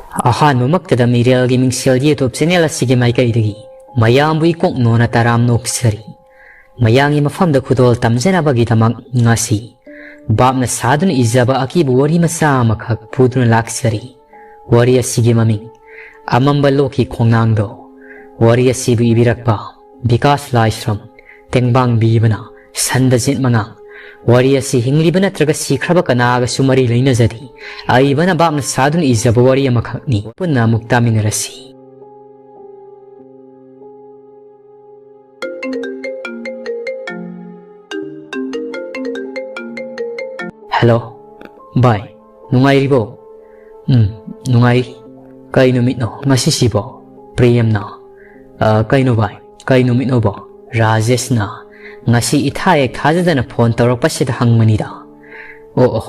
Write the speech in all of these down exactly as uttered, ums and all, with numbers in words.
ꯑꯍꯥꯟꯕꯃꯛꯇꯗ ꯃꯤꯔꯦꯜꯒꯤ ꯃꯤꯡꯁꯦꯜ YouTube channel ꯑꯁꯤꯒꯤ ꯃꯥꯏꯀꯩꯗꯒꯤ ꯃꯌꯥꯝꯕꯨ ꯏꯀꯣꯛ ꯅꯣꯟꯅ ꯇꯔꯥꯝ ꯅꯣꯛꯆꯔꯤ꯫ ꯃꯌꯥꯝꯒꯤ ꯃꯐꯝꯗ ꯈꯨꯗꯣꯜ ꯇꯝꯖꯅꯕꯒꯤꯗꯃꯛ ꯉꯁꯤ ꯕꯥꯞꯅ ꯁꯥꯗꯨꯅ ꯏꯖꯕ ꯑꯀꯤꯕ ꯋꯥꯔꯤ ꯃꯆꯥ ꯑꯃꯈꯛ ꯄꯨꯗꯨꯅ ꯂꯥꯛꯆꯔꯤ꯫ ꯋꯥꯔꯤ ꯑꯁꯤꯒꯤ ꯃꯃꯤꯡ ꯑꯃꯝꯕ ꯂꯣꯛꯀꯤ ꯈꯣꯡꯅꯥꯡꯗꯣ꯫ ꯋꯥꯔꯤ ꯑꯁꯤꯕꯨ ꯏꯕꯤꯔꯛꯄ ꯕꯤꯀꯥꯁ ꯂꯥꯏꯁ꯭ꯔꯝ, ꯇꯦꯡꯕꯥꯡꯕꯤꯕꯅ ꯁꯟꯗꯖꯤꯠ ꯃꯉꯥꯡ꯫ ꯋꯥꯔꯤ ꯑꯁꯤ ꯍꯤꯡꯂꯤꯕ ꯅꯠꯇ꯭ꯔꯒ ꯁꯤꯈ꯭ꯔꯕ ꯀꯅꯥꯒꯁꯨ ꯃꯔꯤ ꯂꯩꯅꯖꯗꯦ꯫ ꯑꯏꯕꯅ ꯕꯥꯞꯅ ꯁꯥꯗꯨꯅ ꯏꯖꯕ ꯋꯥꯔꯤ ꯑꯃꯈꯛꯅꯤ꯫ ꯄꯨꯟꯅ ꯑꯃꯨꯛ ꯇꯥꯃꯤꯟꯅꯔꯁꯤ꯫ ꯍꯦꯜꯂꯣ, ꯚꯥꯏ, ꯅꯨꯡꯉꯥꯏꯔꯤꯕꯣ? ꯎꯝ, ꯅꯨꯡꯉꯥꯏꯔꯤ꯫ ꯀꯩ ꯅꯨꯃꯤꯠꯅꯣ ꯉꯁꯤꯁꯤꯕꯣ? ꯄ꯭ꯔꯦꯝꯅ, "ꯑ, ꯀꯩꯅꯣ ꯚꯥꯏ, ꯀꯩ ꯅꯨꯃꯤꯠꯅꯣꯕꯣ?" ꯔꯥꯖꯦꯁꯅ ꯉꯁꯤ ꯏꯊꯥ ꯍꯦꯛ ꯊꯥꯖꯗꯅ ꯐꯣꯟ ꯇꯧꯔꯛꯄꯁꯤꯗ ꯍꯪꯕꯅꯤꯗ꯫ "ꯑꯣ, ꯑꯣ,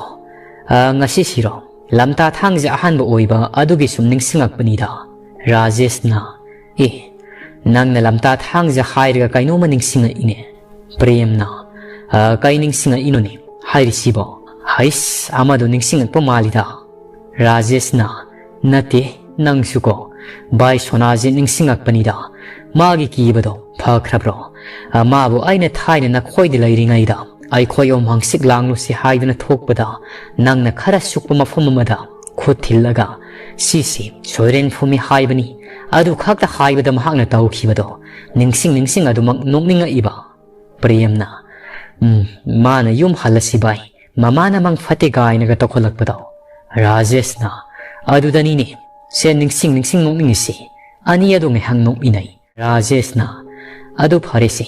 ꯑ, ꯉꯁꯤꯁꯤꯔꯣ? ꯂꯝꯇꯥ ꯊꯥꯡꯖ ꯑꯍꯥꯟꯕ ꯑꯣꯏꯕ ꯑꯗꯨꯒꯤ ꯁꯨꯝ ꯅꯤꯡꯁꯤꯡꯉꯛꯄꯅꯤꯗ"꯫ ꯔꯥꯖꯦꯁꯅ, "ꯑꯦ, ꯅꯪꯅ ꯂꯝꯇꯥ ꯊꯥꯡꯖ ꯍꯥꯏꯔꯒ ꯀꯩꯅꯣꯝꯃ ꯅꯤꯡꯁꯤꯡꯉꯛꯏꯅꯦ"꯫ ꯄ꯭ꯔꯦꯝꯅ, "ꯑ, ꯀꯩ ꯅꯤꯡꯁꯤꯡꯉꯛꯏꯅꯣꯅꯦ ꯍꯥꯏꯔꯤꯁꯤꯕꯣ? ꯍꯩꯁ, ꯑꯃꯗꯣ ꯅꯤꯡꯁꯤꯡꯉꯛꯄ ꯃꯥꯜꯂꯤꯗ"꯫ ꯔꯥꯖꯦꯁꯅ, "ꯅꯠꯇꯦ, ꯅꯪꯁꯨꯀꯣ, ꯚꯥꯏ ꯁꯣꯅꯥꯖꯤꯠ ꯅꯤꯡꯁꯤꯡꯉꯛꯄꯅꯤꯗ꯫ ꯃꯥꯒꯤ ꯀꯤꯕꯗꯣ ꯐꯈ꯭ꯔꯕ꯭ꯔꯣ? ꯑ, ꯃꯥꯕꯨ ꯑꯩꯅ ꯊꯥꯏꯅ ꯅꯈꯣꯏꯗ ꯂꯩꯔꯤꯉꯩꯗ ꯑꯩꯈꯣꯏ ꯑꯍꯨꯝ ꯍꯪꯆꯤꯠ ꯂꯥꯡꯂꯨꯁꯤ ꯍꯥꯏꯗꯨꯅ ꯊꯣꯛꯄꯗ ꯅꯪꯅ ꯈꯔ ꯁꯨꯛꯄ ꯃꯐꯝ ꯑꯃꯗ ꯈꯨꯠ ꯊꯤꯜꯂꯒ, 'ꯁꯤꯁꯤ ꯁꯣꯏꯔꯦꯟ ꯐꯨꯝꯃꯤ' ꯍꯥꯏꯕꯅꯤ꯫ ꯑꯗꯨ ꯈꯛꯇ ꯍꯥꯏꯕꯗ ꯃꯍꯥꯛꯅ ꯇꯧꯈꯤꯕꯗꯣ ꯅꯤꯡꯁꯤꯡ ꯅꯤꯡꯁꯤꯡ ꯑꯗꯨꯃꯛ ꯅꯣꯛꯅꯤꯡꯉꯛꯏꯕ"꯫ ꯄ꯭ꯔꯦꯝꯅ, "ꯎꯝ, ꯃꯥꯅ ꯌꯨꯝ ꯍꯜꯂꯁꯤ ꯚꯥꯏ, ꯃꯃꯥꯅ ꯃꯪ ꯐꯠꯇꯦ ꯀꯥꯏꯅꯒ ꯇꯧꯈꯠꯂꯛꯄꯗꯣ"꯫ ꯔꯥꯖꯦꯁꯅ, "ꯑꯗꯨꯗꯅꯤꯅꯦ ꯁꯦ ꯅꯤꯡꯁꯤꯡ ꯅꯤꯡꯁꯤꯡ ꯅꯣꯛꯅꯤꯡꯉꯤꯁꯤ"꯫ ꯑꯅꯤ ꯑꯗꯨ ꯉꯥꯏꯍꯥꯛ ꯅꯣꯛꯃꯤꯟꯅꯩ꯫ ꯔꯥꯖꯦꯁꯅ, "ꯑꯗꯨ ꯐꯔꯦꯁꯦ,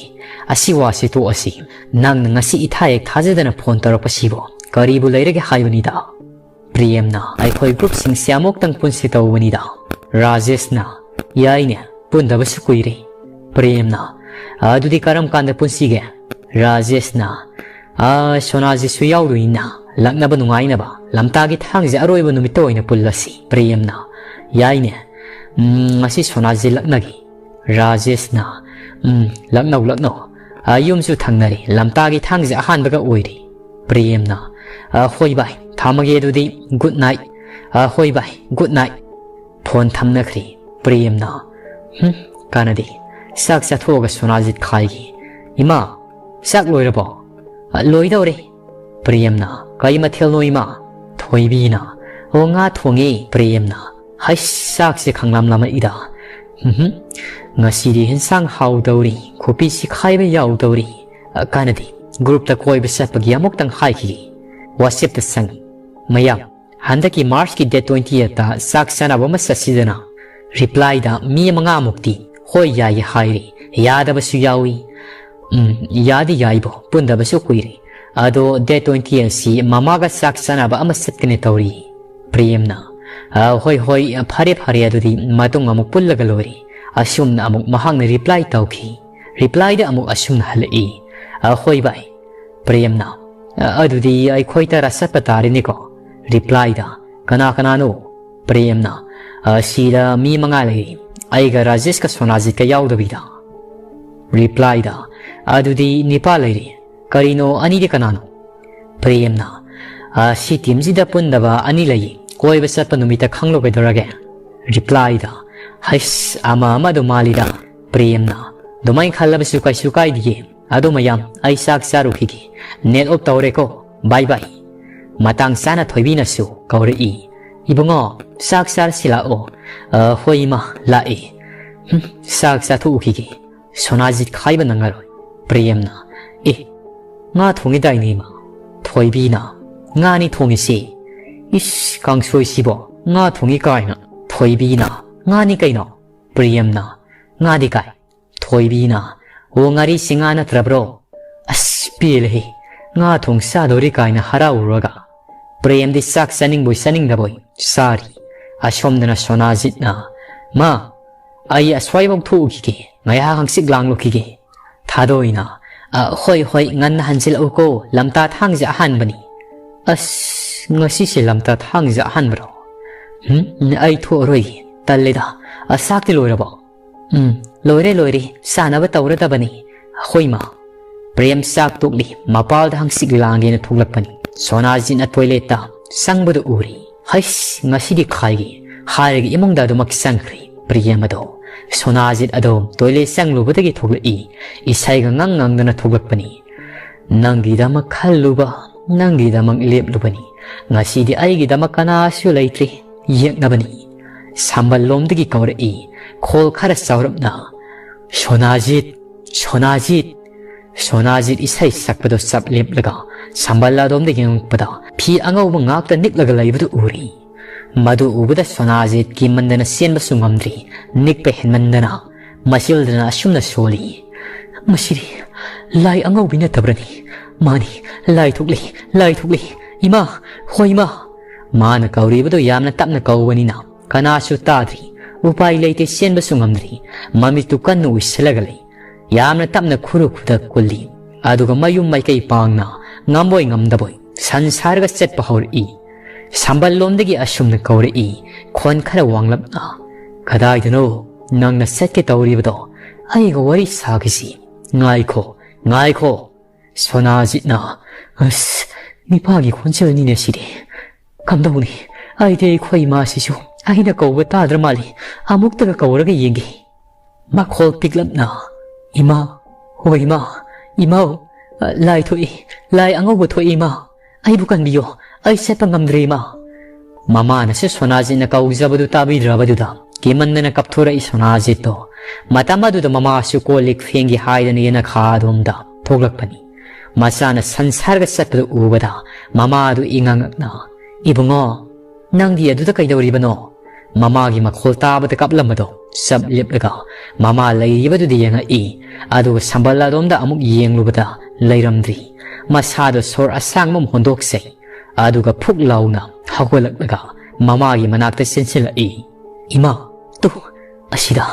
ꯑꯁꯤ ꯋꯥꯁꯤ ꯇꯣꯛꯑꯁꯤ꯫ ꯅꯪꯅ ꯉꯁꯤ ꯏꯊꯥ ꯍꯦꯛ ꯊꯥꯖꯗꯅ ꯐꯣꯟ ꯇꯧꯔꯛꯄꯁꯤꯕꯨ ꯀꯔꯤꯕꯨ ꯂꯩꯔꯒꯦ ꯍꯥꯏꯕꯅꯤꯗ"꯫ ꯄ꯭ꯔꯦꯝꯅ, "ꯑꯩꯈꯣꯏ ꯒ꯭ꯔꯨꯞꯁꯤꯡꯁꯦ ꯑꯃꯨꯛꯇꯪ ꯄꯨꯟꯁꯤ ꯇꯧꯕꯅꯤꯗ"꯫ ꯔꯥꯖꯦꯁꯅ, "ꯌꯥꯏꯅꯦ, ꯄꯨꯟꯗꯕꯁꯨ ꯀꯨꯏꯔꯦ"꯫ ꯄ꯭ꯔꯦꯝꯅ, "ꯑꯗꯨꯗꯤ ꯀꯔꯝ ꯀꯥꯟꯗ ꯄꯨꯟꯁꯤꯒꯦ?" ꯔꯥꯖꯦꯁꯅ, "ꯑ, ꯁꯣꯅꯥꯖꯤꯠꯁꯨ ꯌꯥꯎꯗꯣꯏꯅꯤꯅ, ꯂꯛꯅꯕ ꯅꯨꯡꯉꯥꯏꯅꯕ ꯂꯝꯇꯥꯒꯤ ꯊꯥꯡꯖ ꯑꯔꯣꯏꯕ ꯅꯨꯃꯤꯠꯇ ꯑꯣꯏꯅ ꯄꯨꯜꯂꯁꯤ"꯫ ꯄ꯭ꯔꯦꯝꯅ, "ꯌꯥꯏꯅꯦ, ꯎꯝ, ꯉꯁꯤ ꯁꯣꯅꯥꯖꯤꯠ ꯂꯛꯅꯒꯦ"꯫ ꯔꯥꯖꯦꯁꯅ, "ꯎꯝ, ꯂꯛꯅꯧ, ꯂꯛꯅꯧ꯫ ꯑ, ꯌꯨꯝꯁꯨ ꯊꯪꯅꯔꯦ, ꯂꯝꯇꯥꯒꯤ ꯊꯥꯡꯖ ꯑꯍꯥꯟꯕꯒ ꯑꯣꯏꯔꯦ"꯫ ꯄ꯭ꯔꯦꯝꯅ, "ꯑ, ꯍꯣꯏ ꯚꯥꯏ, ꯊꯝꯃꯒꯦ ꯑꯗꯨꯗꯤ, good night꯫ ꯑ, ꯍꯣꯏ ꯚꯥꯏ, good night"꯫ ꯐꯣꯟ ꯊꯝꯅꯈ꯭ꯔꯦ꯫ ꯄ꯭ꯔꯦꯝꯅ, "ꯍꯨꯝ, ꯀꯥꯟꯅꯗꯦ꯫ ꯆꯥꯛ ꯆꯥꯊꯣꯛꯑꯒ ꯁꯣꯅꯥꯖꯤꯠ ꯈꯥꯏꯒꯦ꯫ ꯏꯃꯥ, ꯆꯥꯛ ꯂꯣꯏꯔꯕꯣ?" "ꯑ, ꯂꯣꯏꯗꯧꯔꯦ꯫" ꯄ꯭ꯔꯦꯝꯅ, "ꯀꯩ ꯃꯊꯦꯜꯅꯣ ꯏꯃꯥ?" ꯊꯣꯏꯕꯤꯅ, "ꯑꯣ, ꯉꯥ ꯊꯣꯡꯉꯦ ꯄ꯭ꯔꯦꯝꯅ꯫ ꯍꯩꯁ, ꯆꯥꯛꯁꯦ ꯈꯪꯂꯥꯝ ꯂꯥꯝꯃꯛꯏꯗ꯫ ꯎꯝꯍꯨꯝ, ꯉꯁꯤꯗꯤ ꯍꯦꯟꯁꯥꯡ ꯍꯥꯎꯗꯧꯔꯤ, ꯈꯣꯄꯤꯁꯤ ꯈꯥꯏꯕ ꯌꯥꯎꯗꯧꯔꯤ꯫ ꯑ, ꯀꯥꯟꯅꯗꯦ, ꯒ꯭ꯔꯨꯞꯇ ꯀꯣꯏꯕ ꯆꯠꯄꯒꯤ ꯑꯃꯨꯛꯇꯪ ꯍꯥꯏꯈꯤꯒꯦ꯫" ꯋꯥꯆꯦꯞꯇ ꯆꯪꯉꯤ꯫ "ꯃꯌꯥꯝ, ꯍꯟꯗꯛꯀꯤ ꯃꯥꯔꯆꯀꯤ ꯗꯦꯠ ꯇ꯭ꯋꯦꯟꯇꯤ ꯑꯩꯠꯇ ꯆꯥꯛ ꯆꯥꯅꯕ ꯑꯃ ꯆꯠꯁꯤꯗꯅ?" ꯔꯤꯄ꯭ꯂꯥꯏꯗ ꯃꯤ ꯃꯉꯥꯃꯨꯛꯇꯤ "ꯍꯣꯏ, ꯌꯥꯏꯌꯦ" ꯍꯥꯏꯔꯤ꯫ ꯌꯥꯗꯕꯁꯨ ꯌꯥꯎꯏ꯫ "ꯎꯝ, ꯌꯥꯗꯤ ꯌꯥꯏꯕꯣ, ꯄꯨꯟꯗꯕꯁꯨ ꯀꯨꯏꯔꯦ꯫ ꯑꯗꯣ ꯗꯦꯠ ꯇ꯭ꯋꯦꯟꯇꯤ ꯑꯩꯠꯁꯤ ꯃꯃꯥꯒ ꯆꯥꯛ ꯆꯥꯅꯕ ꯑꯃ ꯆꯠꯀꯅꯤ ꯇꯧꯔꯤ꯫" ꯄ꯭ꯔꯦꯝꯅ, "ꯑ, ꯍꯣꯏ, ꯍꯣꯏ, ꯐꯔꯦ, ꯐꯔꯦ, ꯑꯗꯨꯗꯤ ꯃꯇꯨꯡ ꯑꯃꯨꯛ ꯄꯨꯜꯂꯒ ꯂꯣꯏꯔꯦ꯫" ꯑꯁꯨꯝꯅ ꯑꯃꯨꯛ ꯃꯍꯥꯛꯅ ꯔꯤꯄ꯭ꯂꯥꯏ ꯇꯧꯈꯤ꯫ ꯔꯤꯄ꯭ꯂꯥꯏꯗ ꯑꯃꯨꯛ ꯑꯁꯨꯝꯅ ꯍꯜꯂꯛꯏ, "ꯑ, ꯍꯣꯏ ꯚꯥꯏ꯫" ꯄ꯭ꯔꯦꯝꯅ, "ꯑ, ꯑꯗꯨꯗꯤ ꯑꯩꯈꯣꯏ ꯇꯔꯥ ꯆꯠꯄ ꯇꯥꯔꯦꯅꯦꯀꯣ?" ꯔꯤꯄ꯭ꯂꯥꯏꯗ, "ꯀꯅꯥ ꯀꯅꯥꯅꯣ?" ꯄ꯭ꯔꯦꯝꯅ, "ꯑ, ꯁꯤꯗ ꯃꯤ ꯃꯉꯥ ꯂꯩꯔꯤ, ꯑꯩꯒ ꯔꯥꯖꯦꯁꯀ ꯁꯣꯅꯥꯖꯤꯠꯀ ꯌꯥꯎꯗꯕꯤꯗ꯫" ꯔꯤꯄ꯭ꯂꯥꯏꯗ, "ꯑꯗꯨꯗꯤ ꯅꯤꯄꯥ ꯂꯩꯔꯤ, ꯀꯔꯤꯅꯣ ꯑꯅꯤꯗꯤ ꯀꯅꯥꯅꯣ?" ꯄ꯭ꯔꯦꯝꯅ, "ꯑ, ꯁꯤ ꯇꯤꯝꯁꯤꯗ ꯄꯨꯟꯗꯕ ꯑꯅꯤ ꯂꯩ, ꯀꯣꯏꯕ ꯆꯠꯄ ꯅꯨꯃꯤꯠꯇ ꯈꯪꯂꯣ ꯀꯩꯗꯧꯔꯒꯦ?" ꯔꯤꯄ꯭ꯂꯥꯏꯗ, "ꯍꯩꯁ, ꯑꯃ ꯑꯃꯗꯣ ꯃꯥꯜꯂꯤꯗ꯫" ꯄ꯭ꯔꯦꯝꯅ, "ꯑꯗꯨꯃꯥꯏꯅ ꯈꯜꯂꯕꯁꯨ ꯀꯩꯁꯨ ꯀꯥꯏꯗꯤꯌꯦ꯫ ꯑꯗꯣ ꯃꯌꯥꯝ, ꯑꯩ ꯆꯥꯛ ꯆꯥꯔꯨꯈꯤꯒꯦ꯫ Net off ꯇꯧꯔꯦꯀꯣ꯫ ꯕꯥꯏ ꯕꯥꯏ꯫" ꯃꯇꯥꯡ ꯆꯥꯅ ꯊꯣꯏꯕꯤꯅꯁꯨ ꯀꯧꯔꯛꯏ, "ꯏꯕꯨꯡꯉꯣ, ꯆꯥꯛ ꯆꯥꯔꯁꯤ ꯂꯥꯛꯑꯣ꯫" "ꯑ, ꯍꯣꯏ ꯏꯃꯥ, ꯂꯥꯛꯑꯦ꯫" "ꯍꯨꯝ, ꯆꯥꯛ ꯆꯥꯊꯣꯛꯎꯈꯤꯒꯦ꯫ ꯁꯣꯅꯥꯖꯤꯠ ꯈꯥꯏꯕ ꯅꯪꯉꯔꯣꯏ꯫" ꯄ꯭ꯔꯦꯝꯅ, "ꯑꯦ, ꯉꯥ ꯊꯣꯡꯉꯤꯗꯥꯏꯅꯦ ꯏꯃꯥ?" ꯊꯣꯏꯕꯤꯅ, "ꯉꯥꯅꯤ ꯊꯣꯡꯉꯤꯁꯤ꯫" "ꯏꯁ, ꯀꯥꯡꯁꯣꯏꯁꯤꯕꯣ ꯉꯥ ꯊꯣꯡꯉꯤ ꯀꯥꯏꯅ?" ꯊꯣꯏꯕꯤꯅ, "ꯉꯥꯅꯤ ꯀꯩꯅꯣ꯫" ꯄ꯭ꯔꯦꯝꯅ, "ꯉꯥꯗꯤ ꯀꯥꯏ?" ꯊꯣꯏꯕꯤꯅ, "ꯑꯣ, ꯉꯥꯔꯤꯁꯤ ꯉꯥ ꯅꯠꯇ꯭ꯔꯕ꯭ꯔꯣ? ꯑꯁ, ꯄꯦꯜꯂꯦꯍꯦ, ꯉꯥ ꯊꯣꯡ ꯆꯥꯗꯧꯔꯤ ꯀꯥꯏꯅ ꯍꯔꯥꯎꯔꯨꯔꯒ꯫" ꯄ꯭ꯔꯦꯝꯗꯤ ꯆꯥꯛ ꯆꯥꯅꯤꯡꯕꯣꯏ ꯆꯥꯅꯤꯡꯗꯕꯣꯏ ꯆꯥꯔꯤ꯫ ꯑꯁꯣꯝꯗꯅ ꯁꯣꯅꯥꯖꯤꯠꯅ, "ꯃꯥ, ꯑꯩ ꯑꯁ꯭ꯋꯥꯏꯐꯥꯎ ꯊꯣꯛꯎꯈꯤꯒꯦ, ꯉꯥꯏꯍꯥꯛ ꯍꯪꯆꯤꯠ ꯂꯥꯡꯂꯨꯈꯤꯒꯦ꯫" ꯊꯥꯗꯣꯏꯅ, "ꯑ, ꯍꯣꯏ, ꯍꯣꯏ, ꯉꯟꯅ ꯍꯟꯖꯤꯜꯂꯛꯎꯀꯣ, ꯂꯝꯇꯥ ꯊꯥꯡꯖ ꯑꯍꯥꯟꯕꯅꯤ꯫" "ꯑꯁ, ꯉꯁꯤꯁꯦ ꯂꯝꯇꯥ ꯊꯥꯡꯖ ꯑꯍꯥꯟꯕꯔꯣ? ꯎꯝ, ꯑꯩ ꯊꯣꯛꯑꯔꯣꯏꯒꯦ, ꯇꯜꯂꯦꯗ꯫ ꯑ, ꯆꯥꯛꯇꯤ ꯂꯣꯏꯔꯕꯣ?" "ꯎꯝ, ꯂꯣꯏꯔꯦ, ꯂꯣꯏꯔꯦ, ꯆꯥꯅꯕ ꯇꯧꯔꯗꯕꯅꯤ꯫ ꯍꯣꯏ ꯃꯥ꯫" ꯄ꯭ꯔꯦꯝ ꯆꯥꯛ ꯇꯣꯛꯂꯤ, ꯃꯄꯥꯜꯗ ꯍꯪꯆꯤꯠ ꯂꯥꯡꯒꯦꯅ ꯊꯣꯛꯂꯛꯄꯅꯤ꯫ ꯁꯣꯅꯥꯖꯤꯠꯅ ꯇꯣꯏꯂꯦꯠꯇ ꯆꯪꯕꯗꯨ ꯎꯔꯤ꯫ "ꯍꯩꯁ, ꯉꯁꯤꯗꯤ ꯈꯥꯏꯒꯦ, ꯍꯥꯏꯔꯒ ꯏꯃꯨꯡꯗ ꯑꯗꯨꯃꯛ ꯆꯪꯈ꯭ꯔꯦ꯫ ꯄ꯭ꯔꯤꯌꯝ ꯑꯗꯣ ꯁꯣꯅꯥꯖꯤꯠ ꯑꯗꯣ ꯇꯣꯏꯂꯦꯠ ꯆꯪꯂꯨꯕꯗꯒꯤ ꯊꯣꯛꯂꯛꯏ꯫ ꯏꯁꯩꯒ ꯉꯪ ꯉꯪꯗꯅ ꯊꯣꯛꯂꯛꯄꯅꯤ꯫ "ꯅꯪꯒꯤꯗꯃꯛ ꯈꯜꯂꯨꯕ, ꯅꯪꯒꯤꯗꯃꯛ ꯂꯦꯞꯂꯨꯕꯅꯤ꯫ ꯉꯁꯤꯗꯤ ꯑꯩꯒꯤꯗꯃꯛ ꯀꯅꯥꯁꯨ ꯂꯩꯇ꯭ꯔꯦ ꯌꯦꯛꯅꯕꯅꯤ"꯫ ꯁꯝꯕꯜ ꯂꯣꯝꯗꯒꯤ ꯀꯧꯔꯛꯏ, ꯈꯣꯜ ꯈꯔ ꯆꯥꯎꯔꯞꯅ, "ꯁꯣꯅꯥꯖꯤꯠ, ꯁꯣꯅꯥꯖꯤꯠ"꯫ ꯁꯣꯅꯥꯖꯤꯠ ꯏꯁꯩ ꯁꯛꯄꯗꯣ ꯆꯞ ꯂꯦꯞꯂꯒ ꯁꯝꯕꯜ ꯑꯗꯣꯝꯗ ꯌꯦꯡꯂꯛꯄꯗ ꯐꯤ ꯑꯉꯧꯕ ꯉꯥꯛꯇ ꯅꯤꯛꯂꯒ ꯂꯩꯕꯗꯨ ꯎꯔꯤ꯫ ꯃꯗꯨ ꯎꯕꯗ ꯁꯣꯅꯥꯖꯤꯠ ꯀꯤꯃꯟꯗꯅ ꯆꯦꯟꯕꯁꯨ ꯉꯝꯗ꯭ꯔꯤ꯫ ꯅꯤꯛꯄ ꯍꯦꯟꯃꯟꯗꯅ ꯃꯆꯤꯜꯗꯅ ꯑꯁꯨꯝꯅ ꯁꯣꯜꯂꯤ, "ꯃꯁꯤꯗꯤ ꯂꯥꯏ ꯑꯉꯧꯕꯤ ꯅꯠꯇꯕ꯭ꯔꯅꯤ? ꯃꯥꯅꯤ, ꯂꯥꯏ ꯊꯣꯛꯂꯤ, ꯂꯥꯏ ꯊꯣꯛꯂꯤ꯫ ꯏꯃꯥ, ꯍꯣ ꯏꯃꯥ!" ꯃꯥꯅ ꯀꯧꯔꯤꯕꯗꯨ ꯌꯥꯝꯅ ꯇꯞꯅ ꯀꯧꯕꯅꯤꯅ ꯀꯅꯥꯁꯨ ꯇꯥꯗ꯭ꯔꯤ꯫ ꯎꯄꯥꯏ ꯂꯩꯇꯦ, ꯆꯦꯟꯕꯁꯨ ꯉꯝꯗ꯭ꯔꯤ꯫ ꯃꯃꯤꯠꯇꯨ ꯀꯟꯅ ꯎꯏꯁꯤꯜꯂꯒ ꯂꯩ꯫ ꯌꯥꯝꯅ ꯇꯞꯅ ꯈꯨꯔꯨ ꯈꯨꯗꯛ ꯀꯨꯜꯂꯤ꯫ ꯑꯗꯨꯒ ꯃꯌꯨꯝ ꯃꯥꯏꯀꯩ ꯄꯥꯡꯅ ꯉꯝꯕꯣꯏ ꯉꯝꯗꯕꯣꯏ ꯁꯟ ꯁꯥꯔꯒ ꯆꯠꯄ ꯍꯧꯔꯛꯏ꯫ ꯁꯝꯕꯜ ꯂꯣꯝꯗꯒꯤ ꯑꯁꯨꯝꯅ ꯀꯧꯔꯛꯏ, ꯈꯣꯟ ꯈꯔ ꯋꯥꯡꯂꯞꯅ, "ꯀꯗꯥꯏꯗꯅꯣ ꯅꯪꯅ ꯆꯠꯀꯦ ꯇꯧꯔꯤꯕꯗꯣ? ꯑꯩꯒ ꯋꯥꯔꯤ ꯁꯥꯈꯤꯁꯤ꯫ ꯉꯥꯏꯈꯣ, ꯉꯥꯏꯈꯣ!" ꯁꯣꯅꯥꯖꯤꯠꯅ, "ꯑꯁ, ꯅꯤꯄꯥꯒꯤ ꯈꯣꯟꯖꯦꯜꯅꯤꯅꯦ ꯁꯤꯗꯤ꯫ ꯀꯝꯗꯧꯅꯤ? ꯑꯩꯗꯤ ꯑꯩꯈꯣꯏ ꯏꯃꯥꯁꯤꯁꯨ ꯑꯩꯅ ꯀꯧꯕ ꯇꯥꯗ꯭ꯔ ꯃꯥꯜꯂꯤ꯫ ꯑꯃꯨꯛꯇꯒ ꯀꯧꯔꯒ ꯌꯦꯡꯒꯦ"꯫ ꯃꯈꯣꯜ ꯄꯤꯛꯂꯞꯅ, "ꯏꯃꯥ, ꯍꯣ ꯏꯃꯥ, ꯏꯃꯥ, ꯂꯥꯏ ꯊꯣꯛꯏ, ꯂꯥꯏ ꯑꯉꯧꯕ ꯊꯣꯛꯏ ꯏꯃꯥ꯫ ꯑꯩꯕꯨ ꯀꯟꯕꯤꯌꯣ, ꯑꯩ ꯆꯠꯄ ꯉꯝꯗ꯭ꯔꯦ ꯏꯃꯥ"꯫ ꯃꯃꯥꯅꯁꯨ ꯁꯣꯅꯥꯖꯤꯠꯅ ꯀꯧꯖꯕꯗꯨ ꯇꯥꯕꯤꯗ꯭ꯔꯕꯗꯨꯗ ꯀꯤꯃꯟꯗꯅ ꯀꯞꯊꯣꯔꯛꯏ ꯁꯣꯅꯥꯖꯤꯠꯇꯣ꯫ ꯃꯇꯝ ꯑꯗꯨꯗ ꯃꯃꯥꯁꯨ ꯀꯣꯜ ꯂꯤꯛ ꯐꯦꯡꯒꯦ ꯍꯥꯏꯗꯅ ꯌꯦꯅꯈꯥ ꯑꯗꯣꯝꯗ ꯊꯣꯛꯂꯛꯄꯅꯤ꯫ ꯃꯆꯥꯅ ꯁꯟ ꯁꯥꯔꯒ ꯆꯠꯄꯗꯨ ꯎꯕꯗ ꯃꯃꯥꯗꯨ ꯏꯉꯛꯉꯛꯅ, "ꯏꯕꯨꯡꯉꯣ, ꯅꯪꯗꯤ ꯑꯗꯨꯗ ꯀꯩꯗꯧꯔꯤꯕꯅꯣ?" ꯃꯃꯥꯒꯤ ꯃꯈꯣꯜ ꯇꯥꯕꯗ ꯀꯞꯂꯝꯕꯗꯣ ꯆꯞ ꯂꯦꯞꯂꯒ ꯃꯃꯥ ꯂꯩꯔꯤꯕꯗꯨꯗ ꯌꯦꯡꯉꯛꯏ꯫ ꯑꯗꯨꯒ ꯁꯝꯕꯜ ꯑꯗꯣꯝꯗ ꯑꯃꯨꯛ ꯌꯦꯡꯂꯨꯕꯗ ꯂꯩꯔꯝꯗ꯭ꯔꯤ꯫ ꯃꯁꯥꯗꯣ ꯁꯣꯔ ꯑꯁꯥꯡꯕ ꯑꯃ ꯍꯣꯟꯗꯣꯛꯆꯩ꯫ ꯑꯗꯨꯒ ꯐꯨꯛ ꯂꯥꯎꯅ ꯍꯧꯒꯠꯂꯛꯂꯒ ꯃꯃꯥꯒꯤ ꯃꯅꯥꯛꯇ ꯆꯦꯟꯁꯤꯜꯂꯛꯏ꯫ "ꯏꯃꯥ, ꯇꯨ, ꯑꯁꯤꯗ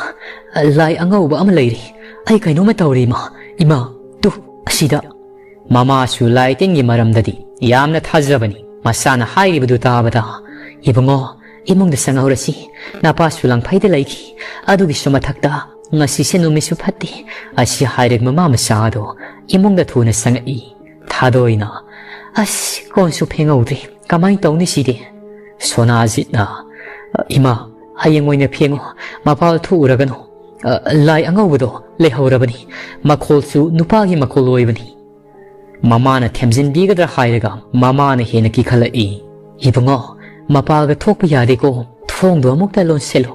ꯂꯥꯏ ꯑꯉꯧꯕ ꯑꯃ ꯂꯩꯔꯤ꯫ ꯑꯩ ꯀꯩꯅꯣꯝꯃ ꯇꯧꯔꯦ, ꯏꯃꯥ꯫ ꯏꯃꯥ, ꯇꯨ, ꯑꯁꯤꯗ"꯫ ꯃꯃꯥꯁꯨ ꯂꯥꯏ ꯇꯤꯟꯒꯤ ꯃꯔꯝꯗꯗꯤ ꯌꯥꯝꯅ ꯊꯥꯖꯕꯅꯤ꯫ ꯃꯆꯥꯅ ꯍꯥꯏꯔꯤꯕꯗꯨ ꯇꯥꯕꯗ, "ꯏꯕꯨꯡꯉꯣ, ꯏꯃꯨꯡꯗ ꯆꯪꯍꯧꯔꯁꯤ꯫ ꯅꯄꯥꯁꯨ ꯂꯪꯐꯩꯗ ꯂꯩꯈꯤ꯫ ꯑꯗꯨꯒꯤꯁꯨ ꯃꯊꯛꯇ ꯉꯁꯤꯁꯦ ꯅꯨꯃꯤꯠꯁꯨ ꯐꯠꯇꯦ"꯫ ꯑꯁꯤ ꯍꯥꯏꯔꯒ ꯃꯃꯥ ꯃꯆꯥꯗꯣ ꯏꯃꯨꯡꯗ ꯊꯨꯅ ꯆꯪꯉꯛꯏ꯫ ꯊꯥꯗꯣꯏꯅ, "ꯑꯁ, ꯀꯣꯟꯁꯨ ꯐꯦꯡꯍꯧꯗ꯭ꯔꯤ꯫ ꯀꯃꯥꯏꯅ ꯇꯧꯅꯤ ꯁꯤꯗꯤ?" ꯁꯣꯅꯥꯖꯤꯠꯅ, "ꯏꯃꯥ, ꯍꯌꯦꯡ ꯑꯣꯏꯅ ꯐꯦꯡꯉꯨ, ꯃꯄꯥꯜ ꯊꯣꯛꯎꯔꯒꯅꯨ꯫ ꯑ, ꯂꯥꯏ ꯑꯉꯧꯕꯗꯣ ꯂꯩꯍꯧꯔꯕꯅꯤ, ꯃꯈꯣꯜꯁꯨ ꯅꯨꯄꯥꯒꯤ ꯃꯈꯣꯜ ꯑꯣꯏꯕꯅꯤ"꯫ ꯃꯃꯥꯅ ꯊꯦꯝꯖꯤꯟꯕꯤꯒꯗ꯭ꯔꯥ ꯍꯥꯏꯔꯒ ꯃꯃꯥꯅ ꯍꯦꯟꯅ ꯀꯤꯈꯠꯂꯛꯏ꯫ "ꯏꯕꯨꯡꯉꯣ, ꯃꯄꯥꯜꯒ ꯊꯣꯛꯄ ꯌꯥꯗꯦꯀꯣ, ꯊꯣꯡꯗꯣ ꯑꯃꯨꯛꯇ ꯂꯣꯟꯁꯤꯜꯂꯨ,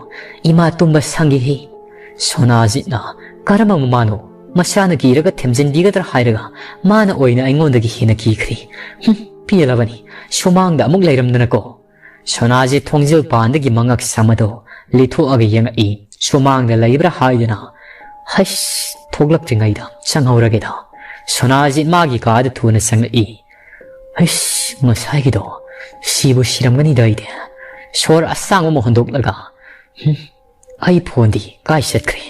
ꯏꯃꯥ ꯇꯨꯝꯕ ꯁꯪꯒꯦꯍꯦ"꯫ ꯁꯣꯅꯥꯖꯤꯠꯅ ꯀꯔꯝꯕ ꯃꯃꯥꯅꯣ? ꯃꯁꯥꯅ ꯀꯤꯔꯒ ꯊꯦꯝꯖꯤꯟꯕꯤꯒꯗ꯭ꯔꯥ ꯍꯥꯏꯔꯒ ꯃꯥꯅ ꯑꯣꯏꯅ ꯑꯩꯉꯣꯟꯗꯒꯤ ꯍꯦꯟꯅ ꯀꯤꯈ꯭ꯔꯦ꯫ ꯍꯨꯝ, ꯄꯦꯜꯂꯕꯅꯤ, ꯁꯨꯃꯥꯡꯗ ꯑꯃꯨꯛ ꯂꯩꯔꯝꯗꯅꯀꯣ꯫ ꯁꯣꯅꯥꯖꯤꯠ ꯊꯣꯡꯖꯤꯜ ꯄꯥꯟꯗꯒꯤ ꯃꯉꯛ ꯁꯝ ꯑꯗꯣ ꯂꯤꯊꯣꯛꯑꯒ ꯌꯦꯡꯉꯛꯏ꯫ ꯁꯨꯃꯥꯡꯗ ꯂꯩꯕ꯭ꯔꯥ ꯍꯥꯏꯗꯨꯅ, "ꯍꯩꯁ, ꯊꯣꯛꯂꯛꯇ꯭ꯔꯤꯉꯩꯗ ꯆꯪꯍꯧꯔꯒꯦꯗ"꯫ ꯁꯣꯅꯥꯖꯤꯠ ꯃꯥꯒꯤ ꯀꯥꯗ ꯊꯨꯅ ꯆꯪꯂꯛꯏ꯫ "ꯍꯩꯁ, ꯉꯁꯥꯏꯒꯤꯗꯣ ꯁꯤꯕꯨ ꯁꯤꯔꯝꯒꯅꯤꯗ ꯑꯩꯗꯤ"꯫ ꯁꯣꯔ ꯑꯁꯥꯡꯕ ꯑꯃ ꯍꯣꯟꯗꯣꯛꯂꯒ, "ꯍꯨꯝ, ꯑꯩ ꯐꯣꯟꯗꯤ ꯀꯥꯏ ꯆꯠꯈ꯭ꯔꯦ?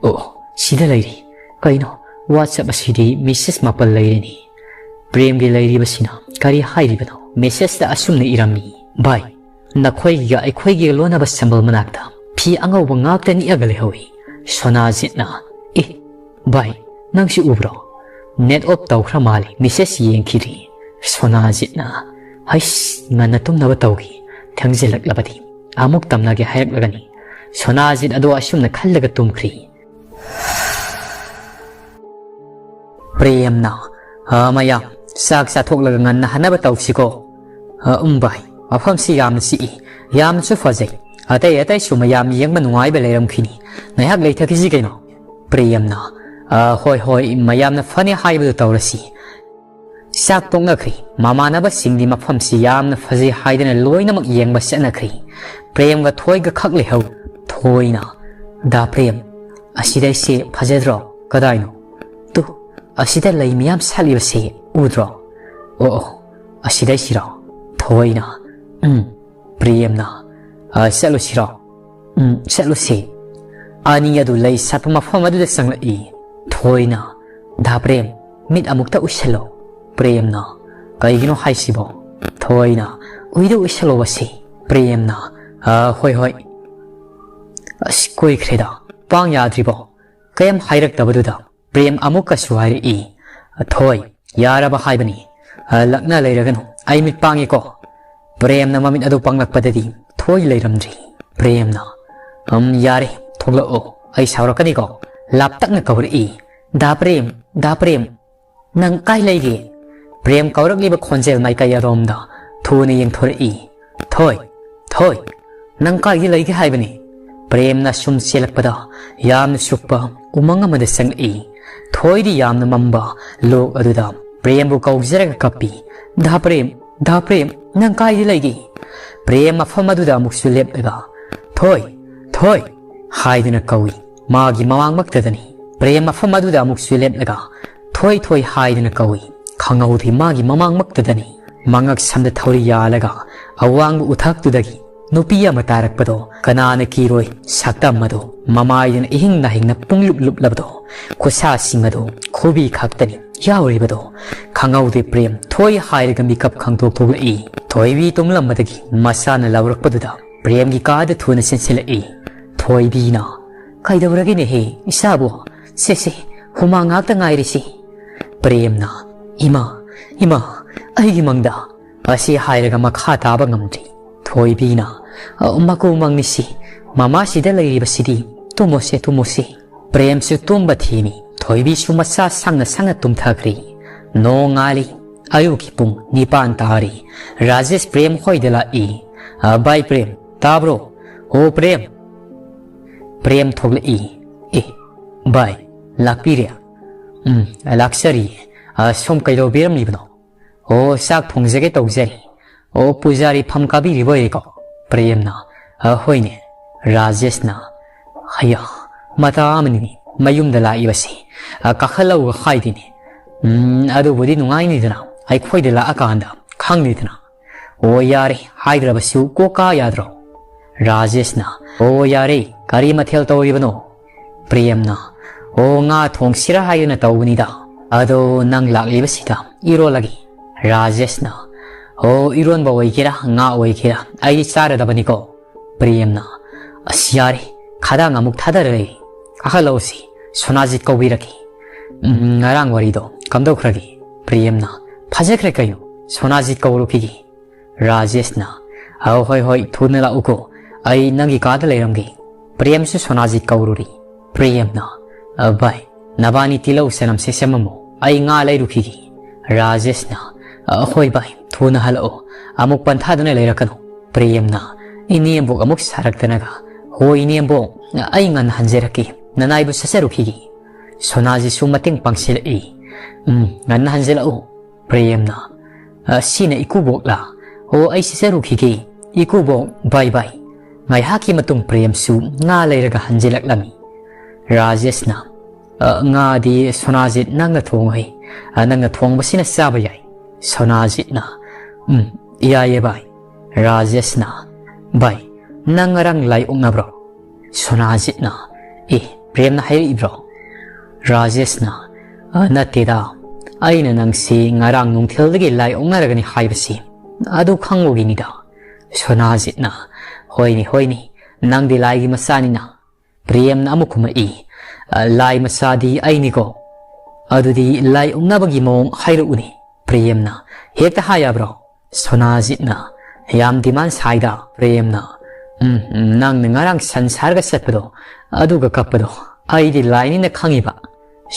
ꯑꯣ, ꯁꯤꯗ ꯂꯩꯔꯤ꯫ ꯀꯩꯅꯣ, WhatsApp ꯑꯁꯤꯗꯤ ꯃꯦꯁꯦꯖ ꯃꯥꯄꯜ ꯂꯩꯔꯦꯅꯦ꯫ ꯄ꯭ꯔꯦꯝꯒꯤ ꯂꯩꯔꯤꯕꯁꯤꯅ ꯀꯔꯤ ꯍꯥꯏꯔꯤꯕꯅꯣ?" ꯃꯦꯁꯦꯖꯇ ꯑꯁꯨꯝꯅ ꯏꯔꯝꯃꯤ: "ꯚꯥꯏ, ꯅꯈꯣꯏꯒꯤꯒ ꯑꯩꯈꯣꯏꯒꯤꯒ ꯂꯣꯟꯅꯕ ꯁꯝꯕꯜ ꯃꯅꯥꯛꯇ ꯐꯤ ꯑꯉꯧꯕ ꯉꯥꯛꯇ ꯅꯤꯛꯑꯒ ꯂꯩꯍꯧꯏ"꯫ ꯁꯣꯅꯥꯖꯤꯠꯅ, "ꯑꯦ, ꯚꯥꯏ, ꯅꯪꯁꯤ ꯎꯕ꯭ꯔꯣ? Net off ꯇꯧꯈ꯭ꯔ ꯃꯥꯜꯂꯦ, ꯃꯦꯁꯦꯖ ꯌꯦꯡꯈꯤꯗ꯭ꯔꯤ"꯫ ꯁꯣꯅꯥꯖꯤꯠꯅ, "ꯍꯩꯁ, ꯉꯟꯅ ꯇꯨꯝꯅꯕ ꯇꯧꯈꯤ, ꯊꯦꯡꯖꯤꯜꯂꯛꯂꯕꯗꯤ ꯑꯃꯨꯛ ꯇꯝꯅꯒꯦ ꯍꯥꯏꯔꯛꯂꯒꯅꯤ"꯫ ꯁꯣꯅꯥꯖꯤꯠ ꯑꯗꯣ ꯑꯁꯨꯝꯅ ꯈꯜꯂꯒ ꯇꯨꯝꯈ꯭ꯔꯤ꯫ ꯄ꯭ꯔꯦꯝꯅ, "ꯑ, ꯃꯌꯥꯝ, ꯆꯥꯛ ꯆꯥꯊꯣꯛꯂꯒ ꯉꯟꯅ ꯍꯟꯅꯕ ꯇꯧꯁꯤꯀꯣ"꯫ "ꯑ, ꯎꯝ ꯚꯥꯏ, ꯃꯐꯝꯁꯤ ꯌꯥꯝꯅ ꯆꯤꯛꯏ, ꯌꯥꯝꯅꯁꯨ ꯐꯖꯩ꯫ ꯑꯇꯩ ꯑꯇꯩꯁꯨ ꯃꯌꯥꯝ ꯌꯦꯡꯕ ꯅꯨꯡꯉꯥꯏꯕ ꯂꯩꯔꯝꯈꯤꯅꯤ, ꯉꯥꯏꯍꯥꯛ ꯂꯩꯊꯈꯤꯁꯤ ꯀꯩꯅꯣ"꯫ ꯄ꯭ꯔꯦꯝꯅ, "ꯑ, ꯍꯣꯏ ꯍꯣꯏ, ꯃꯌꯥꯝꯅ ꯐꯅꯤ ꯍꯥꯏꯕꯗꯨ ꯇꯧꯔꯁꯤ"꯫ ꯆꯥꯛ ꯇꯣꯛꯅꯈ꯭ꯔꯤ꯫ ꯃꯃꯥꯟꯅꯕꯁꯤꯡꯗꯤ ꯃꯐꯝꯁꯤ ꯌꯥꯝꯅ ꯐꯖꯩ ꯍꯥꯏꯗꯨꯅ ꯂꯣꯏꯅꯃꯛ ꯌꯦꯡꯕ ꯆꯠꯅꯈ꯭ꯔꯤ꯫ ꯄ꯭ꯔꯦꯝꯒ ꯊꯣꯏꯒ ꯈꯛ ꯂꯩꯍꯧ꯫ ꯊꯣꯏꯅ, "ꯗꯥ ꯄ꯭ꯔꯦꯝ, ꯑꯁꯤꯗꯩꯁꯦ ꯐꯖꯗ꯭ꯔꯣ? ꯀꯗꯥꯏꯅꯣ? ꯇꯨ, ꯑꯁꯤꯗ ꯂꯩ ꯃꯌꯥꯝ ꯁꯥꯠꯂꯤꯕꯁꯦ ꯎꯗ꯭ꯔꯣ? ꯑꯣ, ꯑꯣ, ꯑꯁꯤꯗꯩꯁꯤꯔꯣ?" ꯊꯣꯏꯅ, "ꯎꯝ"꯫ ꯄ꯭ꯔꯦꯝꯅ, "ꯑ, ꯆꯠꯂꯨꯁꯤꯔꯣ?" "ꯎꯝ, ꯆꯠꯂꯨꯁꯤ"꯫ ꯑꯅꯤ ꯑꯗꯨ ꯂꯩ ꯁꯥꯠꯄ ꯃꯐꯝ ꯑꯗꯨꯗ ꯆꯪꯂꯛꯏ꯫ ꯊꯣꯏꯅ, "ꯗꯥ ꯄ꯭ꯔꯦꯝ, ꯃꯤꯠ ꯑꯃꯨꯛꯇ ꯎꯏꯁꯜꯂꯣ"꯫ ꯄ꯭ꯔꯦꯝꯅ, "ꯀꯩꯒꯤꯅꯣ ꯍꯥꯏꯁꯤꯕꯣ?" ꯊꯣꯏꯅ, "ꯎꯏꯗ ꯎꯏꯁꯜꯂꯣ ꯑꯁꯤ"꯫ ꯄ꯭ꯔꯦꯝꯅ, "ꯑ, ꯍꯣꯏ, ꯍꯣꯏ"꯫ ꯑꯁ, ꯀꯨꯏꯈ꯭ꯔꯦꯗ, ꯄꯥꯡ ꯌꯥꯗ꯭ꯔꯤꯕꯣ? ꯀꯩꯝ ꯍꯥꯏꯔꯛꯇꯕꯗꯨꯗ ꯄ꯭ꯔꯦꯝ ꯑꯃꯨꯛꯀꯁꯨ ꯍꯥꯏꯔꯛꯏ, "ꯊꯣꯏ, ꯌꯥꯔꯕ ꯍꯥꯏꯕꯅꯤ, ꯂꯛꯅ ꯂꯩꯔꯒꯅꯨ, ꯑꯩ ꯃꯤꯠ ꯄꯥꯡꯉꯦꯀꯣ"꯫ ꯄ꯭ꯔꯦꯝꯅ ꯃꯃꯤꯠ ꯑꯗꯨ ꯄꯥꯡꯂꯛꯄꯗꯗꯤ ꯑꯣꯏ ꯂꯩꯔꯝꯗ꯭ꯔꯤ꯫ ꯄ꯭ꯔꯦꯝꯅ, "ꯎꯝ, ꯌꯥꯔꯦ, ꯊꯣꯛꯂꯛꯑꯣ, ꯑꯩ ꯁꯥꯎꯔꯛꯀꯅꯤꯀꯣ?" ꯂꯥꯞꯇꯛꯅ ꯀꯧꯔꯛꯏ, "ꯗꯥ ꯄ꯭ꯔꯦꯝ, ꯗꯥ ꯄ꯭ꯔꯦꯝ, ꯅꯪ ꯀꯥꯏ ꯂꯩꯒꯦ?" ꯄ꯭ꯔꯦꯝ ꯀꯧꯔꯛꯂꯤꯕ ꯈꯣꯟꯖꯦꯜ ꯃꯥꯏꯀꯩ ꯑꯗꯣꯝꯗ ꯊꯨꯅ ꯌꯦꯡꯊꯣꯔꯛꯏ꯫ "ꯊꯣꯏ, ꯊꯣꯏ, ꯅꯪ ꯀꯥꯏꯗ ꯂꯩꯒꯦ ꯍꯥꯏꯕꯅꯤ?" ꯄ꯭ꯔꯦꯝꯅ ꯁꯨꯝ ꯆꯦꯜꯂꯛꯄꯗ ꯌꯥꯝꯅ ꯁꯨꯛꯄ ꯎꯃꯪ ꯑꯃꯗ ꯆꯪꯂꯛꯏ꯫ ꯊꯣꯏꯗꯤ ꯌꯥꯝꯅ ꯃꯝꯕ ꯂꯣꯛ ꯑꯗꯨꯗ ꯄ꯭ꯔꯦꯝꯕꯨ ꯀꯧꯖꯔꯒ ꯀꯞꯄꯤ꯫ "ꯗꯥ ꯄ꯭ꯔꯦꯝ, ꯗꯥ ꯄ꯭ꯔꯦꯝ, ꯅꯪ ꯀꯥꯏꯗ ꯂꯩꯒꯦ?" ꯄ꯭ꯔꯦꯝ ꯃꯐꯝ ꯑꯗꯨꯗ ꯑꯃꯨꯛꯁꯨ ꯂꯦꯞꯂꯒ, "ꯊꯣꯏ, ꯊꯣꯏ" ꯍꯥꯏꯗꯨꯅ ꯀꯧꯏ꯫ ꯃꯥꯒꯤ ꯃꯃꯥꯡꯃꯛꯇꯗꯅꯤ꯫ ꯄ꯭ꯔꯦꯝ ꯃꯐꯝ ꯑꯗꯨꯗ ꯑꯃꯨꯛꯁꯨ ꯂꯦꯞꯂꯒ, "ꯊꯣꯏ, ꯊꯣꯏ" ꯍꯥꯏꯗꯨꯅ ꯀꯧꯏ꯫ ꯈꯪꯍꯧꯗꯦ, ꯃꯥꯒꯤ ꯃꯃꯥꯡꯃꯛꯇꯗꯅꯤ꯫ ꯃꯉꯛ ꯁꯝꯗ ꯊꯧꯔꯤ ꯌꯥꯜꯂꯒ ꯑꯋꯥꯡꯕ ꯎꯊꯛꯇꯨꯗꯒꯤ ꯅꯨꯄꯤ ꯑꯃ ꯇꯥꯔꯛꯄꯗꯣ ꯀꯅꯥꯅ ꯀꯤꯔꯣꯏ? ꯁꯛꯇꯝ ꯑꯗꯣ ꯃꯃꯥꯏꯗꯅ ꯏꯍꯤꯡ ꯅꯥꯍꯤꯡꯅ ꯄꯨꯡꯂꯨꯞ ꯂꯨꯞꯂꯕꯗꯣ, ꯈꯨꯠꯁꯥꯁꯤꯡ ꯑꯗꯣ ꯈꯨꯕꯤ ꯈꯛꯇꯅꯤ ꯌꯥꯎꯔꯤꯕꯗꯣ꯫ ꯈꯪꯍꯧꯗꯦ, ꯄ꯭ꯔꯦꯝ "ꯊꯣꯏ" ꯍꯥꯏꯔꯒ ꯃꯤꯀꯞ ꯈꯪꯗꯣꯛ ꯊꯣꯛꯂꯛꯏ꯫ ꯊꯣꯏꯕꯤ ꯇꯨꯝꯂꯝꯕꯗꯒꯤ ꯃꯁꯥꯅ ꯂꯧꯔꯛꯄꯗꯨꯗ ꯄ꯭ꯔꯦꯝꯒꯤ ꯀꯥꯗ ꯊꯨꯅ ꯆꯦꯟꯁꯤꯜꯂꯛꯏ꯫ ꯊꯣꯏꯕꯤꯅ, "ꯀꯩꯗꯧꯔꯒꯦꯅꯦꯍꯦ ꯏꯆꯥꯕꯨ? ꯁꯦ, ꯁꯦ, ꯍꯨꯃꯥꯡ ꯉꯥꯛꯇ ꯉꯥꯏꯔꯤꯁꯤ꯫" ꯄ꯭ꯔꯦꯝꯅ, "ꯏꯃꯥ, ꯏꯃꯥ, ꯑꯩꯒꯤ ꯃꯪꯗ!" ꯑꯁꯤ ꯍꯥꯏꯔꯒ ꯃꯈꯥ ꯇꯥꯕ ꯉꯝꯗ꯭ꯔꯤ꯫ ꯊꯣꯏꯕꯤꯅ, "ꯑ, ꯃꯀꯨ ꯃꯪꯅꯤꯁꯤ, ꯃꯃꯥꯁꯤꯗ ꯂꯩꯔꯤꯕꯁꯤꯗꯤ, ꯇꯨꯝꯃꯣꯁꯦ, ꯇꯨꯝꯃꯣꯁꯦ꯫" ꯄ꯭ꯔꯦꯝꯁꯨ ꯇꯨꯝꯕ ꯊꯦꯝꯃꯤ꯫ ꯊꯣꯏꯕꯤꯁꯨ ꯃꯁꯥ ꯁꯪꯅ ꯁꯪꯅ ꯇꯨꯝꯊꯈ꯭ꯔꯦ꯫ ꯅꯣꯡꯉꯥꯜꯂꯤ꯫ ꯑꯌꯨꯛꯀꯤ ꯄꯨꯡ ꯅꯤꯄꯥꯟ ꯇꯥꯔꯤ꯫ ꯔꯥꯖꯦꯁ ꯄ꯭ꯔꯦꯝ ꯍꯣꯏꯗ ꯂꯥꯛꯏ꯫ "ꯑ, ꯚꯥꯏ ꯄ꯭ꯔꯦꯝ, ꯇꯥꯕ꯭ꯔꯣ? ꯑꯣ ꯄ꯭ꯔꯦꯝ!" ꯄ꯭ꯔꯦꯝ ꯊꯣꯛꯂꯛꯏ꯫ "ꯑꯦ, ꯚꯥꯏ, ꯂꯥꯛꯄꯤꯔꯦ?" "ꯎꯝ, ꯂꯥꯛꯆꯔꯤ꯫ ꯑ, ꯁꯣꯝ ꯀꯩꯗꯧꯕꯤꯔꯝꯂꯤꯕꯅꯣ?" "ꯑꯣ, ꯆꯥꯛ ꯊꯣꯡꯖꯒꯦ ꯇꯧꯖꯔꯤ꯫" "ꯑꯣ, ꯄꯨꯖꯥꯔꯤ ꯐꯝ ꯀꯥꯕꯤꯔꯤꯕ ꯑꯣꯏꯔꯦꯀꯣ?" ꯄ꯭ꯔꯦꯝꯅ, "ꯑ, ꯍꯣꯏꯅꯦ꯫" ꯔꯥꯖꯦꯁꯅ, "ꯍꯌꯥ, ꯃꯇꯥ ꯑꯃꯅꯤꯅꯦ ꯃꯌꯨꯝꯗ ꯂꯥꯛꯏꯕꯁꯤ꯫ ꯑ, ꯀꯥꯈꯠꯂꯛꯎꯒ ꯍꯥꯏꯗꯦꯅꯦ꯫ ꯎꯝ, ꯑꯗꯨꯕꯨꯗꯤ ꯅꯨꯡꯉꯥꯏꯅꯤꯗꯅ, ꯑꯩꯈꯣꯏꯗ ꯂꯥꯛꯑꯀꯥꯟꯗ ꯈꯪꯅꯤꯗꯅ꯫ ꯑꯣ, ꯌꯥꯔꯦ, ꯍꯥꯏꯗ꯭ꯔꯕꯁꯨ ꯀꯣꯛ ꯀꯥ ꯌꯥꯗ꯭ꯔꯣ?" ꯔꯥꯖꯦꯁꯅ, "ꯑꯣ, ꯌꯥꯔꯦ, ꯀꯔꯤ ꯃꯊꯦꯜ ꯇꯧꯔꯤꯕꯅꯣ?" ꯄ꯭ꯔꯦꯝꯅ, "ꯑꯣ, ꯉꯥ ꯊꯣꯡꯁꯤꯔ ꯍꯥꯏꯗꯨꯅ ꯇꯧꯕꯅꯤꯗ꯫ ꯑꯗꯣ ꯅꯪ ꯂꯥꯛꯂꯤꯕꯁꯤꯗ ꯏꯔꯣꯜꯂꯒꯦ꯫" ꯔꯥꯖꯦꯁꯅ, "ꯑꯣ, ꯏꯔꯣꯟꯕ ꯑꯣꯏꯒꯦꯔꯥ, ꯉꯥ ꯑꯣꯏꯒꯦꯔꯥ, ꯑꯩꯗꯤ ꯆꯥꯔꯗꯕꯅꯤꯀꯣ꯫" ꯄ꯭ꯔꯦꯝꯅ, "ꯑꯁ, ꯌꯥꯔꯦ, ꯈꯗꯥꯡ ꯑꯃꯨꯛ ꯊꯥꯗꯔ ꯂꯩ꯫ ꯀꯥꯈꯠꯂꯛꯎꯁꯤ, ꯁꯣꯅꯥꯖꯤꯠ ꯀꯧꯕꯤꯔꯛꯀꯦ꯫" "ꯎꯝ, ꯉꯔꯥꯡ ꯋꯥꯔꯤꯗꯣ ꯀꯝꯗꯧꯈ꯭ꯔꯒꯦ?" ꯄ꯭ꯔꯦꯝꯅ, "ꯐꯖꯈ꯭ꯔꯦ ꯀꯩꯅꯣ, ꯁꯣꯅꯥꯖꯤꯠ ꯀꯧꯔꯨꯈꯤꯒꯦ꯫" ꯔꯥꯖꯦꯁꯅ, "ꯑ, ꯍꯣꯏ, ꯍꯣꯏ, ꯊꯨꯅ ꯂꯥꯛꯎꯀꯣ꯫ ꯑꯩ ꯅꯪꯒꯤ ꯀꯥꯗ ꯂꯩꯔꯝꯒꯦ꯫" ꯄ꯭ꯔꯦꯝꯁꯨ ꯁꯣꯅꯥꯖꯤꯠ ꯀꯧꯔꯨꯔꯤ꯫ ꯄ꯭ꯔꯦꯝꯅ, "ꯑ, ꯚꯥꯏ, ꯅꯕꯥꯅꯤ ꯇꯤꯜꯍꯧ ꯆꯅꯝꯁꯦ ꯁꯦꯝꯃꯝꯃꯣ꯫ ꯑꯩ ꯉꯥ ꯂꯩꯔꯨꯈꯤꯒꯦ꯫" ꯔꯥꯖꯦꯁꯅ, "ꯑ, ꯍꯣꯏ ꯚꯥꯏ, ꯊꯨꯅ ꯍꯜꯂꯛꯑꯣ꯫ ꯑꯃꯨꯛ ꯄꯟꯊꯥꯗꯨꯅ ꯂꯩꯔꯛꯀꯅꯨ꯫" ꯄ꯭ꯔꯦꯝꯅ, "ꯏꯅꯦꯝꯕꯣꯛ ꯑꯃꯨꯛ ꯁꯥꯔꯛꯇꯅꯒ꯫" "ꯍꯣꯏ ꯏꯅꯦꯝꯕꯣꯛ, ꯑꯩ ꯉꯟꯅ ꯍꯟꯖꯔꯛꯀꯦ꯫ ꯅꯅꯥꯏꯕꯨ ꯆꯠꯆꯔꯨꯈꯤꯒꯦ꯫" ꯁꯣꯅꯥꯖꯤꯠꯁꯨ ꯃꯇꯦꯡ ꯄꯥꯡꯁꯤꯜꯂꯛꯏ꯫ "ꯎꯝ, ꯉꯟꯅ ꯍꯟꯖꯤꯜꯂꯛꯎ꯫" ꯄ꯭ꯔꯦꯝꯅ, "ꯑ, ꯁꯤꯅ ꯏꯀꯨꯕꯣꯛꯂꯥ? ꯑꯣ, ꯑꯩ ꯆꯠꯆꯔꯨꯈꯤꯒꯦ꯫ ꯏꯀꯨꯕꯣꯛ, ꯕꯥꯏ ꯕꯥꯏ꯫" ꯉꯥꯏꯍꯥꯛꯀꯤ ꯃꯇꯨꯡ ꯄ꯭ꯔꯦꯝꯁꯨ ꯉꯥ ꯂꯩꯔꯒ ꯍꯟꯖꯤꯜꯂꯛꯂꯝꯃꯤ꯫ ꯔꯥꯖꯦꯁꯅ, "ꯑ, ꯉꯥꯗꯤ ꯁꯣꯅꯥꯖꯤꯠ ꯅꯪꯅ ꯊꯣꯡꯉꯨꯍꯦ꯫ ꯑ, ꯅꯪꯅ ꯊꯣꯡꯕꯁꯤꯅ ꯆꯥꯕ ꯌꯥꯏ꯫" ꯁꯣꯅꯥꯖꯤꯠꯅ, "ꯎꯝ, ꯌꯥꯏꯌꯦ ꯚꯥꯏ꯫" ꯔꯥꯖꯦꯁꯅ, "ꯚꯥꯏ, ꯅꯪ ꯉꯔꯥꯡ ꯂꯥꯏ ꯑꯣꯛꯅꯕ꯭ꯔꯣ?" ꯁꯣꯅꯥꯖꯤꯠꯅ, "ꯑꯦ, ꯄ꯭ꯔꯦꯝꯅ ꯍꯥꯏꯔꯛꯏꯕ꯭ꯔꯣ?" ꯔꯥꯖꯦꯁꯅ, "ꯑ, ꯅꯠꯇꯦꯗ, ꯑꯩꯅ ꯅꯪꯁꯤ ꯉꯔꯥꯡ ꯅꯨꯡꯊꯤꯜꯗꯒꯤ ꯂꯥꯏ ꯑꯣꯛꯅꯔꯒꯅꯤ ꯍꯥꯏꯕꯁꯤ ꯑꯗꯨ ꯈꯪꯕꯒꯤꯅꯤꯗ꯫" ꯁꯣꯅꯥꯖꯤꯠꯅ, "ꯍꯣꯏꯅꯦ, ꯍꯣꯏꯅꯦ, ꯅꯪꯗꯤ ꯂꯥꯏꯒꯤ ꯃꯆꯥꯅꯤꯅ꯫" ꯄ꯭ꯔꯦꯝꯅ ꯑꯃꯨꯛ ꯈꯨꯝꯃꯛꯏ, "ꯑ, ꯂꯥꯏ ꯃꯆꯥꯗꯤ ꯑꯩꯅꯤꯀꯣ꯫ ꯑꯗꯨꯗꯤ ꯂꯥꯏ ꯑꯣꯛꯅꯕꯒꯤ ꯃꯑꯣꯡ ꯍꯥꯏꯔꯛꯎꯅꯦ꯫" ꯄ꯭ꯔꯦꯝꯅ, "ꯍꯦꯛꯇ ꯍꯥꯏ ꯌꯥꯕ꯭ꯔꯣ?" ꯁꯣꯅꯥꯖꯤꯠꯅ, "ꯌꯥꯝ demand ꯁꯥꯏꯗ꯫" ꯄ꯭ꯔꯦꯝꯅ, "ꯎꯝ, ꯎꯝ, ꯅꯪꯅ ꯉꯔꯥꯡ ꯁꯟ ꯁꯥꯔꯒ ꯆꯠꯄꯗꯣ, ꯑꯗꯨꯒ ꯀꯞꯄꯗꯣ, ꯑꯩꯗꯤ ꯂꯥꯏꯅꯤꯅ ꯈꯪꯉꯤꯕ꯫"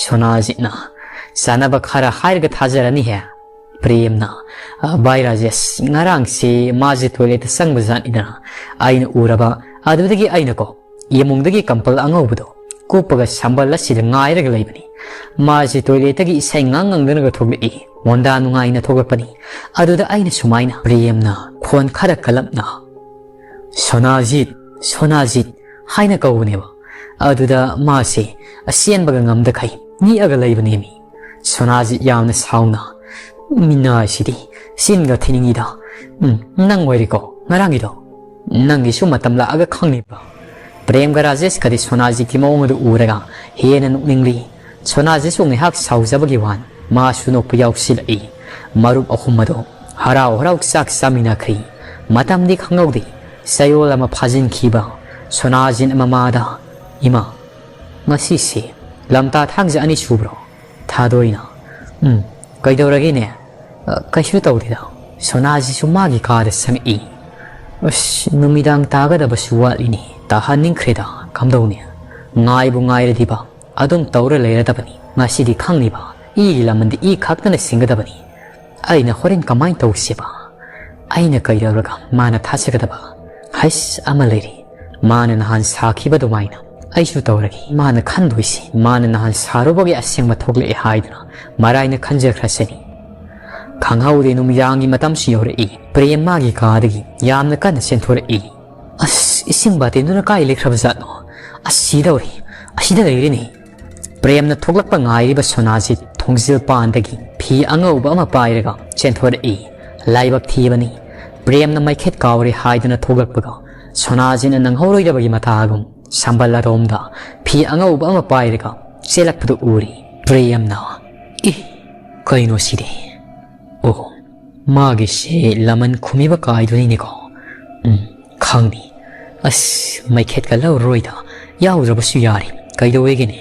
ꯁꯣꯅꯥꯖꯤꯠꯅ, "ꯆꯥꯅꯕ ꯈꯔ ꯍꯥꯏꯔꯒ ꯊꯥꯖꯔꯅꯤꯍꯦ꯫" ꯄ꯭ꯔꯦꯝꯅ, "ꯑ, ꯚꯥꯏ ꯔꯥꯖꯦꯁ, ꯉꯔꯥꯡꯁꯦ ꯃꯥꯁꯦ toilet ꯆꯪꯕ ꯖꯥꯠꯅꯤꯗꯅ, ꯑꯩꯅ ꯎꯔꯕ, ꯑꯗꯨꯗꯒꯤ ꯑꯩꯅꯀꯣ, ꯏꯃꯨꯡꯗꯒꯤ ꯀꯝꯄꯜ ꯑꯉꯧꯕꯗꯣ ꯀꯨꯞꯄꯒ ꯁꯝꯕꯜ ꯑꯁꯤꯗ ꯉꯥꯏꯔꯒ ꯂꯩꯕꯅꯤ꯫ ꯃꯥꯁꯦ toilet ꯏꯁꯩ ꯉꯥꯡ ꯉꯪꯗꯅꯒ ꯊꯣꯛꯂꯛꯏ꯫ ꯃꯣꯟꯗꯥ ꯅꯨꯡꯉꯥꯏꯅ ꯊꯣꯛꯂꯛꯄꯅꯤ꯫ ꯑꯗꯨꯗ ꯑꯩꯅ ꯁꯨꯃꯥꯏꯅ", ꯄ꯭ꯔꯦꯝꯅ ꯈꯣꯟ ꯈꯔ ꯀꯜꯂꯞꯅ, "ꯁꯣꯅꯥꯖꯤꯠ, ꯁꯣꯅꯥꯖꯤꯠ" ꯍꯥꯏꯅ ꯀꯧꯕꯅꯦꯕ꯫ ꯑꯗꯨꯗ ꯃꯥꯁꯦ ꯑꯆꯦꯟꯕꯒ ꯉꯝꯗꯈꯩ ꯅꯤꯛꯑꯒ ꯂꯩꯕꯅꯦꯃꯤ꯫ ꯁꯣꯅꯥꯖꯤꯠ ꯌꯥꯝꯅ ꯁꯥꯎꯅ, "ꯃꯤꯅꯥꯏꯁꯤꯗꯤ ꯆꯤꯟꯒ ꯊꯤꯅꯤꯡꯉꯤꯗ꯫ ꯎꯝ, ꯅꯪ ꯑꯣꯏꯔꯦꯀꯣ ꯉꯔꯥꯡꯒꯤꯗꯣ꯫ ꯅꯪꯒꯤꯁꯨ ꯃꯇꯝ ꯂꯥꯛꯑꯒ ꯈꯪꯅꯤꯕ꯫" ꯄ꯭ꯔꯦꯝꯒ ꯔꯥꯖꯦꯁꯀꯗꯤ ꯁꯣꯅꯥꯖꯤꯠꯀꯤ ꯃꯑꯣꯡ ꯑꯗꯨ ꯎꯔꯒ ꯍꯦꯟꯅ ꯅꯣꯛꯅꯤꯡꯂꯤ꯫ ꯁꯣꯅꯥꯖꯤꯠꯁꯨ ꯉꯥꯏꯍꯥꯛ ꯁꯥꯎꯖꯕꯒꯤ ꯋꯥꯅꯤ, ꯃꯥꯁꯨ ꯅꯣꯛꯄ ꯌꯥꯎꯁꯤꯜꯂꯛꯏ꯫ ꯃꯔꯨꯞ ꯑꯍꯨꯝ ꯑꯗꯨ ꯍꯔꯥꯎ ꯍꯔꯥꯎ ꯆꯥꯛ ꯆꯥꯃꯤꯟꯅꯈ꯭ꯔꯤ꯫ ꯃꯇꯝꯗꯤ ꯈꯪꯍꯧꯗꯦ꯫ ꯆꯌꯣꯜ ꯑꯃ ꯐꯥꯖꯤꯟꯈꯤꯕ꯫ ꯁꯣꯅꯥꯖꯤꯠ ꯃꯃꯥꯗ, "ꯏꯃꯥ, ꯉꯁꯤꯁꯤ ꯂꯝꯇꯥ ꯊꯥꯡꯖ ꯑꯅꯤ ꯁꯨꯕ꯭ꯔꯣ?" ꯊꯥꯗꯣꯏꯅ, "ꯎꯝ, ꯀꯩꯗꯧꯔꯒꯦꯅꯦ?" "ꯑ, ꯀꯩꯁꯨ ꯇꯧꯗꯦꯗ꯫" ꯁꯣꯅꯥꯖꯤꯠꯁꯨ ꯃꯥꯒꯤ ꯀꯥꯗ ꯆꯪꯉꯛꯏ꯫ ꯑꯁ, ꯅꯨꯃꯤꯗꯥꯡ ꯇꯥꯒꯗꯕꯁꯨ ꯋꯥꯠꯂꯤꯅꯦ꯫ ꯇꯥꯍꯟꯅꯤꯡꯈ꯭ꯔꯦꯗ꯫ ꯀꯝꯗꯧꯅꯤ? ꯉꯥꯏꯕꯨ ꯉꯥꯏꯔꯗꯤꯕ ꯑꯗꯨꯝ ꯇꯧꯔ ꯂꯩꯔꯗꯕꯅꯤ꯫ ꯉꯁꯤꯗꯤ ꯈꯪꯅꯤꯕ꯫ ꯏꯒꯤ ꯂꯃꯟꯗꯤ ꯏ ꯈꯛꯇꯅ ꯁꯤꯡꯒꯗꯕꯅꯤ꯫ ꯑꯩꯅ ꯍꯣꯔꯦꯟ ꯀꯃꯥꯏꯅ ꯇꯧꯁꯦꯕ? ꯑꯩꯅ ꯀꯩꯗꯧꯔꯒ ꯃꯥꯅ ꯊꯥꯖꯒꯗꯕ? ꯍꯩꯁ, ꯑꯃ ꯂꯩꯔꯤ꯫ ꯃꯥꯅ ꯅꯍꯥꯟ ꯁꯥꯈꯤꯕ ꯑꯗꯨꯃꯥꯏꯅ ꯑꯩꯁꯨ ꯇꯧꯔꯒꯦ꯫ ꯃꯥꯅ ꯈꯟꯗꯣꯏꯁꯤ, ꯃꯥꯅ ꯅꯍꯥꯟ ꯁꯥꯔꯨꯕꯒꯤ ꯑꯁꯦꯡꯕ ꯊꯣꯛꯂꯛꯑꯦ ꯍꯥꯏꯗꯨꯅ ꯃꯔꯥꯏꯅ ꯈꯟꯖꯈ꯭ꯔꯁꯅꯤ꯫ ꯈꯪꯍꯧꯗꯦ, ꯅꯨꯃꯤꯗꯥꯡꯒꯤ ꯃꯇꯝꯁꯨ ꯌꯧꯔꯛꯏ꯫ ꯄ꯭ꯔꯦꯝ ꯃꯥꯒꯤ ꯀꯥꯗꯒꯤ ꯌꯥꯝꯅ ꯀꯟꯅ ꯆꯦꯟꯊꯣꯔꯛꯏ꯫ ꯑꯁ, ꯏꯁꯤꯡ ꯕꯥꯇꯤꯟꯗꯨꯅ ꯀꯥꯏ ꯂꯩꯈ꯭ꯔꯕ ꯖꯥꯠꯅꯣ? ꯑꯁ, ꯁꯤꯗꯧꯔꯤ꯫ ꯑꯁꯤꯗ ꯂꯩꯔꯤꯅꯤ꯫ ꯄ꯭ꯔꯦꯝꯅ ꯊꯣꯛꯂꯛꯄ ꯉꯥꯏꯔꯤꯕ ꯁꯣꯅꯥꯖꯤꯠ ꯊꯣꯡꯖꯤꯜ ꯄꯥꯟꯗꯒꯤ ꯐꯤ ꯑꯉꯧꯕ ꯑꯃ ꯄꯥꯏꯔꯒ ꯆꯦꯟꯊꯣꯔꯛꯏ꯫ ꯂꯥꯏꯕꯛ ꯊꯤꯕꯅꯤ, ꯄ꯭ꯔꯦꯝꯅ ꯃꯩꯈꯦꯠ ꯀꯥꯎꯔꯦ ꯍꯥꯏꯗꯨꯅ ꯊꯣꯛꯂꯛꯄꯒ ꯁꯣꯅꯥꯖꯤꯠꯅ ꯅꯪꯍꯧꯔꯣꯏꯗꯕꯒꯤ ꯃꯇꯥꯒꯨꯝ ꯁꯝꯕꯜ ꯑꯗꯣꯝꯗ ꯐꯤ ꯑꯉꯧꯕ ꯑꯃ ꯄꯥꯏꯔꯒ ꯆꯦꯜꯂꯛꯄꯗꯨ ꯎꯔꯤ꯫ ꯄ꯭ꯔꯦꯝꯅ, "ꯏ, ꯀꯩꯅꯣ ꯁꯤꯗꯤ? ꯑꯣ, ꯃꯥꯒꯤꯁꯦ ꯂꯃꯟ ꯈꯨꯝꯃꯤꯕ ꯀꯥꯏꯗꯨꯅꯤꯅꯦꯀꯣ꯫ ꯎꯝ, ꯈꯪꯅꯤ꯫ ꯑꯁ, ꯃꯩꯈꯦꯠꯀ ꯂꯧꯔꯔꯣꯏꯗ, ꯌꯥꯎꯗ꯭ꯔꯕꯁꯨ ꯌꯥꯔꯦ꯫ ꯀꯩꯗꯧꯋꯦꯒꯦꯅꯦ?"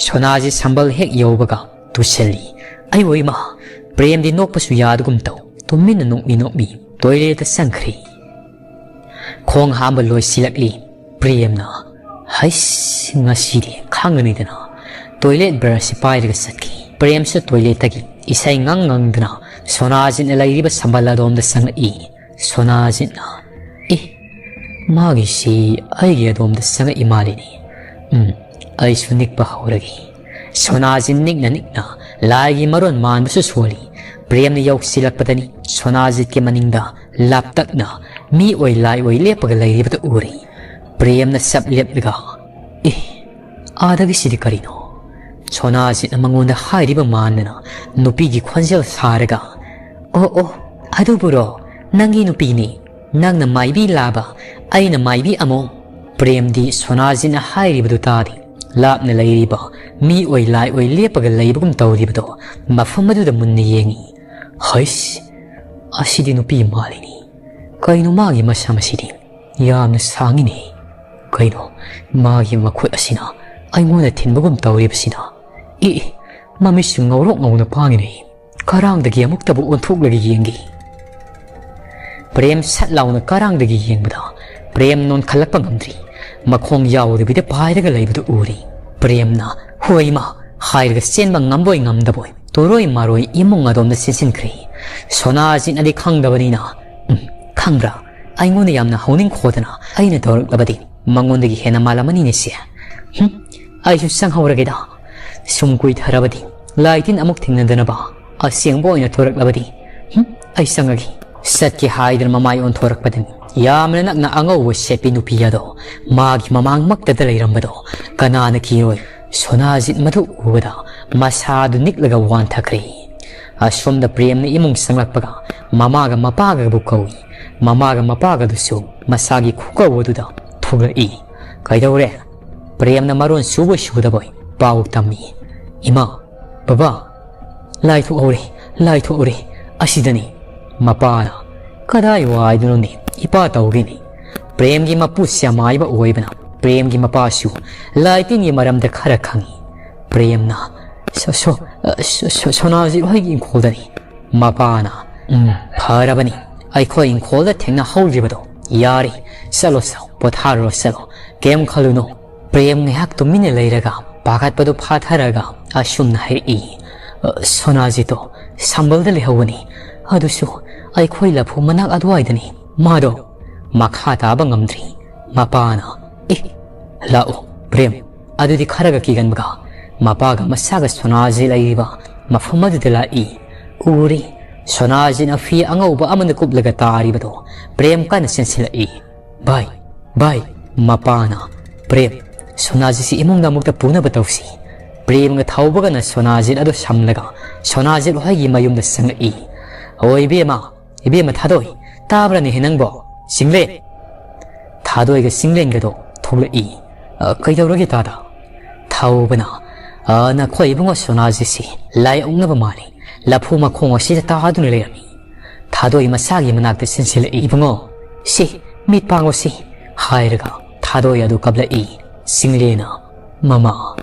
ꯁꯣꯅꯥꯖꯤꯠ ꯁꯝꯕꯜ ꯍꯦꯛ ꯌꯧꯕꯒ ꯇꯨꯁꯜꯂꯤ꯫ "ꯑꯩ ꯑꯣꯏꯃ!" ꯄ꯭ꯔꯦꯝꯗꯤ ꯅꯣꯛꯄꯁꯨ ꯌꯥꯗꯒꯨꯝ ꯇꯧ꯫ ꯇꯨꯃꯤꯟꯅ ꯅꯣꯛꯃꯤ ꯅꯣꯛꯃꯤ ꯇꯣꯏꯂꯦꯠꯇ ꯆꯪꯈ꯭ꯔꯤ꯫ ꯈꯣꯡ ꯍꯥꯝꯕ ꯂꯣꯏꯁꯤꯜꯂꯛꯂꯤ꯫ ꯄ꯭ꯔꯦꯝꯅ, "ꯍꯩꯁ, ꯉꯁꯤꯗꯤ ꯈꯪꯒꯅꯤꯗꯅ" ꯇꯣꯏꯂꯦꯠ ꯕ꯭ꯔꯁꯁꯤ ꯄꯥꯏꯔꯒ ꯆꯠꯈꯤ꯫ ꯄ꯭ꯔꯦꯝꯁꯨ ꯇꯣꯏꯂꯦꯠꯇꯒꯤ ꯏꯁꯩ ꯉꯪ ꯉꯪꯗꯨꯅ ꯁꯣꯅꯥꯖꯤꯠꯅ ꯂꯩꯔꯤꯕ ꯁꯝꯕꯜ ꯑꯗꯣꯝꯗ ꯆꯪꯂꯛꯏ꯫ ꯁꯣꯅꯥꯖꯤꯠꯅ, "ꯑꯦ, ꯃꯥꯒꯤꯁꯤ ꯑꯩꯒꯤ ꯑꯗꯣꯝꯗ ꯆꯪꯉꯛꯏ ꯃꯥꯜꯂꯤꯅꯦ꯫ ꯎꯝ, ꯑꯩꯁꯨ ꯅꯤꯛꯄ ꯍꯧꯔꯒꯦ"꯫ ꯁꯣꯅꯥꯖꯤꯠ ꯅꯤꯛꯅ ꯅꯤꯛꯅ ꯂꯥꯏꯒꯤ ꯃꯔꯣꯟ ꯃꯥꯟꯕꯁꯨ ꯁꯣꯜꯂꯤ꯫ ꯄ꯭ꯔꯦꯝꯅ ꯌꯧꯁꯤꯜꯂꯛꯄꯗꯅꯤ ꯁꯣꯅꯥꯖꯤꯠꯀꯤ ꯃꯅꯤꯡꯗ ꯂꯥꯞꯇꯛꯅ ꯃꯤ ꯑꯣꯏ ꯂꯥꯏ ꯑꯣꯏ ꯂꯦꯞꯄꯒ ꯂꯩꯔꯤꯕꯗꯨ ꯎꯔꯤ꯫ ꯄ꯭ꯔꯦꯝꯅ ꯆꯞ ꯂꯦꯞꯂꯒ, "ꯑꯦ, ꯑꯥꯗꯒꯤꯁꯤꯗꯤ ꯀꯔꯤꯅꯣ?" ꯁꯣꯅꯥꯖꯤꯠꯅ ꯃꯉꯣꯟꯗ ꯍꯥꯏꯔꯤꯕ ꯃꯥꯟꯗꯅ ꯅꯨꯄꯤꯒꯤ ꯈꯣꯟꯖꯦꯜ ꯁꯥꯔꯒ, "ꯑꯣ, ꯑꯣ, ꯑꯗꯨꯕꯨꯔꯣ? ꯅꯪꯒꯤ ꯅꯨꯄꯤꯅꯤ꯫ ꯅꯪꯅ ꯃꯥꯏꯕꯤ ꯂꯥꯕ, ꯑꯩꯅ ꯃꯥꯏꯕꯤ ꯑꯃꯣꯝ"꯫ ꯄ꯭ꯔꯦꯝꯗꯤ ꯁꯣꯅꯥꯖꯤꯠꯅ ꯍꯥꯏꯔꯤꯕꯗꯨ ꯇꯥꯗꯦ꯫ ꯂꯥꯞꯅ ꯂꯩꯔꯤꯕ ꯃꯤ ꯑꯣꯏ ꯂꯥꯏ ꯑꯣꯏ ꯂꯦꯞꯄꯒ ꯂꯩꯕꯒꯨꯝ ꯇꯧꯔꯤꯕꯗꯣ ꯃꯐꯝ ꯑꯗꯨꯗ ꯃꯨꯟꯅ ꯌꯦꯡꯉꯤ꯫ "ꯍꯩꯁ, ꯑꯁꯤꯗꯤ ꯅꯨꯄꯤ ꯃꯥꯜꯂꯤꯅꯤ꯫ ꯀꯩꯅꯣ ꯃꯥꯒꯤ ꯃꯁꯝ ꯑꯁꯤꯗꯤ ꯌꯥꯝꯅ ꯁꯥꯡꯉꯤꯅꯦ꯫ ꯀꯩꯅꯣ ꯃꯥꯒꯤ ꯃꯈꯨꯠ ꯑꯁꯤꯅ ꯑꯩꯉꯣꯟꯗ ꯊꯤꯟꯕꯒꯨꯝ ꯇꯧꯔꯤꯕꯁꯤꯅ? ꯑꯦ, ꯑꯦ, ꯃꯃꯤꯠꯁꯨ ꯉꯧꯔꯣꯛ ꯉꯧꯅ ꯄꯥꯡꯉꯤꯅꯦ꯫ ꯀꯔꯥꯡꯗꯒꯤ ꯑꯃꯨꯛꯇꯕꯨ ꯑꯣꯟꯊꯣꯛꯂꯒ ꯌꯦꯡꯒꯦ"꯫ ꯄ꯭ꯔꯦꯝ ꯁꯠ ꯂꯥꯎꯅ ꯀꯔꯥꯡꯗꯒꯤ ꯌꯦꯡꯕꯗ ꯄ꯭ꯔꯦꯝ ꯅꯣꯟꯈꯠꯂꯛꯄ ꯉꯝꯗ꯭ꯔꯤ꯫ ꯃꯈꯣꯡ ꯌꯥꯎꯗꯕꯤꯗ ꯄꯥꯏꯔꯒ ꯂꯩꯕꯗꯨ ꯎꯔꯤ꯫ ꯄ꯭ꯔꯦꯝꯅ "ꯍꯣꯏ ꯏꯃꯥ" ꯍꯥꯏꯔꯒ ꯆꯦꯟꯕ ꯉꯝꯕꯣꯏ ꯉꯝꯗꯕꯣꯏ ꯇꯣꯔꯣꯏ ꯃꯥꯔꯣꯏ ꯏꯃꯨꯡ ꯑꯗꯣꯝꯗ ꯆꯦꯟꯁꯤꯟꯈ꯭ꯔꯦ꯫ ꯁꯣꯅꯥꯖꯤꯠꯅꯗꯤ ꯈꯪꯗꯕꯅꯤꯅ, "ꯎꯝ, ꯈꯪꯕ꯭ꯔꯥ? ꯑꯩꯉꯣꯟꯗ ꯌꯥꯝꯅ ꯍꯧꯅꯤꯡꯈꯣꯗꯅ ꯑꯩꯅ ꯇꯧꯔꯛꯂꯕꯗꯤ ꯃꯉꯣꯟꯗꯒꯤ ꯍꯦꯟꯅ ꯃꯥꯜꯂꯝꯃꯅꯤꯅꯦ ꯁꯦ꯫ ꯍꯨꯝ, ꯑꯩꯁꯨ ꯆꯪꯍꯧꯔꯒꯦꯗ꯫ ꯁꯨꯝ ꯀꯨꯏꯊꯔꯕꯗꯤ ꯂꯥꯏ ꯇꯤꯟ ꯑꯃꯨꯛ ꯊꯦꯡꯅꯗꯅꯕ꯫ ꯑꯁꯦꯡꯕ ꯑꯣꯏꯅ ꯊꯣꯔꯛꯂꯕꯗꯤ, ꯍꯨꯝ, ꯑꯩ ꯆꯪꯉꯒꯦ"꯫ ꯆꯠꯀꯦ ꯍꯥꯏꯗꯨꯅ ꯃꯃꯥꯏ ꯑꯣꯟꯊꯣꯔꯛꯄꯗꯅꯤ ꯌꯥꯝꯅ ꯅꯛꯅ ꯑꯉꯧꯕ ꯁꯦꯠꯄꯤ ꯅꯨꯄꯤ ꯑꯗꯣ ꯃꯥꯒꯤ ꯃꯃꯥꯡꯃꯛꯇꯗ ꯂꯩꯔꯝꯕꯗꯣ꯫ ꯀꯅꯥꯅ ꯀꯤꯔꯣꯏ? ꯁꯣꯅꯥꯖꯤꯠ ꯃꯗꯨ ꯎꯕꯗ ꯃꯁꯥꯗꯨ ꯅꯤꯛꯂꯒ ꯋꯥꯟꯊꯈ꯭ꯔꯦ꯫ ꯑꯁꯣꯝꯗ ꯄ꯭ꯔꯦꯝꯅ ꯏꯃꯨꯡ ꯆꯪꯂꯛꯄꯒ ꯃꯃꯥꯒ ꯃꯄꯥꯒꯕꯨ ꯀꯧꯏ꯫ ꯃꯃꯥꯒ ꯃꯄꯥꯒꯗꯨꯁꯨ ꯃꯁꯥꯒꯤ ꯈꯨꯀꯧ ꯑꯗꯨꯗ ꯊꯣꯛꯂꯛꯏ꯫ "ꯀꯩꯗꯧꯔꯦ?" ꯄ꯭ꯔꯦꯝꯅ ꯃꯔꯣꯟ ꯁꯨꯕꯣꯏ ꯁꯨꯗꯕꯣꯏ ꯄꯥꯎ ꯇꯝꯃꯤ꯫ "ꯏꯃꯥ, ꯕꯕꯥ, ꯂꯥꯏ ꯊꯣꯛꯍꯧꯔꯦ, ꯂꯥꯏ ꯊꯣꯛꯍꯧꯔꯦ ꯑꯁꯤꯗꯅꯤ"꯫ ꯃꯄꯥꯅ, "ꯀꯗꯥꯏ ꯋꯥꯏꯗꯅꯣꯅꯦ ꯏꯄꯥ ꯇꯧꯒꯦꯅꯦ?" ꯄ꯭ꯔꯦꯝꯒꯤ ꯃꯄꯨ ꯁꯦꯃꯥꯏꯕ ꯑꯣꯏꯕꯅ ꯄ꯭ꯔꯦꯝꯒꯤ ꯃꯄꯥꯁꯨ ꯂꯥꯏ ꯇꯤꯟꯒꯤ ꯃꯔꯝꯗ ꯈꯔ ꯈꯪꯏ꯫ ꯄ꯭ꯔꯦꯝꯅ, "ꯁꯣ-, ꯁꯣ-, ꯑ, ꯁꯣ-, ꯁꯣ-, ꯁꯣꯅꯥꯖꯤꯠ ꯍꯣꯏꯒꯤ ꯏꯪꯈꯣꯜꯗꯅꯤ"꯫ ꯃꯄꯥꯅ, "ꯎꯝ, ꯐꯔꯕꯅꯤ, ꯑꯩꯈꯣꯏ ꯏꯪꯈꯣꯜꯗ ꯊꯦꯡꯅꯍꯧꯗ꯭ꯔꯤꯕꯗꯣ꯫ ꯌꯥꯔꯦ, ꯆꯠꯂꯣ, ꯆꯠꯂꯣ, ꯄꯣꯊꯥꯔꯨꯔꯣ, ꯆꯠꯂꯣ, ꯀꯩꯝ ꯈꯜꯂꯨꯅꯨ"꯫ ꯄ꯭ꯔꯦꯝ ꯉꯥꯏꯍꯥꯛ ꯇꯨꯃꯤꯟꯅ ꯂꯩꯔꯒ ꯄꯥꯈꯠꯄꯗꯨ ꯐꯥꯊꯔꯒ ꯑꯁꯨꯝꯅ ꯍꯥꯏꯔꯛꯏ, "ꯑ, ꯁꯣꯅꯥꯖꯤꯠꯇꯣ ꯁꯝꯕꯜꯗ ꯂꯩꯍꯧꯕꯅꯤ, ꯑꯗꯨꯁꯨ ꯑꯩꯈꯣꯏ ꯂꯐꯨ ꯃꯅꯥꯛ ꯑꯗꯨꯋꯥꯏꯗꯅꯤ꯫ ꯃꯥꯗꯣ"꯫ ꯃꯈꯥ ꯇꯥꯕ ꯉꯝꯗ꯭ꯔꯤ꯫ ꯃꯄꯥꯅ, "ꯑꯦ, ꯂꯥꯛꯑꯣ ꯄ꯭ꯔꯦꯝ, ꯑꯗꯨꯗꯤ ꯈꯔꯒ ꯀꯤꯒꯟꯕꯒ"꯫ ꯃꯄꯥꯒ ꯃꯆꯥꯒ ꯁꯣꯅꯥꯖꯤꯠ ꯂꯩꯔꯤꯕ ꯃꯐꯝ ꯑꯗꯨꯗ ꯂꯥꯛꯏ꯫ ꯎꯔꯤ, ꯁꯣꯅꯥꯖꯤꯠꯅ ꯐꯤ ꯑꯉꯧꯕ ꯑꯃꯅ ꯀꯨꯞꯂꯒ ꯇꯥꯔꯤꯕꯗꯣ꯫ ꯄ꯭ꯔꯦꯝ ꯀꯟꯅ ꯆꯦꯟꯁꯤꯜꯂꯛꯏ꯫ "ꯚꯥꯏ, ꯚꯥꯏ"꯫ ꯃꯄꯥꯅ, "ꯄ꯭ꯔꯦꯝ, ꯁꯣꯅꯥꯖꯤꯠꯁꯤ ꯏꯃꯨꯡꯗ ꯑꯃꯨꯛꯇ ꯄꯨꯅꯕ ꯇꯧꯁꯤ"꯫ ꯄ꯭ꯔꯦꯝꯒ ꯊꯧꯕꯒꯅ ꯁꯣꯅꯥꯖꯤꯠ ꯑꯗꯨ ꯁꯝꯂꯒ ꯁꯣꯅꯥꯖꯤꯠ ꯍꯣꯏꯒꯤ ꯃꯌꯨꯝꯗ ꯆꯪꯂꯛꯏ꯫ "ꯑꯣ ꯏꯕꯦꯝꯃ, ꯏꯕꯦꯝꯃ ꯊꯥꯗꯣꯏ, ꯇꯥꯕ꯭ꯔꯅꯦꯍꯦ ꯅꯪꯕꯣ? ꯆꯤꯡꯂꯦꯟ!" ꯊꯥꯗꯣꯏꯒ ꯆꯤꯡꯂꯦꯟꯒꯗꯣ ꯊꯣꯛꯂꯛꯏ꯫ "ꯑ, ꯀꯩꯗꯧꯔꯒꯦ ꯇꯥꯗ?" ꯊꯧꯕꯅ, "ꯑ, ꯅꯈꯣꯏ ꯏꯕꯨꯡꯉꯣ ꯁꯣꯅꯥꯖꯤꯠꯁꯤ ꯂꯥꯏ ꯑꯣꯛꯅꯕ ꯃꯥꯜꯂꯤ꯫ ꯂꯐꯨ ꯃꯈꯣꯡ ꯑꯁꯤꯗ ꯇꯥꯗꯨꯅ ꯂꯩꯔꯝꯃꯤ"꯫ ꯊꯥꯗꯣꯏ ꯃꯆꯥꯒꯤ ꯃꯅꯥꯛꯇ ꯆꯦꯟꯁꯤꯜꯂꯛꯏ꯫ "ꯏꯕꯨꯡꯉꯣ, ꯁꯤ, ꯃꯤꯠ ꯄꯥꯡꯉꯣ ꯁꯤ"꯫ ꯍꯥꯏꯔꯒ ꯊꯥꯗꯣꯏ ꯑꯗꯨ ꯀꯞꯂꯛꯏ꯫ ꯆꯤꯡꯂꯦꯟꯅ, "ꯃꯃꯥ,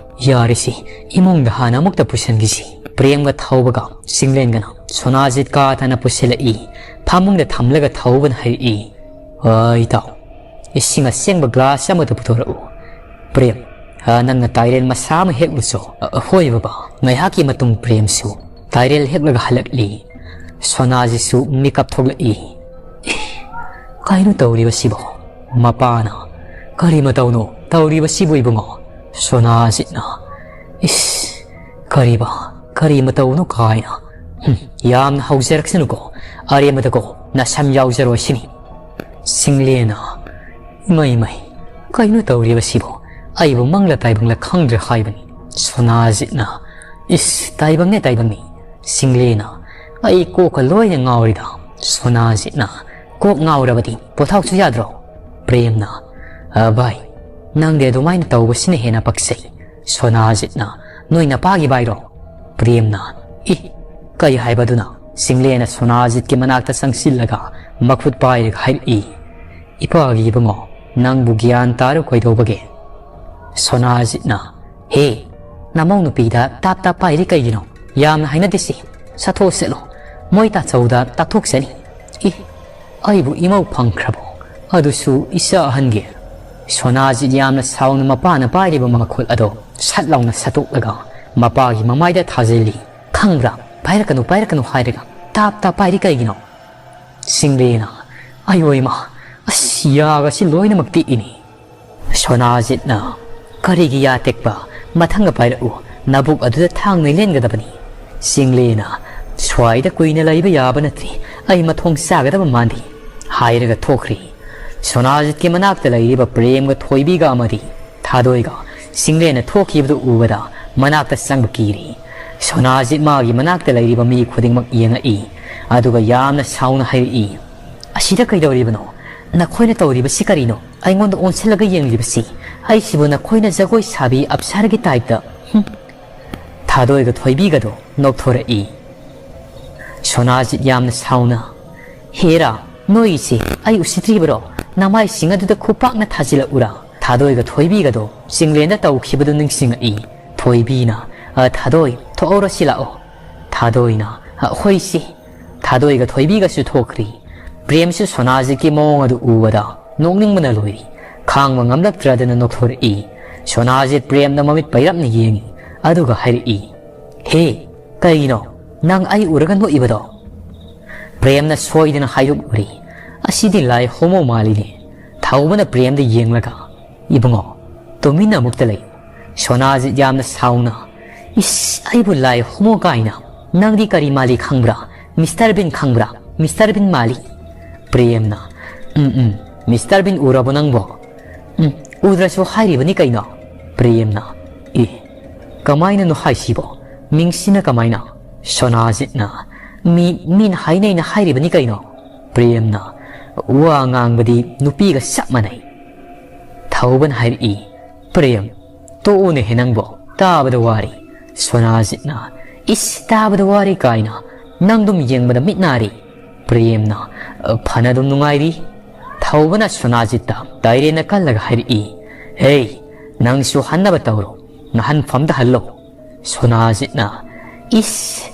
ꯌꯥꯔꯤꯁꯤ, ꯏꯃꯨꯡꯗ ꯍꯥꯟꯅ ꯑꯃꯨꯛꯇ ꯄꯨꯁꯤꯟꯈꯤꯁꯤ"꯫ ꯄ꯭ꯔꯦꯝꯒ ꯊꯧꯕꯒ ꯆꯤꯡꯂꯦꯟꯒꯅ ꯁꯣꯅꯥꯖꯤꯠ ꯀꯥ ꯇꯥꯅ ꯄꯨꯁꯤꯜꯂꯛꯏ꯫ ꯐꯃꯨꯡꯗ ꯊꯝꯂꯒ ꯊꯧꯕꯅ ꯍꯥꯏꯔꯛꯏ, "ꯑ, ꯏꯇꯥꯎ, ꯏꯁꯤꯡ ꯑꯁꯦꯡꯕ ꯒ꯭ꯂꯥꯁ ꯑꯃꯗ ꯄꯨꯊꯣꯔꯛꯎ꯫ ꯄ꯭ꯔꯦꯝ, ꯑ, ꯅꯪꯅ ꯇꯥꯏꯔꯦꯜ ꯃꯁꯥ ꯑꯃ ꯍꯦꯛꯂꯨꯆꯣ꯫" "ꯑ, ꯍꯣꯏ ꯕꯕꯥ꯫" ꯉꯥꯏꯍꯥꯛꯀꯤ ꯃꯇꯨꯡ ꯄ꯭ꯔꯦꯝꯁꯨ ꯇꯥꯏꯔꯦꯜ ꯍꯦꯛꯂꯒ ꯍꯜꯂꯛꯂꯤ꯫ ꯁꯣꯅꯥꯖꯤꯠꯁꯨ ꯃꯤꯀꯞ ꯊꯣꯛꯂꯛꯏ꯫ "ꯑꯦ, ꯀꯩꯅꯣ ꯇꯧꯔꯤꯕꯁꯤꯕꯣ?" ꯃꯄꯥꯅ, "ꯀꯔꯤ ꯃꯇꯧꯅꯣ ꯇꯧꯔꯤꯕꯁꯤꯕꯨ ꯏꯕꯨꯡꯉꯣ?" ꯁꯣꯅꯥꯖꯤꯠꯅ, "ꯏꯁ, ꯀꯔꯤꯕ, ꯀꯔꯤ ꯃꯇꯧꯅꯣ ꯀꯥꯏꯅ? ꯍꯨꯝ, ꯌꯥꯝꯅ ꯍꯧꯖꯔꯛꯁꯅꯨꯀꯣ, ꯑꯔꯦꯝꯕꯗꯀꯣ ꯅꯁꯝ ꯌꯥꯎꯖꯔꯣꯏ ꯁꯤꯅꯤ꯫" ꯁꯤꯡꯂꯦꯅ, "ꯏꯃꯩ ꯃꯩ, ꯀꯩꯅꯣ ꯇꯧꯔꯤꯕꯁꯤꯕꯣ? ꯑꯩꯕꯨ ꯃꯪꯂ ꯇꯥꯏꯕꯪꯂ ꯈꯪꯗ꯭ꯔꯦ ꯍꯥꯏꯕꯅꯤ꯫" ꯁꯣꯅꯥꯖꯤꯠꯅ, "ꯏꯁ, ꯇꯥꯏꯕꯪꯅꯦ ꯇꯥꯏꯕꯪꯅꯤ꯫" ꯁꯤꯡꯂꯦꯅ, "ꯑꯩ ꯀꯣꯛꯀ ꯂꯣꯏꯅ ꯉꯥꯎꯔꯤꯗ꯫" ꯁꯣꯅꯥꯖꯤꯠꯅ, "ꯀꯣꯛ ꯉꯥꯎꯔꯕꯗꯤ ꯄꯣꯊꯥꯎꯁꯨ ꯌꯥꯗ꯭ꯔꯣ?" ꯄ꯭ꯔꯦꯝꯅ, "ꯑ, ꯚꯥꯏ, ꯅꯪꯗꯤ ꯑꯗꯨꯃꯥꯏꯅ ꯇꯧꯕꯁꯤꯅ ꯍꯦꯟꯅ ꯄꯛꯆꯩ꯫" ꯁꯣꯅꯥꯖꯤꯠꯅ, "ꯅꯣꯏ ꯅꯄꯥꯒꯤ ꯚꯥꯏꯔꯣ?" ꯄ꯭ꯔꯦꯝꯅ, "ꯏ, ꯀꯩ ꯍꯥꯏꯕꯗꯨꯅ?" ꯁꯤꯡꯂꯦꯅ ꯁꯣꯅꯥꯖꯤꯠꯀꯤ ꯃꯅꯥꯛꯇ ꯆꯪꯁꯤꯜꯂꯒ ꯃꯈꯨꯠ ꯄꯥꯏꯔꯒ ꯍꯥꯏꯔꯛꯏ, "ꯏꯄꯥꯒꯤ ꯏꯕꯨꯡꯉꯣ, ꯅꯪꯕꯨ ꯒ꯭ꯌꯥꯟ ꯇꯥꯔ ꯀꯩꯗꯧꯕꯒꯦ?" ꯁꯣꯅꯥꯖꯤꯠꯅ, "ꯍꯦ, ꯅꯃꯧ ꯅꯨꯄꯤꯗ ꯇꯥꯞ ꯇꯥꯞ ꯄꯥꯏꯔꯤ ꯀꯩꯒꯤꯅꯣ? ꯌꯥꯝꯅ ꯍꯩꯅꯗꯦꯁꯤ꯫ ꯆꯠꯊꯣꯛ ꯆꯠꯂꯣ꯫ ꯃꯣꯏ ꯇꯥꯆꯧꯗ ꯇꯥꯛꯊꯣꯛꯆꯅꯤ꯫ ꯏ, ꯑꯩꯕꯨ ꯏꯃꯧ ꯐꯪꯈ꯭ꯔꯕꯣ? ꯑꯗꯨꯁꯨ ꯏꯆꯥ ꯑꯍꯟꯒꯤ꯫" ꯁꯣꯅꯥꯖꯤꯠ ꯌꯥꯝꯅ ꯁꯥꯎꯅ ꯃꯄꯥꯅ ꯄꯥꯏꯔꯤꯕ ꯃꯈꯨꯠ ꯑꯗꯣ ꯁꯠ ꯂꯥꯎꯅ ꯁꯠꯇꯣꯛꯂꯒ ꯃꯄꯥꯒꯤ ꯃꯃꯥꯏꯗ ꯊꯥꯖꯤꯜꯂꯤ꯫ "ꯈꯪꯕ꯭ꯔꯥ? ꯄꯥꯏꯔꯛꯀꯅꯨ, ꯄꯥꯏꯔꯛꯀꯅꯨ ꯍꯥꯏꯔꯒ ꯇꯥꯞ ꯇꯥꯞ ꯄꯥꯏꯔꯤ ꯀꯩꯒꯤꯅꯣ?" ꯁꯤꯡꯂꯦꯅ, "ꯑꯌꯣ ꯏꯃꯥ, ꯑꯁ, ꯌꯥꯒꯁꯤ ꯂꯣꯏꯅꯃꯛ ꯇꯦꯛꯏꯅꯤ꯫" ꯁꯣꯅꯥꯖꯤꯠꯅ, "ꯀꯔꯤꯒꯤ ꯌꯥ ꯇꯦꯛꯄ? ꯃꯊꯪꯒ ꯄꯥꯏꯔꯛꯎ, ꯅꯕꯨꯛ ꯑꯗꯨꯗ ꯊꯥꯡꯅ ꯂꯦꯟꯒꯗꯕꯅꯤ꯫" ꯁꯤꯡꯂꯦꯅ, "ꯁ꯭ꯋꯥꯏꯗ ꯀꯨꯏꯅ ꯂꯩꯕ ꯌꯥꯕ ꯅꯠꯇ꯭ꯔꯤ, ꯑꯩ ꯃꯊꯣꯡ ꯆꯥꯒꯗꯕ ꯃꯥꯟꯗꯦ" ꯍꯥꯏꯔꯒ ꯊꯣꯛꯈ꯭ꯔꯤ꯫ ꯁꯣꯅꯥꯖꯤꯠꯀꯤ ꯃꯅꯥꯛꯇ ꯂꯩꯔꯤꯕ ꯄ꯭ꯔꯦꯝꯒ ꯊꯣꯏꯕꯤꯒ ꯑꯃꯗꯤ ꯊꯥꯗꯣꯏꯒ ꯁꯤꯡꯂꯦꯅ ꯊꯣꯛꯈꯤꯕꯗꯨ ꯎꯕꯗ ꯃꯅꯥꯛꯇ ꯆꯪꯕ ꯀꯤꯔꯤ꯫ ꯁꯣꯅꯥꯖꯤꯠ ꯃꯥꯒꯤ ꯃꯅꯥꯛꯇ ꯂꯩꯔꯤꯕ ꯃꯤ ꯈꯨꯗꯤꯡꯃꯛ ꯌꯦꯡꯉꯛꯏ, ꯑꯗꯨꯒ ꯌꯥꯝꯅ ꯁꯥꯎꯅ ꯍꯥꯏꯔꯛꯏ, "ꯑꯁꯤꯗ ꯀꯩꯗꯧꯔꯤꯕꯅꯣ? ꯅꯈꯣꯏꯅ ꯇꯧꯔꯤꯕꯁꯤ ꯀꯔꯤꯅꯣ? ꯑꯩꯉꯣꯟꯗ ꯑꯣꯟꯁꯤꯜꯂꯒ ꯌꯦꯡꯂꯤꯕꯁꯤ? ꯑꯩꯁꯤꯕꯨ ꯅꯈꯣꯏꯅ ꯖꯒꯣꯏ ꯁꯥꯕꯤ ꯑꯞꯁꯥꯔꯒꯤ ꯇꯥꯏꯞꯇ?" ꯍꯨꯝ꯫ ꯊꯥꯗꯣꯏꯒ ꯊꯣꯏꯕꯤꯒꯗꯣ ꯅꯣꯛꯊꯣꯔꯛꯏ꯫ ꯁꯣꯅꯥꯖꯤꯠ ꯌꯥꯝꯅ ꯁꯥꯎꯅ, "ꯍꯦꯔꯥ, ꯅꯣꯏꯒꯤꯁꯤ ꯑꯩ ꯎꯁꯤꯠꯇ꯭ꯔꯤꯕꯔꯣ? ꯅꯃꯥꯏꯁꯤꯡ ꯑꯗꯨꯗ ꯈꯨꯄꯥꯛꯅ ꯊꯥꯖꯤꯜꯂꯛꯎꯔꯥ?" ꯊꯥꯗꯣꯏꯒ ꯊꯣꯏꯕꯤꯒꯗꯣ ꯆꯤꯡꯂꯦꯟꯗ ꯇꯧꯈꯤꯕꯗꯨ ꯅꯤꯡꯁꯤꯡꯉꯛꯏ꯫ ꯊꯣꯏꯕꯤꯅ, "ꯑ, ꯊꯥꯗꯣꯏ, ꯊꯣꯛꯍꯧꯔꯁꯤ ꯂꯥꯛꯑꯣ꯫" ꯊꯥꯗꯣꯏꯅ, "ꯑ, ꯍꯣꯏꯁꯦ꯫" ꯊꯥꯗꯣꯏꯒ ꯊꯣꯏꯕꯤꯒꯁꯨ ꯊꯣꯛꯈ꯭ꯔꯤ꯫ ꯄ꯭ꯔꯦꯝꯁꯨ ꯁꯣꯅꯥꯖꯤꯠꯀꯤ ꯃꯑꯣꯡ ꯑꯗꯨ ꯎꯕꯗ ꯅꯣꯛꯅꯤꯡꯕꯅ ꯂꯣꯏꯔꯤ꯫ ꯈꯥꯡꯕ ꯉꯝꯂꯛꯇ꯭ꯔꯗꯅ ꯅꯣꯛꯊꯣꯔꯛꯏ꯫ ꯁꯣꯅꯥꯖꯤꯠ ꯄ꯭ꯔꯦꯝꯗ ꯃꯃꯤꯠ ꯄꯩꯔꯞꯅ ꯌꯦꯡꯏ꯫ ꯑꯗꯨꯒ ꯍꯥꯏꯔꯛꯏ, "ꯍꯦ, ꯀꯩꯅꯣ ꯅꯪ ꯑꯩ ꯎꯔꯒ ꯅꯣꯛꯏꯕꯗꯣ?" ꯄ꯭ꯔꯦꯝꯅ ꯁꯣꯏꯗꯅ ꯍꯥꯏꯗꯣꯛꯂꯨꯔꯦ, "ꯑꯁꯤꯗꯤ ꯂꯥꯏ ꯍꯣꯃꯣ ꯃꯥꯜꯂꯤꯅꯦ꯫" ꯊꯧꯕꯅ ꯄ꯭ꯔꯦꯝꯗ ꯌꯦꯡꯂꯒ, "ꯏꯕꯨꯡꯉꯣ, ꯇꯨꯃꯤꯟꯅ ꯑꯃꯨꯛꯇ ꯂꯩ꯫" ꯁꯣꯅꯥꯖꯤꯠ ꯌꯥꯝꯅ ꯁꯥꯎꯅ, "ꯏꯁ, ꯑꯩꯕꯨ ꯂꯥꯏ ꯍꯣꯃꯣ ꯀꯥꯏꯅ? ꯅꯪꯗꯤ ꯀꯔꯤ ꯃꯥꯜꯂꯤ ꯈꯪꯕ꯭ꯔꯥ? ꯃꯤꯁꯇꯔ ꯕꯤꯟ ꯈꯪꯕ꯭ꯔꯥ? ꯃꯤꯁꯇꯔ ꯕꯤꯟ ꯃꯥꯜꯂꯤ꯫" ꯄ꯭ꯔꯦꯝꯅ, "ꯎꯝ, ꯎꯝ, ꯃꯤꯁꯇꯔ ꯕꯤꯟ ꯎꯔꯕꯣ ꯅꯪꯕꯣ?" "ꯎꯝ, ꯎꯗ꯭ꯔꯁꯨ ꯍꯥꯏꯔꯤꯕꯅꯤ ꯀꯩꯅꯣ꯫" ꯄ꯭ꯔꯦꯝꯅ, "ꯑꯦ, ꯀꯃꯥꯏꯅꯅꯣ ꯍꯥꯏꯁꯤꯕꯣ? ꯃꯤꯡꯁꯤꯅ ꯀꯃꯥꯏꯅ?" ꯁꯣꯅꯥꯖꯤꯠꯅ, "ꯃꯤ, ꯃꯤꯅ ꯍꯥꯏꯅꯩꯅ ꯍꯥꯏꯔꯤꯕꯅꯤ ꯀꯩꯅꯣ꯫" ꯄ꯭ꯔꯦꯝꯅ, "ꯋꯥ ꯉꯥꯡꯕꯗꯤ ꯅꯨꯄꯤꯒ ꯆꯞ ꯃꯥꯟꯅꯩ꯫" ꯊꯧꯕꯅ ꯍꯥꯏꯔꯛꯏ, "ꯄ꯭ꯔꯦꯝ, ꯇꯣꯛꯎꯅꯦꯍꯦ ꯅꯪꯕꯣ, ꯇꯥꯕꯗ ꯋꯥꯔꯦ꯫" ꯁꯣꯅꯥꯖꯤꯠꯅ, "ꯏꯁ, ꯇꯥꯕꯗ ꯋꯥꯔꯦ ꯀꯥꯏꯅ? ꯅꯪꯗꯨꯝ ꯌꯦꯡꯕꯗ ꯃꯤꯠ ꯅꯥꯔꯦ꯫" ꯄ꯭ꯔꯦꯝꯅ, "ꯐꯅ ꯑꯗꯨꯝ ꯅꯨꯡꯉꯥꯏꯔꯤ꯫" ꯊꯧꯕꯅ ꯁꯣꯅꯥꯖꯤꯠꯇ ꯇꯥꯏꯔꯦꯟꯅ ꯀꯜꯂꯒ ꯍꯥꯏꯔꯛꯏ, "ꯍꯦ, ꯅꯪꯁꯨ ꯍꯟꯅꯕ ꯇꯧꯔꯣ, ꯅꯍꯟꯐꯝꯗ ꯍꯜꯂꯣ꯫" ꯁꯣꯅꯥꯖꯤꯠꯅ, "ꯏꯁ,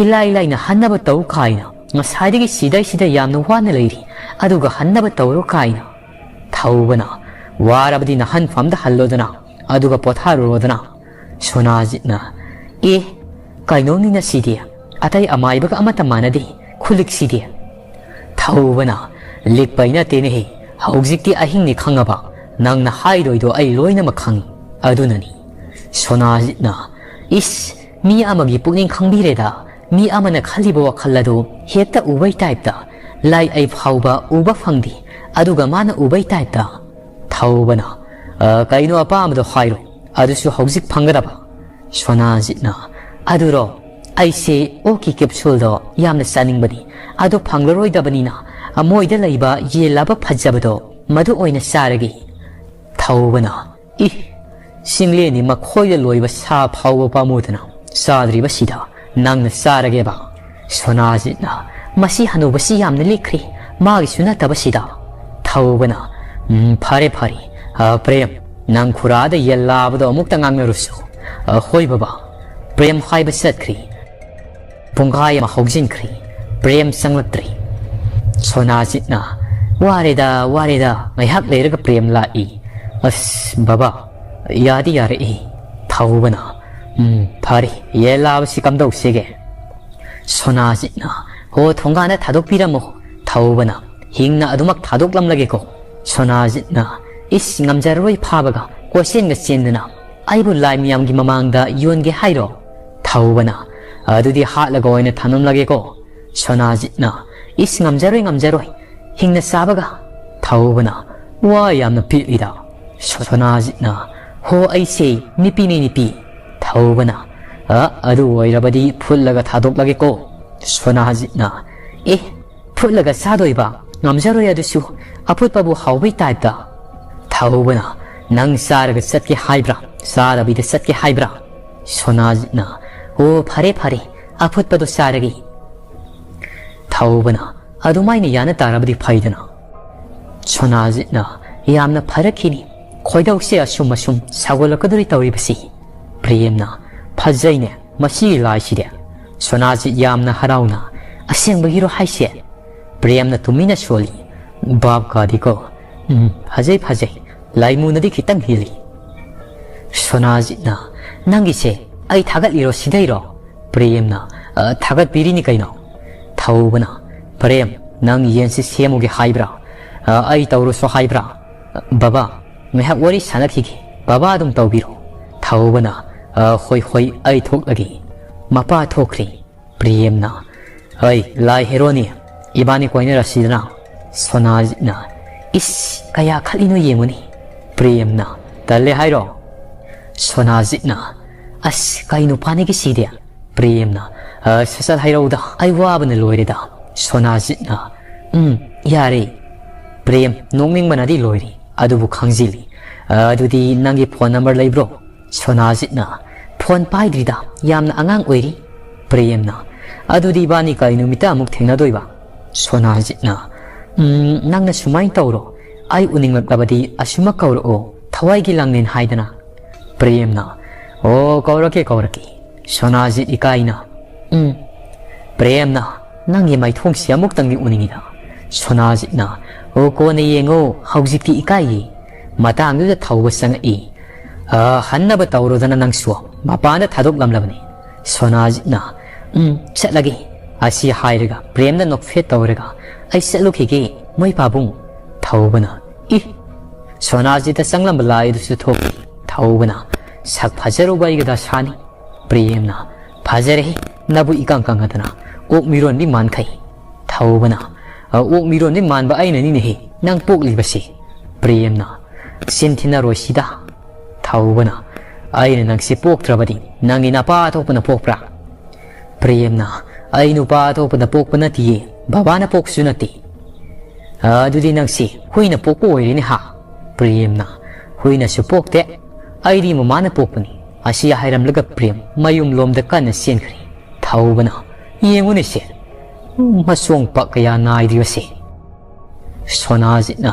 ꯏꯂꯥꯏ ꯂꯥꯏꯅ ꯍꯟꯅꯕ ꯇꯧ ꯀꯥꯏꯅ? ꯉꯁꯥꯏꯗꯒꯤ ꯁꯤꯗꯩꯁꯤꯗ ꯌꯥꯝꯅ ꯋꯥꯅ ꯂꯩꯔꯤ, ꯑꯗꯨꯒ ꯍꯟꯅꯕ ꯇꯧꯔꯣ ꯀꯥꯏꯅ?" ꯊꯧꯕꯅ, "ꯋꯥꯔꯕꯗꯤ ꯅꯍꯟꯐꯝꯗ ꯍꯜꯂꯣꯗꯅ, ꯑꯗꯨꯒ ꯄꯣꯊꯥꯔꯨꯔꯣꯗꯅ꯫" ꯁꯣꯅꯥꯖꯤꯠꯅ, "ꯑꯦ, ꯀꯩꯅꯣꯅꯤꯅ ꯁꯤꯗꯤ, ꯑꯇꯩ ꯑꯃꯥꯏꯕꯒ ꯑꯃꯠꯇ ꯃꯥꯟꯅꯗꯦ, ꯈꯨꯂꯤꯛꯁꯤꯗꯤ꯫" ꯊꯧꯕꯅ, "ꯂꯤꯛꯄꯩ ꯅꯠꯇꯦꯅꯦꯍꯦ, ꯍꯧꯖꯤꯛꯇꯤ ꯑꯍꯤꯡꯅꯤ ꯈꯪꯉꯕ? ꯅꯪꯅ ꯍꯥꯏꯗꯣꯏꯗꯣ ꯑꯩ ꯂꯣꯏꯅꯃꯛ ꯈꯪꯉꯤ, ꯑꯗꯨꯅꯅꯤ꯫" ꯁꯣꯅꯥꯖꯤꯠꯅ, "ꯏꯁ, ꯃꯤ ꯑꯃꯒꯤ ꯄꯨꯛꯅꯤꯡ ꯈꯪꯕꯤꯔꯦꯗ, ꯃꯤ ꯑꯃꯅ ꯈꯜꯂꯤꯕ ꯋꯥꯈꯜ ꯑꯗꯨ ꯍꯦꯛꯇ ꯎꯕꯩ ꯇꯥꯏꯞꯇ, ꯂꯥꯏ ꯑꯩ ꯐꯥꯎꯕ ꯎꯕ ꯐꯪꯗꯦ, ꯑꯗꯨꯒ ꯃꯥꯅ ꯎꯕꯩ ꯇꯥꯏꯞꯇ꯫" ꯊꯧꯕꯅ, "ꯑ, ꯀꯩꯅꯣ ꯑꯄꯥꯝꯕꯗꯣ ꯍꯥꯏꯔꯣ, ꯑꯗꯨꯁꯨ ꯍꯧꯖꯤꯛ ꯐꯪꯒꯗꯕ꯫" ꯁꯣꯅꯥꯖꯤꯠꯅ, "ꯑꯗꯨꯔꯣ, ꯑꯩꯁꯦ ꯑꯣꯛꯀꯤ ꯀꯦꯞꯁꯨꯜꯗꯣ ꯌꯥꯝꯅ ꯆꯥꯅꯤꯡꯕꯅꯤ, ꯑꯗꯣ ꯐꯪꯂꯔꯣꯏꯗꯕꯅꯤꯅ ꯃꯣꯏꯗ ꯂꯩꯕ ꯌꯦꯟ ꯂꯥꯕ ꯐꯖꯕꯗꯣ ꯃꯗꯨ ꯑꯣꯏꯅ ꯆꯥꯔꯒꯦ꯫" ꯊꯧꯕꯅ, "ꯏ, ꯆꯤꯡꯂꯦꯟꯅꯤ ꯃꯈꯣꯏꯗ ꯂꯣꯏꯕ ꯁꯥ ꯐꯥꯎꯕ ꯄꯥꯝꯃꯨꯗꯅ ꯆꯥꯗ꯭ꯔꯤꯕꯁꯤꯗ ꯅꯪꯅ ꯆꯥꯔꯒꯦꯕ?" ꯁꯣꯅꯥꯖꯤꯠꯅ, "ꯃꯁꯤ ꯍꯅꯨꯕꯁꯤ ꯌꯥꯝꯅ ꯂꯤꯛꯈ꯭ꯔꯦ, ꯃꯥꯒꯤꯁꯨ ꯅꯠꯇꯕꯁꯤꯗ꯫" ꯊꯧꯕꯅ, "ꯎꯝ, ꯐꯔꯦ, ꯐꯔꯦ꯫ ꯑ, ꯄ꯭ꯔꯦꯝ, ꯅꯪ ꯈꯨꯔꯥꯗ ꯌꯦꯜ ꯂꯥꯕꯗꯣ ꯑꯃꯨꯛꯇ ꯉꯥꯡꯅꯔꯨꯁꯨ꯫" "ꯑ, ꯍꯣꯏ ꯕꯕꯥ꯫" ꯄ꯭ꯔꯦꯝ ꯍꯥꯏꯕ ꯆꯠꯈ꯭ꯔꯦ꯫ ꯄꯨꯡꯈꯥꯏ ꯑꯃ ꯍꯧꯖꯤꯟꯈ꯭ꯔꯦ꯫ ꯄ꯭ꯔꯦꯝ ꯆꯪꯂꯛꯇ꯭ꯔꯦ꯫ ꯁꯣꯅꯥꯖꯤꯠꯅ, "ꯋꯥꯔꯦꯗ, ꯋꯥꯔꯦꯗ, ꯉꯥꯏꯍꯥꯛ ꯂꯩꯔꯒ ꯄ꯭ꯔꯦꯝ ꯂꯥꯛꯏ꯫ ꯑꯁ, ꯕꯕꯥ, ꯌꯥꯗꯤ ꯌꯥꯔꯛꯏ"꯫ ꯊꯧꯕꯅ, "ꯎꯝ, ꯐꯔꯦ, ꯌꯦꯟ ꯂꯥꯕꯁꯤ ꯀꯝꯗꯧꯁꯤꯒꯦ?" ꯁꯣꯅꯥꯖꯤꯠꯅ, "ꯍꯣ, ꯊꯣꯡꯒꯥꯟꯗ ꯊꯥꯗꯣꯛꯄꯤꯔꯝꯃꯣ"꯫ ꯊꯧꯕꯅ, "ꯍꯤꯡꯅ ꯑꯗꯨꯃꯛ ꯊꯥꯗꯣꯛꯂꯝꯂꯒꯦꯀꯣ"꯫ ꯁꯣꯅꯥꯖꯤꯠꯅ, "ꯏꯁ, ꯉꯝꯖꯔꯔꯣꯏ ꯐꯥꯕꯒ, ꯀꯣꯏꯆꯦꯟꯒ ꯆꯦꯟꯗꯅ꯫ ꯑꯩꯕꯨ ꯂꯥꯏ ꯃꯌꯥꯝꯒꯤ ꯃꯃꯥꯡꯗ ꯌꯣꯟꯒꯦ ꯍꯥꯏꯔꯣ?" ꯊꯧꯕꯅ, "ꯑꯗꯨꯗꯤ ꯍꯥꯠꯂꯒ ꯑꯣꯏꯅ ꯊꯝꯂꯝꯂꯒꯦꯀꯣ"꯫ ꯁꯣꯅꯥꯖꯤꯠꯅ, "ꯏꯁ, ꯉꯝꯖꯔꯣꯏ, ꯉꯝꯖꯔꯣꯏ, ꯍꯤꯡꯅ ꯆꯥꯕꯒ"꯫ ꯊꯧꯕꯅ, "ꯋꯥ ꯌꯥꯝꯅ ꯄꯦꯠꯂꯤꯗ"꯫ ꯁꯣꯅꯥꯖꯤꯠꯅ, "ꯍꯣ, ꯑꯩꯁꯦ ꯅꯨꯄꯤꯅꯤ, ꯅꯨꯄꯤ"꯫ ꯊꯧꯕꯅ, "ꯑ, ꯑꯗꯨ ꯑꯣꯏꯔꯕꯗꯤ ꯐꯨꯠꯂꯒ ꯊꯥꯗꯣꯛꯂꯒꯦꯀꯣ"꯫ ꯁꯣꯅꯥꯖꯤꯠꯅ, "ꯑꯦ, ꯐꯨꯠꯂꯒ ꯆꯥꯗꯣꯏꯕ? ꯉꯝꯖꯔꯣꯏ ꯑꯗꯨꯁꯨ, ꯑꯐꯨꯠꯄꯕꯨ ꯍꯥꯎꯕꯩ ꯇꯥꯏꯞꯇ"꯫ ꯊꯧꯕꯅ, "ꯅꯪ ꯆꯥꯔꯒ ꯆꯠꯀꯦ ꯍꯥꯏꯕ꯭ꯔꯥ, ꯆꯥꯗꯕꯤꯗ ꯆꯠꯀꯦ ꯍꯥꯏꯕ꯭ꯔꯥ?" ꯁꯣꯅꯥꯖꯤꯠꯅ, "ꯑꯣ, ꯐꯔꯦ, ꯐꯔꯦ, ꯑꯐꯨꯠꯄꯗꯣ ꯆꯥꯔꯒꯦ"꯫ ꯊꯧꯕꯅ, "ꯑꯗꯨꯃꯥꯏꯅ ꯌꯥꯅ ꯇꯥꯔꯕꯗꯤ ꯐꯩꯗꯅ"꯫ ꯁꯣꯅꯥꯖꯤꯠꯅ, "ꯌꯥꯝꯅ ꯐꯔꯛꯈꯤꯅꯤ꯫ ꯈꯣꯏꯗꯧꯁꯦ ꯑꯁꯨꯝ ꯑꯁꯨꯝ ꯁꯥꯎꯒꯠꯂꯛꯀꯗꯧꯔꯤ ꯇꯧꯔꯤꯕꯁꯤ"꯫ ꯄ꯭ꯔꯦꯝꯅ, "ꯐꯖꯩꯅꯦ ꯃꯁꯤꯒꯤ ꯂꯥꯏꯁꯤꯗꯤ"꯫ ꯁꯣꯅꯥꯖꯤꯠ ꯌꯥꯝꯅ ꯍꯔꯥꯎꯅ, "ꯑꯁꯦꯡꯕꯒꯤꯔꯣ ꯍꯥꯏꯁꯦ?" ꯄ꯭ꯔꯦꯝꯅ ꯇꯨꯃꯤꯟꯅ ꯁꯣꯜꯂꯤ꯫ "ꯚꯥꯞ ꯀꯥꯗꯦꯀꯣ꯫ ꯎꯝ, ꯐꯖꯩ, ꯐꯖꯩ꯫ ꯂꯥꯏꯃꯨꯅꯗꯤ ꯈꯤꯇꯪ ꯍꯦꯜꯂꯤ"꯫ ꯁꯣꯅꯥꯖꯤꯠꯅ, "ꯅꯪꯒꯤꯁꯦ ꯑꯩ ꯊꯥꯒꯠꯂꯤꯔꯣ ꯁꯤꯗꯩꯔꯣ?" ꯄ꯭ꯔꯦꯝꯅ, "ꯑ, ꯊꯥꯒꯠꯄꯤꯔꯤꯅꯤ ꯀꯩꯅꯣ"꯫ ꯊꯧꯕꯅ, "ꯄ꯭ꯔꯦꯝ, ꯅꯪ ꯌꯦꯟꯁꯤ ꯁꯦꯝꯃꯨꯒꯦ ꯍꯥꯏꯕ꯭ꯔꯥ? ꯑ, ꯑꯩ ꯇꯧꯔꯨꯁꯣ ꯍꯥꯏꯕ꯭ꯔꯥ? ꯑ, ꯕꯕꯥ, ꯉꯥꯏꯍꯥꯛ ꯋꯥꯔꯤ ꯁꯥꯟꯅꯈꯤꯒꯦ꯫ ꯕꯕꯥ ꯑꯗꯨꯝ ꯇꯧꯕꯤꯔꯣ"꯫ ꯊꯧꯕꯅ, "ꯑ, ꯍꯣꯏ, ꯍꯣꯏ, ꯑꯩ ꯊꯣꯛꯂꯒꯦ"꯫ ꯃꯄꯥ ꯊꯣꯛꯈ꯭ꯔꯦ꯫ ꯄ꯭ꯔꯦꯝꯅ, "ꯑꯩ ꯂꯥꯏ ꯍꯦꯔꯣꯅꯤ, ꯏꯕꯥꯅꯤ ꯀꯣꯏꯅꯔꯁꯤꯗꯅ"꯫ ꯁꯣꯅꯥꯖꯤꯠꯅ, "ꯏꯁ, ꯀꯌꯥ ꯈꯠꯂꯤꯅꯣ ꯌꯦꯡꯉꯨꯅꯤ"꯫ ꯄ꯭ꯔꯦꯝꯅ, "ꯇꯜꯂꯦ ꯍꯥꯏꯔꯣ"꯫ ꯁꯣꯅꯥꯖꯤꯠꯅ, "ꯑꯁ, ꯀꯩ ꯅꯨꯄꯥꯅꯤꯒꯤ ꯁꯤꯗꯤ"꯫ ꯄ꯭ꯔꯦꯝꯅ, "ꯑ, ꯁꯠ ꯁꯠ ꯍꯥꯏꯔꯛꯎꯗ, ꯑꯩ ꯋꯥꯕꯅ ꯂꯣꯏꯔꯦꯗ"꯫ ꯁꯣꯅꯥꯖꯤꯠꯅ, "ꯎꯝ, ꯌꯥꯔꯦ"꯫ ꯄ꯭ꯔꯦꯝ, ꯅꯣꯛꯅꯤꯡꯕꯅꯗꯤ ꯂꯣꯏꯔꯦ, ꯑꯗꯨꯕꯨ ꯈꯪꯖꯤꯜꯂꯤ꯫ "ꯑ, ꯑꯗꯨꯗꯤ ꯅꯪꯒꯤ ꯐꯣꯟ ꯅꯝꯕꯔ ꯂꯩꯕ꯭ꯔꯣ?" ꯁꯣꯅꯥꯖꯤꯠꯅ, "ꯐꯣꯟ ꯄꯥꯏꯗ꯭ꯔꯤꯗ, ꯌꯥꯝꯅ ꯑꯉꯥꯡ ꯑꯣꯏꯔꯤ"꯫ ꯄ꯭ꯔꯦꯝꯅ, "ꯑꯗꯨꯗꯤ ꯏꯕꯥꯅꯤ ꯀꯔꯤ ꯅꯨꯃꯤꯠꯇ ꯑꯃꯨꯛ ꯊꯦꯡꯅꯗꯣꯏꯕ?" ꯁꯣꯅꯥꯖꯤꯠꯅ, "ꯎꯝ, ꯅꯪꯅ ꯁꯨꯃꯥꯏꯅ ꯇꯧꯔꯣ, ꯑꯩ ꯎꯅꯤꯡꯂꯛꯂꯕꯗꯤ ꯑꯁꯨꯃꯛ ꯀꯧꯔꯛꯑꯣ, ꯊꯋꯥꯏꯒꯤ ꯂꯥꯡꯂꯦꯟ ꯍꯥꯏꯗꯅ"꯫ ꯄ꯭ꯔꯦꯝꯅ, "ꯑꯣ, ꯀꯧꯔꯛꯀꯦ, ꯀꯧꯔꯛꯀꯦ"꯫ ꯁꯣꯅꯥꯖꯤꯠ ꯏꯀꯥꯏꯅ, "ꯎꯝ"꯫ ꯄ꯭ꯔꯦꯝꯅ, ꯅꯪꯒꯤ ꯃꯥꯏꯊꯣꯡꯁꯤ ꯑꯃꯨꯛꯇꯪꯗꯤ ꯎꯅꯤꯡꯉꯤꯗ꯫ ꯁꯣꯅꯥꯖꯤꯠꯅ, "ꯑꯣ, ꯀꯣꯟꯅ ꯌꯦꯡꯉꯣ, ꯍꯧꯖꯤꯛꯇꯤ ꯏꯀꯥꯏꯌꯦ"꯫ ꯃꯇꯥꯡꯗꯨꯗ ꯊꯧꯕ ꯆꯪꯉꯛꯏ꯫ "ꯑ, ꯍꯟꯅꯕ ꯇꯧꯔꯣꯗꯅ ꯅꯪꯁꯨ, ꯃꯄꯥꯟꯗ ꯊꯥꯗꯣꯛꯂꯝꯂꯕꯅꯤ"꯫ ꯁꯣꯅꯥꯖꯤꯠꯅ, "ꯎꯝ, ꯆꯠꯂꯒꯦ"꯫ ꯑꯁꯤ ꯍꯥꯏꯔꯒ ꯄ꯭ꯔꯦꯝꯅ ꯅꯣꯛꯐꯦꯠ ꯇꯧꯔꯒ, "ꯑꯩ ꯆꯠꯂꯨꯈꯤꯒꯦ, ꯃꯣꯏ ꯄꯥꯕꯨꯡ"꯫ ꯊꯧꯕꯅ, "ꯏ"꯫ ꯁꯣꯅꯥꯖꯤꯠꯇ ꯆꯪꯂꯝꯕ ꯂꯥꯏ ꯑꯗꯨꯁꯨ ꯊꯣꯛꯈꯤ꯫ ꯊꯧꯕꯅ, "ꯁꯛ ꯐꯖꯔꯨꯕ ꯑꯩꯒ ꯗꯁꯥꯅꯤ"꯫ ꯄ꯭ꯔꯦꯝꯅ, "ꯐꯖꯔꯦꯍꯦ, ꯅꯕꯨ ꯏꯀꯪ ꯀꯪꯉꯗꯅ ꯑꯣꯛ ꯃꯤꯔꯣꯟꯕꯤ ꯃꯥꯟꯈꯩ"꯫ ꯊꯧꯕꯅ, "ꯑ, ꯑꯣꯛ ꯃꯤꯔꯣꯟꯕꯤ ꯃꯥꯟꯕ ꯑꯩꯅꯅꯤꯅꯦꯍꯦ ꯅꯪ ꯄꯣꯛꯂꯤꯕꯁꯦ"꯫ ꯄ꯭ꯔꯦꯝꯅ, "ꯆꯤꯟ ꯊꯤꯅꯔꯣꯏ ꯁꯤꯗ"꯫ ꯊꯧꯕꯅ, "ꯑꯩꯅ ꯅꯪꯁꯦ ꯄꯣꯛꯇ꯭ꯔꯕꯗꯤ ꯅꯪꯒꯤ ꯅꯄꯥ ꯑꯇꯣꯞꯄꯅ ꯄꯣꯛꯄ꯭ꯔꯥ"꯫ ꯄ꯭ꯔꯦꯝꯅ, "ꯑꯩ ꯅꯨꯄꯥ ꯑꯇꯣꯞꯄꯅ ꯄꯣꯛꯄ ꯅꯠꯇꯤꯌꯦ, ꯕꯕꯥꯅ ꯄꯣꯛꯄꯁꯨ ꯅꯠꯇꯦ"꯫ "ꯑꯗꯨꯗꯤ ꯅꯪꯁꯦ ꯍꯨꯏꯅ ꯄꯣꯛꯄ ꯑꯣꯏꯔꯦꯅꯦ ꯍꯥ"꯫ ꯄ꯭ꯔꯦꯝꯅ, "ꯍꯨꯏꯅꯁꯨ ꯄꯣꯛꯇꯦ, ꯑꯩꯗꯤ ꯃꯃꯥꯅ ꯄꯣꯛꯄꯅꯤ"꯫ ꯑꯁꯤ ꯍꯥꯏꯔꯝꯂꯒ ꯄ꯭ꯔꯦꯝ ꯃꯌꯨꯝ ꯂꯣꯝꯗ ꯀꯟꯅ ꯆꯦꯟꯈ꯭ꯔꯦ꯫ ꯊꯧꯕꯅ, "ꯌꯦꯡꯉꯨꯅꯦꯁꯦ, ꯃꯁꯣꯡ ꯄꯥꯛ ꯀꯌꯥ ꯅꯥꯏꯗ꯭ꯔꯤꯕꯁꯦ"꯫ ꯁꯣꯅꯥꯖꯤꯠꯅ,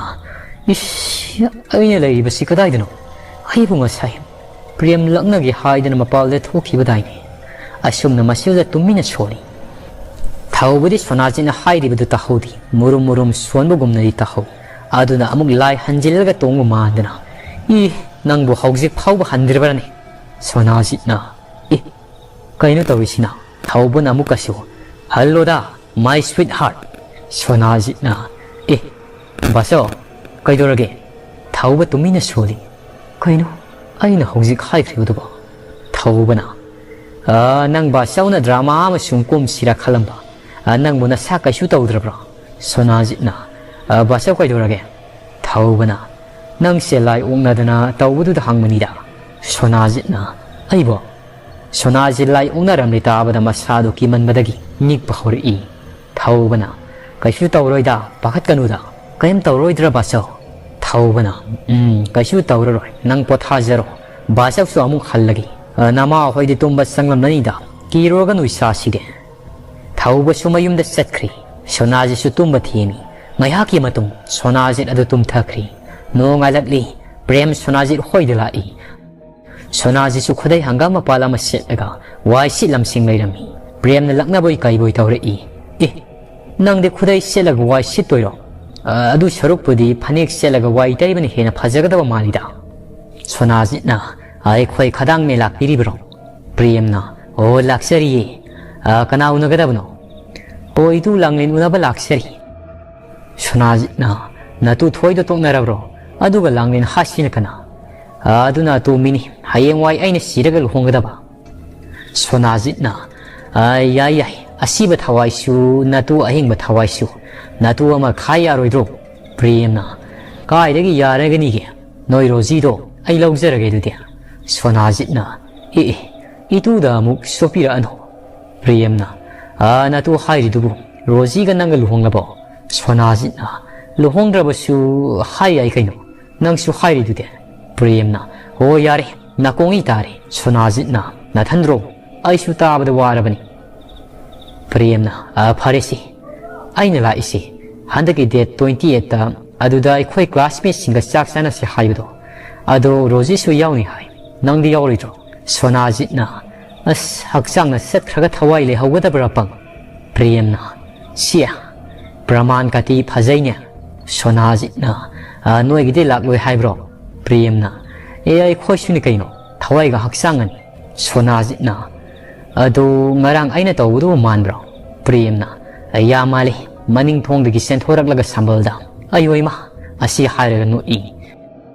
"ꯏꯁ, ꯑꯩꯅ ꯂꯩꯔꯤꯕꯁꯤ ꯀꯗꯥꯏꯗꯅꯣ? ꯑꯩꯕꯨ ꯉꯁꯥꯏ ꯄ꯭ꯔꯦꯝ ꯂꯛꯅꯒꯦ ꯍꯥꯏꯗꯅ ꯃꯄꯥꯜꯗ ꯊꯣꯛꯈꯤꯕꯗꯥꯏꯅꯦ"꯫ ꯑꯁꯨꯝꯅ ꯃꯁꯤꯗ ꯇꯨꯃꯤꯟꯅ ꯁꯣꯜꯂꯤ꯫ ꯊꯧꯕꯗꯤ ꯁꯣꯅꯥꯖꯤꯠꯅ ꯍꯥꯏꯔꯤꯕꯗꯨ ꯇꯥꯍꯧꯗꯦ, ꯃꯨꯔꯨꯝ ꯃꯨꯔꯨꯝ ꯁꯣꯟꯕꯒꯨꯝꯅꯗꯤ ꯇꯥꯍꯧ꯫ ꯑꯗꯨꯅ ꯑꯃꯨꯛ ꯂꯥꯏ ꯍꯟꯖꯤꯜꯂꯒ ꯇꯣꯡꯕ ꯃꯥꯟꯗꯅ, "ꯏ, ꯅꯪꯕꯨ ꯍꯧꯖꯤꯛ ꯐꯥꯎꯕ ꯍꯟꯗ꯭ꯔꯤꯕ꯭ꯔꯅꯦ?" ꯁꯣꯅꯥꯖꯤꯠꯅ, "ꯏ, ꯀꯩꯅꯣ ꯇꯧꯔꯤꯁꯤꯅ?" ꯊꯧꯕꯅ ꯑꯃꯨꯛꯀꯁꯨ, "ꯍꯜꯂꯣꯗ, my sweetheart!" ꯁꯣꯅꯥꯖꯤꯠꯅ, "ꯑꯦ, ꯕꯥꯆꯧ, ꯀꯩꯗꯧꯔꯒꯦ?" ꯊꯧꯕ ꯇꯨꯃꯤꯟꯅ ꯁꯣꯜꯂꯤ꯫ "ꯀꯩꯅꯣ ꯑꯩꯅ ꯍꯧꯖꯤꯛ ꯍꯥꯏꯈ꯭ꯔꯤꯕꯗꯨꯕꯣ?" ꯊꯧꯕꯅ, "ꯑ, ꯅꯪ ꯕꯥꯆꯧꯅ drama ꯑꯃ ꯁꯨꯝ ꯀꯨꯝꯁꯤꯔꯥ ꯈꯜꯂꯝꯕ꯫ ꯑ, ꯅꯪꯕꯨ ꯅꯁꯥ ꯀꯩꯁꯨ ꯇꯧꯗ꯭ꯔꯕ꯭ꯔꯣ?" ꯁꯣꯅꯥꯖꯤꯠꯅ, "ꯑ, ꯕꯥꯆꯧ ꯀꯩꯗꯧꯔꯒꯦ?" ꯊꯧꯕꯅ, "ꯅꯪꯁꯦ ꯂꯥꯏ ꯑꯣꯛꯅꯗꯅ ꯇꯧꯕꯗꯨꯗ ꯍꯪꯕꯅꯤꯗ"꯫ ꯁꯣꯅꯥꯖꯤꯠꯅ, "ꯑꯩꯕꯣ?" ꯁꯣꯅꯥꯖꯤꯠ ꯂꯥꯏ ꯑꯣꯛꯅꯔꯝꯂꯦ ꯇꯥꯕꯗ ꯃꯁꯥꯗꯨ ꯀꯤꯃꯟꯕꯗꯒꯤ ꯅꯤꯛꯄ ꯍꯧꯔꯛꯏ꯫ ꯊꯧꯕꯅ, "ꯀꯩꯁꯨ ꯇꯧꯔꯣꯏꯗ, ꯄꯥꯈꯠꯀꯅꯨꯗ"꯫ "ꯀꯔꯤꯝ ꯇꯧꯔꯣꯏꯗ꯭ꯔꯥ ꯕꯥꯆꯧ?" ꯊꯧꯕꯅ, "ꯎꯝ, ꯀꯩꯁꯨ ꯇꯧꯔꯔꯣꯏ, ꯅꯪ ꯄꯣꯊꯥꯖꯔꯣ꯫ ꯕꯥꯆꯧꯁꯨ ꯑꯃꯨꯛ ꯍꯜꯂꯒꯦ꯫ ꯑ, ꯅꯃꯥ ꯍꯣꯏꯗꯤ ꯇꯨꯝꯕ ꯆꯪꯂꯝꯂꯅꯤꯗ, ꯀꯤꯔꯨꯔꯒꯅꯨ ꯏꯆꯥꯁꯤꯗꯤ"꯫ ꯊꯧꯕꯁꯨ ꯃꯌꯨꯝꯗ ꯆꯠꯈ꯭ꯔꯤ꯫ ꯁꯣꯅꯥꯖꯤꯠꯁꯨ ꯇꯨꯝꯕ ꯊꯦꯝꯃꯤ꯫ ꯉꯥꯏꯍꯥꯛꯀꯤ ꯃꯇꯨꯡ ꯁꯣꯅꯥꯖꯤꯠ ꯑꯗꯨ ꯇꯨꯝꯊꯈ꯭ꯔꯤ꯫ ꯅꯣꯡꯉꯥꯜꯂꯛꯂꯤ꯫ ꯄ꯭ꯔꯦꯝ ꯁꯣꯅꯥꯖꯤꯠ ꯍꯣꯏꯗ ꯂꯥꯛꯏ꯫ ꯁꯣꯅꯥꯖꯤꯠꯁꯨ ꯈꯨꯗꯩ ꯍꯪꯒꯥꯝ ꯃꯄꯥꯜ ꯑꯃ ꯁꯦꯠꯂꯒ ꯋꯥꯏ ꯁꯤꯠ ꯂꯝꯁꯤꯡ ꯂꯩꯔꯝꯃꯤ꯫ ꯄ꯭ꯔꯦꯝꯅ ꯂꯛꯅꯕꯣꯏ ꯀꯩꯕꯣꯏ ꯇꯧꯔꯛꯏ꯫ "ꯑꯦ, "ꯅꯪꯗꯤ ꯈꯨꯗꯩ ꯁꯦꯠꯂꯒ ꯋꯥꯏ ꯁꯤꯠꯇꯣꯏꯔꯣ? ꯑ, ꯑꯗꯨ ꯁꯔꯨꯛꯄꯨꯗꯤ ꯐꯅꯦꯛ ꯁꯦꯠꯂꯒ ꯋꯥꯏ ꯇꯩꯕꯅ ꯍꯦꯟꯅ ꯐꯖꯒꯗꯕ ꯃꯥꯜꯂꯤꯗ꯫" ꯁꯣꯅꯥꯖꯤꯠꯅ, "ꯑꯩꯈꯣꯏ ꯈꯗꯥꯡ ꯃꯦꯂꯥ ꯄꯤꯔꯤꯕ꯭ꯔꯣ?" ꯄ꯭ꯔꯦꯝꯅ, "ꯑꯣ, ꯂꯥꯛꯆꯔꯤꯌꯦ꯫ ꯑ, ꯀꯅꯥ ꯎꯅꯒꯗꯕꯅꯣ?" "ꯑꯣ, ꯏꯇꯨ ꯂꯥꯡꯂꯦꯟ ꯎꯅꯕ ꯂꯥꯛꯆꯔꯤ꯫" ꯁꯣꯅꯥꯖꯤꯠꯅ, "ꯅꯇꯨ ꯊꯣꯏꯗꯣ ꯇꯣꯛꯅꯔꯕ꯭ꯔꯣ? ꯑꯗꯨꯒ ꯂꯥꯡꯂꯦꯟ ꯍꯥꯠꯁꯤꯅ ꯀꯅꯥ?" "ꯑ, ꯑꯗꯨꯅ ꯑꯇꯣꯝꯕꯤꯅꯤ꯫ ꯍꯌꯦꯡꯋꯥꯏ ꯑꯩꯅ ꯁꯤꯔꯒ ꯂꯨꯍꯣꯡꯒꯗꯕ꯫" ꯁꯣꯅꯥꯖꯤꯠꯅ, "ꯑ, ꯌꯥꯏ, ꯌꯥꯏ꯫ ꯑꯁꯤꯕ ꯊꯋꯥꯏꯁꯨ ꯅꯇꯨ, ꯑꯍꯤꯡꯕ ꯊꯋꯥꯏꯁꯨ ꯅꯇꯨ ꯑꯃ ꯈꯥꯏ ꯌꯥꯔꯣꯏꯗ꯭ꯔꯣ?" ꯄ꯭ꯔꯦꯝꯅ, "ꯀꯥꯏꯗꯒꯤ ꯌꯥꯔꯒꯅꯤꯒꯦ? ꯅꯣꯏ ꯔꯣꯖꯤꯗꯣ ꯑꯩ ꯂꯧꯖꯔꯒꯦ ꯑꯗꯨꯗꯤ꯫" ꯁꯣꯅꯥꯖꯤꯠꯅ, "ꯑꯦ, ꯑꯦ, ꯏꯇꯨꯗ ꯑꯃꯨꯛ ꯆꯣꯞꯄꯤꯔꯛꯑꯅꯨ꯫" ꯄ꯭ꯔꯦꯝꯅ, "ꯑ, ꯅꯇꯨ ꯍꯥꯏꯔꯤꯗꯨꯕꯨ ꯔꯣꯖꯤꯒ ꯅꯪꯒ ꯂꯨꯍꯣꯡꯂꯕꯣ?" ꯁꯣꯅꯥꯖꯤꯠꯅ, "ꯂꯨꯍꯣꯡꯗ꯭ꯔꯕꯁꯨ ꯍꯥꯏ ꯌꯥꯏ ꯀꯩꯅꯣ꯫ ꯅꯪꯁꯨ ꯍꯥꯏꯔꯤꯗꯨꯗꯤ꯫" ꯄ꯭ꯔꯦꯝꯅ, "ꯍꯣ, ꯌꯥꯔꯦ, ꯅꯥꯀꯣꯡ ꯏ ꯇꯥꯔꯦ꯫" ꯁꯣꯅꯥꯖꯤꯠꯅ, "ꯅꯊꯟꯗ꯭ꯔꯣ? ꯑꯩꯁꯨ ꯇꯥꯕꯗ ꯋꯥꯔꯕꯅꯤ꯫" ꯄ꯭ꯔꯦꯝꯅ, "ꯑ, ꯐꯔꯦꯁꯦ꯫ ꯑꯩꯅ ꯂꯥꯛꯏꯁꯦ ꯍꯟꯗꯛꯀꯤ date twenty eight ꯇ, ꯑꯗꯨꯗ ꯑꯩꯈꯣꯏ classmate ꯁꯤꯡꯒ ꯆꯥꯛ ꯆꯥꯅꯁꯦ ꯍꯥꯏꯕꯗꯣ, ꯑꯗꯣ ꯔꯣꯖꯤꯁꯨ ꯌꯥꯎꯅꯤ ꯍꯥꯏ꯫ ꯅꯪꯗꯤ ꯌꯥꯎꯔꯣꯏꯗ꯭ꯔꯣ?" ꯁꯣꯅꯥꯖꯤꯠꯅ, "ꯑꯁ, ꯍꯛꯆꯥꯡꯅ ꯆꯠꯈ꯭ꯔꯒ ꯊꯋꯥꯏ ꯂꯩꯍꯧꯒꯗꯕ꯭ꯔꯥ ꯄꯪ?" ꯄ꯭ꯔꯦꯝꯅ, "ꯁꯤ, ꯄ꯭ꯔꯃꯥꯟ ꯀꯥꯇꯤ ꯐꯖꯩꯅꯦ꯫" ꯁꯣꯅꯥꯖꯤꯠꯅ, "ꯑ, ꯅꯣꯏꯒꯤꯗꯤ ꯂꯥꯛꯂꯣꯏ ꯍꯥꯏꯕ꯭ꯔꯣ?" ꯄ꯭ꯔꯦꯝꯅ, "ꯑꯦ, ꯑꯩꯈꯣꯏꯁꯨꯅꯤ ꯀꯩꯅꯣ, ꯊꯋꯥꯏꯒ ꯍꯛꯆꯥꯡꯒꯅꯤ꯫" ꯁꯣꯅꯥꯖꯤꯠꯅ, "ꯑꯗꯨ ꯉꯔꯥꯡ ꯑꯩꯅ ꯇꯧꯕꯗꯨꯕꯨ ꯃꯥꯟꯕ꯭ꯔꯣ?" ꯄ꯭ꯔꯦꯝꯅ, "ꯌꯥꯝ ꯃꯥꯜꯂꯤ, ꯃꯅꯤꯡ ꯊꯣꯡꯗꯒꯤ ꯆꯦꯟꯊꯣꯔꯛꯂꯒ ꯁꯝꯕꯜꯗ꯫ ꯑꯌꯣ ꯏꯃꯥ!" ꯑꯁꯤ ꯍꯥꯏꯔꯒ ꯅꯣꯛꯏ꯫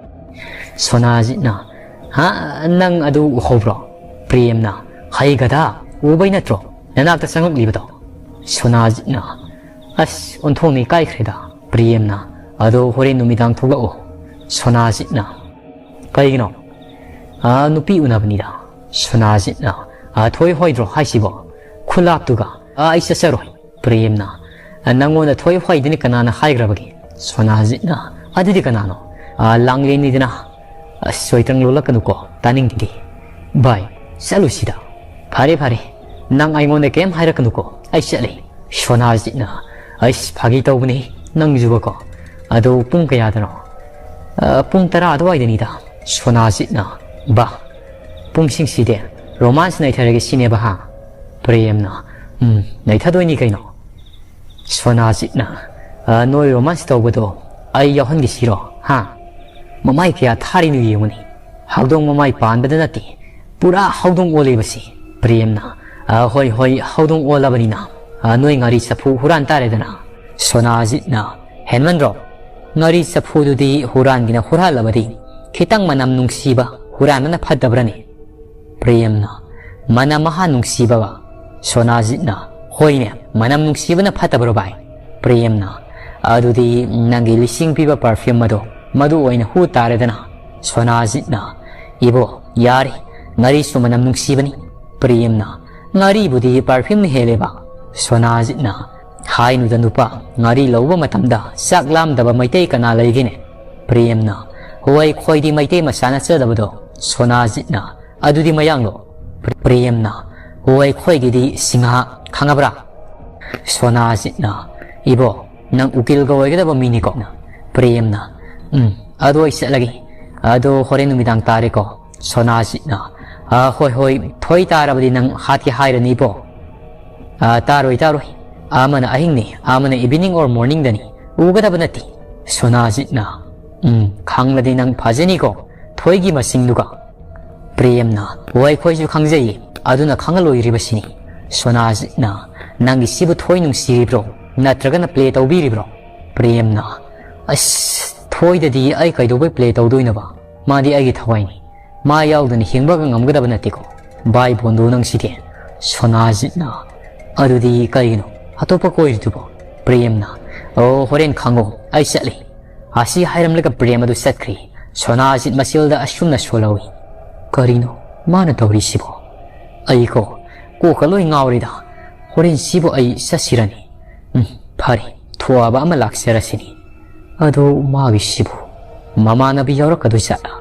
ꯁꯣꯅꯥꯖꯤꯠꯅ, "ꯍꯥ? ꯅꯪ ꯑꯗꯨ ꯎꯍꯧꯕ꯭ꯔꯣ?" ꯄ꯭ꯔꯦꯝꯅ, "ꯍꯩ ꯒꯙꯥ, ꯎꯕꯩ ꯅꯠꯇ꯭ꯔꯣ ꯅꯅꯥꯛꯇ ꯆꯪꯉꯛꯂꯤꯕꯗꯣ?" ꯁꯣꯅꯥꯖꯤꯠꯅ, "ꯑꯁ, ꯑꯣꯟꯊꯣꯛꯅ ꯏꯀꯥꯏꯈ꯭ꯔꯦꯗ꯫" ꯄ꯭ꯔꯦꯝꯅ, "ꯑꯗꯣ ꯍꯣꯔꯦꯟ ꯅꯨꯃꯤꯗꯥꯡ ꯊꯣꯛꯂꯛꯑꯣ꯫" ꯁꯣꯅꯥꯖꯤꯠꯅ, "ꯀꯩꯒꯤꯅꯣ?" "ꯑ, ꯅꯨꯄꯤ ꯎꯅꯕꯅꯤꯗ꯫" ꯁꯣꯅꯥꯖꯤꯠꯅ, "ꯑ, ꯊꯣꯏ ꯍꯣꯏꯗ꯭ꯔꯣ ꯍꯥꯏꯁꯤꯕꯣ? ꯈꯨꯂꯥꯛꯇꯨꯒ, ꯑ, ꯑꯩ ꯆꯠꯆꯔꯣꯏ꯫" ꯄ꯭ꯔꯦꯝꯅ, "ꯑ, ꯅꯪꯉꯣꯟꯗ ꯊꯣꯏ ꯍꯣꯏꯗꯅꯤ ꯀꯅꯥꯅ ꯍꯥꯏꯈ꯭ꯔꯕꯒꯦ?" ꯁꯣꯅꯥꯖꯤꯠꯅ, "ꯑꯗꯨꯗꯤ ꯀꯅꯥꯅꯣ?" "ꯑ, ꯂꯥꯡꯂꯦꯟꯅꯤꯗꯅ꯫" "ꯑꯁ, ꯆꯣꯏꯇ꯭ꯔꯪ ꯂꯣꯜꯂꯛꯀꯅꯨꯀꯣ, ꯇꯥꯅꯤꯡꯗꯦ꯫" "ꯚꯥꯏ, ꯆꯠꯂꯨꯁꯤꯗ꯫" "ꯐꯔꯦ, ꯐꯔꯦ, ꯅꯪ ꯑꯩꯉꯣꯟꯗ ꯀꯩꯝ ꯍꯥꯏꯔꯛꯀꯅꯨꯀꯣ, ꯑꯩ ꯆꯠꯂꯦ꯫" ꯁꯣꯅꯥꯖꯤꯠꯅ, "ꯑꯩꯁ, ꯐꯥꯒꯤ ꯇꯧꯕꯅꯦ, ꯅꯪꯁꯨꯕꯀꯣ꯫ ꯑꯗꯣ ꯄꯨꯡ ꯀꯌꯥꯗꯅꯣ?" "ꯑ, ꯄꯨꯡ ꯇꯔꯥ ꯑꯗꯨꯋꯥꯏꯗꯅꯤꯗ꯫" ꯁꯣꯅꯥꯖꯤꯠꯅ, "ꯕꯥ, ꯄꯨꯡꯁꯤꯡꯁꯤꯗꯤ ꯔꯣꯃꯥꯟꯁ ꯅꯩꯊꯔꯒꯦ ꯁꯤꯅꯦꯕ, ꯍꯥ?" ꯄ꯭ꯔꯦꯝꯅ, "ꯎꯝ, ꯅꯩꯊꯗꯣꯏꯅꯤ ꯀꯩꯅꯣ꯫" ꯁꯣꯅꯥꯖꯤꯠꯅ, "ꯑ, ꯅꯣꯏ ꯔꯣꯃꯥꯟꯁ ꯇꯧꯕꯗꯣ ꯑꯩ ꯌꯥꯎꯍꯟꯈꯤꯁꯤꯔꯣ? ꯍꯥ? ꯃꯃꯥꯏ ꯀꯌꯥ ꯊꯥꯔꯤꯅꯣ ꯌꯦꯡꯉꯨꯅꯦ꯫ ꯍꯧꯗꯣꯡ ꯃꯃꯥꯏ ꯄꯥꯟꯕꯗ ꯅꯠꯇꯦ, ꯄꯨꯔꯥ ꯍꯧꯗꯣꯡ ꯑꯣꯜꯂꯦꯕꯁꯤ꯫" ꯄ꯭ꯔꯦꯝꯅ, "ꯑ, ꯍꯣꯏ, ꯍꯣꯏ, ꯍꯧꯗꯣꯡ ꯑꯣꯜꯂꯕꯅꯤꯅ, ꯑ, ꯅꯣꯏ ꯉꯥꯔꯤ ꯆꯐꯨ ꯍꯨꯔꯥꯟ ꯇꯥꯔꯦꯗꯅ꯫" ꯁꯣꯅꯥꯖꯤꯠꯅ, "ꯍꯦꯟꯃꯟꯗ꯭ꯔꯣ? ꯉꯥꯔꯤ ꯆꯐꯨꯗꯨꯗꯤ ꯍꯨꯔꯥꯟꯒꯤꯅ ꯍꯨꯔꯥꯜꯂꯕꯗꯤ ꯈꯤꯇꯪ ꯃꯅꯝ ꯅꯨꯡꯁꯤꯕ ꯍꯨꯔꯥꯟꯕꯅ ꯐꯠꯇꯕ꯭ꯔꯅꯦ?" ꯄ꯭ꯔꯦꯝꯅ, "ꯃꯅꯝ ꯃꯍꯥ ꯅꯨꯡꯁꯤꯕꯕ?" ꯁꯣꯅꯥꯖꯤꯠꯅ, "ꯍꯣꯏꯅꯦ, ꯃꯅꯝ ꯅꯨꯡꯁꯤꯕꯅ ꯐꯠꯇꯕ꯭ꯔꯣ ꯚꯥꯏ?" ꯄ꯭ꯔꯦꯝꯅ, "ꯑꯗꯨꯗꯤ ꯅꯪꯒꯤ ꯂꯤꯁꯤꯡ ꯄꯤꯕ ꯄꯔꯐ꯭ꯌꯨꯝ ꯑꯗꯣ ꯃꯗꯨ ꯑꯣꯏꯅ ꯍꯨ ꯇꯥꯔꯦꯗꯅ꯫" ꯁꯣꯅꯥꯖꯤꯠꯅ, "ꯏꯕꯣ, ꯌꯥꯔꯦ, ꯉꯥꯔꯤꯁꯨ ꯃꯅꯝ ꯅꯨꯡꯁꯤꯕꯅꯤ꯫" ꯄ꯭ꯔꯦꯝꯅ, "ꯉꯥꯔꯤꯕꯨꯗꯤ ꯄꯔꯐ꯭ꯌꯨꯝꯅ ꯍꯦꯜꯂꯦꯕ꯫" ꯁꯣꯅꯥꯖꯤꯠꯅ, "ꯍꯥꯏꯅꯨꯗ ꯅꯨꯄꯥ, ꯉꯥꯔꯤ ꯂꯧꯕ ꯃꯇꯝꯗ ꯆꯥꯛ ꯂꯥꯝꯗꯕ ꯃꯩꯇꯩ ꯀꯅꯥ ꯂꯩꯒꯦꯅꯦ?" ꯄ꯭ꯔꯦꯝꯅ, "ꯍꯣꯏ, ꯈꯣꯏꯗꯤ ꯃꯩꯇꯩ ꯃꯆꯥ ꯅꯠꯆꯗꯕꯗꯣ꯫" ꯁꯣꯅꯥꯖꯤꯠꯅ, "ꯑꯗꯨꯗꯤ ꯃꯌꯥꯡꯂꯣ?" ꯄ꯭ꯔꯦꯝꯅ, "ꯍꯣꯏ, ꯈꯣꯏꯒꯤꯗꯤ ꯁꯤꯡꯍꯥ, ꯈꯪꯉꯕ꯭ꯔꯥ?" ꯁꯣꯅꯥꯖꯤꯠꯅ, "ꯏꯕꯣ, ꯅꯪ ꯎꯀꯤꯜꯒ ꯑꯣꯏꯒꯗꯕ ꯃꯤꯅꯤꯀꯣ?" ꯄ꯭ꯔꯦꯝꯅ, "ꯎꯝ, ꯑꯗꯣ ꯑꯩ ꯆꯠꯂꯒꯦ꯫ ꯑꯗꯣ ꯍꯣꯔꯦꯟ ꯅꯨꯃꯤꯗꯥꯡ ꯇꯥꯔꯦꯀꯣ?" ꯁꯣꯅꯥꯖꯤꯠꯅ, "ꯑ, ꯍꯣꯏ, ꯍꯣꯏ, ꯊꯣꯏ ꯇꯥꯔꯕꯗꯤ ꯅꯪ ꯍꯥꯠꯀꯦ ꯍꯥꯏꯔꯅꯤꯕꯣ?" "ꯑ, ꯇꯥꯔꯣꯏ, ꯇꯥꯔꯣꯏ꯫ ꯑꯃꯅ ꯑꯍꯤꯡꯅꯤ, ꯑꯃꯅ evening or morningꯗꯅꯤ꯫ ꯎꯒꯗꯕ ꯅꯠꯇꯦ꯫" ꯁꯣꯅꯥꯖꯤꯠꯅ, "ꯎꯝ, ꯈꯪꯂꯗꯤ ꯅꯪ ꯐꯖꯅꯤꯀꯣ, ꯊꯣꯏꯒꯤ ꯃꯁꯤꯡꯗꯨꯒ꯫" ꯄ꯭ꯔꯦꯝꯅ, "ꯍꯣꯏ, ꯑꯩꯈꯣꯏꯁꯨ ꯈꯪꯖꯩꯌꯦ, ꯑꯗꯨꯅ ꯈꯪꯍꯜꯂꯣꯏꯔꯤꯕꯁꯤꯅꯤ꯫" ꯁꯣꯅꯥꯖꯤꯠꯅ, "ꯅꯪꯒꯤ ꯁꯤꯕꯨ ꯊꯣꯏ ꯅꯨꯡꯁꯤꯔꯤꯕ꯭ꯔꯣ, ꯅꯠꯇ꯭ꯔꯒꯅ ꯄ꯭ꯂꯦ ꯇꯧꯕꯤꯔꯤꯕ꯭ꯔꯣ?" ꯄ꯭ꯔꯦꯝꯅ, "ꯑꯁ, ꯊꯣꯏꯗꯗꯤ ꯑꯩ ꯀꯩꯗꯧꯕꯩ ꯄ꯭ꯂꯦ ꯇꯧꯗꯣꯏꯅꯣꯕ? ꯃꯥꯗꯤ ꯑꯩꯒꯤ ꯊꯋꯥꯏꯅꯤ꯫ ꯃꯥ ꯌꯥꯎꯗꯅ ꯍꯤꯡꯕꯒ ꯉꯝꯒꯗꯕ ꯅꯠꯇꯦꯀꯣ꯫ ꯚꯥꯏ ꯕꯣꯟꯗꯨ ꯅꯪꯁꯤꯗꯤ꯫" ꯁꯣꯅꯥꯖꯤꯠꯅ, "ꯑꯗꯨꯗꯤ ꯀꯩꯒꯤꯅꯣ ꯑꯇꯣꯞꯄ ꯀꯣꯏꯔꯤꯗꯨꯕꯣ?" ꯄ꯭ꯔꯦꯝꯅ, "ꯑꯣ, ꯍꯣꯔꯦꯟ ꯈꯪꯉꯣ, ꯑꯩ ꯆꯠꯂꯤ꯫" ꯑꯁꯤ ꯍꯥꯏꯔꯝꯂꯒ ꯄ꯭ꯔꯦꯝ ꯑꯗꯨ ꯆꯠꯈ꯭ꯔꯤ꯫ ꯁꯣꯅꯥꯖꯤꯠ ꯃꯆꯤꯜꯗ ꯑꯁꯨꯝꯅ ꯁꯣꯜꯍꯧꯏ, "ꯀꯔꯤꯅꯣ ꯃꯥꯅ ꯇꯧꯔꯤꯁꯤꯕꯣ? ꯑꯩꯀꯣ ꯀꯣꯛꯀ ꯂꯣꯏ ꯉꯥꯎꯔꯤꯗ꯫ ꯍꯣꯔꯦꯟ ꯁꯤꯕꯨ ꯑꯩ ꯆꯠꯁꯤꯔꯅꯤ꯫ ꯎꯝ, ꯐꯔꯦ, ꯊꯣꯛꯑꯕ ꯑꯃ ꯂꯥꯛꯆꯔꯁꯤꯅꯤ꯫ ꯑꯗꯣ ꯃꯥꯒꯤꯁꯤꯕꯨ ꯃꯃꯥꯟꯅꯕꯤ ꯌꯥꯎꯔꯛꯀꯗꯣꯏ ꯖꯥꯠꯂꯥ?"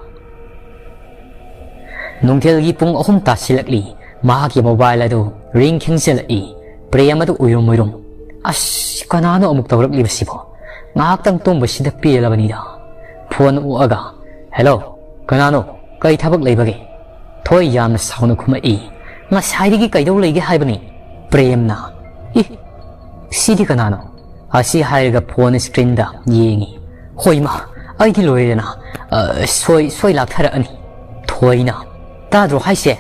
ꯅꯨꯡꯊꯤꯜꯒꯤ ꯄꯨꯡ ꯑꯍꯨꯝ ꯇꯥꯁꯤꯜꯂꯛꯂꯤ꯫ ꯃꯍꯥꯛꯀꯤ ꯃꯣꯕꯥꯏꯜ ꯑꯗꯨ ꯔꯤꯡ ꯈꯤꯡꯖꯤꯜꯂꯛꯏ꯫ ꯄ꯭ꯔꯦꯝ ꯑꯗꯨ ꯎꯏꯔꯨꯝ ꯎꯏꯔꯨꯝ, "ꯑꯁ, ꯀꯅꯥꯅꯣ ꯑꯃꯨꯛ ꯇꯧꯔꯛꯂꯤꯕꯁꯤꯕꯣ? ꯉꯥꯏꯍꯥꯛꯇꯪ ꯇꯨꯝꯕꯁꯤꯗ ꯄꯦꯜꯂꯕꯅꯤꯗ꯫" ꯐꯣꯟ ꯑꯣꯛꯑꯒ, "ꯍꯦꯜꯂꯣ, ꯀꯅꯥꯅꯣ? ꯀꯩ ꯊꯕꯛ ꯂꯩꯕꯒꯦ?" ꯊꯣꯏ ꯌꯥꯝꯅ ꯁꯥꯎꯅ ꯈꯨꯝꯃꯛꯏ꯫ "ꯉꯁꯥꯏꯗꯒꯤ ꯀꯩꯗꯧ ꯂꯩꯒꯦ ꯍꯥꯏꯕꯅꯤ?" ꯄ꯭ꯔꯦꯝꯅ, "ꯏ, "ꯁꯤꯗꯤ ꯀꯅꯥꯅꯣ?" ꯑꯁꯤ ꯍꯥꯏꯔꯒ ꯐꯣꯟ ꯁ꯭ꯀ꯭ꯔꯤꯟꯗ ꯌꯦꯡꯉꯤ꯫ "ꯍꯣꯏꯃ, ꯑꯩꯗꯤ ꯂꯣꯏꯔꯦꯅ꯫ ꯑ, ꯁꯣꯏ, ꯁꯣꯏ ꯂꯥꯛꯊꯔꯛꯑꯅꯤ꯫ ꯊꯣꯏꯅ, ꯇꯥꯗ꯭ꯔꯣ ꯍꯥꯏꯁꯦ?"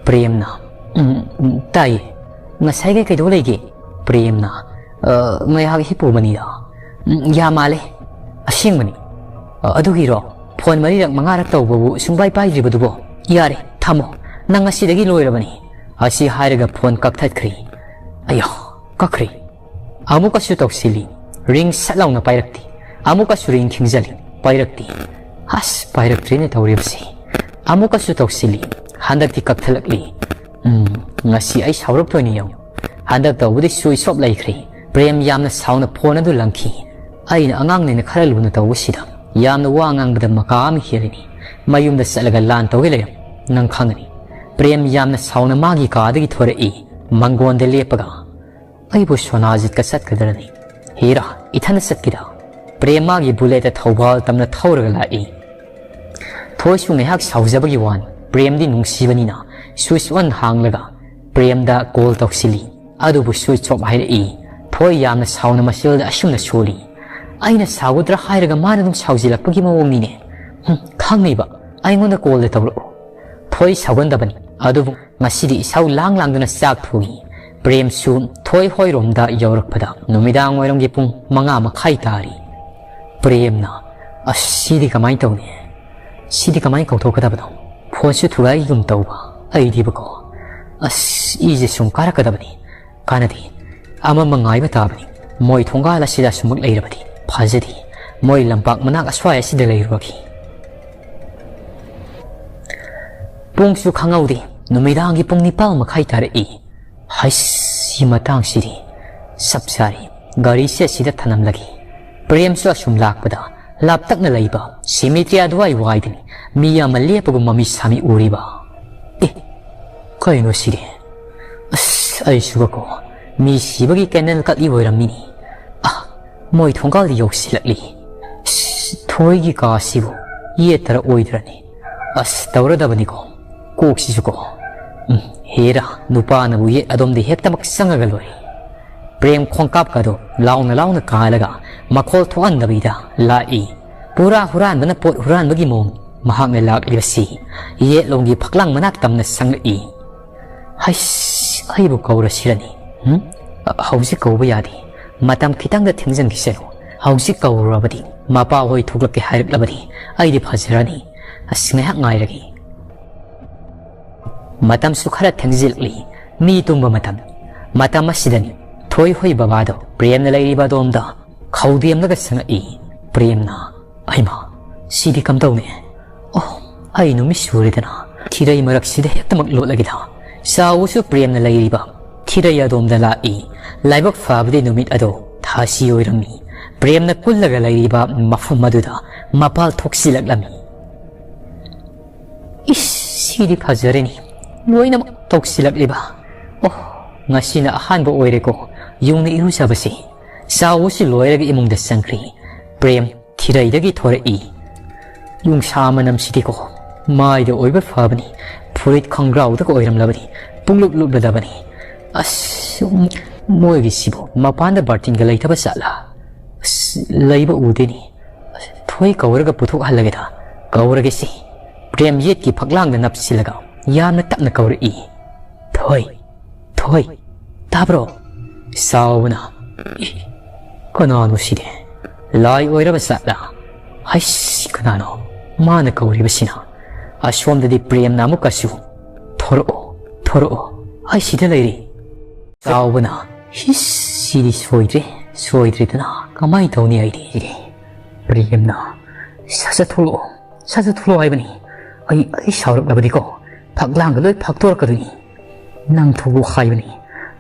ꯄ꯭ꯔꯦꯝꯅ, "ꯎꯝ, ꯎꯝ, ꯇꯥꯏꯌꯦ꯫ ꯉꯁꯥꯏꯒꯩ ꯀꯩꯗꯧ ꯂꯩꯒꯦ?" ꯄ꯭ꯔꯦꯝꯅ, "ꯑ, ꯉꯥꯏꯍꯥꯛ ꯍꯤꯞꯄꯨꯕꯅꯤꯗ꯫ ꯎꯝ, ꯌꯥ ꯃꯥꯜꯂꯦ꯫ ꯑꯁꯦꯡꯕꯅꯤ꯫ ꯑ, ꯑꯗꯨꯒꯤꯔꯣ? ꯐꯣꯟ ꯃꯔꯤꯔꯛ ꯃꯉꯥꯔꯛ ꯇꯧꯕꯕꯨ ꯁꯨꯡꯄꯥꯏ ꯄꯥꯏꯗ꯭ꯔꯤꯕꯗꯨꯕꯣ? ꯌꯥꯔꯦ, ꯊꯝꯃꯣ꯫ ꯅꯪ ꯉꯁꯤꯗꯒꯤ ꯂꯣꯏꯔꯕꯅꯤ꯫" ꯑꯁꯤ ꯍꯥꯏꯔꯒ ꯐꯣꯟ ꯀꯛꯊꯠꯈ꯭ꯔꯦ꯫ ꯑꯌꯥ, ꯀꯛꯈ꯭ꯔꯦ꯫ ꯑꯃꯨꯛꯀꯁꯨ ꯇꯧꯁꯤꯜꯂꯤ꯫ ꯔꯤꯡ ꯁꯠ ꯂꯥꯎꯅ ꯄꯥꯏꯔꯛꯇꯦ꯫ ꯑꯃꯨꯛꯀꯁꯨ ꯔꯤꯡ ꯈꯤꯡꯖꯤꯜꯂꯤ꯫ ꯄꯥꯏꯔꯛꯇꯦ꯫ ꯑꯁ, ꯄꯥꯏꯔꯛꯇ꯭ꯔꯦꯅꯦ ꯇꯧꯔꯤꯕꯁꯤ꯫ ꯑꯃꯨꯛꯀꯁꯨ ꯇꯧꯁꯤꯜꯂꯤ꯫ ꯍꯟꯗꯛꯇꯤ ꯀꯛꯊꯠꯂꯛꯂꯤ꯫ ꯎꯝ, ꯉꯁꯤ ꯑꯩ ꯁꯥꯎꯔꯛꯇꯣꯏꯅꯤ ꯌꯦꯡꯉꯨ꯫ ꯍꯟꯗꯛ ꯇꯧꯕꯗꯤ ꯁ꯭ꯋꯤꯆ ꯑꯣꯐ ꯂꯩꯈ꯭ꯔꯦ꯫ ꯄ꯭ꯔꯦꯝ ꯌꯥꯝꯅ ꯁꯥꯎꯅ ꯐꯣꯟ ꯑꯗꯨ ꯂꯪꯈꯤ꯫ ꯑꯩꯅ ꯑꯉꯥꯡꯅꯦꯅ ꯈꯔ ꯂꯨꯅ ꯇꯧꯕꯁꯤꯗ ꯌꯥꯝꯅ ꯋꯥ ꯉꯥꯡꯕꯗ ꯃꯀꯥ ꯑꯃ ꯍꯦꯜꯂꯤꯅꯤ꯫ ꯃꯌꯨꯝꯗ ꯆꯠꯂꯒ ꯂꯥꯟ ꯇꯧꯒꯦ ꯂꯩꯔꯝ, ꯅꯪ ꯈꯪꯒꯅꯤ꯫ ꯄ꯭ꯔꯦꯝ ꯌꯥꯝꯅ ꯁꯥꯎꯅ ꯃꯥꯒꯤ ꯀꯥꯗꯒꯤ ꯊꯣꯔꯛꯏ꯫ ꯃꯪꯒꯣꯟꯗ ꯂꯦꯞꯄꯒ, "ꯑꯩꯕꯨ ꯁꯣꯅꯥꯖꯤꯠꯀ ꯆꯠꯀꯗ꯭ꯔꯅꯤ? ꯍꯦꯔꯥ, ꯏꯊꯟꯗ ꯆꯠꯀꯦꯗ꯫" ꯄ꯭ꯔꯦꯝ ꯃꯥꯒꯤ ꯕꯨꯂꯦꯠꯇ ꯊꯧꯕꯥꯜ ꯇꯝꯅ ꯊꯧꯔꯒ ꯂꯥꯛꯏ꯫ ꯊꯣꯏꯁꯨ ꯉꯥꯏꯍꯥꯛ ꯁꯥꯎꯖꯕꯒꯤ ꯋꯥꯅꯤ꯫ ꯄ꯭ꯔꯦꯝꯗꯤ ꯅꯨꯡꯁꯤꯕꯅꯤꯅ ꯁ꯭ꯋꯤꯆ ꯑꯣꯟ ꯍꯥꯡꯂꯒ ꯄ꯭ꯔꯦꯝꯗ ꯀꯣꯜ ꯇꯧꯁꯤꯜꯂꯤ꯫ ꯑꯗꯨꯕꯨ ꯁ꯭ꯋꯤꯆ ꯑꯣꯐ ꯍꯥꯏꯔꯛꯏ꯫ ꯊꯣꯏ ꯌꯥꯝꯅ ꯁꯥꯎꯅ ꯃꯁꯦꯜꯗ ꯑꯁꯨꯝꯅ ꯁꯣꯜꯂꯤ꯫ "ꯑꯩꯅ ꯁꯥꯎꯒꯗ꯭ꯔꯥ ꯍꯥꯏꯔꯒ ꯃꯥꯅ ꯑꯗꯨꯝ ꯁꯥꯎꯖꯤꯜꯂꯛꯄꯒꯤ ꯃꯑꯣꯡꯅꯤꯅꯦ꯫ ꯍꯨꯝ, ꯈꯪꯅꯤꯕ, ꯑꯩꯉꯣꯟꯗ ꯀꯣꯜꯗ ꯇꯧꯔꯛꯑꯣ꯫" ꯊꯣꯏ ꯁꯥꯎꯒꯟꯗꯕꯅꯤ꯫ ꯑꯗꯨꯕꯨ ꯉꯁꯤꯗꯤ ꯏꯁꯧ ꯂꯥꯡ ꯂꯥꯡꯗꯨꯅ ꯆꯥꯛ ꯊꯣꯡꯉꯤ꯫ ꯄ꯭ꯔꯦꯝꯁꯨ ꯊꯣꯏ ꯍꯣꯏꯔꯣꯝꯗ ꯌꯧꯔꯛꯄꯗ ꯅꯨꯃꯤꯗꯥꯡ ꯋꯥꯏꯔꯝꯒꯤ ꯄꯨꯡ ꯃꯉꯥ ꯃꯈꯥꯏ ꯇꯥꯔꯤ꯫ ꯄ꯭ꯔꯦꯝꯅ, "ꯑꯁ, ꯁꯤꯗꯤ ꯀꯃꯥꯏꯅ ꯇꯧꯅꯤ? ꯁꯤꯗꯤ ꯀꯃꯥꯏꯅ ꯀꯧꯊꯣꯛꯀꯗꯕꯅꯣ? ꯐꯣꯟꯁꯨ ꯊꯨꯒꯥꯏꯒꯤꯒꯨꯝ ꯇꯧꯕ꯫ ꯑꯩꯗꯤꯕꯀꯣ, ꯑꯁ, ꯏꯁꯦ ꯁꯨꯝ ꯀꯥꯔꯛꯀꯗꯕꯅꯤ꯫ ꯀꯥꯟꯅꯗꯦ꯫ ꯑꯃꯃ ꯉꯥꯏꯕ ꯇꯥꯕꯅꯤ꯫ ꯃꯣꯏ ꯊꯣꯡꯒꯥꯜ ꯑꯁꯤꯗ ꯑꯁꯨꯃꯛ ꯂꯩꯔꯕꯗꯤ ꯐꯖꯗꯦ꯫ ꯃꯣꯏ ꯂꯝꯄꯥꯛ ꯃꯅꯥꯛ ꯑꯁ꯭ꯋꯥꯏ ꯑꯁꯤꯗ ꯂꯩꯔꯨꯔꯒꯦ꯫" ꯄꯨꯡꯁꯨ ꯈꯪꯍꯧꯗꯦ꯫ ꯅꯨꯃꯤꯗꯥꯡꯒꯤ ꯄꯨꯡ ꯅꯤꯄꯥꯜ ꯃꯈꯥꯏ ꯇꯥꯔꯛꯏ꯫ ꯍꯩꯁ, ꯁꯤ ꯃꯇꯥꯡꯁꯤꯗꯤ ꯆꯞ ꯆꯥꯔꯦ꯫ ꯒꯥꯔꯤꯁꯦ ꯑꯁꯤꯗ ꯊꯅꯝꯂꯒꯦ꯫ ꯄ꯭ꯔꯦꯝꯁꯨ ꯑꯁꯨꯝ ꯂꯥꯛꯄꯗ ꯂꯥꯞꯇꯛꯅ ꯂꯩꯕ ꯁꯤꯃꯤꯇ꯭ꯔꯤ ꯑꯗꯨꯋꯥꯏ ꯋꯥꯏꯗꯅꯤ ꯃꯤ ꯑꯃ ꯂꯦꯞꯄꯒꯨꯝ ꯃꯃꯤ ꯁꯥꯃꯤ ꯎꯔꯤꯕ꯫ "ꯑꯦ, ꯀꯩꯅꯣ ꯁꯤꯗꯤ? ꯑꯁ, ꯑꯩꯁꯨꯕꯀꯣ, ꯃꯤ ꯁꯤꯕꯒꯤ ꯀꯦꯟꯗꯜ ꯀꯠꯂꯤ ꯑꯣꯏꯔꯝꯃꯤꯅꯤ꯫ ꯑ, ꯃꯣꯏ ꯊꯣꯡꯒꯥꯜꯗꯤ ꯌꯧꯁꯤꯜꯂꯛꯂꯤ꯫ ꯑꯁ, ꯊꯣꯏꯒꯤ ꯀꯥꯁꯤꯕꯨ ꯌꯦꯠꯇꯔ ꯑꯣꯏꯗ꯭ꯔꯅꯤ? ꯑꯁ, ꯇꯧꯔꯗꯕꯅꯤꯀꯣ꯫ ꯀꯣꯛꯁꯤꯁꯨꯀꯣ꯫ ꯎꯝ, ꯍꯦꯔꯥ, ꯅꯨꯄꯥꯅꯕꯨ ꯌꯦꯠ ꯑꯗꯣꯝꯗ ꯍꯦꯛꯇꯃꯛ ꯆꯪꯉꯒ ꯂꯣꯏꯔꯦ꯫" ꯄ꯭ꯔꯦꯝ ꯈꯣꯡꯀꯥꯞꯀꯗꯣ ꯂꯥꯎꯅ ꯂꯥꯎꯅ ꯀꯥꯜꯂꯒ ꯃꯈꯣꯜ ꯊꯣꯛꯍꯟꯗꯕꯤꯗ ꯂꯥꯛꯏ꯫ ꯄꯨꯔꯥ ꯍꯨꯔꯥꯟꯕꯅ ꯄꯣꯠ ꯍꯨꯔꯥꯟꯕꯒꯤ ꯃꯑꯣꯡ꯫ ꯃꯍꯥꯛꯅ ꯂꯥꯛꯂꯤꯕꯁꯤ ꯌꯦꯠꯂꯣꯝꯒꯤ ꯐꯛꯂꯥꯡ ꯃꯅꯥꯛ ꯇꯝꯅ ꯆꯪꯂꯛꯏ꯫ ꯍꯩꯁ, ꯑꯩꯕꯨ ꯀꯧꯔꯁꯤꯔꯅꯤ? ꯍꯨꯝ? ꯑ, ꯍꯧꯖꯤꯛ ꯀꯧꯕ ꯌꯥꯗꯦ꯫ ꯃꯇꯝ ꯈꯤꯇꯪꯗ ꯊꯦꯡꯖꯤꯟꯈꯤꯁꯅꯨ꯫ ꯍꯧꯖꯤꯛ ꯀꯧꯔꯨꯔꯕꯗꯤ ꯃꯄꯥ ꯍꯣꯏ ꯊꯣꯛꯂꯛꯀꯦ ꯍꯥꯏꯔꯛꯂꯕꯗꯤ ꯑꯩꯗꯤ ꯐꯖꯔꯅꯤ꯫ ꯑꯁ, ꯉꯥꯏꯍꯥꯛ ꯉꯥꯏꯔꯒꯦ꯫ ꯃꯇꯝꯁꯨ ꯈꯔ ꯊꯦꯡꯖꯤꯜꯂꯛꯂꯤ꯫ ꯃꯤ ꯇꯨꯝꯕ ꯃꯇꯝ꯫ ꯃꯇꯝ ꯑꯁꯤꯗꯅꯤ ꯊꯣꯏ ꯍꯣꯏ ꯕꯕꯥꯗꯣ ꯄ꯭ꯔꯦꯝꯅ ꯂꯩꯔꯤꯕ ꯑꯗꯣꯝꯗ ꯈꯧꯗꯦꯝꯂꯒ ꯆꯪꯉꯛꯏ꯫ ꯄ꯭ꯔꯦꯝꯅ, "ꯑꯩꯃ, ꯁꯤꯗꯤ ꯀꯝꯗꯧꯅꯤ? ꯑꯣ, ꯑꯩ ꯅꯨꯃꯤꯠ ꯁꯨꯔꯦꯗꯅ꯫ ꯊꯤꯔꯩ ꯃꯔꯛꯁꯤꯗ ꯍꯦꯛꯇꯃꯛ ꯂꯣꯠꯂꯒꯦꯗ꯫" ꯆꯥꯎꯕꯁꯨ ꯄ꯭ꯔꯦꯝꯅ ꯂꯩꯔꯤꯕ ꯊꯤꯔꯩ ꯑꯗꯣꯝꯗ ꯂꯥꯛꯏ꯫ ꯂꯥꯏꯕꯛ ꯐꯕꯗꯤ ꯅꯨꯃꯤꯠ ꯑꯗꯣ ꯊꯥꯁꯤ ꯑꯣꯏꯔꯝꯃꯤ꯫ ꯄ꯭ꯔꯦꯝꯅ ꯀꯨꯜꯂꯒ ꯂꯩꯔꯤꯕ ꯃꯐꯝ ꯑꯗꯨꯗ ꯃꯄꯥꯜ ꯊꯣꯛꯆꯤꯜꯂꯛꯂꯝꯃꯤ꯫ ꯏꯁ, ꯁꯤꯗꯤ ꯐꯖꯔꯦꯅꯦ꯫ ꯂꯣꯏꯅꯃꯛ ꯇꯧꯁꯤꯜꯂꯛꯂꯤꯕ꯫ ꯑꯣ, ꯉꯁꯤꯅ ꯑꯍꯥꯟꯕ ꯑꯣꯏꯔꯦꯀꯣ ꯌꯨꯡꯅ ꯏꯔꯨꯖꯕꯁꯤ꯫ ꯆꯥꯎꯕꯁꯤ ꯂꯣꯏꯔꯒ ꯏꯃꯨꯡꯗ ꯆꯪꯈ꯭ꯔꯤ꯫ ꯄ꯭ꯔꯦꯝ ꯊꯤꯔꯩꯗꯒꯤ ꯊꯣꯔꯛꯏ꯫ ꯌꯨꯡꯁꯥ ꯃꯅꯝꯁꯤꯗꯤꯀꯣ ꯃꯥꯏꯗ ꯑꯣꯏꯕ ꯐꯕꯅꯤ꯫ ꯐꯨꯔꯤꯠ ꯈꯣꯡꯒ꯭ꯔꯥꯎꯗꯒ ꯑꯣꯏꯔꯝꯂꯕꯗꯤ ꯄꯨꯡꯂꯨꯞ ꯂꯨꯞꯂꯗꯕꯅꯤ꯫ ꯑꯁ, ꯃꯣꯏꯒꯤꯁꯤꯕꯨ ꯃꯄꯥꯟꯗ ꯕꯥꯔꯇꯤꯟꯒ ꯂꯩꯇꯕ ꯖꯥꯠꯂꯥ? ꯑꯁ, ꯂꯩꯕ ꯎꯗꯦꯅꯦ꯫ ꯊꯣꯏ ꯀꯧꯔꯒ ꯄꯨꯊꯣꯛꯍꯜꯂꯒꯦꯗ꯫ ꯀꯧꯔꯒꯦꯁꯦ꯫ ꯄ꯭ꯔꯦꯝ ꯌꯦꯠꯀꯤ ꯐꯛꯂꯥꯡꯗ ꯅꯞꯁꯤꯜꯂꯒ ꯌꯥꯝꯅ ꯇꯞꯅ ꯀꯧꯔꯛꯏ꯫ "ꯊꯣꯏ, ꯊꯣꯏ, ꯇꯥꯕ꯭ꯔꯣ?" ꯆꯥꯎꯕꯅ, "ꯑꯦ, ꯀꯅꯥꯅꯣ ꯁꯤꯗꯤ? ꯂꯥꯏ ꯑꯣꯏꯔꯕ ꯖꯥꯠꯂꯥ? ꯍꯩꯁ, ꯀꯅꯥꯅꯣ ꯃꯥꯅ ꯀꯧꯔꯤꯕꯁꯤꯅ?" ꯑꯁꯣꯝꯗꯗꯤ ꯄ꯭ꯔꯦꯝꯅ ꯑꯃꯨꯛꯀꯁꯨ, "ꯊꯣꯔꯛꯑꯣ, ꯊꯣꯔꯛꯑꯣ, ꯑꯩ ꯁꯤꯗ ꯂꯩꯔꯤ꯫" ꯆꯥꯎꯕꯅ, "ꯍꯤꯁ, ꯁꯤꯗꯤ ꯁꯣꯏꯗ꯭ꯔꯦ, ꯁꯣꯏꯗ꯭ꯔꯦꯗꯅ, ꯀꯃꯥꯏ ꯇꯧꯅꯤ ꯑꯩꯗꯤ?" ꯄ꯭ꯔꯦꯝꯅ, "ꯁꯠ ꯁꯠ ꯊꯣꯛꯂꯛꯑꯣ, ꯁꯠ ꯁꯠ ꯊꯣꯛꯂꯛꯑꯣ ꯍꯥꯏꯕꯅꯤ꯫ ꯑꯩ, ꯑꯩ ꯁꯥꯎꯔꯛꯂꯕꯗꯤꯀꯣ, ꯐꯛꯂꯥꯡꯒ ꯂꯣꯏ ꯐꯥꯛꯇꯣꯔꯛꯀꯗꯣꯏꯅꯤ꯫ ꯅꯪ ꯊꯣꯛꯂꯛꯑꯣ ꯍꯥꯏꯕꯅꯤ,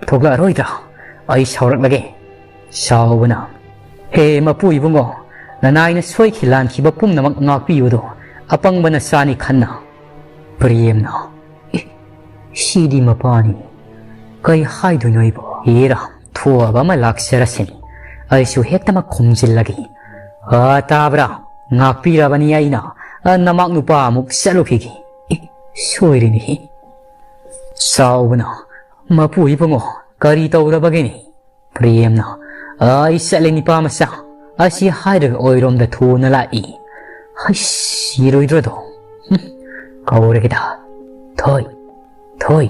ꯊꯣꯛꯂꯛꯑꯔꯣꯏꯗ꯭ꯔꯥ? ꯑꯩ ꯁꯥꯎꯔꯛꯂꯒꯦ꯫" ꯆꯥꯎꯕꯅ, "ꯍꯦ ꯃꯄꯨ ꯏꯕꯨꯡꯉꯣ, ꯅꯅꯥꯏꯅ ꯁꯣꯏꯈꯤ ꯂꯥꯟꯈꯤꯕ ꯄꯨꯝꯅꯃꯛ ꯉꯥꯛꯄꯤꯌꯨꯗꯣ, ꯑꯄꯪꯕ ꯅꯆꯥꯅꯤ ꯈꯟꯅ꯫" ꯄ꯭ꯔꯦꯝꯅ, "ꯑꯦ, ꯁꯤꯗꯤ ꯃꯄꯥꯅꯤ꯫ ꯀꯩ ꯍꯥꯏꯗꯣꯏꯅꯣ ꯑꯩꯕꯣ? ꯍꯦꯔꯥ, ꯊꯣꯛꯑꯕ ꯑꯃ ꯂꯥꯛꯆꯔꯁꯤꯅꯤ꯫ ꯑꯩꯁꯨ ꯍꯦꯛꯇꯃꯛ ꯈꯨꯝꯖꯤꯜꯂꯒꯦ꯫ ꯑ, ꯇꯥꯕ꯭ꯔꯥ? ꯉꯥꯛꯄꯤꯔꯕꯅꯤ ꯑꯩꯅ꯫ ꯑ, ꯅꯃꯥꯛ ꯅꯨꯄꯥ ꯑꯃꯨꯛ ꯆꯠꯂꯨꯈꯤꯒꯦ꯫" ꯑꯦ, ꯁꯣꯏꯔꯦꯅꯦꯍꯦ꯫ ꯆꯥꯎꯕꯅ, "ꯃꯄꯨ ꯏꯕꯨꯡꯉꯣ, ꯀꯔꯤ ꯇꯧꯔꯕꯒꯦꯅꯦ?" ꯄ꯭ꯔꯦꯝꯅ, "ꯑꯩ ꯆꯠꯂꯦ ꯅꯤꯄꯥ ꯃꯆꯥ, ꯑꯁꯤ ꯍꯥꯏꯔꯒ ꯑꯣꯏꯔꯣꯝꯗ ꯊꯨꯅ ꯂꯥꯛꯏ꯫ ꯍꯩꯁ, ꯁꯤꯔꯣꯏꯗ꯭ꯔꯣꯗꯣ? ꯍꯨꯝ, ꯀꯧꯔꯒꯦꯗ꯫ ꯊꯣꯏ, ꯊꯣꯏ,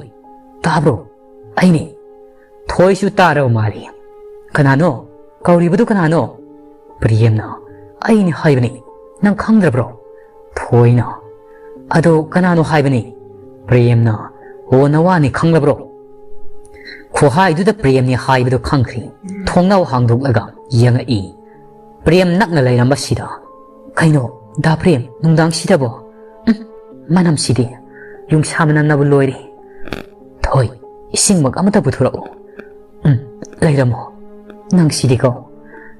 ꯇꯥꯕ꯭ꯔꯣ? ꯑꯩꯅꯦ꯫" ꯊꯣꯏꯁꯨ ꯇꯥꯔꯕ ꯃꯥꯜꯂꯤ꯫ "ꯀꯅꯥꯅꯣ? ꯀꯧꯔꯤꯕꯗꯨ ꯀꯅꯥꯅꯣ?" ꯄ꯭ꯔꯦꯝꯅ, "ꯑꯩꯅꯤ ꯍꯥꯏꯕꯅꯤ, ꯅꯪ ꯈꯪꯗ꯭ꯔꯕ꯭ꯔꯣ?" ꯊꯣꯏꯅ, "ꯑꯗꯣ ꯀꯅꯥꯅꯣ ꯍꯥꯏꯕꯅꯤ?" ꯄ꯭ꯔꯦꯝꯅ, "ꯑꯣ, ꯅꯋꯥꯅꯤ ꯈꯪꯂꯕ꯭ꯔꯣ?" ꯈꯨꯍꯥꯏꯗꯨꯗ ꯄ꯭ꯔꯦꯝꯅꯤ ꯍꯥꯏꯕꯗꯨ ꯈꯪꯈ꯭ꯔꯤ꯫ ꯊꯣꯡꯅꯥꯎ ꯍꯥꯡꯗꯣꯛꯂꯒ ꯌꯦꯡꯉꯛꯏ꯫ ꯄ꯭ꯔꯦꯝ ꯅꯛꯅ ꯂꯩꯔꯝꯕꯁꯤꯗ, "ꯀꯩꯅꯣ, ꯗꯥ ꯄ꯭ꯔꯦꯝ, ꯅꯨꯡꯗꯥꯡꯁꯤꯗꯕꯣ? ꯎꯝ, ꯃꯅꯝꯁꯤꯗꯤ ꯌꯨꯡꯁꯥ ꯃꯅꯝꯅꯕꯨ ꯂꯣꯏꯔꯦ꯫ ꯊꯣꯏ, ꯏꯁꯤꯡꯃꯛ ꯑꯃꯇ ꯄꯨꯊꯣꯔꯛꯎ꯫ ꯎꯝ, ꯂꯩꯔꯝꯃꯣ꯫ ꯅꯪꯁꯤꯗꯤꯀꯣ꯫"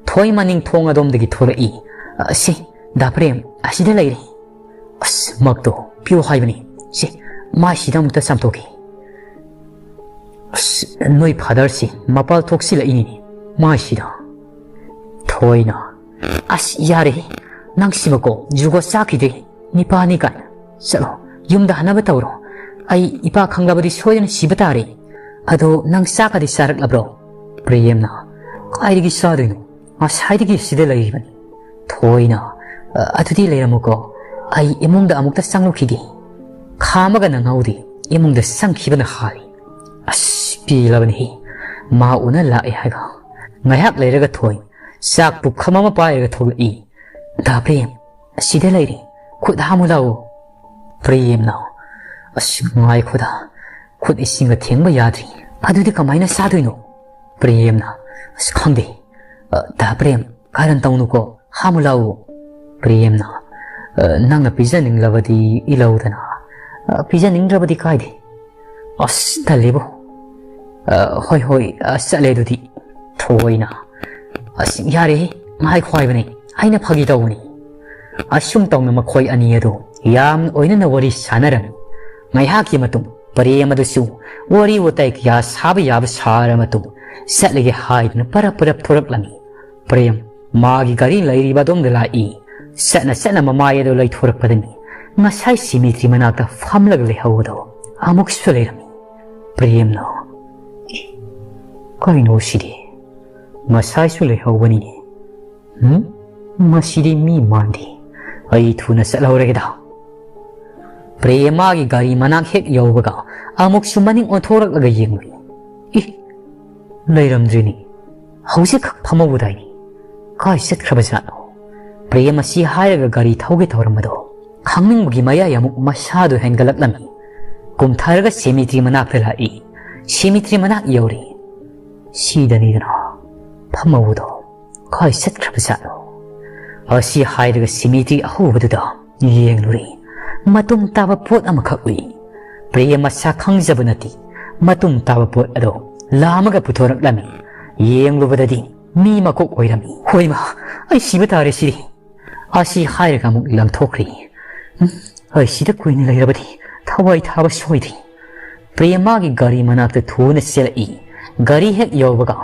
ꯊꯣꯏ ꯃꯅꯤꯡ ꯊꯣꯡ ꯑꯗꯣꯝꯗꯒꯤ ꯊꯣꯔꯛꯏ꯫ "ꯑ, ꯁꯤ, ꯗꯥ ꯄ꯭ꯔꯦꯝ, ꯑꯁꯤꯗ ꯂꯩꯔꯦ꯫ ꯑꯁ, ꯃꯛꯇꯣ ꯄꯤꯌꯨ ꯍꯥꯏꯕꯅꯤ꯫ ꯁꯤ, ꯃꯥꯏꯁꯤꯗ ꯑꯃꯨꯛꯇ ꯆꯥꯝꯊꯣꯛꯈꯤ꯫ ꯑꯁ, ꯅꯣꯏ ꯐꯥꯗꯔꯁꯤ ꯃꯄꯥꯜ ꯊꯣꯛꯁꯤꯜꯂꯛꯏꯅꯤꯅꯦ ꯃꯥꯏꯁꯤꯗ꯫" ꯊꯣꯏꯅ, "ꯑꯁ, ꯌꯥꯔꯦꯍꯦ, ꯅꯪꯁꯤꯃꯀꯣ ꯖꯨꯒꯣꯠ ꯆꯥꯈꯤꯗꯦ꯫ ꯅꯤꯄꯥꯅꯤ ꯀꯥꯏꯅ꯫ ꯆꯠꯂꯣ, ꯌꯨꯝꯗ ꯍꯟꯅꯕ ꯇꯧꯔꯣ꯫ ꯑꯩ ꯏꯄꯥ ꯈꯪꯂꯕꯗꯤ ꯁꯣꯏꯗꯅ ꯁꯤꯕ ꯇꯥꯔꯦ꯫ ꯑꯗꯣ ꯅꯪ ꯆꯥꯛꯀꯗꯤ ꯆꯥꯔꯛꯂꯕ꯭ꯔꯣ?" ꯄ꯭ꯔꯦꯝꯅ, "ꯀꯥꯏꯗꯒꯤ ꯆꯥꯗꯣꯏꯅꯣ? ꯉꯁꯥꯏꯗꯒꯤ ꯁꯤꯗ ꯂꯩꯔꯤꯕꯅꯤ꯫" ꯊꯣꯏꯅ, "ꯑ, ꯑꯗꯨꯗꯤ ꯂꯩꯔꯝꯃꯨꯀꯣ, ꯑꯩ ꯏꯃꯨꯡꯗ ꯑꯃꯨꯛꯇ ꯆꯪꯂꯨꯈꯤꯒꯦ꯫" ꯈꯥꯝꯃꯒ ꯅꯪꯍꯧꯗꯦ, ꯏꯃꯨꯡꯗ ꯆꯪꯈꯤꯕꯅ ꯍꯥꯜꯂꯤ꯫ ꯑꯁ, ꯄꯦꯜꯂꯕꯅꯤꯍꯦ꯫ ꯃꯥ ꯎꯅ ꯂꯥꯛꯑꯦ ꯍꯥꯏꯒ꯫ ꯉꯥꯏꯍꯥꯛ ꯂꯩꯔꯒ ꯊꯣꯏ ꯆꯥꯛ ꯄꯨꯈꯝ ꯑꯃ ꯄꯥꯏꯔꯒ ꯊꯣꯛꯂꯛꯏ꯫ "ꯗꯥ ꯄ꯭ꯔꯦꯝ, ꯑꯁꯤꯗ ꯂꯩꯔꯦ꯫ ꯈꯨꯠ ꯍꯥꯝꯃꯨ ꯂꯥꯛꯑꯣ꯫" ꯄ꯭ꯔꯦꯝꯅ, "ꯑꯁ, ꯉꯥꯏꯈꯣꯗ, ꯈꯨꯠ ꯏꯁꯤꯡꯒ ꯊꯦꯡꯕ ꯌꯥꯗ꯭ꯔꯤ꯫ ꯑꯗꯨꯗꯤ ꯀꯃꯥꯏꯅ ꯆꯥꯗꯣꯏꯅꯣ?" ꯄ꯭ꯔꯦꯝꯅ, "ꯑꯁ, ꯈꯪꯗꯦ꯫ ꯑ, ꯗꯥ ꯄ꯭ꯔꯦꯝ, ꯀꯥꯔꯟ ꯇꯧꯅꯨꯀꯣ, ꯍꯥꯝꯃꯨ ꯂꯥꯛꯑꯣ꯫" ꯄ꯭ꯔꯦꯝꯅ, "ꯑ, ꯅꯪꯅ ꯄꯤꯖꯅꯤꯡꯂꯕꯗꯤ ꯏꯂꯧꯗꯅ꯫ ꯑ, ꯄꯤꯖꯅꯤꯡꯗ꯭ꯔꯕꯗꯤ ꯀꯥꯏꯗꯦ꯫" "ꯑꯁ, ꯇꯜꯂꯤꯕꯣ꯫ ꯑ, ꯍꯣꯏ, ꯍꯣꯏ, ꯑ, ꯆꯠꯂꯦ ꯑꯗꯨꯗꯤ꯫" ꯊꯣꯏꯅ, "ꯑꯁ, ꯌꯥꯔꯦꯍꯦ, ꯉꯥꯏꯈꯣ ꯍꯥꯏꯕꯅꯦ, ꯑꯩꯅ ꯐꯥꯒꯤ ꯇꯧꯕꯅꯤ꯫" ꯑꯁꯨꯝ ꯇꯧꯅ ꯃꯈꯣꯏ ꯑꯅꯤ ꯑꯗꯨ ꯌꯥꯝ ꯑꯣꯏꯅꯅ ꯋꯥꯔꯤ ꯁꯥꯟꯅꯔꯝꯃꯤ꯫ ꯉꯥꯏꯍꯥꯛꯀꯤ ꯃꯇꯨꯡ ꯄ꯭ꯔꯦꯝ ꯑꯗꯨꯁꯨ ꯋꯥꯔꯤ ꯋꯥꯇꯥꯏ ꯀꯌꯥ ꯁꯥꯕ ꯌꯥꯕ ꯁꯥꯔ ꯃꯇꯨꯡ ꯆꯠꯂꯒꯦ ꯍꯥꯏꯗꯨꯅ ꯄꯔꯞ ꯄꯔꯞ ꯊꯣꯔꯛꯂꯝꯃꯤ꯫ ꯄ꯭ꯔꯦꯝ ꯃꯥꯒꯤ ꯒꯥꯔꯤ ꯂꯩꯔꯤꯕ ꯑꯗꯣꯝꯗ ꯂꯥꯛꯏ꯫ ꯆꯠꯅ ꯆꯠꯅ ꯃꯃꯥꯏ ꯑꯗꯨ ꯂꯩꯊꯣꯔꯛꯄꯗꯅꯤ ꯉꯁꯥꯏ ꯁꯤꯃꯤꯇ꯭ꯔꯤ ꯃꯅꯥꯛꯇ ꯐꯝꯂꯒ ꯂꯩꯍꯧꯕꯗꯣ ꯑꯃꯨꯛꯁꯨ ꯂꯩꯔꯝꯃꯤ꯫ ꯄ꯭ꯔꯦꯝꯅ, "ꯑꯦ, ꯀꯩꯅꯣ ꯁꯤꯗꯤ?" ꯉꯁꯥꯏꯁꯨ ꯂꯩꯍꯧꯕꯅꯤꯅꯦ꯫ ꯎꯝ? ꯃꯁꯤꯗꯤ ꯃꯤ ꯃꯥꯟꯗꯦ꯫ ꯑꯩ ꯊꯨꯅ ꯆꯠꯍꯧꯔꯒꯦꯗ꯫ ꯄ꯭ꯔꯦꯃꯥꯒꯤ ꯒꯥꯔꯤ ꯃꯅꯥꯛ ꯍꯦꯛ ꯌꯧꯕꯒ ꯑꯃꯨꯛꯁꯨ ꯃꯅꯤꯡ ꯑꯣꯟꯊꯣꯔꯛꯂꯒ ꯌꯦꯡꯂꯨꯏ꯫ ꯏ! ꯂꯩꯔꯝꯗ꯭ꯔꯤꯅꯤ꯫ ꯍꯧꯖꯤꯛꯈꯛ ꯐꯝꯍꯧꯕꯗꯥꯏꯅꯤ꯫ ꯀꯥꯏ ꯆꯠꯈ꯭ꯔꯕꯖꯥꯠꯅꯣ? ꯄ꯭ꯔꯦꯝ ꯑꯁꯤ ꯍꯥꯏꯔꯒ ꯒꯥꯔꯤ ꯊꯧꯒꯦ ꯇꯧꯔꯝꯕꯗꯣ ꯈꯪꯅꯤꯡꯕꯒꯤ ꯃꯌꯥꯏ ꯑꯃꯨꯛ ꯃꯁꯥꯗꯨ ꯍꯦꯟꯒꯠꯂꯛꯂꯝꯃꯤ꯫ ꯀꯨꯝꯊꯔꯒ ꯁꯦꯃꯤꯇ꯭ꯔꯤ ꯃꯅꯥꯛꯇ ꯂꯥꯛꯏ꯫ ꯁꯦꯃꯤꯇ꯭ꯔꯤ ꯃꯅꯥꯛ ꯌꯧꯔꯦ꯫ ꯁꯤꯗꯅꯤꯗꯅ ꯐꯝꯍꯧꯕꯗꯣ꯫ ꯀꯥꯏ ꯆꯠꯈ꯭ꯔꯕꯖꯥꯠꯅꯣ? ꯑꯁꯤ ꯍꯥꯏꯔꯒ ꯁꯤꯃꯤꯇ꯭ꯔꯤ ꯑꯍꯧꯕꯗꯨꯗ ꯌꯦꯡꯂꯨꯔꯦ꯫ ꯃꯇꯨꯝ ꯇꯥꯕ ꯄꯣꯠ ꯑꯃꯈꯛ ꯎꯏ꯫ ꯄ꯭ꯔꯦꯝ ꯃꯁꯥ ꯈꯪꯖꯕ ꯅꯠꯇꯦ꯫ ꯃꯇꯨꯝ ꯇꯥꯕ ꯄꯣꯠ ꯑꯗꯣ ꯂꯥꯝꯃꯒ ꯄꯨꯊꯣꯔꯛꯂꯝꯃꯤ꯫ ꯌꯦꯡꯂꯨꯕꯗꯗꯤ ꯃꯤ ꯃꯀꯣꯛ ꯑꯣꯏꯔꯝꯃꯤ꯫ "ꯍꯣꯏꯃ, ꯑꯩ ꯁꯤꯕ ꯇꯥꯔꯦ ꯁꯤꯗꯤ!" ꯑꯁꯤ ꯍꯥꯏꯔꯒ ꯑꯃꯨꯛ ꯂꯪꯊꯣꯛꯈ꯭ꯔꯦ꯫ "ꯎꯝ, ꯑꯩ ꯁꯤꯗ ꯀꯨꯏꯅ ꯂꯩꯔꯕꯗꯤ ꯊꯋꯥꯏ ꯊꯥꯕ ꯁꯣꯏꯗꯦ꯫" ꯄ꯭ꯔꯦꯃꯥꯒꯤ ꯒꯥꯔꯤ ꯃꯅꯥꯛꯇ ꯊꯨꯅ ꯆꯦꯜꯂꯛꯏ꯫ ꯒꯥꯔꯤ ꯍꯦꯛ ꯌꯧꯕꯒ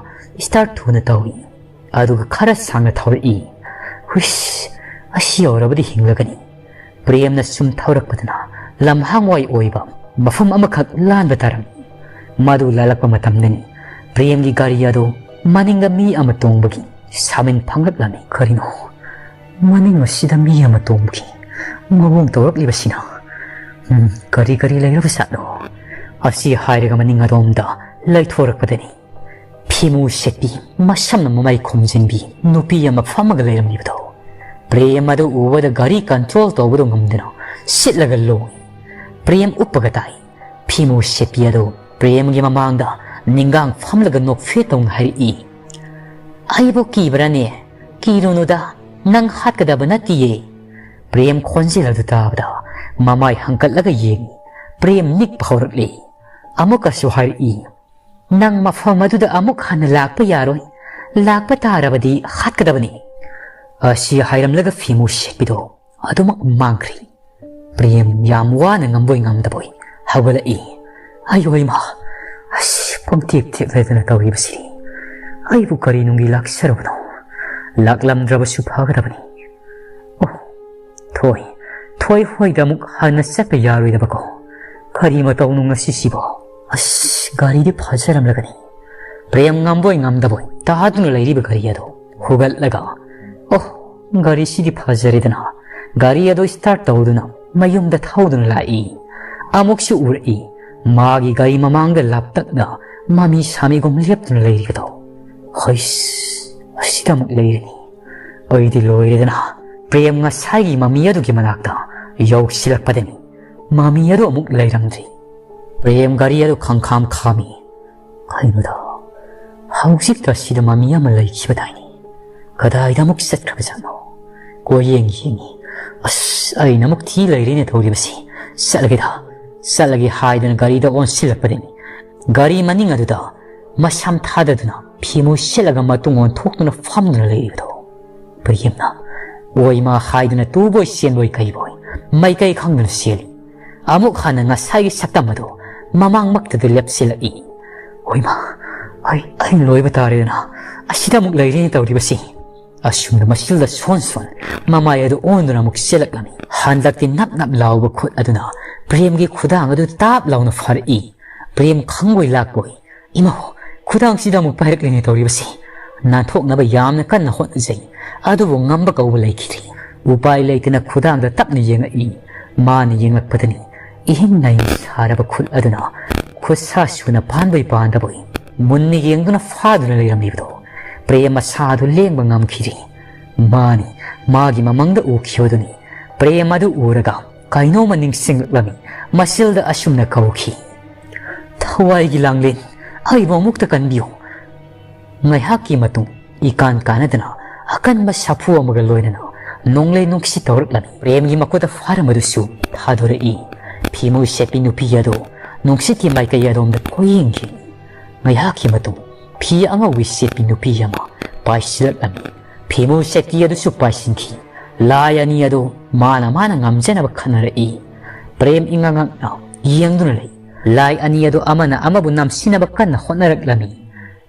ꯁ꯭ꯇꯥꯔꯠ ꯊꯨꯅ ꯇꯧꯏ꯫ ꯑꯗꯨꯒ ꯈꯔ ꯁꯥꯡꯅ ꯊꯧꯔꯛꯏ꯫ "ꯍꯨꯏꯁ, ꯑꯁꯤ ꯌꯧꯔꯕꯗꯤ ꯍꯤꯡꯂꯒꯅꯤ꯫" ꯄ꯭ꯔꯦꯝꯅ ꯁꯨꯝ ꯊꯧꯔꯛꯄꯗꯨꯅ ꯂꯝꯍꯥꯡꯋꯥꯏ ꯑꯣꯏꯕ ꯃꯐꯝ ꯑꯃꯈꯛ ꯂꯥꯟꯕ ꯇꯥꯔꯝꯃꯤ꯫ ꯃꯗꯨ ꯂꯥꯜꯂꯛꯄ ꯃꯇꯝꯗꯅꯤ ꯄ꯭ꯔꯦꯝꯒꯤ ꯒꯥꯔꯤ ꯑꯗꯨ ꯃꯅꯤꯡꯗ ꯃꯤ ꯑꯃ ꯇꯣꯡꯕꯒꯤ ꯁꯥꯃꯤꯟ ꯐꯪꯂꯛꯂꯝꯃꯤ꯫ ꯀꯔꯤꯅꯣ? ꯃꯅꯤꯡ ꯑꯁꯤꯗ ꯃꯤ ꯑꯃ ꯇꯣꯡꯕꯒꯤ ꯃꯑꯣꯡ ꯇꯧꯔꯛꯂꯤꯕꯁꯤꯅ? ꯎꯝ, ꯀꯔꯤ ꯀꯔꯤ ꯂꯩꯔꯕꯖꯥꯠꯅꯣ? ꯑꯁꯤ ꯍꯥꯏꯔꯒ ꯃꯅꯤꯡ ꯑꯗꯣꯝꯗ ꯂꯩꯊꯣꯔꯛꯄꯗꯅꯤ ꯐꯤꯃꯨ ꯁꯦꯠꯄꯤ, ꯃꯁꯝꯅ ꯃꯃꯥꯏ ꯈꯨꯝꯖꯤꯟꯕꯤ ꯅꯨꯄꯤ ꯑꯃ ꯐꯝꯃꯒ ꯂꯩꯔꯝꯂꯤꯕꯗꯣ꯫ ꯄ꯭ꯔꯦꯝ ꯑꯗꯨ ꯎꯕꯗ ꯒꯥꯔꯤ ꯀꯟꯇ꯭ꯔꯣꯜ ꯇꯧꯕꯗꯨ ꯉꯝꯗꯅ ꯁꯤꯠꯂꯒ ꯂꯣꯡꯏ꯫ ꯄ꯭ꯔꯦꯝ ꯎꯞꯄꯒ ꯇꯥꯏ꯫ ꯐꯤꯃꯨ ꯁꯦꯠꯄꯤ ꯑꯗꯨ ꯄ꯭ꯔꯦꯝꯒꯤ ꯃꯃꯥꯡꯗ ꯅꯤꯡꯒꯥꯡ ꯐꯝꯂꯒ ꯅꯣꯛꯐꯦꯠ ꯇꯧꯅ ꯍꯥꯏꯔꯛꯏ꯫ "ꯑꯩꯕꯨ ꯀꯤꯕ꯭ꯔꯥꯅꯦ? ꯀꯤꯔꯨꯅꯨꯗ, ꯅꯪ ꯍꯥꯠꯀꯗꯕ ꯅꯠꯇꯤꯌꯦ꯫" ꯄ꯭ꯔꯦꯝ ꯈꯣꯟꯖꯦꯜ ꯑꯗꯨ ꯇꯥꯕꯗ ꯃꯃꯥꯏ ꯍꯪꯀꯠꯂꯒ ꯌꯦꯡꯏ꯫ ꯄ꯭ꯔꯦꯝ ꯅꯤꯛꯄ ꯍꯧꯔꯛꯂꯦ꯫ ꯑꯃꯨꯛꯀꯁꯨ ꯍꯥꯏꯔꯛꯏ, "ꯅꯪ ꯃꯐꯝ ꯑꯗꯨꯗ ꯑꯃꯨꯛ ꯍꯟꯅ ꯂꯥꯛꯄ ꯌꯥꯔꯣꯏ꯫ ꯂꯥꯛꯄ ꯇꯥꯔꯕꯗꯤ ꯍꯥꯠꯀꯗꯕꯅꯤ꯫" ꯑꯁꯤ ꯍꯥꯏꯔꯝꯂꯒ ꯐꯤꯃꯨ ꯁꯦꯠꯄꯤꯗꯣ ꯑꯗꯨꯃꯛ ꯃꯥꯡꯈ꯭ꯔꯦ꯫ ꯄ꯭ꯔꯦꯝ ꯌꯥꯝ ꯋꯥꯅ ꯉꯝꯕꯣꯏ ꯉꯝꯗꯕꯣꯏ ꯍꯧꯒꯠꯂꯛꯏ꯫ "ꯑꯌꯣ ꯏꯃꯥ, ꯑꯁ, ꯄꯪꯇꯦꯛ ꯇꯦꯛ ꯂꯩꯗꯅ ꯇꯧꯔꯤꯕꯁꯤ꯫ ꯑꯩꯕꯨ ꯀꯔꯤ ꯅꯨꯡꯒꯤ ꯂꯥꯛꯆꯔꯨꯕꯅꯣ? ꯂꯥꯛꯂꯝꯗ꯭ꯔꯕꯁꯨ ꯐꯒꯗꯕꯅꯤ꯫ ꯑꯣ, ꯊꯣꯏ, ꯊꯣꯏ ꯍꯣꯏꯗ ꯑꯃꯨꯛ ꯍꯟꯅ ꯆꯠꯄ ꯌꯥꯔꯣꯏꯗꯕꯀꯣ꯫ ꯀꯔꯤ ꯃꯇꯧꯅꯣ ꯉꯁꯤꯁꯤꯕꯣ? ꯑꯁ, ꯒꯥꯔꯤꯗꯤ ꯐꯖꯔꯝꯂꯒꯅꯤ꯫ ꯄ꯭ꯔꯦꯝ ꯉꯝꯕꯣꯏ ꯉꯝꯗꯕꯣꯏ ꯇꯥꯗꯨꯅ ꯂꯩꯔꯤꯕ ꯒꯥꯔꯤ ꯑꯗꯨ ꯍꯨꯒꯠꯂꯒ, "ꯑꯣ, ꯒꯥꯔꯤꯁꯤꯗꯤ ꯐꯖꯔꯦꯗꯅ", ꯒꯥꯔꯤ ꯑꯗꯨ start ꯇꯧꯗꯨꯅ ꯃꯌꯨꯝꯗ ꯊꯧꯗꯨꯅ ꯂꯥꯛꯏ꯫ ꯑꯃꯨꯛꯁꯨ ꯎꯔꯛꯏ, ꯃꯥꯒꯤ ꯒꯥꯔꯤ ꯃꯃꯥꯡꯗ ꯂꯥꯞꯇꯛꯅ ꯃꯃꯤ ꯁꯥꯃꯤꯒꯨꯝ ꯂꯦꯞꯇꯨꯅ ꯂꯩꯔꯤꯕꯗꯣ꯫ "ꯍꯩꯁ, ꯑꯁꯤꯗ ꯑꯃꯨꯛ ꯂꯩꯔꯤꯅꯤ꯫ ꯑꯩꯗꯤ ꯂꯣꯏꯔꯦꯗꯅ"꯫ ꯄ꯭ꯔꯦꯝ ꯉꯁꯥꯏꯒꯤ ꯃꯃꯤ ꯑꯗꯨꯒꯤ ꯃꯅꯥꯛꯇ ꯌꯧꯁꯤꯜꯂꯛꯄꯗꯅꯤ ꯃꯃꯤ ꯑꯗꯨ ꯑꯃꯨꯛ ꯂꯩꯔꯝꯗ꯭ꯔꯤ꯫ ꯄ꯭ꯔꯦꯝ ꯒꯥꯔꯤ ꯑꯗꯨ ꯈꯪꯈꯥꯝ ꯈꯥꯝꯃꯤ꯫ "ꯀꯩꯅꯣꯗ, ꯍꯧꯖꯤꯛꯇ ꯁꯤꯗ ꯃꯃꯤ ꯑꯃ ꯂꯩꯈꯤꯕꯗꯥꯏꯅꯦ? ꯀꯗꯥꯏꯗ ꯑꯃꯨꯛ ꯆꯠꯈ꯭ꯔꯕꯖꯥꯠꯅꯣ? ꯀꯣꯏꯌꯦꯡ ꯌꯦꯡꯉꯤ꯫ ꯑꯁ, ꯑꯩꯅ ꯑꯃꯨꯛ ꯊꯤ ꯂꯩꯔꯦꯅꯦ ꯇꯧꯔꯤꯕꯁꯤ꯫ ꯆꯠꯂꯒꯦꯗ, ꯆꯠꯂꯒꯦ" ꯍꯥꯏꯗꯨꯅ ꯒꯥꯔꯤꯗ ꯑꯣꯟꯁꯤꯜꯂꯛꯄꯗꯅꯤ ꯒꯥꯔꯤ ꯃꯅꯤꯡ ꯑꯗꯨꯗ ꯃꯁꯝ ꯊꯥꯗꯗꯨꯅ ꯐꯤꯃꯨ ꯁꯦꯠꯂꯒ ꯃꯇꯨꯡ ꯑꯣꯟꯊꯣꯛꯇꯨꯅ ꯐꯝꯗꯨꯅ ꯂꯩꯔꯤꯕꯗꯣ꯫ ꯄ꯭ꯔꯦꯝꯅ "ꯑꯣꯏꯃ" ꯍꯥꯏꯗꯨꯅ ꯇꯨꯕꯣꯏ ꯆꯦꯟꯕꯣꯏ ꯀꯩꯕꯣꯏ ꯃꯥꯏꯀꯩ ꯈꯪꯗꯅ ꯆꯦꯜꯂꯤ꯫ ꯑꯃꯨꯛ ꯍꯟꯅ ꯉꯁꯥꯏꯒꯤ ꯁꯛꯇꯝ ꯑꯗꯨ ꯃꯃꯥꯡꯃꯛꯇꯗ ꯂꯦꯞꯁꯤꯜꯂꯛꯏ꯫ "ꯑꯣꯏꯃ, ꯑꯩ, ꯑꯩ ꯂꯣꯏꯕ ꯇꯥꯔꯦꯗꯅ, ꯑꯁꯤꯗ ꯑꯃꯨꯛ ꯂꯩꯔꯦꯅꯦ ꯇꯧꯔꯤꯕꯁꯤ"꯫ ꯑꯁꯨꯝꯅ ꯃꯁꯤꯜꯗ ꯁꯣꯟ ꯁꯣꯟ ꯃꯃꯥꯏ ꯑꯗꯨ ꯑꯣꯟꯗꯨꯅ ꯑꯃꯨꯛ ꯆꯦꯜꯂꯛꯂꯝꯃꯤ꯫ ꯍꯟꯗꯛꯇꯤ ꯅꯞ ꯅꯞ ꯂꯥꯎꯕ ꯈꯨꯠ ꯑꯗꯨꯅ ꯄ꯭ꯔꯦꯝꯒꯤ ꯈꯨꯗꯥꯡ ꯑꯗꯨ ꯇꯥꯞ ꯂꯥꯎꯅ ꯐꯥꯔꯛꯏ꯫ ꯄ꯭ꯔꯦꯝ ꯈꯪꯕꯣꯏ ꯂꯥꯛꯄꯣꯏ, "ꯏꯃꯥ, ꯈꯨꯗꯥꯡꯁꯤꯗ ꯑꯃꯨꯛ ꯄꯥꯏꯔꯛꯂꯦꯅꯦ ꯇꯧꯔꯤꯕꯁꯤ"꯫ ꯅꯥꯟꯊꯣꯛꯅꯕ ꯌꯥꯝꯅ ꯀꯟꯅ ꯍꯣꯠꯅꯖꯩ, ꯑꯗꯨꯕꯨ ꯉꯝꯕ ꯀꯧꯕ ꯂꯩꯈꯤꯗ꯭ꯔꯤ꯫ ꯎꯄꯥꯏ ꯂꯩꯇꯅ ꯈꯨꯗꯥꯡꯗ ꯇꯞꯅ ꯌꯦꯡꯉꯛꯏ꯫ ꯃꯥꯅ ꯌꯦꯡꯂꯛꯄꯗꯅꯤ ꯏꯍꯤꯡ ꯅꯥꯍꯤꯡ ꯁꯥꯔꯕ ꯈꯨꯠ ꯑꯗꯨꯅ ꯈꯨꯠꯁꯥ ꯁꯨꯅ ꯄꯥꯟꯕꯣꯏ ꯄꯥꯟꯗꯕꯣꯏ ꯃꯨꯟꯅ ꯌꯦꯡꯗꯨꯅ ꯐꯥꯗꯨꯅ ꯂꯩꯔꯝꯂꯤꯕꯗꯣ꯫ ꯄ꯭ꯔꯦꯝ ꯃꯁꯥ ꯑꯗꯨ ꯂꯦꯡꯕ ꯉꯝꯈꯤꯗ꯭ꯔꯤ꯫ ꯃꯥꯅꯤ, ꯃꯥꯒꯤ ꯃꯃꯪꯗ ꯎꯈꯤꯕꯗꯨꯅꯤ꯫ ꯄ꯭ꯔꯦꯝ ꯑꯗꯨ ꯎꯔꯒ ꯀꯩꯅꯣꯝꯃ ꯅꯤꯡꯁꯤꯡꯂꯛꯂꯝꯃꯤ꯫ ꯃꯁꯤꯜꯗ ꯑꯁꯨꯝꯅ ꯀꯧꯈꯤ, "ꯊꯋꯥꯏꯒꯤ ꯂꯥꯡꯂꯦꯟ, ꯑꯩꯕꯨ ꯑꯃꯨꯛꯇ ꯀꯟꯕꯤꯌꯨ"꯫ ꯉꯥꯏꯍꯥꯛꯀꯤ ꯃꯇꯨꯡ ꯏꯀꯥꯟ ꯀꯥꯟꯅꯗꯅ ꯑꯀꯟꯕ ꯁꯥꯐꯨ ꯑꯃꯒ ꯂꯣꯏꯅꯅ ꯅꯣꯡꯂꯩ ꯅꯨꯡꯁꯤꯠ ꯇꯧꯔꯛꯂꯝꯃꯤ꯫ ꯄ꯭ꯔꯦꯝꯒꯤ ꯃꯈꯨꯠꯇ ꯐꯥꯔꯝꯕꯗꯨꯁꯨ ꯊꯥꯗꯣꯔꯛꯏ꯫ ꯐꯤꯃꯨ ꯁꯦꯠꯄꯤ ꯅꯨꯄꯤ ꯑꯗꯨ ꯅꯨꯡꯁꯤꯠꯀꯤ ꯃꯥꯏꯀꯩ ꯑꯗꯣꯝꯗ ꯀꯣꯏꯌꯦꯡꯈꯤ꯫ ꯉꯥꯏꯍꯥꯛꯀꯤ ꯃꯇꯨꯡ ꯐꯤ ꯑꯉꯧꯕꯤ ꯁꯦꯠꯄꯤ ꯅꯨꯄꯤ ꯑꯃ ꯄꯥꯏꯁꯤꯜꯂꯛꯂꯝꯃꯤ꯫ ꯐꯤꯃꯨ ꯁꯦꯠꯄꯤ ꯑꯗꯨꯁꯨ ꯄꯥꯏꯁꯤꯟꯈꯤ꯫ ꯂꯥꯏ ꯑꯅꯤ ꯑꯗꯨ ꯃꯥꯅ ꯃꯥꯅ ꯉꯝꯖꯅꯕ ꯈꯠꯅꯔꯛꯏ꯫ ꯄ꯭ꯔꯦꯝ ꯏꯉꯛ ꯉꯛꯅ ꯌꯦꯡꯗꯨꯅ ꯂꯩ꯫ ꯂꯥꯏ ꯑꯅꯤ ꯑꯗꯨ ꯑꯃꯅ ꯑꯃꯕꯨ ꯅꯝꯁꯤꯟꯅꯕ ꯀꯟꯅ ꯍꯣꯠꯅꯔꯛꯂꯝꯃꯤ꯫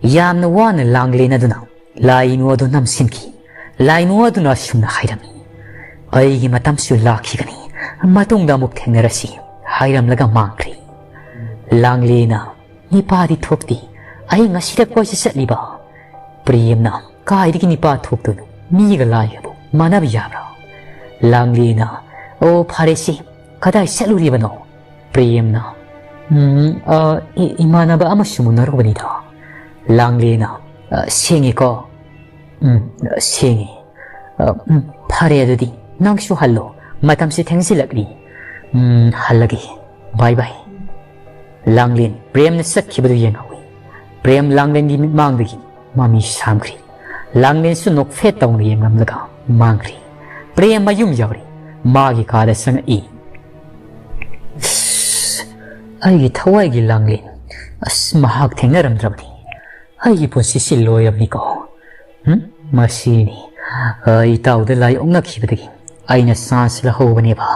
ꯌꯥꯝꯅ ꯋꯥꯅ ꯂꯥꯡꯂꯦꯟ ꯑꯗꯨꯅ ꯂꯥꯏꯅꯨ ꯑꯗꯨ ꯅꯝꯁꯤꯟꯈꯤ꯫ ꯂꯥꯏꯅꯨ ꯑꯗꯨꯅ ꯑꯁꯨꯝꯅ ꯍꯥꯏꯔꯝꯃꯤ, "ꯑꯩꯒꯤ ꯃꯇꯝꯁꯨ ꯂꯥꯛꯈꯤꯒꯅꯤ, ꯃꯇꯨꯡꯗ ꯑꯃꯨꯛ ꯊꯦꯡꯅꯔꯁꯤ" ꯍꯥꯏꯔꯝꯂꯒ ꯃꯥꯡꯈ꯭ꯔꯦ꯫ ꯂꯥꯡꯂꯦꯅ, "ꯅꯤꯄꯥꯗꯤ ꯊꯣꯛꯇꯦ, ꯑꯩ ꯉꯁꯤꯗ ꯀꯣꯏꯁꯤ ꯆꯠꯂꯤꯕ꯫ ꯄ꯭ꯔꯦꯝꯅ, ꯀꯥꯏꯗꯒꯤ ꯅꯤꯄꯥ ꯊꯣꯛꯇꯣꯏꯅꯣ? ꯃꯤꯒ ꯂꯥꯏꯒꯕꯨ ꯃꯥꯟꯅꯕ ꯌꯥꯕ꯭ꯔꯥ? ꯂꯥꯡꯂꯦꯅ, ꯑꯣ ꯐꯔꯦꯁꯦ, ꯀꯗꯥꯏ ꯆꯠꯂꯨꯔꯤꯕꯅꯣ? ꯄ꯭ꯔꯦꯝꯅ, ꯎꯝ, ꯑ, ꯏ-, ꯏꯃꯥꯟꯅꯕ ꯑꯃꯁꯨ ꯎꯅꯔꯨꯕꯅꯤꯗ꯫ ꯂꯥꯡꯂꯦꯅ, ꯑ, ꯁꯦꯡꯉꯦꯀꯣ? ꯎꯝ, ꯁꯦꯡꯉꯦ꯫ ꯑ, ꯎꯝ, ꯐꯔꯦ ꯑꯗꯨꯗꯤ ꯅꯪꯁꯨ ꯍꯜꯂꯣ, ꯃꯇꯝꯁꯦ ꯊꯦꯡꯖꯤꯜꯂꯛꯂꯤ꯫ ꯎꯝ, ꯍꯜꯂꯒꯦ꯫ ꯕꯥꯏ ꯕꯥꯏ꯫ ꯂꯥꯡꯂꯦꯟ ꯄ꯭ꯔꯦꯝꯅ ꯆꯠꯈꯤꯕꯗꯨ ꯌꯦꯡꯍꯧꯏ꯫ ꯄ꯭ꯔꯦꯝ ꯂꯥꯡꯂꯦꯟꯒꯤ ꯃꯤꯠꯃꯥꯡꯗꯒꯤ ꯃꯃꯤ ꯁꯥꯝꯈ꯭ꯔꯤ꯫ ꯂꯥꯡꯂꯦꯟꯁꯨ ꯅꯣꯛꯐꯦꯠ ꯇꯧꯅ ꯌꯦꯡꯂꯝꯂꯒ ꯃꯥꯡꯈ꯭ꯔꯤ꯫ ꯄ꯭ꯔꯦꯝ ꯃꯌꯨꯝ ꯌꯧꯔꯦ꯫ ꯃꯥꯒꯤ ꯀꯥꯗ ꯆꯪꯉꯛꯏ꯫ ꯑꯁ, ꯑꯩꯒꯤ ꯊꯋꯥꯏꯒꯤ ꯂꯥꯡꯂꯦꯟ꯫ ꯑꯁ, ꯃꯍꯥꯛ ꯊꯦꯡꯅꯔꯝꯗ꯭ꯔꯕꯗꯤ ꯑꯩꯒꯤ ꯄꯨꯟꯁꯤꯁꯤ ꯂꯣꯏꯔꯕꯅꯤꯀꯣ꯫ ꯎꯝ? ꯃꯁꯤꯅꯤ꯫ ꯑ, ꯏꯇꯥꯎꯗ ꯂꯥꯏ ꯑꯣꯛꯅꯈꯤꯕꯗꯒꯤ ꯑꯩꯅ ꯆꯥꯟꯁ ꯂꯧꯍꯧꯕꯅꯦꯕ꯫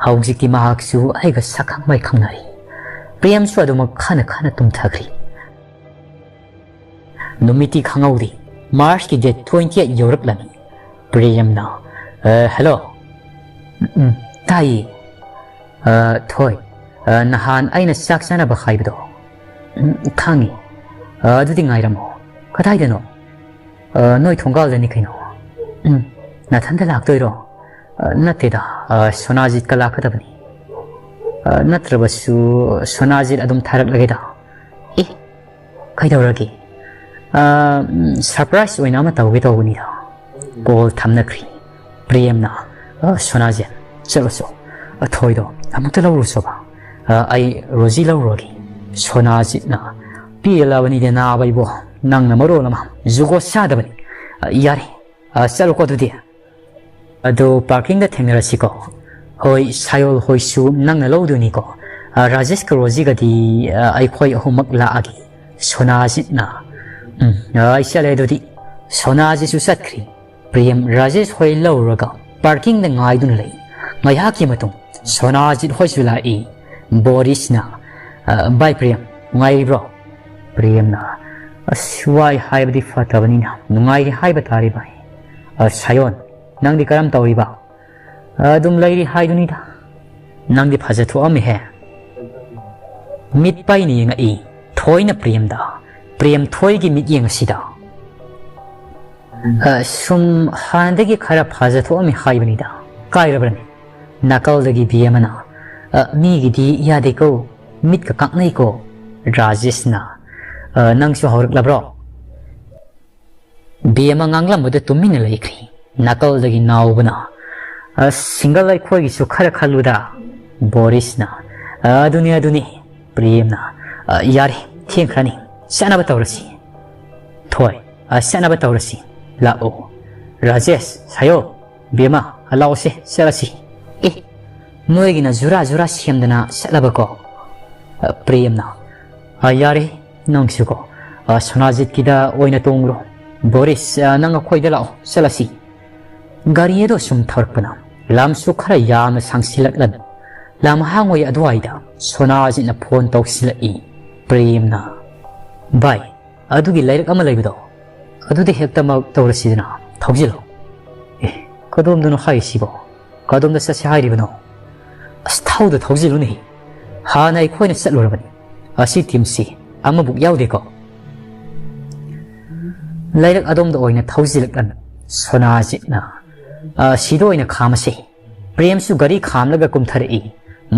ꯍꯧꯖꯤꯛꯇꯤ ꯃꯍꯥꯛꯁꯨ ꯑꯩꯒ ꯁꯛꯈꯪ ꯃꯥꯏꯈꯪꯅꯔꯦ꯫ ꯄ꯭ꯔꯦꯝꯁꯨ ꯑꯗꯨꯃꯛ ꯈꯟꯅ ꯈꯟꯅ ꯇꯨꯝꯊꯈ꯭ꯔꯦ꯫ ꯅꯨꯃꯤꯠꯇꯤ ꯈꯪꯍꯧꯗꯦ꯫ ꯃꯥꯔꯆꯀꯤ ꯗꯦꯠ ꯇ꯭ꯋꯦꯟꯇꯤ ꯑꯩꯠ ꯌꯧꯔꯛꯂꯝꯃꯤ꯫ ꯄ꯭ꯔꯦꯝꯅ, "ꯑ, ꯍꯜꯂꯣ꯫ ꯎꯝ, ꯎꯝ, ꯇꯥꯏꯌꯦ꯫ ꯑ, ꯊꯣꯏ, ꯑ, ꯅꯍꯥꯟ ꯑꯩꯅ ꯆꯥꯛ ꯆꯥꯅꯕ ꯍꯥꯏꯕꯗꯣ?" "ꯎꯝ, ꯈꯪꯉꯤ꯫ ꯑ, ꯑꯗꯨꯗꯤ ꯉꯥꯏꯔꯝꯃꯣ꯫ ꯀꯗꯥꯏꯗꯅꯣ?" "ꯑ, ꯅꯣꯏ ꯊꯣꯡꯒꯥꯜꯗꯅꯤ ꯀꯩꯅꯣ꯫" "ꯎꯝ, ꯅꯊꯟꯗ ꯂꯥꯛꯇꯣꯏꯔꯣ?" "ꯑ, ꯅꯠꯇꯦꯗ, ꯑ, ꯁꯣꯅꯥꯖꯤꯠꯀ ꯂꯥꯛꯀꯗꯕꯅꯤ꯫" "ꯑ, ꯅꯠꯇ꯭ꯔꯕꯁꯨ ꯁꯣꯅꯥꯖꯤꯠ ꯑꯗꯨꯝ ꯊꯥꯔꯛꯂꯒꯦꯗ꯫" "ꯑꯦ, ꯀꯩꯗꯧꯔꯒꯦ?" "ꯑ, ꯎꯝ, ꯁꯔꯄ꯭ꯔꯥꯏꯖ ꯑꯣꯏꯅ ꯑꯃ ꯇꯧꯒꯦ ꯇꯧꯕꯅꯤꯗ꯫" ꯀꯣꯜ ꯊꯝꯅꯈ꯭ꯔꯤ꯫ ꯄ꯭ꯔꯦꯝꯅ, "ꯑ, ꯁꯣꯅꯥꯖꯤꯠ, ꯆꯠꯂꯁꯨ꯫ ꯑ, ꯊꯣꯏꯗꯣ ꯑꯃꯨꯛꯇ ꯂꯧꯔꯨꯁꯣꯕ꯫ ꯑ, ꯑꯩ ꯔꯣꯖꯤ ꯂꯧꯔꯨꯔꯒꯦ꯫" ꯁꯣꯅꯥꯖꯤꯠꯅ, "ꯄꯦꯜꯂꯕꯅꯤꯗ ꯅꯥꯕ ꯏꯕꯣ, ꯅꯪꯅ ꯃꯔꯣꯜ ꯑꯃ ꯖꯨꯒꯣꯠ ꯆꯥꯗꯕꯅꯤ꯫ ꯑ, ꯌꯥꯔꯦ, ꯑ, ꯆꯠꯂꯣꯀꯣ ꯑꯗꯨꯗꯤ꯫ ꯑꯗꯣ ꯄꯥꯔꯀꯤꯡꯗ ꯊꯦꯡꯅꯔꯁꯤꯀꯣ꯫" "ꯍꯣꯏ, ꯁꯥꯌꯣꯜ ꯍꯣꯏꯁꯨ ꯅꯪꯅ ꯂꯧꯗꯣꯏꯅꯤꯀꯣ?" "ꯑ, ꯔꯥꯖꯦꯁꯀ ꯔꯣꯖꯤꯒꯗꯤ, ꯑ, ꯑꯩꯈꯣꯏ ꯑꯍꯨꯝꯃꯛ ꯂꯥꯛꯑꯒꯦ꯫" ꯁꯣꯅꯥꯖꯤꯠꯅ, "ꯎꯝ, ꯑ, ꯑꯩ ꯆꯠꯂꯦ ꯑꯗꯨꯗꯤ꯫" ꯁꯣꯅꯥꯖꯤꯠꯁꯨ ꯆꯠꯈ꯭ꯔꯤ꯫ ꯄ꯭ꯔꯦꯝ ꯔꯥꯖꯦꯁ ꯍꯣꯏ ꯂꯧꯔꯒ ꯄꯥꯔꯀꯤꯡꯗ ꯉꯥꯏꯗꯨꯅ ꯂꯩ꯫ ꯉꯥꯏꯍꯥꯛꯀꯤ ꯃꯇꯨꯡ ꯁꯣꯅꯥꯖꯤꯠ ꯍꯣꯏꯁꯨ ꯂꯥꯛꯏ꯫ ꯕꯣꯔꯤꯁꯅ, "ꯑ, ꯚꯥꯏ ꯄ꯭ꯔꯦꯝ, ꯅꯨꯡꯉꯥꯏꯔꯤꯕ꯭ꯔꯣ?" ꯄ꯭ꯔꯦꯝꯅ, "ꯑꯁ, ꯋꯥꯏ ꯍꯥꯏꯕꯗꯤ ꯐꯠꯇꯕꯅꯤꯅ, ꯅꯨꯡꯉꯥꯏꯔꯤ ꯍꯥꯏꯕ ꯇꯥꯔꯦ ꯚꯥꯏ꯫ ꯑ, ꯁꯥꯌꯣꯟ, ꯅꯪꯗꯤ ꯀꯔꯝ ꯇꯧꯔꯤꯕ?" "ꯑꯗꯨꯝ ꯂꯩꯔꯤ ꯍꯥꯏꯗꯨꯅꯤꯗ꯫ ꯅꯪꯗꯤ ꯐꯖ ꯊꯣꯛꯑꯝꯃꯤꯍꯦ꯫" ꯃꯤꯠ ꯄꯩꯅ ꯌꯦꯡꯉꯛꯏ꯫ ꯊꯣꯏꯅ ꯄ꯭ꯔꯦꯝꯗ, ꯄ꯭ꯔꯦꯝꯊꯣꯏꯒꯤ ꯃꯤꯠꯌꯦꯡ ꯑꯁꯤꯗ꯫ "ꯑ, ꯁꯨꯝ ꯍꯥꯟꯅꯗꯒꯤ ꯈꯔ ꯐꯖꯊꯣꯛꯑꯝꯃꯤ ꯍꯥꯏꯕꯅꯤꯗ꯫ ꯀꯥꯏꯔꯕ꯭ꯔꯅꯦ?" ꯅꯥꯀꯜꯗꯒꯤ ꯕꯦꯝꯃꯅ, "ꯑ, ꯃꯤꯒꯤꯗꯤ ꯌꯥꯗꯦꯀꯣ, ꯃꯤꯠꯀ ꯀꯥꯛꯅꯩꯀꯣ"꯫ ꯔꯥꯖꯦꯁꯅ, "ꯑ, ꯅꯪꯁꯨ ꯍꯧꯔꯛꯂꯕ꯭ꯔꯣ?" ꯕꯦꯝꯃ ꯉꯥꯡꯂꯝꯕꯗ ꯇꯨꯃꯤꯟꯅ ꯂꯩꯈ꯭ꯔꯤ꯫ ꯅꯥꯀꯜꯗꯒꯤ ꯅꯥꯎꯕꯅ, "ꯑ, ꯁꯤꯡꯒꯜ ꯑꯩꯈꯣꯏꯒꯤꯁꯨ ꯈꯔ ꯈꯜꯂꯨꯗ"꯫ ꯕꯣꯔꯤꯁꯅ, "ꯑ, ꯑꯗꯨꯅꯤ, ꯑꯗꯨꯅꯤ"꯫ ꯄ꯭ꯔꯦꯝꯅ, "ꯑ, ꯌꯥꯔꯦ, ꯊꯦꯡꯈ꯭ꯔꯅꯤ, ꯆꯠꯅꯕ ꯇꯧꯔꯁꯤ"꯫ "ꯊꯣꯏ, ꯑ, ꯆꯠꯅꯕ ꯇꯧꯔꯁꯤ, ꯂꯥꯛꯑꯣ"꯫ ꯔꯥꯖꯦꯁ, "ꯁꯥꯌꯣ, ꯕꯦꯝꯃ, ꯑ, ꯂꯥꯛꯑꯣꯁꯦ, ꯆꯠꯂꯁꯤ"꯫ "ꯑꯦ, ꯅꯣꯏꯒꯤꯅ ꯖꯨꯔꯥ ꯖꯨꯔꯥ ꯁꯦꯝꯗꯅ ꯆꯠꯂꯕꯀꯣ"꯫ ꯑ, ꯄ꯭ꯔꯦꯝꯅ, "ꯑ, ꯌꯥꯔꯦ, ꯅꯪꯁꯨꯀꯣ, ꯑ, ꯁꯣꯅꯥꯖꯤꯠꯀꯤꯗ ꯑꯣꯏꯅ ꯇꯣꯡꯉꯨꯔꯣ꯫ ꯕꯣꯔꯤꯁ, ꯑ, ꯅꯪ ꯑꯩꯈꯣꯏꯗ ꯂꯥꯛꯑꯣ, ꯆꯠꯂꯁꯤ"꯫ ꯒꯥꯔꯤ ꯑꯗꯣ ꯁꯨꯝ ꯊꯧꯔꯛꯄꯅ ꯂꯝꯁꯨ ꯈꯔ ꯌꯥꯝꯅ ꯁꯥꯡꯁꯤꯜꯂꯛꯂꯝꯃꯤ꯫ ꯂꯝ ꯍꯥꯡꯉꯣꯏ ꯑꯗꯨꯋꯥꯏꯗ ꯁꯣꯅꯥꯖꯤꯠꯅ ꯐꯣꯟ ꯇꯧꯁꯤꯜꯂꯛꯏ꯫ ꯄ꯭ꯔꯦꯝꯅ, "ꯚꯥꯏ, ꯑꯗꯨꯒꯤ ꯂꯩꯔꯛ ꯑꯃ ꯂꯩꯕꯗꯣ, ꯑꯗꯨꯗ ꯍꯦꯛꯇꯃꯛ ꯇꯧꯔꯁꯤꯗꯅ, ꯊꯧꯖꯤꯜꯂꯣ"꯫ "ꯑꯦ, ꯀꯗꯣꯝꯗꯅꯣ ꯍꯥꯏꯔꯤꯁꯤꯕꯣ? ꯀꯗꯣꯝꯗ ꯆꯠꯁꯦ ꯍꯥꯏꯔꯤꯕꯅꯣ?" "ꯑꯁ, ꯊꯧꯗ ꯊꯧꯖꯤꯜꯂꯨꯅꯦ꯫ ꯍꯥꯟꯅ ꯑꯩꯈꯣꯏꯅ ꯆꯠꯂꯨꯔꯕꯅꯤ꯫ ꯑꯁꯤ ꯇꯤꯝꯁꯤ ꯑꯃꯕꯨꯛ ꯌꯥꯎꯗꯦꯀꯣ"꯫ ꯂꯩꯔꯛ ꯑꯗꯣꯝꯗ ꯑꯣꯏꯅ ꯊꯧꯖꯤꯜꯂꯛꯂꯝꯃꯤ꯫ ꯁꯣꯅꯥꯖꯤꯠꯅ, "ꯑ, ꯁꯤꯗ ꯑꯣꯏꯅ ꯈꯥꯝꯃꯁꯤ"꯫ ꯄ꯭ꯔꯦꯝꯁꯨ ꯒꯥꯔꯤ ꯈꯥꯝꯂꯒ ꯀꯨꯝꯊꯔꯛꯏ꯫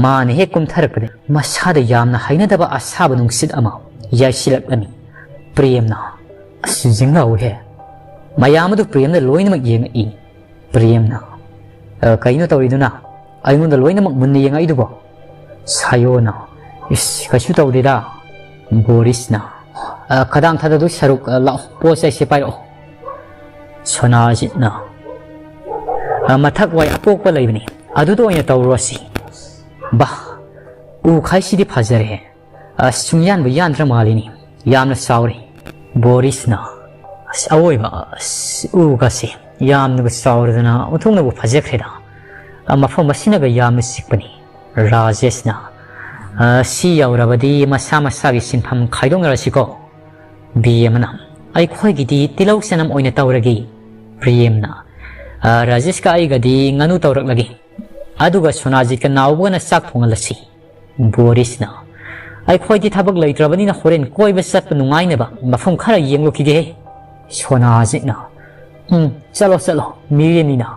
ꯃꯥꯅ ꯍꯦꯛ ꯀꯨꯝꯊꯔꯛꯄꯗ ꯃꯁꯥꯗ ꯌꯥꯝꯅ ꯍꯩꯅꯗꯕ ꯑꯁꯥꯕ ꯅꯨꯡꯁꯤꯠ ꯑꯃ ꯌꯥꯏꯁꯤꯜꯂꯛꯂꯝꯃꯤ꯫ ꯄ꯭ꯔꯦꯝꯅ, "ꯑꯁ, ꯌꯦꯡꯂꯥꯎꯍꯦ"꯫ ꯃꯌꯥꯝ ꯑꯗꯨ ꯄ꯭ꯔꯦꯝꯗ ꯂꯣꯏꯅꯃꯛ ꯌꯦꯡꯉꯛꯏ꯫ ꯄ꯭ꯔꯦꯝꯅ, "ꯑ, ꯀꯩꯅꯣ ꯇꯧꯔꯤꯗꯨꯅ? ꯑꯩꯉꯣꯟꯗ ꯂꯣꯏꯅꯃꯛ ꯃꯨꯟꯅ ꯌꯦꯡꯉꯛꯏꯗꯨꯕꯣ?" ꯁꯥꯌꯣꯅ, "ꯏꯁ, ꯀꯩꯁꯨ ꯇꯧꯗꯦꯗ"꯫ ꯕꯣꯔꯤꯁꯅ, "ꯑ, ꯈꯗꯥꯡ ꯊꯥꯗꯗꯨ ꯁꯔꯨꯛ, ꯑ, ꯂꯥꯛꯑꯣ, ꯄꯣꯠ ꯆꯩꯁꯦ ꯄꯥꯏꯔꯛꯑꯣ"꯫ ꯁꯣꯅꯥꯖꯤꯠꯅ, "ꯑ, ꯃꯊꯛ ꯋꯥꯏ ꯑꯄꯣꯛꯄ ꯂꯩꯕꯅꯤ, ꯑꯗꯨꯗ ꯑꯣꯏꯅ ꯇꯧꯔꯨꯔꯁꯤ"꯫ "ꯕꯥ, ꯎ ꯈꯥꯏꯁꯤꯗꯤ ꯐꯖꯔꯦ꯫ ꯑꯁ, ꯁꯨꯝ ꯌꯥꯟꯕ ꯌꯥꯟꯗ꯭ꯔ ꯃꯥꯜꯂꯤꯅꯤ꯫ ꯌꯥꯝꯅ ꯆꯥꯎꯔꯦ"꯫ ꯕꯣꯔꯤꯁꯅ, "ꯑꯁ, ꯑꯋꯣꯏꯕ, ꯑꯁ, ꯎꯒꯁꯦ ꯌꯥꯝꯅꯒ ꯆꯥꯎꯔꯗꯅ ꯑꯣꯟꯊꯣꯛꯅꯕꯨ ꯐꯖꯈ꯭ꯔꯦꯗ꯫ ꯑ, ꯃꯐꯝ ꯑꯁꯤꯅꯒ ꯌꯥꯝꯅ ꯆꯤꯛꯄꯅꯤ"꯫ ꯔꯥꯖꯦꯁꯅ, "ꯑ, ꯁꯤ ꯌꯧꯔꯕꯗꯤ ꯃꯁꯥ ꯃꯁꯥꯒꯤ ꯁꯤꯟꯐꯝ ꯈꯥꯏꯗꯣꯛꯅꯔꯁꯤꯀꯣ"꯫ ꯕꯦꯝꯃꯅ, "ꯑꯩꯈꯣꯏꯒꯤꯗꯤ ꯇꯤꯜꯍꯧ ꯆꯅꯝ ꯑꯣꯏꯅ ꯇꯧꯔꯒꯦ"꯫ ꯄ꯭ꯔꯦꯝꯅ, "ꯑ, ꯔꯥꯖꯦꯁꯀ ꯑꯩꯒꯗꯤ ꯉꯥꯅꯨ ꯇꯧꯔꯛꯂꯒꯦ꯫ ꯑꯗꯨꯒ ꯁꯣꯅꯥꯖꯤꯠꯀ ꯅꯥꯎꯕꯒꯅ ꯆꯥꯛ ꯊꯣꯡꯍꯜꯂꯁꯤ"꯫ ꯕꯣꯔꯤꯁꯅ, ꯑꯩꯈꯣꯏꯗꯤ ꯊꯕꯛ ꯂꯩꯇ꯭ꯔꯕꯅꯤꯅ ꯍꯣꯔꯦꯟ ꯀꯣꯏꯕ ꯆꯠꯄ ꯅꯨꯡꯉꯥꯏꯅꯕ ꯃꯐꯝ ꯈꯔ ꯌꯦꯡꯂꯨꯈꯤꯒꯦꯍꯦ꯫ ꯁꯣꯅꯥꯖꯤꯠꯅ, "ꯎꯝ, ꯆꯠꯂꯣ, ꯆꯠꯂꯣ, ꯃꯤꯔꯦꯝꯅꯤꯅ"꯫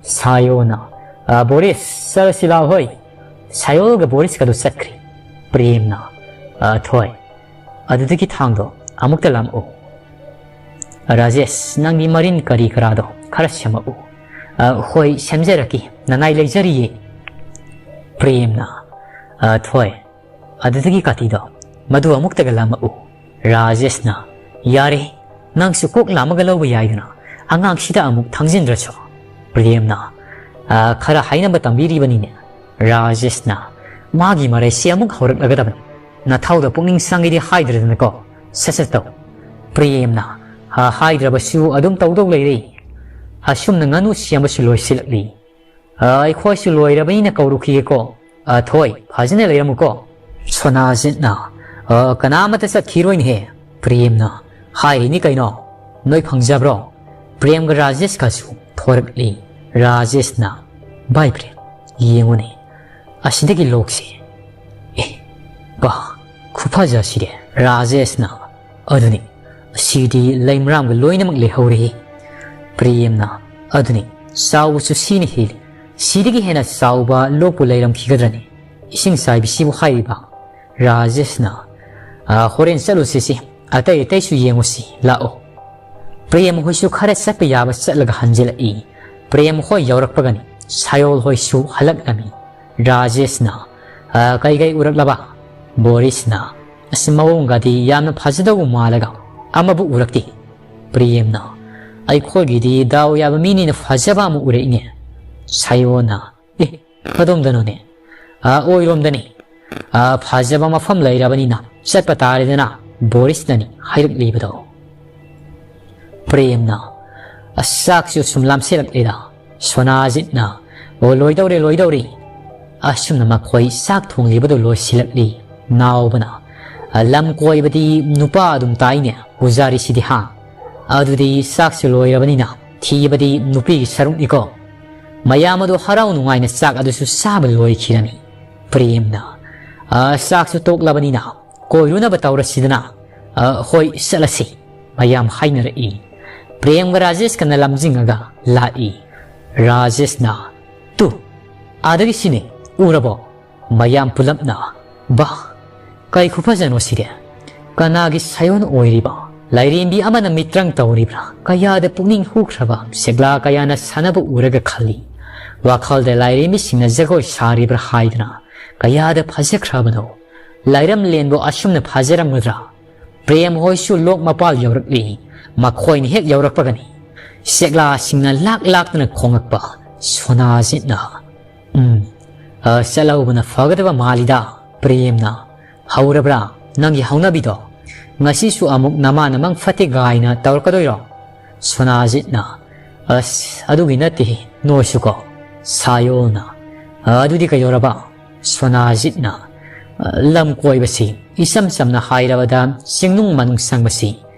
ꯁꯥꯌꯣꯅ, "ꯑ, ꯕꯣꯔꯤꯁ, ꯆꯠꯂꯁꯤ ꯂꯥꯎ ꯍꯣꯏ"꯫ ꯁꯥꯌꯣꯒ ꯕꯣꯔꯤꯁꯀꯗꯨ ꯆꯠꯈ꯭ꯔꯦ꯫ ꯄ꯭ꯔꯦꯝꯅ, "ꯑ, ꯊꯣꯏ, ꯑꯗꯨꯗꯒꯤ ꯊꯥꯡꯗꯣ ꯑꯃꯨꯛꯇ ꯂꯥꯝꯃꯛꯎ"꯫ "ꯔꯥꯖꯦꯁ, ꯅꯪꯒꯤ ꯃꯔꯤꯟ ꯀꯔꯤ ꯀꯔꯥꯗꯣ ꯈꯔ ꯁꯦꯝꯃꯛꯎ"꯫ "ꯑ, ꯍꯣꯏ, ꯁꯦꯝꯖꯔꯛꯀꯦ, ꯅꯅꯥꯏ ꯂꯩꯖꯔꯤꯌꯦ"꯫ ꯄ꯭ꯔꯦꯝꯅ, "ꯑ, ꯊꯣꯏ, ꯑꯗꯨꯗꯒꯤ ꯀꯥꯇꯤꯗꯣ, ꯃꯗꯨ ꯑꯃꯨꯛꯇꯒ ꯂꯥꯝꯃꯛꯎ"꯫ ꯔꯥꯖꯦꯁꯅ, "ꯌꯥꯔꯦ, ꯅꯪꯁꯨ ꯀꯣꯛ ꯂꯥꯝꯃꯒ ꯂꯧꯕ ꯌꯥꯏꯗꯅ, ꯑꯉꯥꯡꯁꯤꯗ ꯑꯃꯨꯛ ꯊꯥꯡꯖꯤꯟꯗ꯭ꯔꯁꯨ"꯫ ꯄ꯭ꯔꯦꯝꯅ, "ꯑ, ꯈꯔ ꯍꯥꯏꯅꯕ ꯇꯝꯕꯤꯔꯤꯕꯅꯤꯅꯦ"꯫ ꯔꯥꯖꯦꯁꯅ, "ꯃꯥꯒꯤ ꯃꯔꯩꯁꯤ ꯑꯃꯨꯛ ꯍꯧꯔꯛꯂꯒꯗꯕꯅꯤ꯫ ꯅꯊꯧꯗ ꯄꯨꯛꯅꯤꯡ ꯆꯪꯉꯤꯗꯤ ꯍꯥꯏꯗ꯭ꯔꯗꯅꯀꯣ꯫ ꯁꯠ ꯁꯠ ꯇꯧ"꯫ ꯄ꯭ꯔꯦꯝꯅ, "ꯑ, ꯍꯥꯏꯗ꯭ꯔꯕꯁꯨ ꯑꯗꯨꯝ ꯇꯧꯗꯧ ꯂꯩꯔꯦ꯫ ꯑꯁꯨꯝꯅ ꯉꯥꯅꯨ ꯁꯦꯝꯕꯁꯨ ꯂꯣꯏꯁꯤꯜꯂꯛꯂꯤ꯫ ꯑ, ꯑꯩꯈꯣꯏꯁꯨ ꯂꯣꯏꯔꯕꯅꯤꯅ ꯀꯧꯔꯨꯈꯤꯒꯦꯀꯣ꯫ ꯑ, ꯊꯣꯏ, ꯐꯖꯅ ꯂꯩꯔꯝꯃꯨꯀꯣ"꯫ ꯁꯣꯅꯥꯖꯤꯠꯅ, "ꯑ, ꯀꯅꯥꯃꯠꯇ ꯆꯠꯈꯤꯔꯣꯏꯅꯦꯍꯦ"꯫ ꯄ꯭ꯔꯦꯝꯅ, "ꯍꯥꯏꯔꯤꯅꯤ ꯀꯩꯅꯣ, ꯅꯣꯏ ꯐꯪꯖꯕ꯭ꯔꯣ"꯫ ꯄ꯭ꯔꯦꯝꯒ ꯔꯥꯖꯦꯁꯀꯁꯨ ꯊꯣꯔꯛꯂꯤ꯫ ꯔꯥꯖꯦꯁꯅ, "ꯚꯥꯏ ꯄ꯭ꯔꯦꯝ, ꯌꯦꯡꯉꯨꯅꯦ, ꯑꯁꯤꯗꯒꯤ ꯂꯣꯛꯁꯦ꯫ ꯑꯦ, ꯕꯥ, ꯈꯨꯐꯖ ꯑꯁꯤꯗꯤ"꯫ ꯔꯥꯖꯦꯁꯅ, "ꯑꯗꯨꯅꯤ, ꯑꯁꯤꯗꯤ ꯂꯩꯃꯔꯥꯝꯒ ꯂꯣꯏꯅꯃꯛ ꯂꯩꯍꯧꯔꯦ"꯫ ꯄ꯭ꯔꯦꯝꯅ, "ꯑꯗꯨꯅꯤ, ꯆꯥꯎꯕꯁꯨ ꯁꯤꯅ ꯍꯦꯜꯂꯤ꯫ ꯁꯤꯗꯒꯤ ꯍꯦꯟꯅ ꯆꯥꯎꯕ ꯂꯣꯛꯄꯨ ꯂꯩꯔꯝꯈꯤꯒꯗ꯭ꯔꯅꯤ? ꯏꯁꯤꯡ ꯆꯥꯏꯕꯤꯁꯤꯕꯨ ꯍꯥꯏꯔꯤꯕ"꯫ ꯔꯥꯖꯦꯁꯅ, "ꯑ, ꯍꯣꯔꯦꯟ ꯆꯠꯂꯨꯁꯤꯁꯤ, ꯑꯇꯩ ꯑꯇꯩꯁꯨ ꯌꯦꯡꯉꯨꯁꯤ, ꯂꯥꯛꯑꯣ"꯫ ꯄ꯭ꯔꯦꯝ ꯍꯣꯏꯁꯨ ꯈꯔ ꯆꯠꯄ ꯌꯥꯕ ꯆꯠꯂꯒ ꯍꯟꯖꯤꯜꯂꯛꯏ꯫ ꯄ꯭ꯔꯦꯝ ꯍꯣꯏ ꯌꯧꯔꯛꯄꯒꯅꯤ ꯁꯥꯌꯣꯜ ꯍꯣꯏꯁꯨ ꯍꯜꯂꯛꯂꯝꯃꯤ꯫ ꯔꯥꯖꯦꯁꯅ, "ꯑ, ꯀꯩꯀꯩ ꯎꯔꯛꯂꯕ?" ꯕꯣꯔꯤꯁꯅ, "ꯑꯁ, ꯃꯑꯣꯡꯒꯗꯤ ꯌꯥꯝꯅ ꯐꯖꯗꯧꯕ ꯃꯥꯜꯂꯒ ꯑꯃꯕꯨ ꯎꯔꯛꯇꯦ"꯫ ꯄ꯭ꯔꯦꯝꯅ, "ꯑꯩꯈꯣꯏꯒꯤꯗꯤ ꯗꯥꯎ ꯌꯥꯕ ꯃꯤꯅꯤꯅ ꯐꯖꯕ ꯑꯃ ꯎꯔꯛꯏꯅꯦ"꯫ ꯁꯥꯌꯣꯅ, "ꯑꯦ, ꯀꯗꯣꯝꯗꯅꯣꯅꯦ?" "ꯑ, ꯑꯣꯏꯔꯣꯝꯗꯅꯤ꯫ ꯑ, ꯐꯖꯕ ꯃꯐꯝ ꯂꯩꯔꯕꯅꯤꯅ ꯆꯠꯄ ꯇꯥꯔꯦꯗꯅ, ꯕꯣꯔꯤꯁꯅꯅꯤ ꯍꯥꯏꯔꯛꯂꯤꯕꯗꯣ"꯫ ꯄ꯭ꯔꯦꯝꯅ, "ꯑꯁ, ꯆꯥꯛꯁꯨ ꯁꯨꯝ ꯂꯥꯝꯁꯤꯜꯂꯛꯂꯦꯗ"꯫ ꯁꯣꯅꯥꯖꯤꯠꯅ, "ꯑꯣ, ꯂꯣꯏꯗꯧꯔꯦ, ꯂꯣꯏꯗꯧꯔꯦ"꯫ ꯑꯁꯨꯝꯅ ꯃꯈꯣꯏ ꯆꯥꯛ ꯊꯣꯡꯂꯤꯕꯗꯨ ꯂꯣꯏꯁꯤꯜꯂꯛꯂꯤ꯫ ꯅꯥꯎꯕꯅ, "ꯑ, ꯂꯝ ꯀꯣꯏꯕꯗꯤ ꯅꯨꯄꯥ ꯑꯗꯨꯝ ꯇꯥꯏꯅꯦ ꯄꯨꯖꯥꯔꯤꯁꯤꯗꯤ, ꯍꯥ? ꯑꯗꯨꯗꯤ ꯆꯥꯛꯁꯨ ꯂꯣꯏꯔꯕꯅꯤꯅ ꯊꯤꯕꯗꯤ ꯅꯨꯄꯤꯒꯤ ꯁꯔꯨꯛꯅꯤꯀꯣ"꯫ ꯃꯌꯥꯝ ꯑꯗꯨ ꯍꯔꯥꯎ ꯅꯨꯡꯉꯥꯏꯅ ꯆꯥꯛ ꯑꯗꯨꯁꯨ ꯆꯥꯕ ꯂꯣꯏꯈꯤꯔꯝꯃꯤ꯫ ꯄ꯭ꯔꯦꯝꯅ, ꯑ, ꯆꯥꯛꯁꯨ ꯇꯣꯛꯂꯕꯅꯤꯅ ꯀꯣꯏꯔꯨꯅꯕ ꯇꯧꯔꯁꯤꯗꯅ꯫ ꯑ, ꯍꯣꯏ, ꯆꯠꯂꯁꯤ, ꯃꯌꯥꯝ ꯍꯥꯏꯅꯔꯛꯏ꯫ ꯄ꯭ꯔꯦꯝꯒ ꯔꯥꯖꯦꯁꯀꯅ ꯂꯝꯖꯤꯡꯉꯒ ꯂꯥꯛꯏ꯫ ꯔꯥꯖꯦꯁꯅ, "ꯇꯨ, ꯑꯥꯗꯒꯤ ꯁꯤꯅꯦ, ꯎꯔꯕꯣ?" ꯃꯌꯥꯝ ꯄꯨꯂꯞꯅ, "ꯕꯥ, ꯀꯩ ꯈꯨꯐꯖꯅꯣ ꯁꯤꯗꯤ? ꯀꯅꯥꯒꯤ ꯁꯥꯌꯣꯟ ꯑꯣꯏꯔꯤꯕ? ꯂꯥꯏꯔꯦꯝꯕꯤ ꯑꯃꯅ ꯃꯤꯇ꯭ꯔꯪ ꯇꯧꯔꯤꯕ꯭ꯔꯥ? ꯀꯌꯥꯗ ꯄꯨꯛꯅꯤꯡ ꯍꯨꯈ꯭ꯔꯕ ꯁꯦꯛꯂꯥ ꯀꯌꯥꯅ ꯁꯥꯟꯅꯕ ꯎꯔꯒ ꯈꯜꯂꯤ꯫ ꯋꯥꯈꯜꯗ ꯂꯥꯏꯔꯦꯝꯕꯤꯁꯤꯡꯅ ꯖꯒꯣꯏ ꯁꯥꯔꯤꯕ꯭ꯔꯥ ꯍꯥꯏꯗꯅ ꯀꯌꯥꯗ ꯐꯖꯈ꯭ꯔꯕꯅꯣ꯫ ꯂꯥꯏꯔꯝꯂꯦꯟꯕꯨ ꯑꯁꯨꯝꯅ ꯐꯖꯔꯝꯒꯗ꯭ꯔꯥ?" ꯄ꯭ꯔꯦꯝ ꯍꯣꯏꯁꯨ ꯂꯣꯛ ꯃꯄꯥꯜ ꯌꯧꯔꯛꯂꯤ꯫ ꯃꯈꯣꯏꯅ ꯍꯦꯛ ꯌꯧꯔꯛꯄꯒꯅꯤ ꯁꯦꯛꯂꯥꯁꯤꯡꯅ ꯂꯥꯛ ꯂꯥꯛꯇꯅ ꯈꯣꯡꯂꯛꯄ꯫ ꯁꯣꯅꯥꯖꯤꯠꯅ, "ꯎꯝ, ꯑ, ꯆꯠꯍꯧꯕꯅ ꯐꯒꯗꯕ ꯃꯥꯜꯂꯤꯗ, ꯄ꯭ꯔꯦꯝꯅ꯫ ꯍꯧꯔꯕ꯭ꯔꯥ ꯅꯪꯒꯤ ꯍꯧꯅꯕꯤꯗꯣ? ꯉꯁꯤꯁꯨ ꯑꯃꯨꯛ ꯅꯃꯥ ꯅꯃꯪ ꯐꯠꯇꯦ ꯒꯥꯏꯅ ꯇꯧꯔꯛꯀꯗꯣꯏꯔꯣ?" ꯁꯣꯅꯥꯖꯤꯠꯅ, "ꯑꯁ, ꯑꯗꯨꯒꯤ ꯅꯠꯇꯦ, ꯅꯣꯏꯁꯨꯀꯣ, ꯁꯥꯌꯣꯜꯅ꯫ ꯑꯗꯨꯗꯤ ꯀꯩꯗꯧꯔꯕ?" ꯁꯣꯅꯥꯖꯤꯠꯅ, "ꯂꯝ ꯀꯣꯏꯕꯁꯤ, ꯏꯆꯝ ꯆꯝꯅ ꯍꯥꯏꯔꯕꯗ, ꯆꯤꯡꯅꯨꯡ ꯃꯅꯨꯡ ꯆꯪꯕꯁꯤ,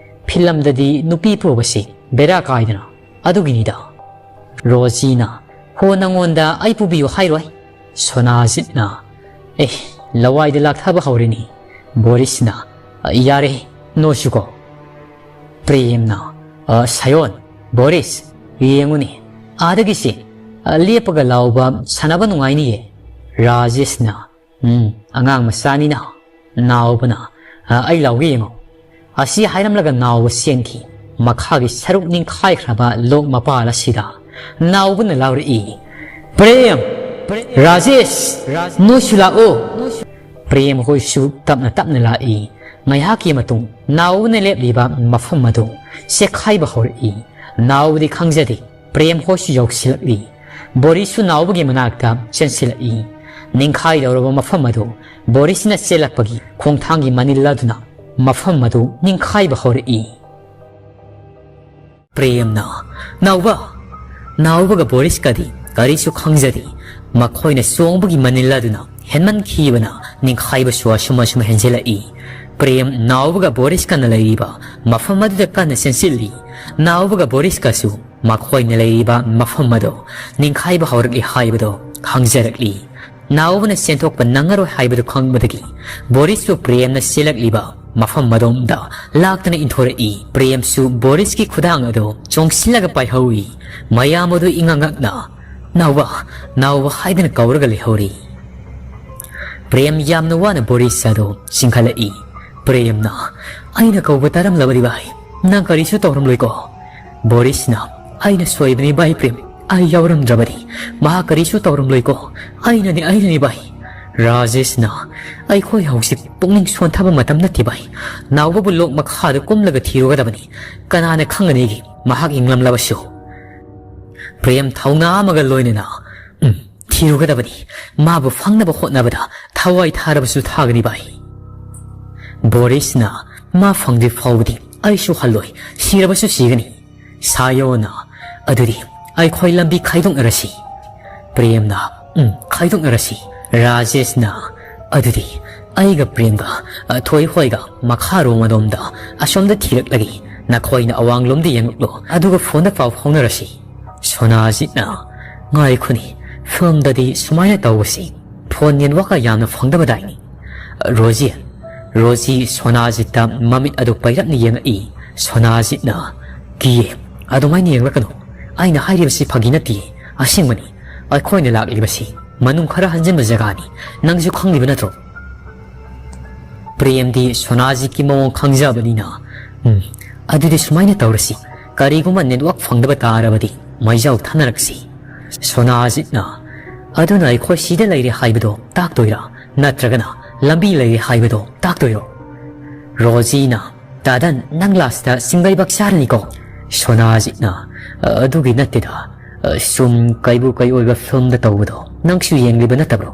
ꯐꯤꯂꯝꯗꯗꯤ ꯅꯨꯄꯤ ꯄꯨꯕꯁꯤ ꯕꯦꯔꯥ ꯀꯥꯏꯗꯅ, ꯑꯗꯨꯒꯤꯅꯤꯗ꯫" ꯔꯣꯖꯤꯅ, "ꯍꯣ, ꯅꯪꯉꯣꯟꯗ ꯑꯩ ꯄꯨꯕꯤꯌꯨ ꯍꯥꯏꯔꯣꯏ꯫" ꯁꯣꯅꯥꯖꯤꯠꯅ, "ꯑꯦ, ꯂꯋꯥꯏꯗ ꯂꯥꯛꯊꯕ ꯍꯧꯔꯦꯅꯦ꯫" ꯕꯣꯔꯤꯁꯅ, "ꯌꯥꯔꯦ, ꯅꯣꯏꯁꯨꯀꯣ꯫" ꯄ꯭ꯔꯦꯝꯅ, "ꯑ, ꯁꯥꯌꯣꯟ, ꯕꯣꯔꯤꯁ, ꯌꯦꯡꯉꯨꯅꯦ, ꯑꯥꯗꯒꯤꯁꯦ, ꯑ, ꯂꯦꯞꯄꯒ ꯂꯥꯎꯕ ꯁꯥꯟꯅꯕ ꯅꯨꯡꯉꯥꯏꯅꯤꯌꯦ꯫" ꯔꯥꯖꯦꯁꯅ, "ꯎꯝ, ꯑꯉꯥꯡ ꯃꯆꯥꯅꯤꯅ꯫" ꯅꯥꯎꯕꯅ, "ꯑ, ꯑꯩ ꯂꯥꯎꯒꯦ ꯌꯦꯡꯉꯣ꯫" ꯑꯁꯤ ꯍꯥꯏꯔꯝꯂꯒ ꯅꯥꯎꯕ ꯆꯦꯟꯈꯤ꯫ ꯃꯈꯥꯒꯤ ꯁꯔꯨꯛ ꯅꯤꯡꯈꯥꯏꯈ꯭ꯔꯕ ꯂꯣꯛ ꯃꯄꯥꯜ ꯑꯁꯤꯗ ꯅꯥꯎꯕꯅ ꯂꯥꯎꯔꯛꯏ, "ꯄ꯭ꯔꯦꯝ! ꯔꯥꯖꯦꯁ! ꯅꯣꯏꯁꯨ ꯂꯥꯛꯑꯣ!" ꯄ꯭ꯔꯦꯝ ꯍꯣꯏꯁꯨ ꯇꯞꯅ ꯇꯞꯅ ꯂꯥꯛꯏ꯫ ꯉꯥꯏꯍꯥꯛꯀꯤ ꯃꯇꯨꯡ ꯅꯥꯎꯕꯅ ꯂꯦꯞꯂꯤꯕ ꯃꯐꯝ ꯑꯗꯨ ꯆꯦꯛꯈꯥꯏꯕ ꯍꯧꯔꯛꯏ꯫ ꯅꯥꯎꯕꯗꯤ ꯈꯪꯖꯗꯦ, ꯄ꯭ꯔꯦꯝ ꯍꯣꯏꯁꯨ ꯌꯧꯁꯤꯜꯂꯛꯂꯤ꯫ ꯕꯣꯔꯤꯁꯁꯨ ꯅꯥꯎꯕꯒꯤ ꯃꯅꯥꯛꯇ ꯆꯦꯟꯁꯤꯜꯂꯛꯏ꯫ ꯅꯤꯡꯈꯥꯏꯗꯧꯔꯕ ꯃꯐꯝ ꯑꯗꯨ ꯕꯣꯔꯤꯁꯅ ꯆꯦꯜꯂꯛꯄꯒꯤ ꯈꯣꯡꯊꯥꯡꯒꯤ ꯃꯅꯤꯜ ꯑꯗꯨꯅ ꯃꯐꯝ ꯑꯗꯨ ꯅꯤꯡꯈꯥꯏꯕ ꯍꯧꯔꯛꯏ꯫ ꯄ꯭ꯔꯦꯝꯅ, "ꯅꯥꯎꯕ!" ꯅꯥꯎꯕꯒ ꯕꯣꯔꯤꯁꯀꯗꯤ ꯀꯔꯤꯁꯨ ꯈꯪꯖꯗꯦ꯫ ꯃꯈꯣꯏꯅ ꯆꯣꯡꯕꯒꯤ ꯃꯅꯤꯜ ꯑꯗꯨꯅ ꯍꯦꯟꯃꯟꯈꯤꯕꯅ ꯅꯤꯡꯈꯥꯏꯕꯁꯨ ꯑꯁꯨꯝ ꯑꯁꯨꯝ ꯍꯦꯟꯖꯤꯜꯂꯛꯏ꯫ ꯄ꯭ꯔꯦꯝ ꯅꯥꯎꯕꯒ ꯕꯣꯔꯤꯁꯀꯅ ꯂꯩꯔꯤꯕ ꯃꯐꯝ ꯑꯗꯨꯗ ꯀꯟꯅ ꯆꯦꯟꯁꯤꯜꯂꯤ꯫ ꯅꯥꯎꯕꯒ ꯕꯣꯔꯤꯁꯀꯁꯨ ꯃꯈꯣꯏꯅ ꯂꯩꯔꯤꯕ ꯃꯐꯝ ꯑꯗꯨ ꯅꯤꯡꯈꯥꯏꯕ ꯍꯧꯔꯛꯂꯤ ꯍꯥꯏꯕꯗꯨ ꯈꯪꯖꯔꯛꯂꯤ꯫ ꯅꯥꯎꯕꯅ ꯆꯦꯟꯊꯣꯛꯄ ꯅꯪꯉꯔꯣꯏ ꯍꯥꯏꯕꯗꯨ ꯈꯪꯕꯗꯒꯤ ꯕꯣꯔꯤꯁꯄꯨ ꯄ꯭ꯔꯦꯝꯅ ꯆꯦꯜꯂꯛꯂꯤꯕ ꯃꯐꯝ ꯑꯗꯣꯝꯗ ꯂꯥꯛꯇꯅ ꯏꯟꯊꯣꯔꯛꯏ꯫ ꯄ꯭ꯔꯦꯝꯁꯨ ꯕꯣꯔꯤꯁꯀꯤ ꯈꯨꯗꯥꯡ ꯑꯗꯨ ꯆꯣꯡꯁꯤꯜꯂꯒ ꯄꯥꯏꯍꯧꯏ꯫ ꯃꯌꯥꯝ ꯑꯗꯨ ꯏꯉꯛ ꯉꯛꯅ "ꯅꯥꯎꯕ, ꯅꯥꯎꯕ" ꯍꯥꯏꯗꯨꯅ ꯀꯧꯔꯒ ꯂꯩꯍꯧꯔꯤ꯫ ꯄ꯭ꯔꯦꯝ ꯌꯥꯝꯅ ꯋꯥꯅ ꯕꯣꯔꯤꯁ ꯑꯗꯨ ꯆꯤꯡꯈꯠꯂꯛꯏ꯫ ꯄ꯭ꯔꯦꯝꯅ, "ꯑꯩꯅ ꯀꯧꯕ ꯇꯥꯔꯝꯂꯕꯗꯤ ꯚꯥꯏ, ꯅꯪ ꯀꯔꯤꯁꯨ ꯇꯧꯔꯝꯂꯣꯏꯀꯣ?" ꯕꯣꯔꯤꯁꯅ, "ꯑꯩꯅ ꯁꯣꯏꯕꯅꯤ ꯚꯥꯏ ꯄ꯭ꯔꯦꯝ, ꯑꯩ ꯌꯥꯎꯔꯝꯗ꯭ꯔꯕꯗꯤ ꯃꯍꯥꯛ ꯀꯔꯤꯁꯨ ꯇꯧꯔꯝꯂꯣꯏꯀꯣ꯫ ꯑꯩꯅꯅꯤ, ꯑꯩꯅꯅꯤ ꯚꯥꯏ꯫" ꯔꯥꯖꯦꯁꯅ, "ꯑꯩꯈꯣꯏ ꯍꯧꯖꯤꯛ ꯄꯨꯛꯅꯤꯡ ꯁꯣꯟꯊꯕ ꯃꯇꯝ ꯅꯠꯇꯦ ꯚꯥꯏ꯫ ꯅꯥꯎꯕꯕꯨ ꯂꯣꯛ ꯃꯈꯥꯗ ꯀꯨꯝꯂꯒ ꯊꯤꯔꯨꯒꯗꯕꯅꯤ꯫ ꯀꯅꯥꯅ ꯈꯪꯒꯅꯤꯒꯦ ꯃꯍꯥꯛ ꯏꯪꯂꯝꯂꯕꯁꯨ?" ꯄ꯭ꯔꯦꯝ ꯊꯧꯅꯥ ꯑꯃꯒ ꯂꯣꯏꯅꯅ, "ꯎꯝ, ꯊꯤꯔꯨꯒꯗꯕꯅꯤ꯫ ꯃꯥꯕꯨ ꯐꯪꯅꯕ ꯍꯣꯠꯅꯕꯗ ꯊꯋꯥꯏ ꯊꯥꯔꯕꯁꯨ ꯊꯥꯒꯅꯤ ꯚꯥꯏ꯫" ꯕꯣꯔꯤꯁꯅ, "ꯃꯥ ꯐꯪꯗ꯭ꯔꯤ ꯐꯥꯎꯕꯗꯤ ꯑꯩꯁꯨ ꯍꯜꯂꯣꯏ, ꯁꯤꯔꯕꯁꯨ ꯁꯤꯒꯅꯤ꯫" ꯁꯥꯌꯣꯅ, "ꯑꯗꯨꯗꯤ ꯑꯩꯈꯣꯏ ꯂꯝꯕꯤ ꯈꯥꯏꯗꯣꯛꯅꯔꯁꯤ꯫" ꯄ꯭ꯔꯦꯝꯅ, "ꯎꯝ, ꯈꯥꯏꯗꯣꯛꯅꯔꯁꯤ꯫" ꯔꯥꯖꯦꯁꯅ, "ꯑꯗꯨꯗꯤ ꯑꯩꯒ ꯄ꯭ꯔꯦꯝꯒ, ꯑ, ꯊꯣꯏ ꯍꯣꯏꯒ ꯃꯈꯥꯔꯣꯝ ꯑꯗꯣꯝꯗ ꯑꯁꯣꯝꯗ ꯊꯤꯔꯛꯂꯒꯦ꯫ ꯅꯈꯣꯏꯅ ꯑꯋꯥꯡꯂꯣꯝꯗ ꯌꯦꯡꯂꯛꯂꯣ, ꯑꯗꯨꯒ ꯐꯣꯟꯗ ꯄꯥꯎ ꯐꯥꯎꯅꯔꯁꯤ꯫" ꯁꯣꯅꯥꯖꯤꯠꯅ, "ꯉꯥꯏꯈꯣꯅꯦ, ꯐꯤꯂꯝꯗꯗꯤ ꯁꯨꯃꯥꯏꯅ ꯇꯧꯕꯁꯤ ꯐꯣꯟ ꯅꯦꯠꯋꯥꯛꯀ ꯌꯥꯝꯅ ꯐꯪꯗꯕꯗꯥꯏꯅꯦ?" ꯔꯣꯖꯤ, ꯔꯣꯖꯤ ꯁꯣꯅꯥꯖꯤꯠꯇ ꯃꯃꯤꯠ ꯑꯗꯨ ꯄꯩꯔꯞꯅ ꯌꯦꯡꯉꯛꯏ꯫ ꯁꯣꯅꯥꯖꯤꯠꯅ, "ꯀꯤꯌꯦ, ꯑꯗꯨꯃꯥꯏꯅ ꯌꯦꯡꯂꯛꯀꯅꯨ꯫ ꯑꯩꯅ ꯍꯥꯏꯔꯤꯕꯁꯤ ꯐꯥꯒꯤ ꯅꯠꯇꯦ, ꯑꯁꯦꯡꯕꯅꯤ꯫ ꯑꯩꯈꯣꯏꯅ ꯂꯥꯛꯂꯤꯕꯁꯤ ꯃꯅꯨꯡ ꯈꯔ ꯍꯟꯖꯤꯟꯕ ꯖꯒꯥꯅꯤ, ꯅꯪꯁꯨ ꯈꯪꯂꯤꯕ ꯅꯠꯇ꯭ꯔꯣ?" ꯄ꯭ꯔꯦꯝꯗꯤ ꯁꯣꯅꯥꯖꯤꯠꯀꯤ ꯃꯑꯣꯡ ꯈꯪꯖꯕꯅꯤꯅ, "ꯎꯝ, ꯑꯗꯨꯗꯤ ꯁꯨꯃꯥꯏꯅ ꯇꯧꯔꯁꯤ, ꯀꯔꯤꯒꯨꯝꯕ ꯅꯦꯠꯋꯥꯛ ꯐꯪꯗꯕ ꯇꯥꯔꯕꯗꯤ ꯃꯩꯖꯥꯎ ꯊꯥꯅꯔꯛꯁꯤ꯫" ꯁꯣꯅꯥꯖꯤꯠꯅ, "ꯑꯗꯨꯅ ꯑꯩꯈꯣꯏ ꯁꯤꯗ ꯂꯩꯔꯦ ꯍꯥꯏꯕꯗꯣ ꯇꯥꯛꯇꯣꯏꯔꯥ, ꯅꯠꯇ꯭ꯔꯒꯅ ꯂꯝꯕꯤ ꯂꯩꯔꯦ ꯍꯥꯏꯕꯗꯣ ꯇꯥꯛꯇꯣꯏꯔꯣ?" ꯔꯣꯖꯤꯅ, "ꯇꯥꯗꯟ, ꯅꯪ ꯂꯥꯁꯇ ꯆꯤꯡꯕꯩꯕꯛ ꯆꯥꯔꯅꯤꯀꯣ?" ꯁꯣꯅꯥꯖꯤꯠꯅ, "ꯑꯗꯨꯒꯤ ꯅꯠꯇꯦꯗ, ꯁꯨꯝ ꯀꯩꯕꯨ ꯀꯩ ꯑꯣꯏꯕ ꯐꯤꯂꯝꯗ ꯇꯧꯕꯗꯣ ꯅꯪꯁꯨ ꯌꯦꯡꯂꯤꯕ ꯅꯠꯇꯕ꯭ꯔꯣ?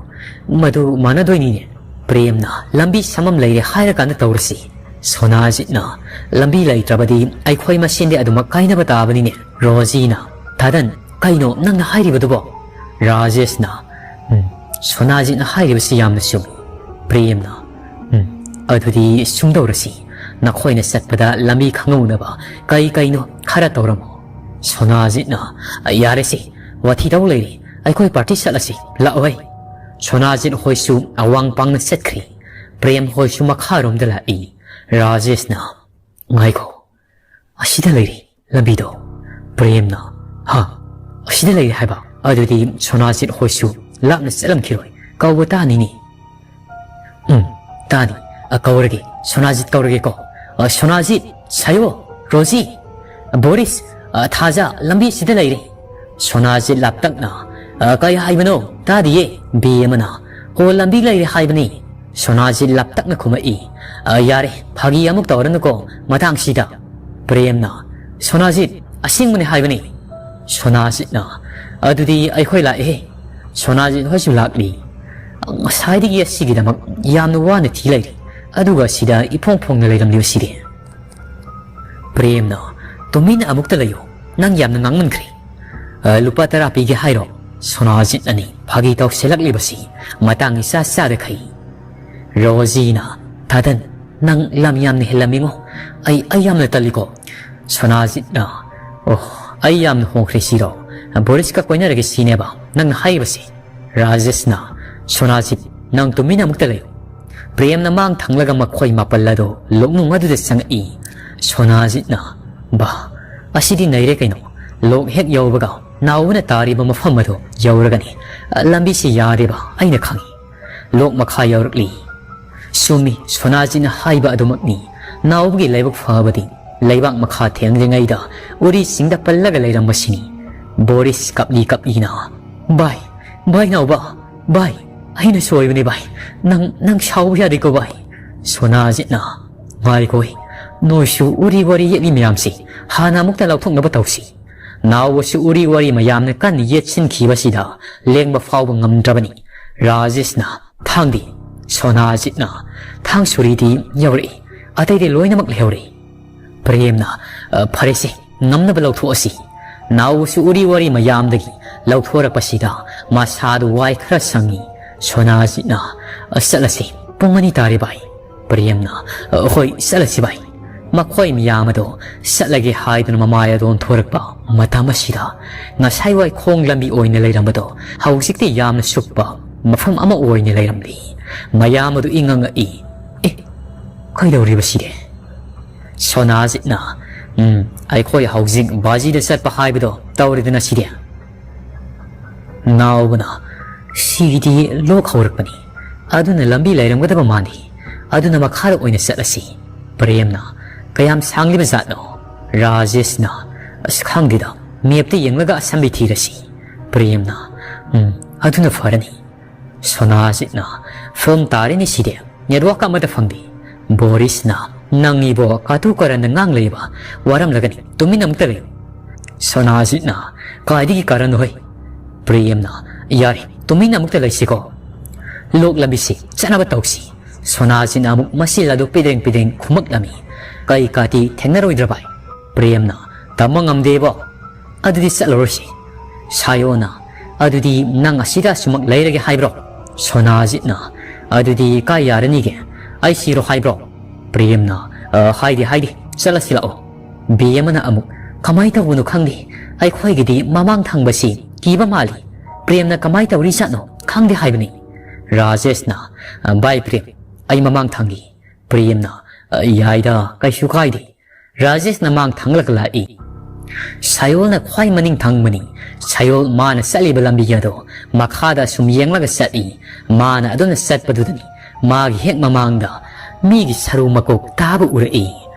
ꯃꯗꯨ ꯃꯥꯟꯅꯗꯣꯏꯅꯤꯅꯦ꯫" ꯄ꯭ꯔꯦꯝꯅ, "ꯂꯝꯕꯤ ꯁꯝꯃꯝ ꯂꯩꯔꯦ ꯍꯥꯏꯔꯀꯥꯟꯗ ꯇꯧꯔꯁꯤ꯫" ꯁꯣꯅꯥꯖꯤꯠꯅ, "ꯂꯝꯕꯤ ꯂꯩꯇ꯭ꯔꯕꯗꯤ ꯑꯩꯈꯣꯏ ꯃꯁꯦꯟꯗꯤ ꯑꯗꯨꯃꯛ ꯀꯥꯏꯅꯕ ꯇꯥꯕꯅꯤꯅꯦ꯫" ꯔꯣꯖꯤꯅ, "ꯇꯥꯗꯟ, ꯀꯩꯅꯣ ꯅꯪꯅ ꯍꯥꯏꯔꯤꯕꯗꯨꯕꯣ?" ꯔꯥꯖꯦꯁꯅ, "ꯎꯝ, ꯁꯣꯅꯥꯖꯤꯠꯅ ꯍꯥꯏꯔꯤꯕꯁꯤ ꯌꯥꯝꯅ ꯆꯨꯝꯃꯤ꯫" ꯄ꯭ꯔꯦꯝꯅ, "ꯎꯝ, ꯑꯗꯨꯗꯤ ꯁꯨꯝꯗꯧꯔꯁꯤ, ꯅꯈꯣꯏꯅ ꯆꯠꯄꯗ ꯂꯝꯕꯤ ꯈꯪꯍꯧꯅꯕ ꯀꯩ ꯀꯩꯅꯣ ꯈꯔ ꯇꯧꯔꯝꯃꯣ꯫" ꯁꯣꯅꯥꯖꯤꯠꯅ, "ꯌꯥꯔꯦꯁꯦ, ꯋꯥꯊꯤ ꯇꯧ ꯂꯩꯔꯦ, ꯑꯩꯈꯣꯏ ꯄꯥꯔꯇꯤ ꯆꯠꯂꯁꯤ, ꯂꯥꯛꯑꯣꯍꯦ꯫" ꯁꯣꯅꯥꯖꯤꯠ ꯍꯣꯏꯁꯨ ꯑꯋꯥꯡ ꯄꯥꯡꯅ ꯆꯠꯈ꯭ꯔꯦ꯫ ꯄ꯭ꯔꯦꯝ ꯍꯣꯏꯁꯨ ꯃꯈꯥꯔꯣꯝꯗ ꯂꯥꯛꯏ꯫ ꯔꯥꯖꯦꯁꯅ, "ꯉꯥꯏꯈꯣ, ꯑꯁꯤꯗ ꯂꯩꯔꯦ ꯂꯝꯕꯤꯗꯣ꯫" ꯄ꯭ꯔꯦꯝꯅ, "ꯍꯥ? ꯑꯁꯤꯗ ꯂꯩꯔꯦ ꯍꯥꯏꯕ? ꯑꯗꯨꯗꯤ ꯁꯣꯅꯥꯖꯤꯠ ꯍꯣꯏꯁꯨ ꯂꯥꯞꯅ ꯆꯠꯂꯝꯈꯤꯔꯣꯏ, ꯀꯧꯕ ꯇꯥꯅꯤꯅꯦ꯫" "ꯎꯝ, ꯇꯥꯅꯤ꯫ ꯑ, ꯀꯧꯔꯒꯦ, ꯁꯣꯅꯥꯖꯤꯠ ꯀꯧꯔꯒꯦꯀꯣ꯫ ꯑ, ꯁꯣꯅꯥꯖꯤꯠ, ꯁꯥꯌꯣ, ꯔꯣꯖꯤ, ꯕꯣꯔꯤꯁ, ꯑ, ꯊꯥꯖ, ꯂꯝꯕꯤꯁꯤꯗ ꯂꯩꯔꯦ꯫" ꯁꯣꯅꯥꯖꯤꯠ ꯂꯥꯞꯇꯛꯅ, "ꯑ, ꯀꯩ ꯍꯥꯏꯕꯅꯣ? ꯇꯥꯗꯤꯌꯦ꯫" ꯕꯤ ꯑꯃꯅ, "ꯑꯣ, ꯂꯝꯕꯤ ꯂꯩꯔꯦ ꯍꯥꯏꯕꯅꯤ꯫" ꯁꯣꯅꯥꯖꯤꯠ ꯂꯥꯞꯇꯛꯅ ꯈꯨꯝꯃꯛꯏ꯫ "ꯑ, ꯌꯥꯔꯦ, ꯐꯥꯒꯤ ꯑꯃꯨꯛ ꯇꯧꯔꯅꯨꯀꯣ ꯃꯇꯥꯡꯁꯤꯗ꯫" ꯄ꯭ꯔꯦꯝꯅ, "ꯁꯣꯅꯥꯖꯤꯠ, ꯑꯁꯦꯡꯕꯅꯦ ꯍꯥꯏꯕꯅꯤ꯫" ꯁꯣꯅꯥꯖꯤꯠꯅ, "ꯑꯗꯨꯗꯤ ꯑꯩꯈꯣꯏ ꯂꯥꯛꯑꯦ꯫" ꯁꯣꯅꯥꯖꯤꯠ ꯍꯣꯏꯁꯨ ꯂꯥꯛꯂꯤ꯫ "ꯉꯁꯥꯏꯗꯒꯤ ꯑꯁꯤꯒꯤꯗꯃꯛ ꯌꯥꯝꯅ ꯋꯥꯅ ꯊꯤ ꯂꯩꯔꯤ, ꯑꯗꯨꯒ ꯁꯤꯗ ꯏꯐꯣꯡ ꯐꯣꯡꯅ ꯂꯩꯔꯝꯂꯤꯕꯁꯤꯗꯤ꯫" ꯄ꯭ꯔꯦꯝꯅ, "ꯇꯨꯃꯤꯟꯅ ꯑꯃꯨꯛꯇ ꯂꯩꯌꯨ, ꯅꯪ ꯌꯥꯝꯅ ꯉꯥꯡꯃꯟꯈ꯭ꯔꯦ꯫" "ꯑ, ꯂꯨꯄꯥ ꯇꯔꯥ ꯄꯤꯒꯦ ꯍꯥꯏꯔꯣ?" ꯁꯣꯅꯥꯖꯤꯠꯅꯅꯤ ꯐꯥꯒꯤ ꯇꯧꯁꯤꯜꯂꯛꯂꯤꯕꯁꯤ ꯃꯇꯥꯡ ꯏꯆꯥ ꯆꯥꯗꯈꯩ꯫ ꯔꯣꯖꯤꯅ, "ꯊꯥꯗꯟ, ꯅꯪ ꯂꯝ ꯌꯥꯝꯅ ꯍꯦꯜꯂꯝꯃꯤꯉꯣ꯫ ꯑꯩ, ꯑꯩ ꯌꯥꯝꯅ ꯇꯜꯂꯤꯀꯣ꯫" ꯁꯣꯅꯥꯖꯤꯠꯅ, "ꯑꯣ, ꯑꯩ ꯌꯥꯝꯅ ꯍꯣꯡꯈ꯭ꯔꯦ ꯁꯤꯔꯣ? ꯕꯣꯔꯤꯁꯀ ꯀꯣꯏꯅꯔꯒꯦ ꯁꯤꯅꯦꯕ ꯅꯪꯅ ꯍꯥꯏꯔꯤꯕꯁꯦ?" ꯔꯥꯖꯦꯁꯅ, "ꯁꯣꯅꯥꯖꯤꯠ, ꯅꯪ ꯇꯨꯃꯤꯟꯅ ꯑꯃꯨꯛꯇ ꯂꯩꯌꯨ꯫" ꯄ꯭ꯔꯦꯝꯅ ꯃꯥꯡ ꯊꯪꯂꯒ ꯃꯈꯣꯏ ꯃꯥꯄꯜ ꯑꯗꯨ ꯂꯣꯛꯅꯨꯡ ꯑꯗꯨꯗ ꯆꯪꯉꯛꯏ꯫ ꯁꯣꯅꯥꯖꯤꯠꯅ, "ꯕꯥ, ꯑꯁꯤꯗꯤ ꯅꯩꯔꯦ ꯀꯩꯅꯣ꯫ ꯂꯣꯛ ꯍꯦꯛ ꯌꯧꯕꯒ ꯅꯥꯎꯕꯅ ꯇꯥꯔꯤꯕ ꯃꯐꯝ ꯑꯗꯨ ꯌꯧꯔꯒꯅꯤ꯫ ꯂꯝꯕꯤꯁꯤ ꯌꯥꯔꯦꯕ, ꯑꯩꯅ ꯈꯪꯏ꯫" ꯂꯣꯛ ꯃꯈꯥ ꯌꯧꯔꯛꯂꯤ꯫ ꯆꯨꯝꯃꯤ, ꯁꯣꯅꯥꯖꯤꯠꯅ ꯍꯥꯏꯕ ꯑꯗꯨꯃꯛꯅꯤ꯫ ꯅꯥꯎꯕꯒꯤ ꯂꯥꯏꯕꯛ ꯐꯕꯗꯤ ꯂꯩꯕꯥꯛ ꯃꯈꯥ ꯊꯦꯡꯗ꯭ꯔꯤꯉꯩꯗ ꯎꯔꯤꯁꯤꯡꯗ ꯄꯜꯂꯒ ꯂꯩꯔꯝꯕꯁꯤꯅꯤ꯫ ꯕꯣꯔꯤꯁ ꯀꯞꯂꯤ ꯀꯞꯂꯤꯅ, "ꯚꯥꯏ, ꯚꯥꯏ ꯅꯥꯎꯕ, ꯚꯥꯏ, ꯑꯩꯅ ꯁꯣꯏꯕꯅꯤ ꯚꯥꯏ꯫ ꯅꯪ, ꯅꯪ ꯁꯥꯎꯕ ꯌꯥꯗꯦꯀꯣ ꯚꯥꯏ꯫" ꯁꯣꯅꯥꯖꯤꯠꯅ, "ꯉꯥꯏꯈꯣꯍꯦ, ꯅꯣꯏꯁꯨ ꯎꯔꯤ ꯋꯥꯔꯤ ꯌꯦꯠꯂꯤ ꯃꯌꯥꯝꯁꯤ ꯍꯥꯟꯅ ꯑꯃꯨꯛꯇ ꯂꯧꯊꯣꯛꯅꯕ ꯇꯧꯁꯤ꯫" ꯅꯥꯎꯕꯁꯨ ꯎꯔꯤ ꯋꯥꯔꯤ ꯃꯌꯥꯝꯅ ꯀꯟꯅ ꯌꯦꯠꯁꯤꯟꯈꯤꯕꯁꯤꯗ ꯂꯦꯡꯕ ꯐꯥꯎꯕ ꯉꯝꯗ꯭ꯔꯕꯅꯤ꯫ ꯔꯥꯖꯦꯁꯅ, "ꯊꯥꯡꯗꯤ?" ꯁꯣꯅꯥꯖꯤꯠꯅ, "ꯊꯥꯡ ꯁꯣꯔꯤꯗꯤ ꯌꯧꯔꯛꯏ, ꯑꯇꯩꯗꯤ ꯂꯣꯏꯅꯃꯛ ꯂꯩꯍꯧꯔꯦ꯫" ꯄ꯭ꯔꯦꯝꯅ, "ꯑ, ꯐꯔꯦꯁꯦ, ꯉꯝꯅꯕ ꯂꯧꯊꯣꯛꯑꯁꯤ꯫" ꯅꯥꯎꯕꯁꯨ ꯎꯔꯤ ꯋꯥꯔꯤ ꯃꯌꯥꯝꯗꯒꯤ ꯂꯧꯊꯣꯔꯛꯄꯁꯤꯗ ꯃꯁꯥꯗꯨ ꯋꯥꯏ ꯈꯔ ꯁꯪꯉꯤ꯫ ꯁꯣꯅꯥꯖꯤꯠꯅ, "ꯑ, ꯆꯠꯂꯁꯤ, ꯄꯨꯡ ꯑꯅꯤ ꯇꯥꯔꯦ ꯚꯥꯏ꯫" ꯄ꯭ꯔꯦꯝꯅ, "ꯑ, ꯍꯣꯏ, ꯆꯠꯂꯁꯤ ꯚꯥꯏ꯫" ꯃꯈꯣꯏ ꯃꯌꯥꯝ ꯑꯗꯣ ꯆꯠꯂꯒꯦ ꯍꯥꯏꯗꯨꯅ ꯃꯃꯥꯏ ꯑꯗꯣ ꯑꯣꯟꯊꯣꯔꯛꯄ ꯃꯇꯝ ꯑꯁꯤꯗ ꯉꯁꯥꯏ ꯋꯥꯏ ꯈꯣꯡ ꯂꯝꯕꯤ ꯑꯣꯏꯅ ꯂꯩꯔꯝꯕꯗꯣ ꯍꯧꯖꯤꯛꯇꯤ ꯌꯥꯝꯅ ꯁꯨꯛꯄ ꯃꯐꯝ ꯑꯃ ꯑꯣꯏꯅ ꯂꯩꯔꯝꯂꯤ꯫ ꯃꯌꯥꯝ ꯑꯗꯨ ꯏꯉꯛ ꯉꯛꯏ꯫ "ꯑꯦ, ꯀꯩꯗꯧꯔꯤꯕ ꯁꯤꯗꯤ?" ꯁꯣꯅꯥꯖꯤꯠꯅ, "ꯎꯝ, ꯑꯩꯈꯣꯏ ꯍꯧꯖꯤꯛ ꯕꯥꯖꯤꯗ ꯆꯠꯄ ꯍꯥꯏꯕꯗꯣ ꯇꯧꯔꯦꯗꯅ ꯁꯤꯗꯤ꯫" ꯅꯥꯎꯕꯅ, "ꯁꯤꯒꯤꯗꯤ ꯂꯣꯛ ꯍꯧꯔꯛꯄꯅꯤ, ꯑꯗꯨꯅ ꯂꯝꯕꯤ ꯂꯩꯔꯝꯒꯗꯕ ꯃꯥꯟꯗꯦ, ꯑꯗꯨꯅ ꯃꯈꯥꯗ ꯑꯣꯏꯅ ꯆꯠꯂꯁꯤ꯫" ꯄ꯭ꯔꯦꯝꯅ, "ꯀꯌꯥꯝ ꯁꯥꯡꯂꯤꯕ ꯖꯥꯠꯅꯣ?" ꯔꯥꯖꯦꯁꯅ, "ꯑꯁ, ꯈꯪꯗꯦꯗ, ꯃꯦꯞꯇ ꯌꯦꯡꯂꯒ ꯑꯁꯝꯕꯤ ꯊꯤꯔꯁꯤ꯫" ꯄ꯭ꯔꯦꯝꯅ, "ꯎꯝ, ꯑꯗꯨꯅ ꯐꯔꯅꯤ꯫" ꯁꯣꯅꯥꯖꯤꯠꯅ, "ꯐꯤꯂꯝ ꯇꯥꯔꯦꯅꯦ ꯁꯤꯗꯤ, ꯅꯦꯠꯋꯥꯛ ꯑꯃꯠꯇ ꯐꯪꯗꯦ꯫" ꯕꯣꯔꯤꯁꯅ, "ꯅꯪ ꯏꯕꯣ ꯀꯥꯇꯨ ꯀꯥꯔꯟꯅ ꯉꯥꯡ ꯂꯩꯕ, ꯋꯥꯔꯝꯂꯒꯅꯤ, ꯇꯨꯃꯤꯟꯅ ꯑꯃꯨꯛꯇ ꯂꯩꯌꯨ꯫" ꯁꯣꯅꯥꯖꯤꯠꯅ, "ꯀꯥꯏꯗꯒꯤ ꯀꯥꯔꯟꯅꯣꯍꯩ?" ꯄ꯭ꯔꯦꯝꯅ, "ꯌꯥꯔꯦ, ꯇꯨꯃꯤꯟꯅ ꯑꯃꯨꯛꯇ ꯂꯩꯁꯤꯀꯣ꯫ ꯂꯣꯛ ꯂꯝꯕꯤꯁꯤ ꯆꯠꯅꯕ ꯇꯧꯁꯤ꯫" ꯁꯣꯅꯥꯖꯤꯠꯅ ꯑꯃꯨꯛ ꯃꯆꯤꯜ ꯑꯗꯨ ꯄꯤꯗ꯭ꯔꯦꯡ ꯄꯤꯗ꯭ꯔꯦꯡ ꯈꯨꯝꯃꯛꯂꯝꯃꯤ꯫ "ꯀꯩ ꯀꯥꯇꯤ ꯊꯦꯡꯅꯔꯣꯏꯗ꯭ꯔ ꯚꯥꯏ?" ꯄ꯭ꯔꯦꯝꯅ, "ꯇꯝꯕ ꯉꯝꯗꯦꯕꯣ꯫ ꯑꯗꯨꯗꯤ ꯆꯠꯂꯔꯣꯏꯁꯤ꯫" ꯁꯥꯌꯣꯅ, "ꯑꯗꯨꯗꯤ ꯅꯪ ꯑꯁꯤꯗ ꯑꯁꯨꯃꯛ ꯂꯩꯔꯒꯦ ꯍꯥꯏꯕ꯭ꯔꯣ?" ꯁꯣꯅꯥꯖꯤꯠꯅ, "ꯑꯗꯨꯗꯤ ꯀꯥꯏ ꯌꯥꯔꯅꯤꯒꯦ? ꯑꯩ ꯁꯤꯔꯣ ꯍꯥꯏꯕ꯭ꯔꯣ?" ꯄ꯭ꯔꯦꯝꯅ, "ꯑ, ꯍꯥꯏꯗꯦ, ꯍꯥꯏꯗꯦ, ꯆꯠꯂꯁꯤ ꯂꯥꯛꯑꯣ꯫" ꯕꯦꯝꯃꯅ ꯑꯃꯨꯛ, "ꯀꯃꯥꯏ ꯇꯧꯕꯅꯣ ꯈꯪꯗꯦ, ꯑꯩꯈꯣꯏꯒꯤꯗꯤ ꯃꯃꯥꯡ ꯊꯪꯕꯁꯤ ꯀꯤꯕ ꯃꯥꯜꯂꯤ꯫ ꯄ꯭ꯔꯦꯝꯅ ꯀꯃꯥꯏ ꯇꯧꯔꯤꯖꯥꯠꯅꯣ ꯈꯪꯗꯦ ꯍꯥꯏꯕꯅꯤ꯫" ꯔꯥꯖꯦꯁꯅ, "ꯑ, ꯚꯥꯏ ꯄ꯭ꯔꯦꯝ, ꯑꯩ ꯃꯃꯥꯡ ꯊꯪꯒꯦ꯫" ꯄ꯭ꯔꯦꯝꯅ, "ꯑ, ꯌꯥꯏꯗ, ꯀꯩꯁꯨ ꯀꯥꯏꯗꯦ꯫" ꯔꯥꯖꯦꯁꯅ ꯃꯥꯡ ꯊꯪꯂꯒ ꯂꯥꯛꯏ꯫ ꯁꯥꯌꯣꯜꯅ ꯈ꯭ꯋꯥꯏ ꯃꯅꯤꯡ ꯊꯪꯕꯅꯤ꯫ ꯁꯥꯌꯣꯜ ꯃꯥꯅ ꯆꯠꯂꯤꯕ ꯂꯝꯕꯤ ꯑꯗꯣ ꯃꯈꯥꯗ ꯁꯨꯝ ꯌꯦꯡꯂꯒ ꯆꯠꯂꯤ꯫ ꯃꯥꯅ ꯑꯗꯨꯝꯅ ꯆꯠꯄꯗꯨꯗꯅꯤ ꯃꯥꯒꯤ ꯍꯦꯛ ꯃꯃꯥꯡꯗ ꯃꯤꯒꯤ ꯁꯔꯨ ꯃꯀꯣꯛ ꯇꯥꯕ ꯎꯔꯛꯏ꯫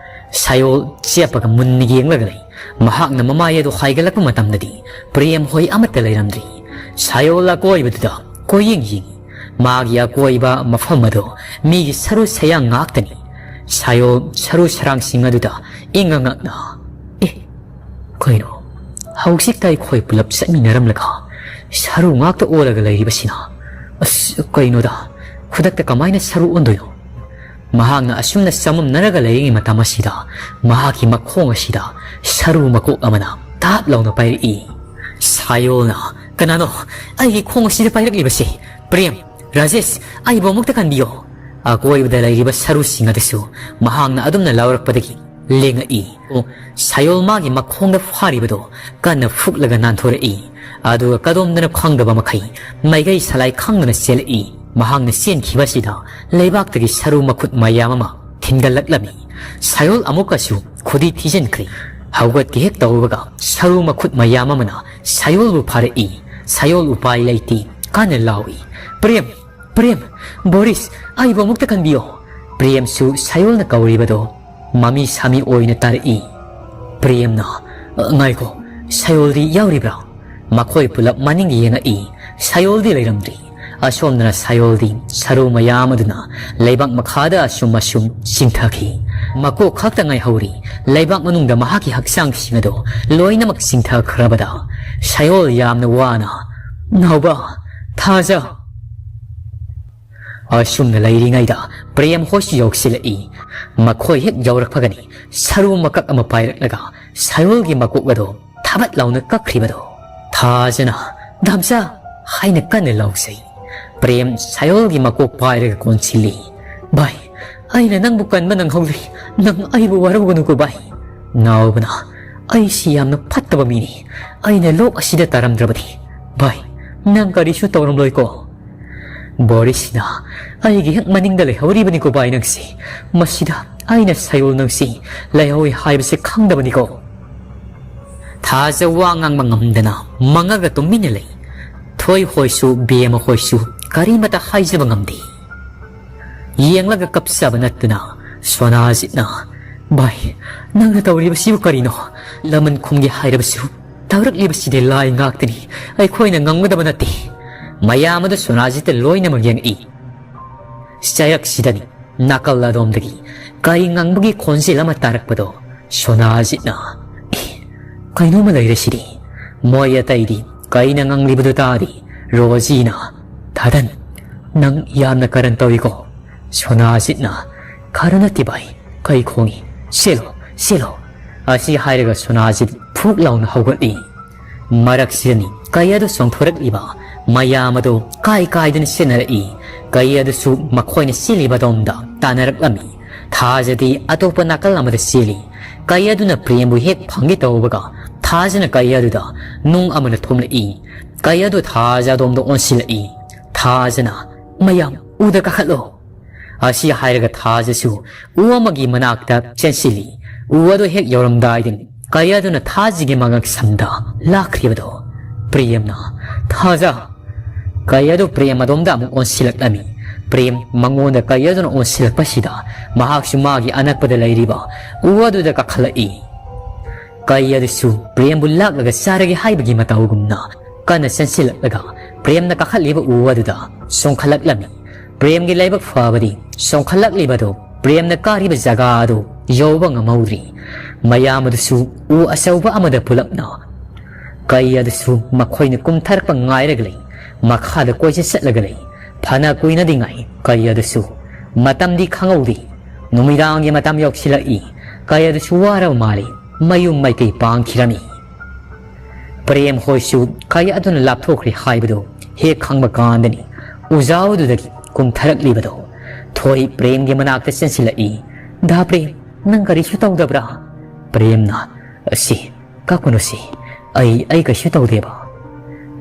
ꯁꯥꯌꯣꯜ ꯆꯦꯞꯄꯒ ꯃꯨꯟꯅ ꯌꯦꯡꯂꯒ ꯂꯩ꯫ ꯃꯍꯥꯛꯅ ꯃꯃꯥꯏ ꯑꯗꯨ ꯍꯥꯏꯒꯠꯂꯛꯄ ꯃꯇꯝꯗꯗꯤ ꯄ꯭ꯔꯦꯝ ꯍꯣꯏ ꯑꯃꯠꯇ ꯂꯩꯔꯝꯗ꯭ꯔꯤ꯫ ꯁꯥꯌꯣꯜ ꯑꯀꯣꯏꯕꯗꯨꯗ ꯀꯣꯏꯌꯦꯡ ꯌꯦꯡꯏ꯫ ꯃꯥꯒꯤ ꯑꯀꯣꯏꯕ ꯃꯐꯝ ꯑꯗꯨ ꯃꯤꯒꯤ ꯁꯔꯨ ꯁꯌꯥꯡ ꯉꯥꯛꯇꯅꯤ꯫ ꯁꯥꯌꯣꯜ ꯁꯔꯨ ꯁꯔꯥꯡꯁꯤꯡ ꯑꯗꯨꯗ ꯏꯉꯛ ꯉꯛꯅ, "ꯑꯦ, ꯀꯩꯅꯣ? ꯍꯧꯖꯤꯛꯇ ꯑꯩꯈꯣꯏ ꯄꯨꯂꯞ ꯆꯠꯃꯤꯟꯅꯔꯝꯂꯒ ꯁꯔꯨ ꯉꯥꯛꯇ ꯑꯣꯜꯂꯒ ꯂꯩꯔꯤꯕꯁꯤꯅ? ꯑꯁ, ꯀꯩꯅꯣꯗ, ꯈꯨꯗꯛꯇ ꯀꯃꯥꯏꯅ ꯁꯔꯨ ꯑꯣꯟꯗꯣꯏꯅꯣ?" ꯃꯍꯥꯛꯅ ꯑꯁꯨꯝꯅ ꯆꯃꯝꯅꯔꯒ ꯂꯩꯔꯤꯉꯩ ꯃꯇꯝ ꯑꯁꯤꯗ ꯃꯍꯥꯛꯀꯤ ꯃꯈꯣꯡ ꯑꯁꯤꯗ ꯁꯔꯨ ꯃꯀꯣꯛ ꯑꯃꯅ ꯇꯥꯞ ꯂꯥꯎꯅ ꯄꯥꯏꯔꯛꯏ꯫ ꯁꯥꯌꯣꯜꯅ, "ꯀꯅꯥꯅꯣ ꯑꯩꯒꯤ ꯈꯣꯡ ꯑꯁꯤꯗ ꯄꯥꯏꯔꯛꯂꯤꯕꯁꯤ? ꯄ꯭ꯔꯦꯝ, ꯔꯥꯖꯦꯁ, ꯑꯩꯕꯨ ꯑꯃꯨꯛꯇ ꯀꯟꯕꯤꯌꯣ꯫" ꯑꯀꯣꯏꯕꯗ ꯂꯩꯔꯤꯕ ꯁꯔꯨꯁꯤꯡ ꯑꯗꯨꯁꯨ ꯃꯍꯥꯛꯅ ꯑꯗꯨꯝꯅ ꯂꯥꯎꯔꯛꯄꯗꯒꯤ ꯂꯦꯡꯉꯛꯏ꯫ ꯑꯣ, ꯁꯌꯣꯜ ꯃꯥꯒꯤ ꯃꯈꯣꯡꯗ ꯐꯥꯔꯤꯕꯗꯣ ꯀꯟꯅ ꯐꯨꯛꯂꯒ ꯅꯥꯟꯊꯣꯔꯛꯏ꯫ ꯑꯗꯨꯒ ꯀꯗꯣꯝꯗꯅ ꯈꯪꯗꯕ ꯃꯈꯩ ꯃꯥꯏꯀꯩ ꯁꯂꯥꯏ ꯈꯪꯗꯅ ꯆꯦꯜꯂꯛꯏ꯫ ꯃꯍꯥꯛꯅ ꯆꯦꯟꯈꯤꯕꯁꯤꯗ ꯂꯩꯕꯥꯛꯇꯒꯤ ꯁꯔꯨ ꯃꯈꯨꯠ ꯃꯌꯥꯝ ꯑꯃ ꯊꯤꯟꯒꯠꯂꯛꯂꯝꯃꯤ꯫ ꯁꯌꯣꯜ ꯑꯃꯨꯛꯀꯁꯨ ꯈꯨꯗꯤ ꯊꯤꯖꯤꯟꯈ꯭ꯔꯦ꯫ ꯍꯧꯒꯠꯀꯦ ꯍꯦꯛ ꯇꯧꯕꯒ ꯁꯔꯨ ꯃꯈꯨꯠ ꯃꯌꯥꯝ ꯑꯃꯅ ꯁꯌꯣꯜꯕꯨ ꯐꯥꯔꯛꯏ꯫ ꯁꯌꯣꯜ ꯎꯄꯥꯏ ꯂꯩꯇꯦ, ꯀꯟꯅ ꯂꯥꯎꯏ, "ꯄ꯭ꯔꯦꯝ! ꯄ꯭ꯔꯦꯝ! ꯕꯣꯔꯤꯁ, ꯑꯩꯕꯨ ꯑꯃꯨꯛꯇ ꯀꯟꯕꯤꯌꯣ!" ꯄ꯭ꯔꯦꯝꯁꯨ ꯁꯌꯣꯜꯅ ꯀꯧꯔꯤꯕꯗꯣ ꯃꯃꯤ ꯁꯥꯃꯤ ꯑꯣꯏꯅ ꯇꯥꯔꯛꯏ꯫ ꯄ꯭ꯔꯦꯝꯅ, "ꯉꯥꯏꯈꯣ, ꯁꯌꯣꯜꯗꯤ ꯌꯥꯎꯔꯤꯕ꯭ꯔꯥ?" ꯃꯈꯣꯏ ꯄꯨꯂꯞ ꯃꯅꯤꯡ ꯌꯦꯡꯉꯛꯏ꯫ ꯁꯌꯣꯜꯗꯤ ꯂꯩꯔꯝꯗ꯭ꯔꯤ꯫ ꯑꯁꯣꯝꯗꯅ ꯁꯌꯣꯜꯗꯤ ꯁꯔꯨ ꯃꯌꯥꯝ ꯑꯗꯨꯅ ꯂꯩꯕꯥꯛ ꯃꯈꯥꯗ ꯑꯁꯨꯝ ꯑꯁꯨꯝ ꯆꯤꯡꯊꯈꯤ꯫ ꯃꯀꯣꯛ ꯈꯛꯇ ꯉꯥꯏꯍꯧꯔꯤ꯫ ꯂꯩꯕꯥꯛ ꯃꯅꯨꯡꯗ ꯃꯍꯥꯛꯀꯤ ꯍꯛꯆꯥꯡꯁꯤꯡ ꯑꯗꯨ ꯂꯣꯏꯅꯃꯛ ꯆꯤꯡꯊꯈ꯭ꯔꯕꯗ ꯁꯌꯣꯜ ꯌꯥꯝꯅ ꯋꯥꯅ, "ꯅꯥꯎꯕ, ꯊꯥꯖ!" ꯑꯁꯨꯝꯅ ꯂꯩꯔꯤꯉꯩꯗ ꯄ꯭ꯔꯦꯝ ꯍꯣꯏꯁꯨ ꯌꯧꯁꯤꯜꯂꯛꯏ꯫ ꯃꯈꯣꯏ ꯍꯦꯛ ꯌꯧꯔꯛꯄꯒꯅꯤ ꯁꯔꯨ ꯃꯀꯛ ꯑꯃ ꯄꯥꯏꯔꯛꯂꯒ ꯁꯌꯣꯜꯒꯤ ꯃꯀꯣꯛ ꯑꯗꯨ ꯊꯥꯕꯠ ꯂꯥꯎꯅ ꯀꯛꯈ꯭ꯔꯤꯕꯗꯣ꯫ ꯊꯥꯖꯅ, "ꯗꯥꯝꯆꯥ!" ꯍꯥꯏꯅ ꯀꯟꯅ ꯂꯥꯎꯖꯩ꯫ ꯄ꯭ꯔꯦꯝ ꯁꯌꯣꯜꯒꯤ ꯃꯀꯣꯛ ꯄꯥꯏꯔꯒ ꯀꯣꯟꯁꯤꯜꯂꯤ꯫ "ꯚꯥꯏ, ꯑꯩꯅ ꯅꯪꯕꯨ ꯀꯟꯕ ꯅꯪꯍꯧꯗ꯭ꯔꯤ꯫ ꯅꯪ ꯑꯩꯕꯨ ꯋꯥꯔꯧꯒꯅꯨꯀꯣ ꯚꯥꯏ꯫" ꯅꯥꯎꯕꯅ, "ꯑꯩꯁꯤ ꯌꯥꯝꯅ ꯐꯠꯇꯕ ꯃꯤꯅꯤ꯫ ꯑꯩꯅ ꯂꯣꯛ ꯑꯁꯤꯗ ꯇꯥꯔꯝꯗ꯭ꯔꯕꯗꯤ, ꯚꯥꯏ, ꯅꯪ ꯀꯔꯤꯁꯨ ꯇꯧꯔꯝꯂꯣꯏꯀꯣ?" ꯕꯣꯔꯤꯁꯅ, "ꯑꯩꯒꯤ ꯍꯦꯛ ꯃꯅꯤꯡꯗ ꯂꯩꯍꯧꯔꯤꯕꯅꯤꯀꯣ ꯚꯥꯏ ꯅꯪꯁꯤ꯫ ꯃꯁꯤꯗ ꯑꯩꯅ ꯁꯌꯣꯜ ꯅꯪꯁꯤ ꯂꯩꯍꯧꯏ ꯍꯥꯏꯕꯁꯤ ꯈꯪꯗꯕꯅꯤꯀꯣ?" ꯊꯥꯖ ꯋꯥ ꯉꯥꯡꯕ ꯉꯝꯗꯅ ꯃꯪꯉꯒ ꯇꯨꯃꯤꯟꯅ ꯂꯩ꯫ ꯊꯣꯏ ꯍꯣꯏꯁꯨ ꯕꯦꯝꯃ ꯍꯣꯏꯁꯨ ꯀꯔꯤꯃꯇ ꯍꯥꯏꯖꯕ ꯉꯝꯗꯦ꯫ ꯌꯦꯡꯂꯒ ꯀꯞꯆꯕ ꯅꯠꯇꯅ ꯁꯣꯅꯥꯖꯤꯠꯅ, "ꯚꯥꯏ, ꯅꯪꯅ ꯇꯧꯔꯤꯕꯁꯤꯕꯨ ꯀꯔꯤꯅꯣ? ꯂꯃꯟ ꯈꯨꯝꯒꯦ ꯍꯥꯏꯔꯕꯁꯨ ꯇꯧꯔꯛꯂꯤꯕꯁꯤꯗꯤ ꯂꯥꯏ ꯉꯥꯛꯇꯅꯤ꯫ ꯑꯩꯈꯣꯏꯅ ꯉꯝꯒꯗꯕ ꯅꯠꯇꯦ꯫" ꯃꯌꯥꯝ ꯑꯗꯨ ꯁꯣꯅꯥꯖꯤꯠꯇ ꯂꯣꯏꯅꯃꯛ ꯌꯦꯡꯉꯛꯏ꯫ ꯆꯩꯔꯛꯁꯤꯗꯅꯤ ꯅꯥꯀꯜ ꯑꯗꯣꯝꯗꯒꯤ ꯀꯔꯤ ꯉꯪꯕꯒꯤ ꯈꯣꯟꯖꯦꯜ ꯑꯃ ꯇꯥꯔꯛꯄꯗꯣ ꯁꯣꯅꯥꯖꯤꯠꯅ, "ꯑꯦ, ꯀꯩꯅꯣꯝꯃ ꯂꯩꯔꯦ ꯁꯤꯗꯤ꯫" ꯃꯣꯏ ꯑꯇꯩꯗꯤ ꯀꯩꯅ ꯉꯪꯂꯤꯕꯗꯨ ꯇꯥꯔꯤ꯫ ꯔꯣꯖꯤꯅ, "ꯊꯥꯗꯟ, ꯅꯪ ꯌꯥꯝꯅ ꯀꯔꯟ ꯇꯧꯏꯀꯣ꯫" ꯁꯣꯅꯥꯖꯤꯠꯅ, "ꯈꯔ ꯅꯠꯇꯦ ꯚꯥꯏ, ꯀꯩ ꯈꯣꯡꯉꯤ? ꯆꯦꯜꯂꯣ, ꯆꯦꯜꯂꯣ꯫" ꯑꯁꯤ ꯍꯥꯏꯔꯒ ꯁꯣꯅꯥꯖꯤꯠ ꯐꯨꯛ ꯂꯥꯎꯅ ꯍꯧꯒꯠꯂꯤ꯫ ꯃꯔꯛꯁꯤꯗꯅꯤ ꯀꯩ ꯑꯗꯨ ꯆꯣꯡꯊꯣꯔꯛꯂꯤꯕ ꯃꯌꯥꯝ ꯑꯗꯨ ꯀꯥꯏ ꯀꯥꯏꯗꯅ ꯆꯦꯟꯅꯔꯛꯏ꯫ ꯀꯩ ꯑꯗꯨꯁꯨ ꯃꯈꯣꯏꯅ ꯆꯦꯜꯂꯤꯕ ꯑꯗꯣꯝꯗ ꯇꯥꯟꯅꯔꯛꯂꯝꯃꯤ꯫ ꯊꯥꯖꯗꯤ ꯑꯇꯣꯞꯄ ꯅꯥꯀꯜ ꯑꯃꯗ ꯆꯦꯜꯂꯤ꯫ ꯀꯩ ꯑꯗꯨꯅ ꯄ꯭ꯔꯦꯝꯕꯨ ꯍꯦꯛ ꯐꯪꯒꯦ ꯇꯧꯕꯒ ꯊꯥꯖꯅ ꯀꯩ ꯑꯗꯨꯗ ꯅꯨꯡ ꯑꯃꯅ ꯊꯣꯝꯂꯛꯏ꯫ ꯀꯩ ꯑꯗꯨ ꯊꯥꯖ ꯑꯗꯣꯝꯗ ꯑꯣꯟꯁꯤꯜꯂꯛꯏ꯫ ꯊꯥꯖꯅ, "ꯃꯌꯥꯝ, ꯎꯗ ꯀꯥꯈꯠꯂꯣ!" ꯑꯁꯤ ꯍꯥꯏꯔꯒ ꯊꯥꯖꯁꯨ ꯎ ꯑꯃꯒꯤ ꯃꯅꯥꯛꯇ ꯆꯦꯟꯁꯤꯜꯂꯤ꯫ ꯎ ꯑꯗꯨ ꯍꯦꯛ ꯌꯧꯔꯝꯗꯥꯏꯗꯅꯤ ꯀꯩ ꯑꯗꯨꯅ ꯊꯥꯖꯒꯤ ꯃꯉꯛꯁꯝꯗ ꯂꯥꯛꯈ꯭ꯔꯤꯕꯗꯣ꯫ ꯄ꯭ꯔꯦꯝꯅ, "ꯊꯥꯖ!" ꯀꯩ ꯑꯗꯨ ꯄ꯭ꯔꯦꯝ ꯑꯗꯣꯝꯗ ꯑꯃꯨꯛ ꯑꯣꯟꯁꯤꯜꯂꯛꯂꯝꯃꯤ꯫ ꯄ꯭ꯔꯦꯝ ꯃꯉꯣꯟꯗ ꯀꯩ ꯑꯗꯨꯅ ꯑꯣꯟꯁꯤꯜꯂꯛꯄꯁꯤꯗ ꯃꯍꯥꯛꯁꯨ ꯃꯥꯒꯤ ꯑꯅꯛꯄꯗ ꯂꯩꯔꯤꯕ ꯎ ꯑꯗꯨꯗ ꯀꯥꯈꯠꯂꯛꯏ꯫ ꯀꯩ ꯑꯗꯨꯁꯨ ꯄ꯭ꯔꯦꯝꯕꯨ ꯂꯥꯛꯂꯒ ꯆꯥꯔꯒꯦ ꯍꯥꯏꯕꯒꯤ ꯃꯇꯧꯒꯨꯝꯅ ꯀꯟꯅ ꯆꯦꯟꯁꯤꯜꯂꯛꯂꯒ ꯄ꯭ꯔꯦꯝꯅ ꯀꯥꯈꯠꯂꯤꯕ ꯎ ꯑꯗꯨꯗ ꯆꯣꯡꯈꯠꯂꯛꯂꯝꯃꯤ꯫ ꯄ꯭ꯔꯦꯝꯒꯤ ꯂꯥꯏꯕꯛ ꯐꯕꯗꯤ ꯆꯣꯡꯈꯠꯂꯛꯂꯤꯕꯗꯨ ꯄ꯭ꯔꯦꯝꯅ ꯀꯥꯔꯤꯕ ꯖꯒꯥ ꯑꯗꯨ ꯌꯧꯕ ꯉꯝꯍꯧꯗ꯭ꯔꯤ꯫ ꯃꯌꯥꯝ ꯑꯗꯨꯁꯨ ꯎ ꯑꯆꯧꯕ ꯑꯃꯗ ꯄꯨꯂꯞꯅ꯫ ꯀꯩ ꯑꯗꯨꯁꯨ ꯃꯈꯣꯏꯅ ꯀꯨꯝꯊꯔꯛꯄ ꯉꯥꯏꯔꯒ ꯂꯩ꯫ ꯃꯈꯥꯗ ꯀꯣꯏꯆꯠ ꯆꯠꯂꯒ ꯂꯩ꯫ ꯐꯅ ꯀꯨꯏꯅꯗꯤ ꯉꯥꯏ ꯀꯩ ꯑꯗꯨꯁꯨ꯫ ꯃꯇꯝꯗꯤ ꯈꯪꯍꯧꯗꯦ꯫ ꯅꯨꯃꯤꯗꯥꯡꯒꯤ ꯃꯇꯝ ꯌꯧꯁꯤꯜꯂꯛꯏ꯫ ꯀꯩ ꯑꯗꯨꯁꯨ ꯋꯥꯔꯕ ꯃꯥꯜꯂꯤ꯫ ꯃꯌꯨꯝ ꯃꯥꯏꯀꯩ ꯄꯥꯡꯈꯤꯔꯝꯃꯤ꯫ ꯄ꯭ꯔꯦꯝ ꯍꯣꯏꯁꯨ ꯀꯩ ꯑꯗꯨꯅ ꯂꯥꯞꯊꯣꯛꯈ꯭ꯔꯦ ꯍꯥꯏꯕꯗꯨ ꯍꯦꯛ ꯈꯪꯕ ꯀꯥꯟꯗꯅꯤ ꯎꯖꯥꯎꯗꯨꯗꯒꯤ ꯀꯨꯝꯊꯔꯛꯂꯤꯕꯗꯣ꯫ ꯊꯣꯏ ꯄ꯭ꯔꯦꯝꯒꯤ ꯃꯅꯥꯛꯇ ꯆꯦꯟꯁꯤꯜꯂꯛꯏ꯫ "ꯗꯥ ꯄ꯭ꯔꯦꯝ, ꯅꯪ ꯀꯔꯤꯁꯨ ꯇꯧꯗꯕ꯭ꯔꯥ?" ꯄ꯭ꯔꯦꯝꯅ, "ꯑꯁꯤ, ꯀꯛꯀꯅꯨꯁꯤ, ꯑꯩ, ꯑꯩ ꯀꯩꯁꯨ ꯇꯧꯗꯦꯕ꯫"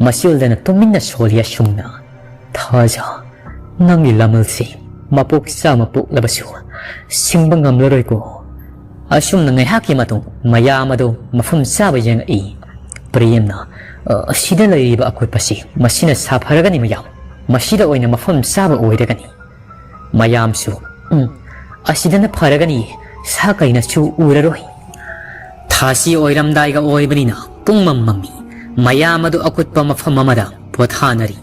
ꯃꯆꯤꯜꯗꯅ ꯇꯨꯃꯤꯟꯅ ꯁꯣꯜꯂꯤ ꯑꯁꯨꯝꯅ꯫ "ꯊꯥꯖ, ꯅꯪꯒꯤ ꯂꯃꯜꯁꯤ ꯃꯄꯣꯛ ꯆꯥꯝꯃ ꯄꯣꯛꯂꯕꯁꯨ ꯁꯤꯡꯕ ꯉꯝꯂꯔꯣꯏꯀꯣ꯫" ꯑꯁꯨꯝꯅ ꯉꯥꯏꯍꯥꯛꯀꯤ ꯃꯇꯨꯡ ꯃꯌꯥꯝ ꯑꯗꯨ ꯃꯐꯝ ꯆꯥꯕ ꯌꯦꯡꯉꯛꯏ꯫ ꯄ꯭ꯔꯦꯝꯅ, "ꯑ, ꯑꯁꯤꯗ ꯂꯩꯔꯤꯕ ꯑꯀꯨꯠꯄꯁꯤ ꯃꯁꯤꯅ ꯁꯥꯐꯔꯒꯅꯤ ꯃꯌꯥꯝ꯫ ꯃꯁꯤꯗ ꯑꯣꯏꯅ ꯃꯐꯝ ꯆꯥꯕ ꯑꯣꯏꯔꯒꯅꯤ꯫" ꯃꯌꯥꯝꯁꯨ, "ꯎꯝ, ꯑꯁꯤꯗꯅ ꯐꯔꯒꯅꯤ, ꯁꯥ ꯀꯩꯅꯁꯨ ꯎꯔꯔꯣꯏ꯫" ꯊꯥꯁꯤ ꯑꯣꯏꯔꯝꯗꯥꯏꯒ ꯑꯣꯏꯕꯅꯤꯅ ꯄꯨꯡꯃꯝ ꯃꯝꯃꯤ꯫ ꯃꯌꯥꯝ ꯑꯗꯨ ꯑꯀꯨꯠꯄ ꯃꯐꯝ ꯑꯃꯗ ꯄꯣꯊꯥꯅꯔꯤ꯫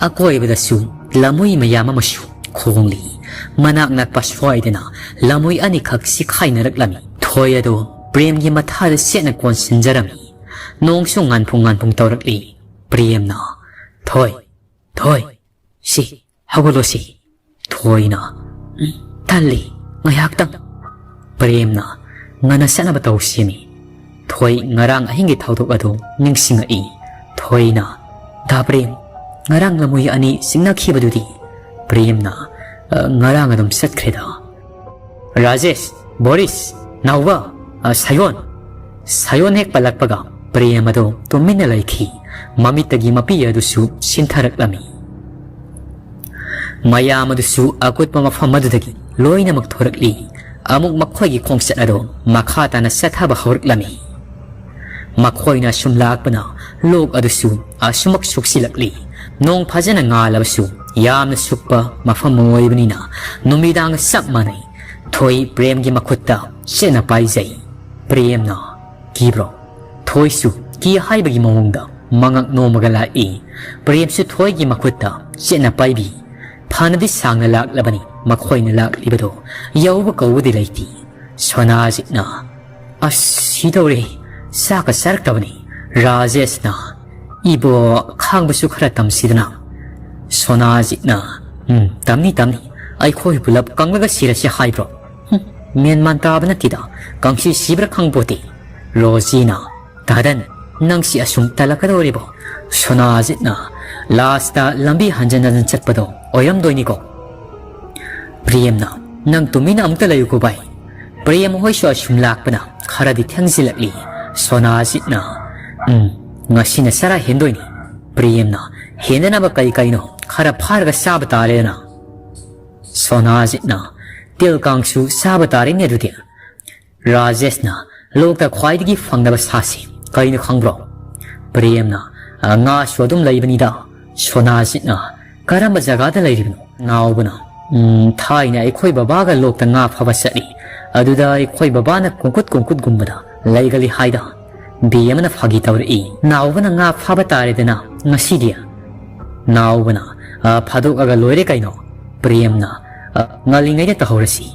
ꯑꯀꯣꯏꯕꯗꯁꯨ ꯂꯝꯍꯨꯏ ꯃꯌꯥꯝ ꯑꯃꯁꯨ ꯈꯣꯡꯂꯤ꯫ ꯃꯅꯥꯛ ꯅꯛꯄ ꯁ꯭ꯋꯥꯏꯗꯅ ꯂꯝꯍꯨꯏ ꯑꯅꯤꯈꯛ ꯁꯤꯈꯥꯏꯅꯔꯛꯂꯝꯃꯤ꯫ ꯊꯣꯏ ꯑꯗꯨ ꯄ꯭ꯔꯦꯝꯒꯤ ꯃꯊꯥꯗ ꯆꯦꯠꯅ ꯀꯣꯟꯁꯤꯟꯖꯔꯝꯃꯤ꯫ ꯅꯣꯡꯁꯨ ꯉꯥꯟꯐꯨꯡ ꯉꯥꯟꯐꯨꯡ ꯇꯧꯔꯛꯂꯤ꯫ ꯄ꯭ꯔꯦꯝꯅ, "ꯊꯣꯏ, ꯊꯣꯏ, ꯁꯤ, ꯍꯧꯒꯠꯂꯣ ꯁꯤ꯫" ꯊꯣꯏꯅ, "ꯎꯝ, ꯇꯜꯂꯤ, ꯉꯥꯏꯍꯥꯛꯇꯪ꯫" ꯄ꯭ꯔꯦꯝꯅ, "ꯉꯟꯅ ꯆꯠꯅꯕ ꯇꯧꯁꯤꯃꯤ꯫" ꯊꯣꯏ ꯉꯔꯥꯡ ꯑꯍꯤꯡꯒꯤ ꯊꯧꯗꯣꯛ ꯑꯗꯨ ꯅꯤꯡꯁꯤꯡꯉꯛꯏ꯫ ꯊꯣꯏꯅ, "ꯗꯥ ꯄ꯭ꯔꯦꯝ, ꯉꯔꯥꯡ ꯂꯝꯍꯨꯏ ꯑꯅꯤ ꯆꯤꯡꯅꯈꯤꯕꯗꯨꯗꯤ?" ꯄ꯭ꯔꯦꯝꯅ, "ꯑ, ꯉꯔꯥꯡ ꯑꯗꯨꯝ ꯆꯠꯈ꯭ꯔꯦꯗ꯫" "ꯔꯥꯖꯦꯁ, ꯕꯣꯔꯤꯁ, ꯅꯥꯎꯕ, ꯑ, ꯁꯥꯌꯣꯟ!" ꯁꯥꯌꯣꯟ ꯍꯦꯛ ꯄꯜꯂꯛꯄꯒ ꯄ꯭ꯔꯦꯝ ꯑꯗꯣ ꯇꯨꯃꯤꯟꯅ ꯂꯩꯈꯤ꯫ ꯃꯃꯤꯠꯇꯒꯤ ꯃꯄꯤ ꯑꯗꯨꯁꯨ ꯁꯤꯟꯊꯔꯛꯂꯝꯃꯤ꯫ ꯃꯌꯥꯝ ꯑꯗꯨꯁꯨ ꯑꯀꯨꯠꯄ ꯃꯐꯝ ꯑꯗꯨꯗꯒꯤ ꯂꯣꯏꯅꯃꯛ ꯊꯣꯔꯛꯂꯤ꯫ ꯑꯃꯨꯛ ꯃꯈꯣꯏꯒꯤ ꯈꯣꯡꯆꯠ ꯑꯗꯣ ꯃꯈꯥ ꯇꯥꯅ ꯆꯠꯊꯕ ꯍꯧꯔꯛꯂꯝꯃꯤ꯫ ꯃꯈꯣꯏꯅ ꯑꯁꯨꯝ ꯂꯥꯛꯄꯅ ꯂꯣꯛ ꯑꯗꯨꯁꯨ ꯑꯁꯨꯃꯛ ꯁꯨꯛꯁꯤꯜꯂꯛꯂꯤ꯫ ꯅꯣꯡ ꯐꯖꯅ ꯉꯥꯜꯂꯕꯁꯨ ꯌꯥꯝꯅ ꯁꯨꯛꯄ ꯃꯐꯝ ꯑꯣꯏꯕꯅꯤꯅ ꯅꯨꯃꯤꯗꯥꯡꯒ ꯆꯞ ꯃꯥꯟꯅꯩ꯫ ꯊꯣꯏ ꯄ꯭ꯔꯦꯝꯒꯤ ꯃꯈꯨꯠꯇ ꯆꯦꯠꯅ ꯄꯥꯏꯖꯩ꯫ ꯄ꯭ꯔꯦꯝꯅ, "ꯀꯤꯕ꯭ꯔꯣ?" ꯊꯣꯏꯁꯨ ꯀꯤ ꯍꯥꯏꯕꯒꯤ ꯃꯑꯣꯡꯗ ꯃꯉꯛ ꯅꯣꯝꯃꯒ ꯂꯥꯛꯏ꯫ ꯄ꯭ꯔꯦꯝꯁꯨ ꯊꯣꯏꯒꯤ ꯃꯈꯨꯠꯇ ꯆꯦꯠꯅ ꯄꯥꯏꯕꯤ꯫ ꯐꯅꯗꯤ ꯁꯥꯡꯅ ꯂꯥꯛꯂꯕꯅꯤ ꯃꯈꯣꯏꯅ ꯂꯥꯛꯂꯤꯕꯗꯣ꯫ ꯌꯧꯕ ꯀꯧꯕꯗꯤ ꯂꯩꯇꯦ꯫ ꯁꯣꯅꯥꯖꯤꯠꯅ, "ꯑꯁ, ꯁꯤꯗꯧꯔꯦ꯫ ꯆꯥꯛꯀ ꯆꯥꯔꯛꯇꯕꯅꯤ꯫" ꯔꯥꯖꯦꯁꯅ, "ꯏꯕꯣ, ꯈꯥꯡꯕꯁꯨ ꯈꯔ ꯇꯝꯁꯤꯗꯅ꯫" ꯁꯣꯅꯥꯖꯤꯠꯅ, "ꯎꯝ, ꯇꯝꯅꯤ, ꯇꯝꯅꯤ꯫ ꯑꯩꯈꯣꯏ ꯄꯨꯂꯞ ꯀꯪꯂꯒ ꯁꯤꯔꯁꯤ ꯍꯥꯏꯕ꯭ꯔꯣ? ꯍꯨꯝ, ꯃꯦꯟ ꯃꯥꯟ ꯇꯥꯕ ꯅꯠꯇꯦꯗ꯫ ꯀꯪꯁꯤ ꯁꯤꯕ꯭ꯔꯥ ꯈꯪꯄꯣꯠꯇꯦ꯫" ꯔꯣꯖꯤꯅ, "ꯇꯥꯗꯟ, ꯅꯪꯁꯤ ꯑꯁꯨꯝ ꯇꯜꯂꯛꯀꯗꯧꯔꯤꯕꯣ?" ꯁꯣꯅꯥꯖꯤꯠꯅ, "ꯂꯥꯁꯇ ꯂꯝꯕꯤ ꯍꯟꯖꯟ ꯍꯟꯖꯟ ꯆꯠꯄꯗꯣ ꯑꯣꯏꯔꯝꯗꯣꯏꯅꯤꯀꯣ꯫" ꯄ꯭ꯔꯦꯝꯅ, "ꯅꯪ ꯇꯨꯃꯤꯟꯅ ꯑꯃꯨꯛꯇ ꯂꯩꯌꯨꯀꯣ ꯚꯥꯏ꯫" ꯄ꯭ꯔꯦꯝ ꯍꯣꯏꯁꯨ ꯑꯁꯨꯝ ꯂꯥꯛꯄꯅ ꯈꯔꯗꯤ ꯊꯦꯡꯖꯤꯜꯂꯛꯂꯤ꯫ ꯁꯣꯅꯥꯖꯤꯠꯅ, "ꯎꯝ, ꯉꯁꯤꯅ ꯆꯔꯥ ꯍꯦꯟꯗꯣꯏꯅꯤ꯫" ꯄ꯭ꯔꯦꯝꯅ, "ꯍꯦꯟꯗꯅꯕ ꯀꯩ ꯀꯩꯅꯣ ꯈꯔ ꯐꯥꯔꯒ ꯆꯥꯕ ꯇꯥꯔꯦꯗꯅ꯫" ꯁꯣꯅꯥꯖꯤꯠꯅ, "ꯇꯤꯜ ꯀꯥꯡꯁꯨ ꯆꯥꯕ ꯇꯥꯔꯦꯅꯦ ꯑꯗꯨꯗꯤ꯫" ꯔꯥꯖꯦꯁꯅ, "ꯂꯣꯛꯇ ꯈ꯭ꯋꯥꯏꯗꯒꯤ ꯐꯪꯗꯕ ꯁꯥꯁꯤ ꯀꯩꯅꯣ ꯈꯪꯕ꯭ꯔꯣ?" ꯄ꯭ꯔꯦꯝꯅ, "ꯑ, ꯉꯥꯁꯨ ꯑꯗꯨꯝ ꯂꯩꯕꯅꯤꯗ꯫" ꯁꯣꯅꯥꯖꯤꯠꯅ, "ꯀꯔꯝꯕ ꯖꯒꯥꯗ ꯂꯩꯔꯤꯕꯅꯣ?" ꯅꯥꯎꯕꯅ, "ꯎꯝ, ꯊꯥꯏꯅ ꯑꯩꯈꯣꯏ ꯕꯕꯥꯒ ꯂꯣꯛꯇ ꯉꯥ ꯐꯥꯕ ꯆꯠꯂꯤ꯫ ꯑꯗꯨꯗ ꯑꯩꯈꯣꯏ ꯕꯕꯥꯅ ꯀꯣꯡꯀꯨꯠ ꯀꯣꯡꯀꯨꯠꯒꯨꯝꯕꯗ ꯂꯩꯒꯜꯂꯤ ꯍꯥꯏꯗ꯫" ꯕꯤ ꯑꯃꯅ ꯐꯥꯒꯤ ꯇꯧꯔꯛꯏ꯫ ꯅꯥꯎꯕꯅ, "ꯉꯥ ꯐꯥꯕ ꯇꯥꯔꯦꯗꯅ ꯉꯁꯤꯗꯤ꯫" ꯅꯥꯎꯕꯅ, "ꯑ, ꯐꯥꯗꯣꯛꯑꯒ ꯂꯣꯏꯔꯦ ꯀꯩꯅꯣ꯫" ꯄ꯭ꯔꯦꯝꯅ, "ꯑ, ꯉꯜꯂꯤꯉꯩꯗ ꯇꯧꯍꯧꯔꯁꯤ꯫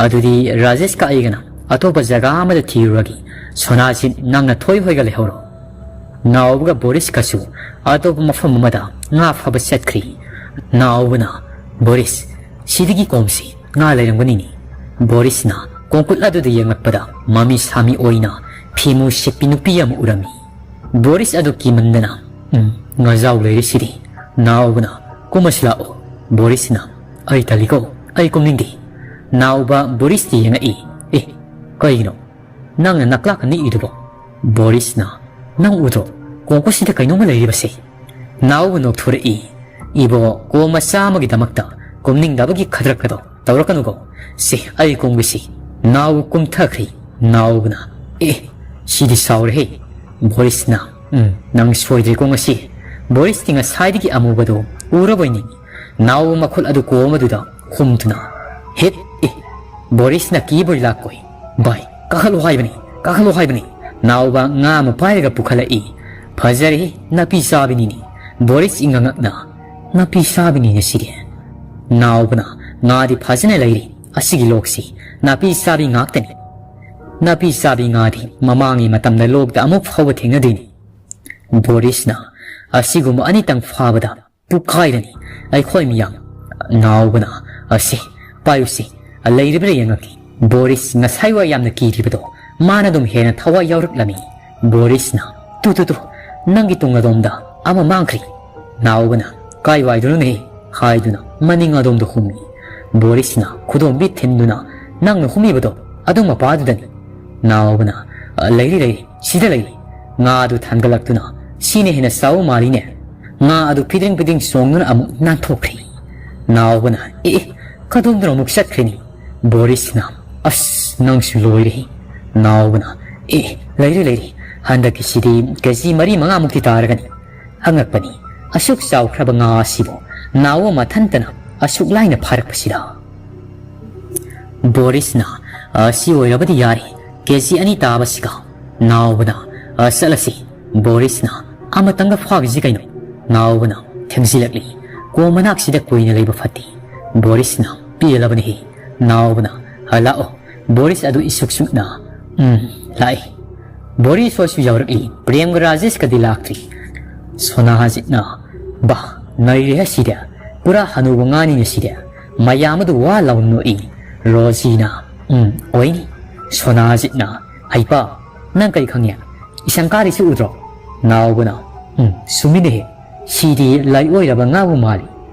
ꯑꯗꯨꯗꯤ ꯔꯥꯖꯦꯁꯀ ꯑꯩꯒꯅ ꯑꯇꯣꯞꯄ ꯖꯒꯥ ꯑꯃꯗ ꯊꯤꯔꯨꯔꯒꯦ꯫ ꯁꯣꯅꯥꯖꯤꯠ, ꯅꯪꯅ ꯊꯣꯏ ꯍꯣꯏꯒ ꯂꯩꯍꯧꯔꯣ꯫" ꯅꯥꯎꯕꯒ ꯕꯣꯔꯤꯁꯀꯁꯨ ꯑꯇꯣꯞꯄ ꯃꯐꯝ ꯑꯃꯗ ꯉꯥ ꯐꯥꯕ ꯆꯠꯈ꯭ꯔꯤ꯫ ꯅꯥꯎꯕꯅ, "ꯕꯣꯔꯤꯁ, ꯁꯤꯗꯒꯤ ꯀꯣꯝꯁꯤ ꯉꯥ ꯂꯩꯔꯝꯒꯅꯤꯅꯦ꯫" ꯕꯣꯔꯤꯁꯅ ꯀꯣꯡꯀꯨꯠ ꯑꯗꯨꯗ ꯌꯦꯡꯂꯛꯄꯗ ꯃꯃꯤ ꯁꯥꯃꯤ ꯑꯣꯏꯅ ꯐꯤꯃꯨ ꯁꯦꯠꯄꯤ ꯅꯨꯄꯤ ꯑꯃ ꯎꯔꯝꯃꯤ꯫ ꯕꯣꯔꯤꯁ ꯑꯗꯨ ꯀꯤꯃꯟꯗꯅ, "ꯎꯝ, ꯉꯥꯖꯥꯎ ꯂꯩꯔꯤꯁꯤꯗꯤ꯫" ꯅꯥꯎꯕꯅ, "ꯀꯨꯝꯃꯁꯤ ꯂꯥꯛꯑꯣ꯫" ꯕꯣꯔꯤꯁꯅ, "ꯑꯩ ꯇꯜꯂꯤꯀꯣ, ꯑꯩ ꯀꯨꯝꯅꯤꯡꯗꯦ꯫" ꯅꯥꯎꯕ ꯕꯣꯔꯤꯁꯇꯤ ꯌꯦꯡꯉꯛꯏ꯫ "ꯑꯦ, ꯀꯩꯒꯤꯅꯣ ꯅꯪꯅ ꯅꯀ꯭ꯂꯥꯛꯀ ꯅꯤꯛꯏꯗꯨꯕꯣ?" ꯕꯣꯔꯤꯁꯅ, "ꯅꯪ ꯎꯗ꯭ꯔꯣ? ꯀꯣꯡꯀꯣꯁꯤꯗ ꯀꯩꯅꯣꯝꯃ ꯂꯩꯔꯤꯕꯁꯦ?" ꯅꯥꯎꯕ ꯅꯣꯛꯊꯣꯔꯛꯏ꯫ "ꯏꯕꯣ, ꯀꯣꯝ ꯃꯆꯥ ꯑꯃꯒꯤꯗꯃꯛꯇ ꯀꯨꯝꯅꯤꯡꯗꯕꯒꯤ ꯈꯗ꯭ꯔꯛ ꯑꯗꯣ ꯇꯧꯔꯛꯀꯅꯨꯀꯣ꯫ ꯁꯦ, ꯑꯩ ꯀꯨꯝꯒꯦꯁꯤ꯫" ꯅꯥꯎꯕ ꯀꯨꯝꯊꯈ꯭ꯔꯦ꯫ ꯅꯥꯎꯕꯅ, "ꯑꯦ, ꯁꯤꯗꯤ ꯁꯥꯎꯔꯦꯍꯦ꯫" ꯕꯣꯔꯤꯁꯅ, "ꯎꯝ, ꯅꯪ ꯁꯣꯏꯗ꯭ꯔꯦꯀꯣ ꯉꯁꯤ꯫" ꯕꯣꯔꯤꯁꯇꯤ ꯉꯁꯥꯏꯗꯒꯤ ꯑꯃꯨꯕꯗꯣ ꯎꯔꯕꯣꯏ ꯅꯤꯡꯏ꯫ ꯅꯥꯎꯕ ꯃꯈꯨꯠ ꯑꯗꯨ ꯀꯣꯝ ꯑꯗꯨꯗ ꯍꯨꯝꯗꯨꯅ, "ꯍꯦꯠ, ꯑꯦ, ꯕꯣꯔꯤꯁꯅ ꯀꯤꯕꯣꯏ ꯂꯥꯛꯄꯣꯏ꯫ ꯚꯥꯏ, ꯀꯥꯈꯠꯂꯣ ꯍꯥꯏꯕꯅꯤ, ꯀꯥꯈꯠꯂꯣ ꯍꯥꯏꯕꯅꯤ꯫" ꯅꯥꯎꯕ ꯉꯥ ꯑꯃ ꯄꯥꯏꯔꯒ ꯄꯨꯈꯠꯂꯛꯏ꯫ "ꯐꯖꯔꯦꯍꯦ, ꯅꯥꯄꯤ ꯆꯥꯕꯤꯅꯤꯅꯦ꯫" ꯕꯣꯔꯤꯁ ꯏꯉꯛꯉꯛꯅ, "ꯅꯥꯄꯤ ꯆꯥꯕꯤꯅꯤꯅꯦ ꯁꯤꯗꯤ꯫" ꯅꯥꯎꯕꯅ, "ꯉꯥꯗꯤ ꯐꯖꯅ ꯂꯩꯔꯤ꯫ ꯑꯁꯤꯒꯤ ꯂꯣꯛꯁꯤ ꯅꯥꯄꯤ ꯆꯥꯕꯤ ꯉꯥꯛꯇꯅꯤ꯫ ꯅꯥꯄꯤ ꯆꯥꯕꯤ ꯉꯥꯗꯤ ꯃꯃꯥꯡꯒꯤ ꯃꯇꯝꯗ ꯂꯣꯛꯇ ꯑꯃꯨꯛ ꯐꯥꯎꯕ ꯊꯦꯡꯅꯗ꯭ꯔꯤꯅꯤ꯫" ꯕꯣꯔꯤꯁꯅ, "ꯑꯁꯤꯒꯨꯝꯕ ꯑꯅꯤꯇꯪ ꯐꯥꯕꯗ ꯄꯨꯛꯈꯥꯏꯔꯅꯤ ꯑꯩꯈꯣꯏ ꯃꯤꯌꯥꯝ꯫" ꯅꯥꯎꯕꯅ, "ꯑꯁꯤ ꯄꯥꯏꯌꯨꯁꯤ, ꯂꯩꯔꯤꯕ꯭ꯔꯥ ꯌꯦꯡꯉꯛꯀꯦ꯫" ꯕꯣꯔꯤꯁ ꯉꯁꯥꯏ ꯋꯥꯏ ꯌꯥꯝꯅ ꯀꯤꯔꯤꯕꯗꯣ ꯃꯥꯅ ꯑꯗꯨꯝ ꯍꯦꯟꯅ ꯊꯋꯥꯏ ꯌꯥꯎꯔꯛꯂꯝꯃꯤ꯫ ꯕꯣꯔꯤꯁꯅ, "ꯇꯨ, ꯇꯨ, ꯇꯨ, ꯅꯪꯒꯤ ꯇꯨꯡ ꯑꯗꯣꯝꯗ ꯑꯃ ꯃꯥꯡꯈ꯭ꯔꯦ꯫" ꯅꯥꯎꯕꯅ, "ꯀꯥꯏ ꯋꯥꯏꯗꯅꯣꯅꯦ?" ꯍꯥꯏꯗꯨꯅ ꯃꯅꯤꯡ ꯑꯗꯣꯝꯗ ꯍꯨꯝꯃꯤ꯫ ꯕꯣꯔꯤꯁꯅ ꯈꯨꯗꯣꯝꯕꯤ ꯊꯤꯟꯗꯨꯅ, "ꯅꯪꯅ ꯍꯨꯝꯃꯤꯕꯗꯣ ꯑꯗꯨ ꯃꯄꯥꯗꯨꯗꯅꯤ꯫" ꯅꯥꯎꯕꯅ, "ꯑ, ꯂꯩꯔꯤ, ꯂꯩꯔꯤ, ꯁꯤꯗ ꯂꯩꯔꯤ꯫" ꯉꯥ ꯑꯗꯨ ꯊꯥꯡꯒꯠꯂꯛꯇꯨꯅ, "ꯁꯤꯅ ꯍꯦꯟꯅ ꯆꯥꯎꯕ ꯃꯥꯜꯂꯤꯅꯦ꯫" ꯉꯥ ꯑꯗꯨ ꯐꯤꯗ꯭ꯔꯤꯡ ꯐꯤꯗ꯭ꯔꯤꯡ ꯆꯣꯡꯗꯨꯅ ꯑꯃꯨꯛ ꯅꯥꯟꯊꯣꯛꯈ꯭ꯔꯦ꯫ ꯅꯥꯎꯕꯅ, "ꯑꯦ, ꯑꯦ, ꯀꯗꯣꯝꯗꯅꯣ ꯑꯃꯨꯛ ꯆꯠꯈ꯭ꯔꯦꯅꯦ꯫" ꯕꯣꯔꯤꯁꯅ, "ꯑꯁ, ꯅꯪꯁꯨ ꯂꯣꯏꯔꯦꯍꯦ꯫" ꯅꯥꯎꯕꯅ, "ꯑꯦ, ꯂꯩꯔꯦ, ꯂꯩꯔꯦ꯫ ꯍꯟꯗꯛꯀꯤꯁꯤꯗꯤ ꯀꯦ ꯖꯤ ꯃꯔꯤ ꯃꯉꯥꯃꯨꯛꯇꯤ ꯇꯥꯔꯒꯅꯤ꯫ ꯑꯉꯛꯄꯅꯤ, ꯑꯁꯨꯛ ꯆꯥꯎꯈ꯭ꯔꯕ ꯉꯥ ꯑꯁꯤꯕꯨ ꯅꯥꯎꯕ ꯃꯊꯟꯇꯅ ꯑꯁꯨꯛ ꯂꯥꯏꯅ ꯐꯥꯔꯛꯄꯁꯤꯗ꯫" ꯕꯣꯔꯤꯁꯅ, "ꯑꯁꯤ ꯑꯣꯏꯔꯕꯗꯤ ꯌꯥꯔꯦ, ꯀꯦ ꯖꯤ ꯑꯅꯤ ꯇꯥꯕꯁꯤꯒ꯫" ꯅꯥꯎꯕꯅ, "ꯑ, ꯆꯠꯂꯁꯤ꯫" ꯕꯣꯔꯤꯁꯅ, "ꯑꯃꯇꯪꯒ ꯐꯥꯈꯤꯁꯤ ꯀꯩꯅꯣ꯫" ꯅꯥꯎꯕꯅ ꯊꯦꯡꯖꯤꯜꯂꯛꯂꯤ꯫ "ꯀꯣꯝ ꯃꯅꯥꯛꯁꯤꯗ ꯀꯨꯏꯅ ꯂꯩꯕ ꯐꯠꯇꯦ꯫" ꯕꯣꯔꯤꯁꯅ, "ꯄꯦꯜꯂꯕꯅꯤꯍꯦ꯫" ꯅꯥꯎꯕꯅ, "ꯑ, ꯂꯥꯛꯑꯣ꯫" ꯕꯣꯔꯤꯁ ꯑꯗꯨ ꯏꯁꯨꯛ ꯁꯨꯛꯅ, "ꯎꯝ, ꯂꯥꯛꯏ꯫" ꯕꯣꯔꯤꯁ ꯍꯣꯏꯁꯨ ꯌꯧꯔꯛꯂꯤ꯫ ꯄ꯭ꯔꯦꯝꯒ ꯔꯥꯖꯦꯁꯀꯗꯤ ꯂꯥꯛꯇ꯭ꯔꯤ꯫ ꯁꯣꯅꯥꯖꯤꯠꯅ, "ꯕꯥ, ꯅꯩꯔꯦꯍꯦ ꯁꯤꯗꯤ꯫ ꯄꯨꯔꯥ ꯍꯅꯨꯕ ꯉꯥꯅꯤꯅꯦ ꯁꯤꯗꯤ꯫" ꯃꯌꯥꯝ ꯑꯗꯨ ꯋꯥ ꯂꯥꯎꯅ ꯅꯣꯛꯏ꯫ ꯔꯣꯖꯤꯅ, "ꯎꯝ, ꯑꯣꯏꯅꯤ꯫" ꯁꯣꯅꯥꯖꯤꯠꯅ, "ꯍꯩꯄꯥ, ꯅꯪ ꯀꯔꯤ ꯈꯪꯉꯤ? ꯏꯁꯪꯀꯥꯔꯤꯁꯤ ꯎꯗ꯭ꯔꯣ?" ꯅꯥꯎꯕꯅ, "ꯎꯝ, ꯆꯨꯝꯃꯤꯅꯦꯍꯦ꯫ ꯁꯤꯗꯤ ꯂꯥꯏꯑꯣꯏꯔꯕ ꯉꯥꯕꯨ ꯃꯥꯜꯂꯤ꯫"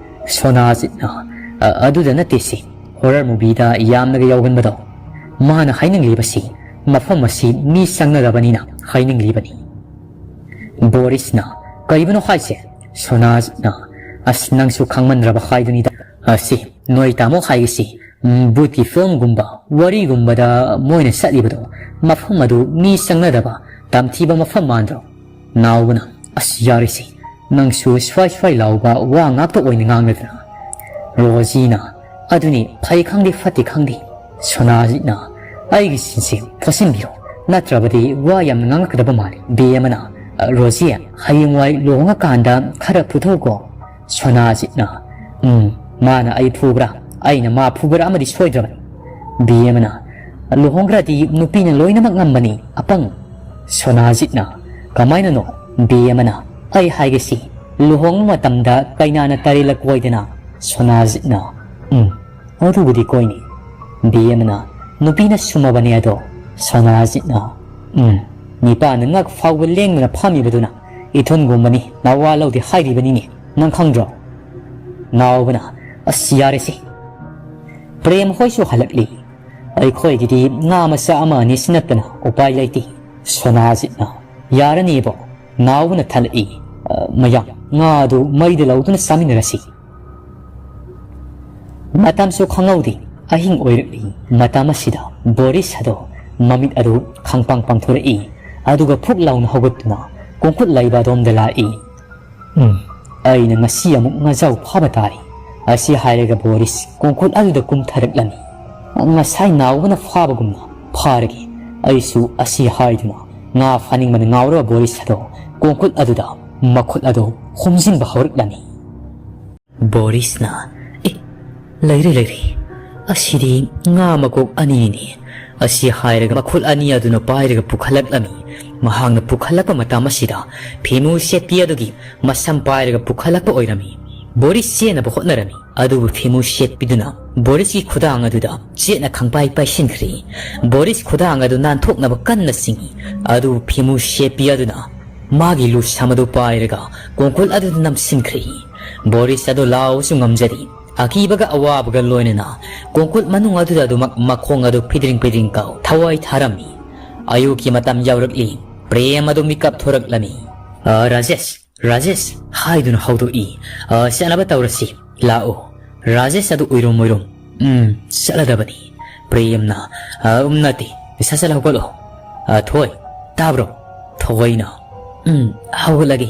ꯁꯣꯅꯥꯖꯤꯠꯅ, "ꯑ-, ꯑꯗꯨꯗ ꯅꯠꯇꯦꯁꯦ꯫ Horror movieꯗ ꯌꯥꯝꯅꯒ ꯌꯥꯎꯒꯟꯕꯗꯣ꯫ ꯃꯥꯅ ꯍꯥꯏꯅꯤꯡꯂꯤꯕꯁꯤ ꯃꯐꯝ ꯑꯁꯤ ꯃꯤ ꯆꯪꯅꯗꯕꯅꯤꯅ ꯍꯥꯏꯅꯤꯡꯂꯤꯕꯅꯤ꯫ ꯕꯣꯔꯤꯁꯅ, "ꯀꯔꯤꯕꯅꯣ ꯍꯥꯏꯁꯦ?" ꯁꯣꯅꯥꯖꯤꯠꯅ, "ꯑꯁ, ꯅꯪꯁꯨ ꯈꯪꯃꯟꯗ꯭ꯔꯕ ꯍꯥꯏꯗꯨꯅꯤꯗ꯫ ꯑꯁꯤ ꯅꯣꯏ ꯇꯥꯃꯣ ꯍꯥꯏꯒꯤꯁꯤ, ꯎꯝ, ꯚꯨꯠꯀꯤ ꯐꯤꯂꯝꯒꯨꯝꯕ, ꯋꯥꯔꯤꯒꯨꯝꯕꯗ ꯃꯣꯏꯅ ꯆꯠꯂꯤꯕꯗꯣ, ꯃꯐꯝ ꯑꯗꯨ ꯃꯤ ꯆꯪꯅꯗꯕ, ꯇꯝꯊꯤꯕ ꯃꯐꯝ ꯃꯥꯟꯗ꯭ꯔꯣ?" ꯅꯥꯎꯕꯅ, "ꯑꯁ, ꯌꯥꯔꯦꯁꯦ, ꯅꯪꯁꯨ ꯁ꯭ꯋꯥꯏ ꯁ꯭ꯋꯥꯏ ꯂꯥꯎꯕ ꯋꯥ ꯉꯥꯛꯇ ꯑꯣꯏꯅ ꯉꯥꯡꯂꯗꯅ?" ꯔꯣꯖꯤꯅ, "ꯑꯗꯨꯅꯤ, ꯐꯩ ꯈꯪꯗꯦ ꯐꯠꯇꯦ ꯈꯪꯗꯦ꯫" ꯁꯣꯅꯥꯖꯤꯠꯅ, "ꯑꯩꯒꯤ ꯁꯤꯟꯁꯦ ꯐꯣꯠꯆꯤꯟꯕꯤꯔꯣ, ꯅꯠꯇ꯭ꯔꯕꯗꯤ ꯋꯥ ꯌꯥꯝꯅ ꯉꯥꯡꯉꯛꯀꯗꯕ ꯃꯥꯜꯂꯤ꯫" ꯕꯦꯝꯃꯅ, "ꯔꯣꯖꯤ, ꯍꯌꯦꯡꯋꯥꯏ ꯂꯨꯍꯣꯡꯉꯀꯥꯟꯗ ꯈꯔ ꯐꯨꯊꯧꯀꯣ꯫" ꯁꯣꯅꯥꯖꯤꯠꯅ, "ꯎꯝ, ꯃꯥꯅ ꯑꯩ ꯐꯨꯕ꯭ꯔꯥ, ꯑꯩꯅ ꯃꯥ ꯐꯨꯕ꯭ꯔꯥ ꯑꯃꯗꯤ ꯁꯣꯏꯗ꯭ꯔꯕꯅꯤ꯫" ꯕꯦꯝꯃꯅ, "ꯂꯨꯍꯣꯡꯈ꯭ꯔꯗꯤ ꯅꯨꯄꯤꯅ ꯂꯣꯏꯅꯃꯛ ꯉꯝꯕꯅꯤ, ꯑꯄꯪ꯫" ꯁꯣꯅꯥꯖꯤꯠꯅ, "ꯀꯃꯥꯏꯅꯅꯣ?" ꯕꯦꯝꯃꯅ, "ꯑꯩ ꯍꯥꯏꯒꯦꯁꯤ, ꯂꯨꯍꯣꯡꯕ ꯃꯇꯝꯗ ꯀꯩꯅꯥꯅ ꯇꯔꯦꯠꯂꯛ ꯀꯣꯏꯗꯅ꯫" ꯁꯣꯅꯥꯖꯤꯠꯅ, "ꯎꯝ, ꯑꯗꯨꯕꯨꯗꯤ ꯀꯣꯏꯅꯤ꯫" ꯕꯦꯝꯃꯅ, "ꯅꯨꯄꯤꯅ ꯁꯨꯝꯃꯕꯅꯦ ꯑꯗꯣ꯫" ꯁꯣꯅꯥꯖꯤꯠꯅ, "ꯎꯝ, ꯅꯤꯄꯥꯅ ꯉꯛ ꯐꯥꯎꯕ ꯂꯦꯡꯗꯅ ꯐꯝꯃꯤꯕꯗꯨꯅ ꯏꯊꯨꯟꯒꯨꯝꯕꯅꯤ, ꯅꯋꯥ ꯂꯧꯗꯦ ꯍꯥꯏꯔꯤꯕꯅꯤꯅꯦ, ꯅꯪ ꯈꯪꯗ꯭ꯔꯣ?" ꯅꯥꯎꯕꯅ, "ꯑꯁ, ꯌꯥꯔꯦꯁꯦ, ꯄ꯭ꯔꯦꯝ ꯍꯣꯏꯁꯨ ꯍꯜꯂꯛꯂꯤ꯫ ꯑꯩꯈꯣꯏꯒꯤꯗꯤ ꯉꯥ ꯃꯆꯥ ꯑꯃ ꯑꯅꯤꯁꯤ ꯅꯠꯇꯅ ꯎꯄꯥꯏ ꯂꯩꯇꯦ꯫" ꯁꯣꯅꯥꯖꯤꯠꯅ, "ꯌꯥꯔꯅꯤꯕꯣ꯫" ꯅꯥꯎꯕꯅ ꯊꯠꯂꯛꯏ, "ꯑ, ꯃꯌꯥꯝ, ꯉꯥ ꯑꯗꯨ ꯃꯩꯗ ꯂꯧꯗꯨꯅ ꯆꯥꯃꯤꯟꯅꯔꯁꯤ꯫" ꯃꯇꯝꯁꯨ ꯈꯪꯍꯧꯗꯦ, ꯑꯍꯤꯡ ꯑꯣꯏꯔꯛꯂꯤ꯫ ꯃꯇꯝ ꯑꯁꯤꯗ ꯕꯣꯔꯤꯁ ꯑꯗꯣ ꯃꯃꯤꯠ ꯑꯗꯨ ꯈꯪꯄꯥꯡ ꯄꯥꯡꯊꯣꯔꯛꯏ, ꯑꯗꯨꯒ ꯐꯨꯛ ꯂꯥꯎꯅ ꯍꯧꯒꯠꯇꯨꯅ ꯀꯣꯡꯈꯨꯠ ꯂꯩꯕ ꯑꯗꯣꯝꯗ ꯂꯥꯛꯏ꯫ "ꯎꯝ, ꯑꯩꯅ ꯉꯁꯤ ꯑꯃꯨꯛ ꯉꯥꯖꯥꯎ ꯐꯥꯕ ꯇꯥꯔꯦ꯫" ꯑꯁꯤ ꯍꯥꯏꯔꯒ ꯕꯣꯔꯤꯁ ꯀꯣꯡꯈꯨꯠ ꯑꯗꯨꯗ ꯀꯨꯝꯊꯔꯛꯂꯝꯃꯤ꯫ "ꯉꯁꯥꯏ ꯅꯥꯎꯕꯅ ꯐꯥꯕꯒꯨꯝꯅ ꯐꯥꯔꯒꯦ ꯑꯩꯁꯨ꯫" ꯑꯁꯤ ꯍꯥꯏꯗꯨꯅ ꯉꯥ ꯐꯥꯅꯤꯡꯕꯅ ꯉꯥꯎꯔꯕ ꯕꯣꯔꯤꯁ ꯑꯗꯣ ꯀꯣꯡꯈꯨꯠ ꯑꯗꯨꯗ ꯃꯈꯨꯠ ꯑꯗꯨ ꯍꯨꯝꯖꯤꯟꯕ ꯍꯧꯔꯛꯂꯝꯃꯤ꯫ ꯕꯣꯔꯤꯁꯅ, "ꯑꯦ, ꯂꯩꯔꯦ, ꯂꯩꯔꯦ꯫ ꯑꯁꯤꯗꯤ ꯉꯥ ꯃꯀꯣꯛ ꯑꯅꯤꯅꯤ꯫" ꯑꯁꯤ ꯍꯥꯏꯔꯒ ꯃꯈꯨꯠ ꯑꯅꯤ ꯑꯗꯨꯅ ꯄꯥꯏꯔꯒ ꯄꯨꯈꯠꯂꯛꯂꯝꯃꯤ꯫ ꯃꯍꯥꯛꯅ ꯄꯨꯈꯠꯂꯛꯄ ꯃꯇꯝ ꯑꯁꯤꯗ ꯐꯤꯃꯨ ꯁꯦꯠꯄꯤ ꯑꯗꯨꯒꯤ ꯃꯁꯝ ꯄꯥꯏꯔꯒ ꯄꯨꯈꯠꯂꯛꯄ ꯑꯣꯏꯔꯝꯃꯤ꯫ ꯕꯣꯔꯤꯁ ꯆꯦꯟꯅꯕ ꯍꯣꯠꯅꯔꯝꯃꯤ, ꯑꯗꯨꯕꯨ ꯐꯤꯃꯨ ꯁꯦꯠꯄꯤꯗꯨꯅ ꯕꯣꯔꯤꯁꯀꯤ ꯈꯨꯗꯥꯡ ꯑꯗꯨꯗ ꯆꯦꯠꯅ ꯈꯪꯄꯥꯏ ꯄꯥꯏꯁꯤꯟꯈ꯭ꯔꯦ꯫ ꯕꯣꯔꯤꯁ ꯈꯨꯗꯥꯡ ꯑꯗꯨ ꯅꯥꯟꯊꯣꯛꯅꯕ ꯀꯟꯅ ꯆꯤꯡꯏ, ꯑꯗꯨꯕꯨ ꯐꯤꯃꯨ ꯁꯦꯠꯄꯤ ꯑꯗꯨꯅ ꯃꯥꯒꯤ ꯂꯨꯁꯝ ꯑꯗꯨ ꯄꯥꯏꯔꯒ ꯀꯣꯡꯈꯨꯜ ꯑꯗꯨꯗ ꯅꯝꯁꯤꯟꯈ꯭ꯔꯦ꯫ ꯕꯣꯔꯤꯁ ꯑꯗꯨ ꯂꯥꯎꯕꯁꯨ ꯉꯝꯖꯗꯦ꯫ ꯑꯀꯤꯕꯒ ꯑꯋꯥꯕꯒ ꯂꯣꯏꯅꯅ ꯀꯣꯡꯀꯨꯠ ꯃꯅꯨꯡ ꯑꯗꯨꯗ ꯑꯗꯨꯃꯛ ꯃꯈꯣꯡ ꯑꯗꯨ ꯐꯤꯗ꯭ꯔꯤꯡ ꯐꯤꯗ꯭ꯔꯤꯡ ꯀꯥꯎ ꯊꯋꯥꯏ ꯊꯥꯔꯝꯃꯤ꯫ ꯑꯌꯨꯛꯀꯤ ꯃꯇꯝ ꯌꯧꯔꯛꯂꯤ꯫ ꯄ꯭ꯔꯦꯝ ꯑꯗꯨ ꯃꯤꯀꯞ ꯊꯣꯔꯛꯂꯝꯃꯤ꯫ "ꯑ, ꯔꯥꯖꯦꯁ, ꯔꯥꯖꯦꯁ!" ꯍꯥꯏꯗꯨꯅ ꯍꯧꯗꯣꯛꯏ꯫ "ꯑ, ꯆꯠꯅꯕ ꯇꯧꯔꯁꯤ꯫ ꯂꯥꯛꯑꯣ꯫" ꯔꯥꯖꯦꯁ ꯑꯗꯨ ꯎꯏꯔꯨꯝ ꯎꯏꯔꯨꯝ, "ꯎꯝ, ꯆꯠꯂꯗꯕꯅꯤ꯫" ꯄ꯭ꯔꯦꯝꯅ, "ꯑ, ꯎꯝ, ꯅꯠꯇꯦ꯫ ꯁꯠ ꯁꯠ ꯍꯧꯒꯠꯂꯣ꯫" "ꯑ, ꯊꯣꯏ, ꯇꯥꯕ꯭ꯔꯣ?" ꯊꯣꯏꯅ, "ꯎꯝ, ꯍꯧꯒꯠꯂꯒꯦ꯫"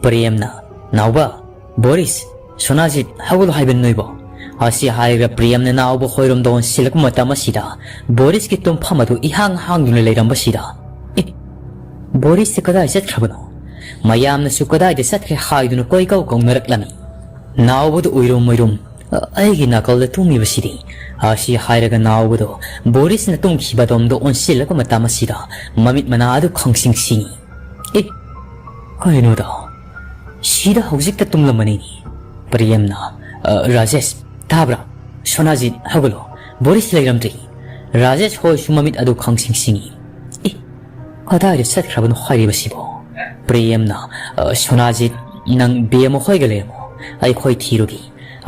ꯄ꯭ꯔꯦꯝꯅ, "ꯅꯥꯎꯕ, ꯕꯣꯔꯤꯁ, ꯁꯣꯅꯥꯖꯤꯠ, ꯍꯧꯒꯠꯂꯣ ꯍꯥꯏꯕ ꯅꯣꯏꯕꯣ?" ꯑꯁꯤ ꯍꯥꯏꯔꯒ ꯄ꯭ꯔꯦꯝꯅ ꯅꯥꯎꯕ ꯈꯣꯏꯔꯣꯝꯗ ꯑꯣꯟꯁꯤꯜꯂꯛꯄ ꯃꯇꯝ ꯑꯁꯤꯗ ꯕꯣꯔꯤꯁꯀꯤ ꯇꯨꯝꯐꯝ ꯑꯗꯨ ꯏꯍꯥꯡ ꯍꯥꯡꯗꯨꯅ ꯂꯩꯔꯝꯕꯁꯤꯗ, "ꯑꯦ, ꯕꯣꯔꯤꯁꯁꯦ ꯀꯗꯥꯏ ꯆꯠꯈ꯭ꯔꯕꯅꯣ?" ꯃꯌꯥꯝꯅꯁꯨ ꯀꯗꯥꯏꯗ ꯆꯠꯈ꯭ꯔꯦ ꯍꯥꯏꯗꯨꯅ ꯀꯣꯏꯀꯧ ꯀꯧꯅꯔꯛꯂꯝꯃꯤ꯫ ꯅꯥꯎꯕꯗꯨ ꯎꯏꯔꯨꯝ ꯎꯏꯔꯨꯝ, "ꯑ, ꯑꯩꯒꯤ ꯅꯥꯀꯜꯗ ꯇꯨꯝꯃꯤꯕꯁꯤꯗꯤ?" ꯑꯁꯤ ꯍꯥꯏꯔꯒ ꯅꯥꯎꯕꯗꯣ ꯕꯣꯔꯤꯁꯅ ꯇꯨꯝꯈꯤꯕ ꯑꯗꯣꯝꯗ ꯑꯣꯟꯁꯤꯜꯂꯛꯄ ꯃꯇꯝ ꯑꯁꯤꯗ ꯃꯃꯤꯠ ꯃꯅꯥ ꯑꯗꯨ ꯈꯪꯁꯤꯡ ꯁꯤꯡꯏ꯫ "ꯑꯦ, ꯀꯩꯅꯣꯗ? ꯁꯤꯗ ꯍꯧꯖꯤꯛꯇ ꯇꯨꯝꯂꯝꯕꯅꯤꯅꯦ꯫" ꯄ꯭ꯔꯦꯝꯅ, "ꯑ, ꯔꯥꯖꯦꯁ, ꯇꯥꯕ꯭ꯔꯥ? ꯁꯣꯅꯥꯖꯤꯠ, ꯍꯧꯒꯠꯂꯣ꯫ ꯕꯣꯔꯤꯁ ꯂꯩꯔꯝꯗ꯭ꯔꯦ꯫" ꯔꯥꯖꯦꯁ ꯍꯣꯏꯁꯨ ꯃꯃꯤꯠ ꯑꯗꯨ ꯈꯪꯁꯤꯡ ꯁꯤꯡꯏ꯫ "ꯑꯦ, ꯀꯗꯥꯏꯗ ꯆꯠꯈ꯭ꯔꯕꯅꯣ ꯍꯥꯏꯔꯤꯕꯁꯤꯕꯣ?" ꯄ꯭ꯔꯦꯝꯅ, "ꯑ, ꯁꯣꯅꯥꯖꯤꯠ, ꯅꯪ ꯕꯦꯝꯃ ꯍꯣꯏꯒ ꯂꯩꯔꯝꯃꯣ꯫ ꯑꯩꯈꯣꯏ ꯊꯤꯔꯨꯒꯦ꯫"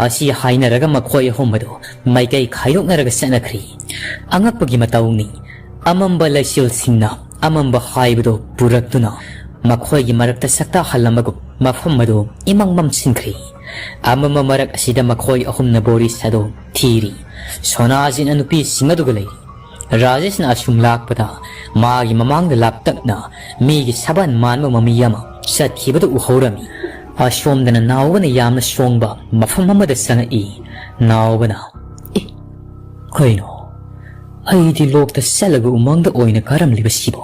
ꯑꯁꯤ ꯍꯥꯏꯅꯔꯒ ꯃꯈꯣꯏ ꯑꯍꯨꯝ ꯑꯗꯨ ꯃꯥꯏꯀꯩ ꯈꯥꯏꯗꯣꯛꯅꯔꯒ ꯆꯠꯅꯈ꯭ꯔꯤ꯫ ꯑꯉꯛꯄꯒꯤ ꯃꯇꯧꯅꯤ꯫ ꯑꯃꯝꯕ ꯂꯩꯆꯤꯜꯁꯤꯡꯅ ꯑꯃꯝꯕ ꯍꯥꯏꯕꯗꯨ ꯄꯨꯔꯛꯇꯨꯅ ꯃꯈꯣꯏꯒꯤ ꯃꯔꯛꯇ ꯁꯛꯇꯥꯛꯍꯜꯂꯝꯕꯒꯨꯝ ꯃꯐꯝ ꯑꯗꯨ ꯏꯃꯝ ꯃꯝꯁꯤꯟꯈ꯭ꯔꯦ꯫ ꯑꯃꯝꯕ ꯃꯔꯛ ꯑꯁꯤꯗ ꯃꯈꯣꯏ ꯑꯍꯨꯝꯅ ꯕꯣꯔꯤꯁ ꯑꯗꯨ ꯊꯤꯔꯤ꯫ ꯁꯣꯅꯥꯖꯤꯠꯅ ꯅꯨꯄꯤꯁꯤꯡ ꯑꯗꯨꯒ ꯂꯩꯔꯤ꯫ ꯔꯥꯖꯦꯁꯅ ꯑꯁꯨꯝ ꯂꯥꯛꯄꯗ ꯃꯥꯒꯤ ꯃꯃꯥꯡꯗ ꯂꯥꯞꯇꯛꯅ ꯃꯤꯒꯤ ꯁꯕꯥꯟ ꯃꯥꯟꯕ ꯃꯃꯤ ꯑꯃ ꯆꯠꯈꯤꯕꯗꯨ ꯎꯍꯧꯔꯝꯃꯤ꯫ ꯑꯁꯣꯝꯗꯅ ꯅꯥꯎꯕꯅ ꯌꯥꯝꯅ ꯁꯣꯡꯕ ꯃꯐꯝ ꯑꯃꯗ ꯆꯪꯉꯛꯏ꯫ ꯅꯥꯎꯕꯅ, "ꯑꯦ, ꯀꯩꯅꯣ? ꯑꯩꯗꯤ ꯂꯣꯛꯇ ꯆꯠꯂꯒ ꯎꯃꯪꯗ ꯑꯣꯏꯅ ꯀꯥꯔꯝꯂꯤꯕꯁꯤꯕꯣ?"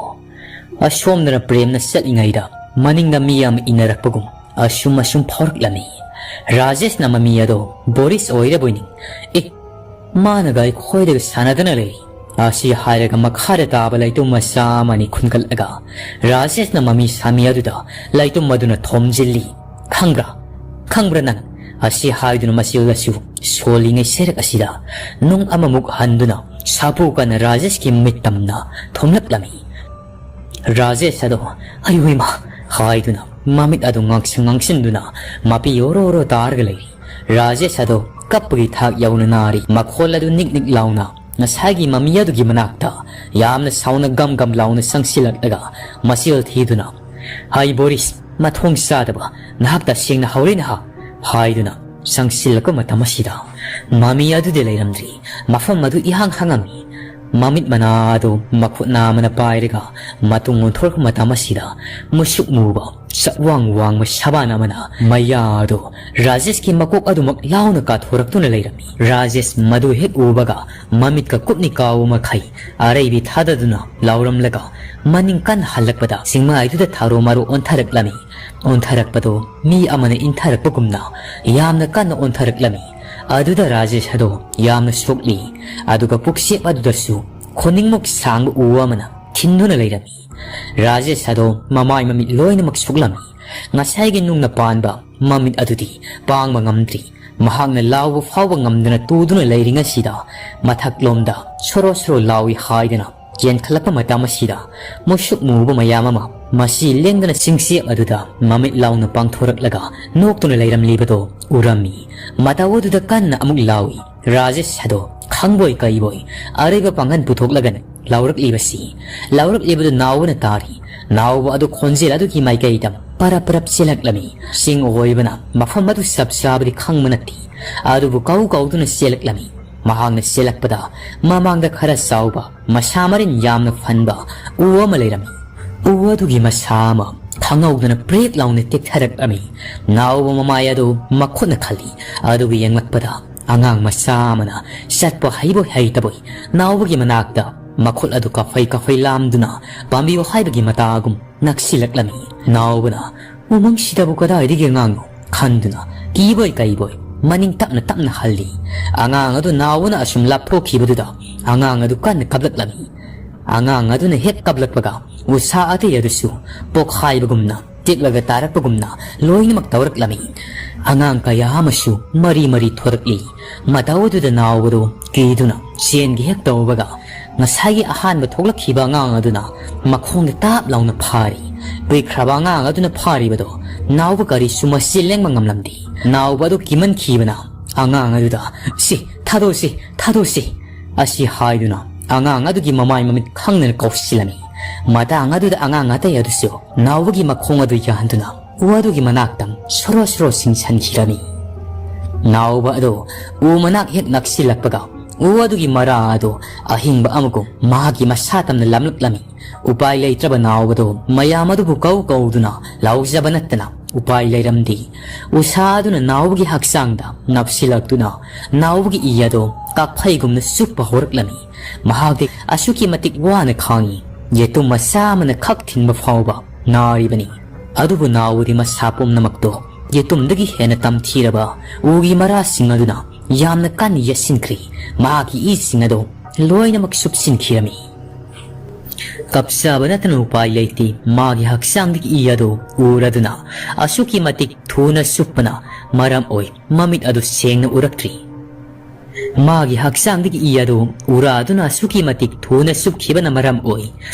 ꯑꯁꯣꯝꯗꯅ ꯄ꯭ꯔꯦꯝꯅ ꯆꯠꯂꯤꯉꯩꯗ ꯃꯅꯤꯡꯗ ꯃꯤ ꯑꯃ ꯏꯟꯅꯔꯛꯄꯒꯨꯝ ꯑꯁꯨꯝ ꯑꯁꯨꯝ ꯐꯥꯎꯔꯛꯂꯝꯃꯤ꯫ ꯔꯥꯖꯦꯁꯅ ꯃꯃꯤ ꯑꯗꯣ ꯕꯣꯔꯤꯁ ꯑꯣꯏꯔꯕꯣꯏ ꯅꯤꯡ-, "ꯑꯦ, ꯃꯥꯅꯒ ꯑꯩꯈꯣꯏꯗꯒ ꯁꯥꯟꯅꯗꯅ ꯂꯩ꯫" ꯑꯁꯤ ꯍꯥꯏꯔꯒ ꯃꯈꯥꯗ ꯇꯥꯕ ꯂꯩꯇꯨꯝ ꯃꯆꯥ ꯑꯃꯅꯤ ꯈꯨꯟꯒꯠꯂꯒ ꯔꯥꯖꯦꯁꯅ ꯃꯃꯤ ꯁꯥꯃꯤ ꯑꯗꯨꯗ ꯂꯩꯇꯨꯝ ꯑꯗꯨꯅ ꯊꯣꯝꯖꯤꯜꯂꯤ꯫ "ꯈꯪꯕ꯭ꯔꯥ? ꯈꯪꯕ꯭ꯔꯥ ꯅꯪ?" ꯑꯁꯤ ꯍꯥꯏꯗꯨꯅ ꯃꯆꯤꯜꯗꯁꯨ ꯁꯣꯜꯂꯤꯉꯩ ꯁꯦꯔꯛ ꯑꯁꯤꯗ ꯅꯨꯡ ꯑꯃꯃꯨꯛ ꯍꯟꯗꯨꯅ ꯁꯥꯐꯨ ꯀꯟꯅ ꯔꯥꯖꯦꯁꯀꯤ ꯃꯤꯠ ꯇꯝꯅ ꯊꯣꯝꯂꯛꯂꯝꯃꯤ꯫ ꯔꯥꯖꯦꯁ ꯑꯗꯣ, "ꯑꯌꯣ ꯏꯃꯥ!" ꯍꯥꯏꯗꯨꯅ ꯃꯃꯤꯠ ꯑꯗꯨ ꯉꯥꯡꯁꯪ ꯉꯥꯡꯁꯤꯟꯗꯨꯅ ꯃꯄꯤ ꯑꯣꯔꯣ ꯑꯣꯔꯣ ꯇꯥꯔꯒ ꯂꯩꯔꯤ꯫ ꯔꯥꯖꯦꯁ ꯑꯗꯣ ꯀꯞꯄꯒꯤ ꯊꯥꯛ ꯌꯧꯅ ꯅꯥꯔꯤ꯫ ꯃꯈꯣꯜ ꯑꯗꯨ ꯅꯤꯛ ꯅꯤꯛ ꯂꯥꯎꯅ ꯉꯁꯥꯏꯒꯤ ꯃꯃꯤ ꯑꯗꯨꯒꯤ ꯃꯅꯥꯛꯇ ꯌꯥꯝꯅ ꯁꯥꯎꯅ ꯒꯝ ꯒꯝ ꯂꯥꯎꯅ ꯆꯪꯁꯤꯜꯂꯛꯂꯒ ꯃꯆꯤꯜ ꯊꯤꯗꯨꯅ, "ꯍꯩ ꯕꯣꯔꯤꯁ, ꯃꯊꯣꯡ ꯆꯥꯗꯕ, ꯅꯍꯥꯛ ꯇꯁꯦꯡꯅ ꯍꯧꯔꯦ ꯅꯍꯥ!" ꯍꯥꯏꯗꯨꯅ ꯆꯪꯁꯤꯜꯂꯛꯄ ꯃꯇꯝ ꯑꯁꯤꯗ ꯃꯃꯤ ꯑꯗꯨꯗꯤ ꯂꯩꯔꯝꯗ꯭ꯔꯤ꯫ ꯃꯐꯝ ꯑꯗꯨ ꯏꯍꯥꯡ ꯍꯥꯡꯉꯝꯃꯤ꯫ ꯃꯃꯤꯠ ꯃꯅꯥ ꯑꯗꯨ ꯃꯈꯨꯠ ꯅꯥꯝꯃꯅ ꯄꯥꯏꯔꯒ ꯃꯇꯨꯡ ꯑꯣꯟꯊꯣꯔꯛꯄ ꯃꯇꯝ ꯑꯁꯤꯗ ꯃꯨꯁꯨꯛ ꯃꯨꯕ ꯆꯛꯋꯥꯡ ꯋꯥꯡꯕ ꯁꯕꯥꯟ ꯑꯃꯅ ꯃꯌꯥ ꯑꯗꯨ ꯔꯥꯖꯦꯁꯀꯤ ꯃꯀꯣꯛ ꯑꯗꯨꯃꯛ ꯂꯥꯎꯅ ꯀꯥꯊꯣꯔꯛꯇꯨꯅ ꯂꯩꯔꯝꯃꯤ꯫ ꯔꯥꯖꯦꯁ ꯃꯗꯨ ꯍꯦꯛ ꯎꯕꯒ ꯃꯃꯤꯠꯀ ꯀꯨꯞꯅꯤ ꯀꯥꯎꯕ ꯃꯈꯩ ꯑꯔꯩꯕꯤ ꯊꯥꯗꯗꯨꯅ ꯂꯥꯎꯔꯝꯂꯒ ꯃꯅꯤꯡ ꯀꯟꯅ ꯍꯜꯂꯛꯄꯗ ꯆꯤꯡꯃꯥꯏꯗꯨꯗ ꯊꯥꯔꯨ ꯃꯥꯔꯨ ꯑꯣꯟꯊꯔꯛꯂꯝꯃꯤ꯫ ꯑꯣꯟꯊꯔꯛꯄꯗꯨ ꯃꯤ ꯑꯃꯅ ꯏꯟꯊꯔꯛꯄꯒꯨꯝꯅ ꯌꯥꯝꯅ ꯀꯟꯅ ꯑꯣꯟꯊꯔꯛꯂꯝꯃꯤ꯫ ꯑꯗꯨꯗ ꯔꯥꯖꯦꯁ ꯑꯗꯣ ꯌꯥꯝꯅ ꯁꯣꯛꯂꯤ꯫ ꯑꯗꯨꯒ ꯄꯨꯛꯆꯦꯞ ꯑꯗꯨꯗꯁꯨ ꯈꯨꯅꯤꯡꯃꯨꯛ ꯁꯥꯡꯕ ꯎ ꯑꯃꯅ ꯊꯤꯟꯗꯨꯅ ꯂꯩꯔꯝꯃꯤ꯫ ꯔꯥꯖꯦꯁ ꯑꯗꯣ ꯃꯃꯥꯏ ꯃꯃꯤꯠ ꯂꯣꯏꯅꯃꯛ ꯁꯣꯛꯂꯝꯃꯤ꯫ ꯉꯁꯥꯏꯒꯤ ꯅꯨꯡꯅ ꯄꯥꯟꯕ ꯃꯃꯤꯠ ꯑꯗꯨꯗꯤ ꯄꯥꯡꯕ ꯉꯝꯗ꯭ꯔꯤ꯫ ꯃꯍꯥꯛꯅ ꯂꯥꯎꯕ ꯐꯥꯎꯕ ꯉꯝꯗꯅ ꯇꯨꯗꯨꯅ ꯂꯩꯔꯤꯉꯩꯁꯤꯗ ꯃꯊꯛꯂꯣꯝꯗ ꯁꯣꯔꯣ ꯁꯣꯔꯣ ꯂꯥꯎꯏ ꯍꯥꯏꯗꯅ ꯌꯦꯟꯈꯠꯂꯛꯄ ꯃꯇꯝ ꯑꯁꯤꯗ ꯃꯨꯁꯨꯛ ꯃꯨꯕ ꯃꯌꯥꯝ ꯑꯃ ꯃꯁꯤ ꯂꯦꯡꯗꯅ ꯆꯤꯡꯆꯦꯞ ꯑꯗꯨꯗ ꯃꯃꯤꯠ ꯂꯥꯎꯅ ꯄꯥꯡꯊꯣꯔꯛꯂꯒ ꯅꯣꯛꯇꯨꯅ ꯂꯩꯔꯝꯂꯤꯕꯗꯣ ꯎꯔꯝꯃꯤ꯫ ꯃꯇꯧ ꯑꯗꯨꯗ ꯀꯟꯅ ꯑꯃꯨꯛ ꯂꯥꯎꯏ꯫ ꯔꯥꯖꯦꯁ ꯑꯗꯣ ꯈꯪꯕꯣꯏ ꯀꯩꯕꯣꯏ ꯑꯔꯩꯕ ꯄꯥꯡꯒꯜ ꯄꯨꯊꯣꯛꯂꯒꯅ ꯂꯥꯎꯔꯛꯂꯤꯕꯁꯤ꯫ ꯂꯥꯎꯔꯛꯂꯤꯕꯗꯨ ꯅꯥꯎꯕꯅ ꯇꯥꯔꯤ꯫ ꯅꯥꯎꯕ ꯑꯗꯨ ꯈꯣꯟꯖꯦꯜ ꯑꯗꯨꯒꯤ ꯃꯥꯏꯀꯩꯗ ꯄꯔꯞ ꯄꯔꯞ ꯆꯦꯜꯂꯛꯂꯝꯃꯤ꯫ ꯆꯤꯡ ꯑꯣꯏꯕꯅ ꯃꯐꯝ ꯑꯗꯨ ꯆꯞ ꯆꯥꯕꯗꯤ ꯈꯪꯕ ꯅꯠꯇꯦ꯫ ꯑꯗꯨꯕꯨ ꯀꯧ ꯀꯧꯗꯨꯅ ꯆꯦꯜꯂꯛꯂꯝꯃꯤ꯫ ꯃꯍꯥꯛꯅ ꯆꯦꯜꯂꯛꯄꯗ ꯃꯃꯥꯡꯗ ꯈꯔ ꯆꯥꯎꯕ, ꯃꯁꯥ ꯃꯔꯤꯟ ꯌꯥꯝꯅ ꯐꯟꯕ ꯎ ꯑꯃ ꯂꯩꯔꯝꯃꯤ꯫ ꯎ ꯑꯗꯨꯒꯤ ꯃꯁꯥ ꯑꯃ ꯈꯪꯍꯧꯗꯅ ꯄ꯭ꯔꯦꯛ ꯂꯥꯎꯅ ꯇꯦꯛꯊꯔꯛꯂꯝꯃꯤ꯫ ꯅꯥꯎꯕ ꯃꯃꯥꯏ ꯑꯗꯨ ꯃꯈꯨꯠꯅ ꯈꯜꯂꯤ꯫ ꯑꯗꯨꯕꯨ ꯌꯦꯡꯂꯛꯄꯗ ꯑꯉꯥꯡ ꯃꯆꯥ ꯑꯃꯅ ꯆꯠꯄ ꯍꯩꯕꯣꯏ ꯍꯩꯇꯕꯣꯏ ꯅꯥꯎꯕꯒꯤ ꯃꯅꯥꯛꯇ ꯃꯈꯨꯠ ꯑꯗꯨ ꯀꯐꯩ ꯀꯐꯩ ꯂꯥꯝꯗꯨꯅ ꯄꯥꯝꯕꯤꯌꯨ ꯍꯥꯏꯕꯒꯤ ꯃꯇꯥꯒꯨꯝ ꯅꯛꯁꯤꯜꯂꯛꯂꯝꯃꯤ꯫ ꯅꯥꯎꯕꯅ "ꯎꯃꯪꯁꯤꯗꯕꯨ ꯀꯗꯥꯏꯗꯒꯤ ꯑꯉꯥꯡꯅꯣ?" ꯈꯟꯗꯨꯅ ꯀꯤꯕꯣꯏ ꯀꯩꯕꯣꯏ ꯃꯅꯤꯡ ꯇꯞꯅ ꯇꯞꯅ ꯍꯜꯂꯤ꯫ ꯑꯉꯥꯡ ꯑꯗꯨ ꯅꯥꯎꯕꯅ ꯑꯁꯨꯝ ꯂꯥꯞꯊꯣꯛꯈꯤꯕꯗꯨꯗ ꯑꯉꯥꯡ ꯑꯗꯨ ꯀꯟꯅ ꯀꯞꯂꯛꯂꯝꯃꯤ꯫ ꯑꯉꯥꯡ ꯑꯗꯨꯅ ꯍꯦꯛ ꯀꯞꯂꯛꯄꯒ ꯎꯁꯥ ꯑꯇꯩ ꯑꯗꯨꯁꯨ ꯄꯣꯛꯈꯥꯏꯕꯒꯨꯝꯅ ꯇꯦꯛꯂꯒ ꯇꯥꯔꯛꯄꯒꯨꯝꯅ ꯂꯣꯏꯅꯃꯛ ꯇꯧꯔꯛꯂꯝꯃꯤ꯫ ꯑꯉꯥꯡ ꯀꯌꯥ ꯑꯃꯁꯨ ꯃꯔꯤ ꯃꯔꯤ ꯊꯣꯔꯛꯂꯤ꯫ ꯃꯇꯧ ꯑꯗꯨꯗ ꯅꯥꯎꯕꯗꯨ ꯀꯤꯗꯨꯅ ꯆꯦꯟꯒꯦ ꯍꯦꯛ ꯇꯧꯕꯒ ꯉꯁꯥꯏꯒꯤ ꯑꯍꯥꯟꯕ ꯊꯣꯛꯂꯛꯈꯤꯕ ꯑꯉꯥꯡ ꯑꯗꯨꯅ ꯃꯈꯣꯡꯗ ꯇꯥꯞ ꯂꯥꯎꯅ ꯐꯥꯔꯤ꯫ ꯄꯤꯛꯈ꯭ꯔꯕ ꯑꯉꯥꯡ ꯑꯗꯨꯅ ꯐꯥꯔꯤꯕꯗꯣ ꯅꯥꯎꯕ ꯀꯔꯤꯁꯨ ꯃꯆꯤ ꯂꯦꯡꯕ ꯉꯝꯂꯝꯗꯦ꯫ ꯅꯥꯎꯕ ꯑꯗꯨ ꯀꯤꯃꯟꯈꯤꯕꯅ ꯑꯉꯥꯡ ꯑꯗꯨꯗ, "ꯁꯤ, ꯊꯥꯗꯣꯛꯁꯤ, ꯊꯥꯗꯣꯛꯁꯤ" ꯑꯁꯤ ꯍꯥꯏꯗꯨꯅ ꯑꯉꯥꯡ ꯑꯗꯨꯒꯤ ꯃꯃꯥꯏ ꯃꯃꯤꯠ ꯈꯪꯗꯅ ꯀꯧꯁꯤꯜꯂꯝꯃꯤ꯫ ꯃꯇꯥꯡ ꯑꯗꯨꯗ ꯑꯉꯥꯡ ꯑꯇꯩ ꯑꯗꯨꯁꯨ ꯅꯥꯎꯕꯒꯤ ꯃꯈꯣꯡ ꯑꯗꯨ ꯌꯥꯟꯗꯨꯅ ꯎ ꯑꯗꯨꯒꯤ ꯃꯅꯥꯛꯇ ꯁꯣꯔꯣ ꯁꯣꯔꯣ ꯆꯤꯡꯁꯤꯟꯈꯤꯔꯝꯃꯤ꯫ ꯅꯥꯎꯕ ꯑꯗꯨ ꯎ ꯃꯅꯥꯛ ꯍꯦꯛ ꯅꯛꯁꯤꯜꯂꯛꯄꯒ ꯎ ꯑꯗꯨꯒꯤ ꯃꯔꯥ ꯑꯗꯨ ꯑꯍꯤꯡꯕ ꯑꯃꯒꯨꯝ ꯃꯍꯥꯛꯀꯤ ꯃꯁꯥ ꯇꯝꯅ ꯂꯝꯂꯛꯂꯝꯃꯤ꯫ ꯎꯄꯥꯏ ꯂꯩꯇ꯭ꯔꯕ ꯅꯥꯎꯕꯗꯨ ꯃꯌꯥꯝ ꯑꯗꯨꯕꯨ ꯀꯧ ꯀꯧꯗꯨꯅ ꯂꯥꯎꯖꯕ ꯅꯠꯇꯅ ꯎꯄꯥꯏ ꯂꯩꯔꯝꯗꯦ꯫ ꯎꯁꯥ ꯑꯗꯨꯅ ꯅꯥꯎꯕꯒꯤ ꯍꯛꯆꯥꯡꯗ ꯅꯞꯁꯤꯜꯂꯛꯇꯨꯅ ꯅꯥꯎꯕꯒꯤ ꯏ ꯑꯗꯨ ꯀꯥꯛꯐꯩꯒꯨꯝꯅ ꯆꯨꯞꯄ ꯍꯧꯔꯛꯂꯝꯃꯤ꯫ ꯃꯍꯥꯛꯇꯤ ꯑꯁꯨꯛꯀꯤ ꯃꯇꯤꯛ ꯋꯥꯅ ꯈꯥꯡꯉꯤ꯫ ꯌꯦꯇꯨꯝ ꯃꯆꯥ ꯑꯃꯅ ꯈꯛ ꯊꯤꯟꯕ ꯐꯥꯎꯕ ꯅꯥꯔꯤꯕꯅꯤ꯫ ꯑꯗꯨꯕꯨ ꯅꯥꯎꯕꯗꯤ ꯃꯁꯥ ꯄꯨꯝꯅꯃꯛꯇꯣ ꯌꯦꯇꯨꯝꯗꯒꯤ ꯍꯦꯟꯅ ꯇꯝꯊꯤꯔꯕ ꯎꯒꯤ ꯃꯔꯥꯁꯤꯡ ꯑꯗꯨꯅ ꯌꯥꯝꯅ ꯀꯟꯅ ꯌꯦꯠꯁꯤꯟꯈ꯭ꯔꯤ꯫ ꯃꯍꯥꯛꯀꯤ ꯏꯁꯤꯡ ꯑꯗꯨ ꯂꯣꯏꯅꯃꯛ ꯁꯨꯞꯆꯤꯟꯈꯤꯔꯝꯃꯤ꯫ ꯀꯞꯆꯕ ꯅꯠꯇꯅ ꯎꯄꯥꯏ ꯂꯩꯇꯦ꯫ ꯃꯥꯒꯤ ꯍꯛꯆꯥꯡꯗꯒꯤ ꯏ ꯑꯗꯨ ꯎꯔꯗꯨꯅ ꯑꯁꯨꯛꯀꯤ ꯃꯇꯤꯛ ꯊꯨꯅ ꯆꯨꯞꯄꯅ ꯃꯔꯝ ꯑꯣꯏ ꯃꯃꯤꯠ ꯑꯗꯨ ꯁꯦꯡꯅ ꯎꯔꯛꯇ꯭ꯔꯤ꯫ ꯃꯥꯒꯤ ꯍꯛꯆꯥꯡꯗꯒꯤ ꯏ ꯑꯗꯨ ꯎꯔꯗꯨꯅ ꯑꯁꯨꯛꯀꯤ ꯃꯇꯤꯛ ꯊꯨꯅ ꯆꯨꯞꯈꯤꯕꯅ ꯃꯔꯝ ꯑꯣꯏ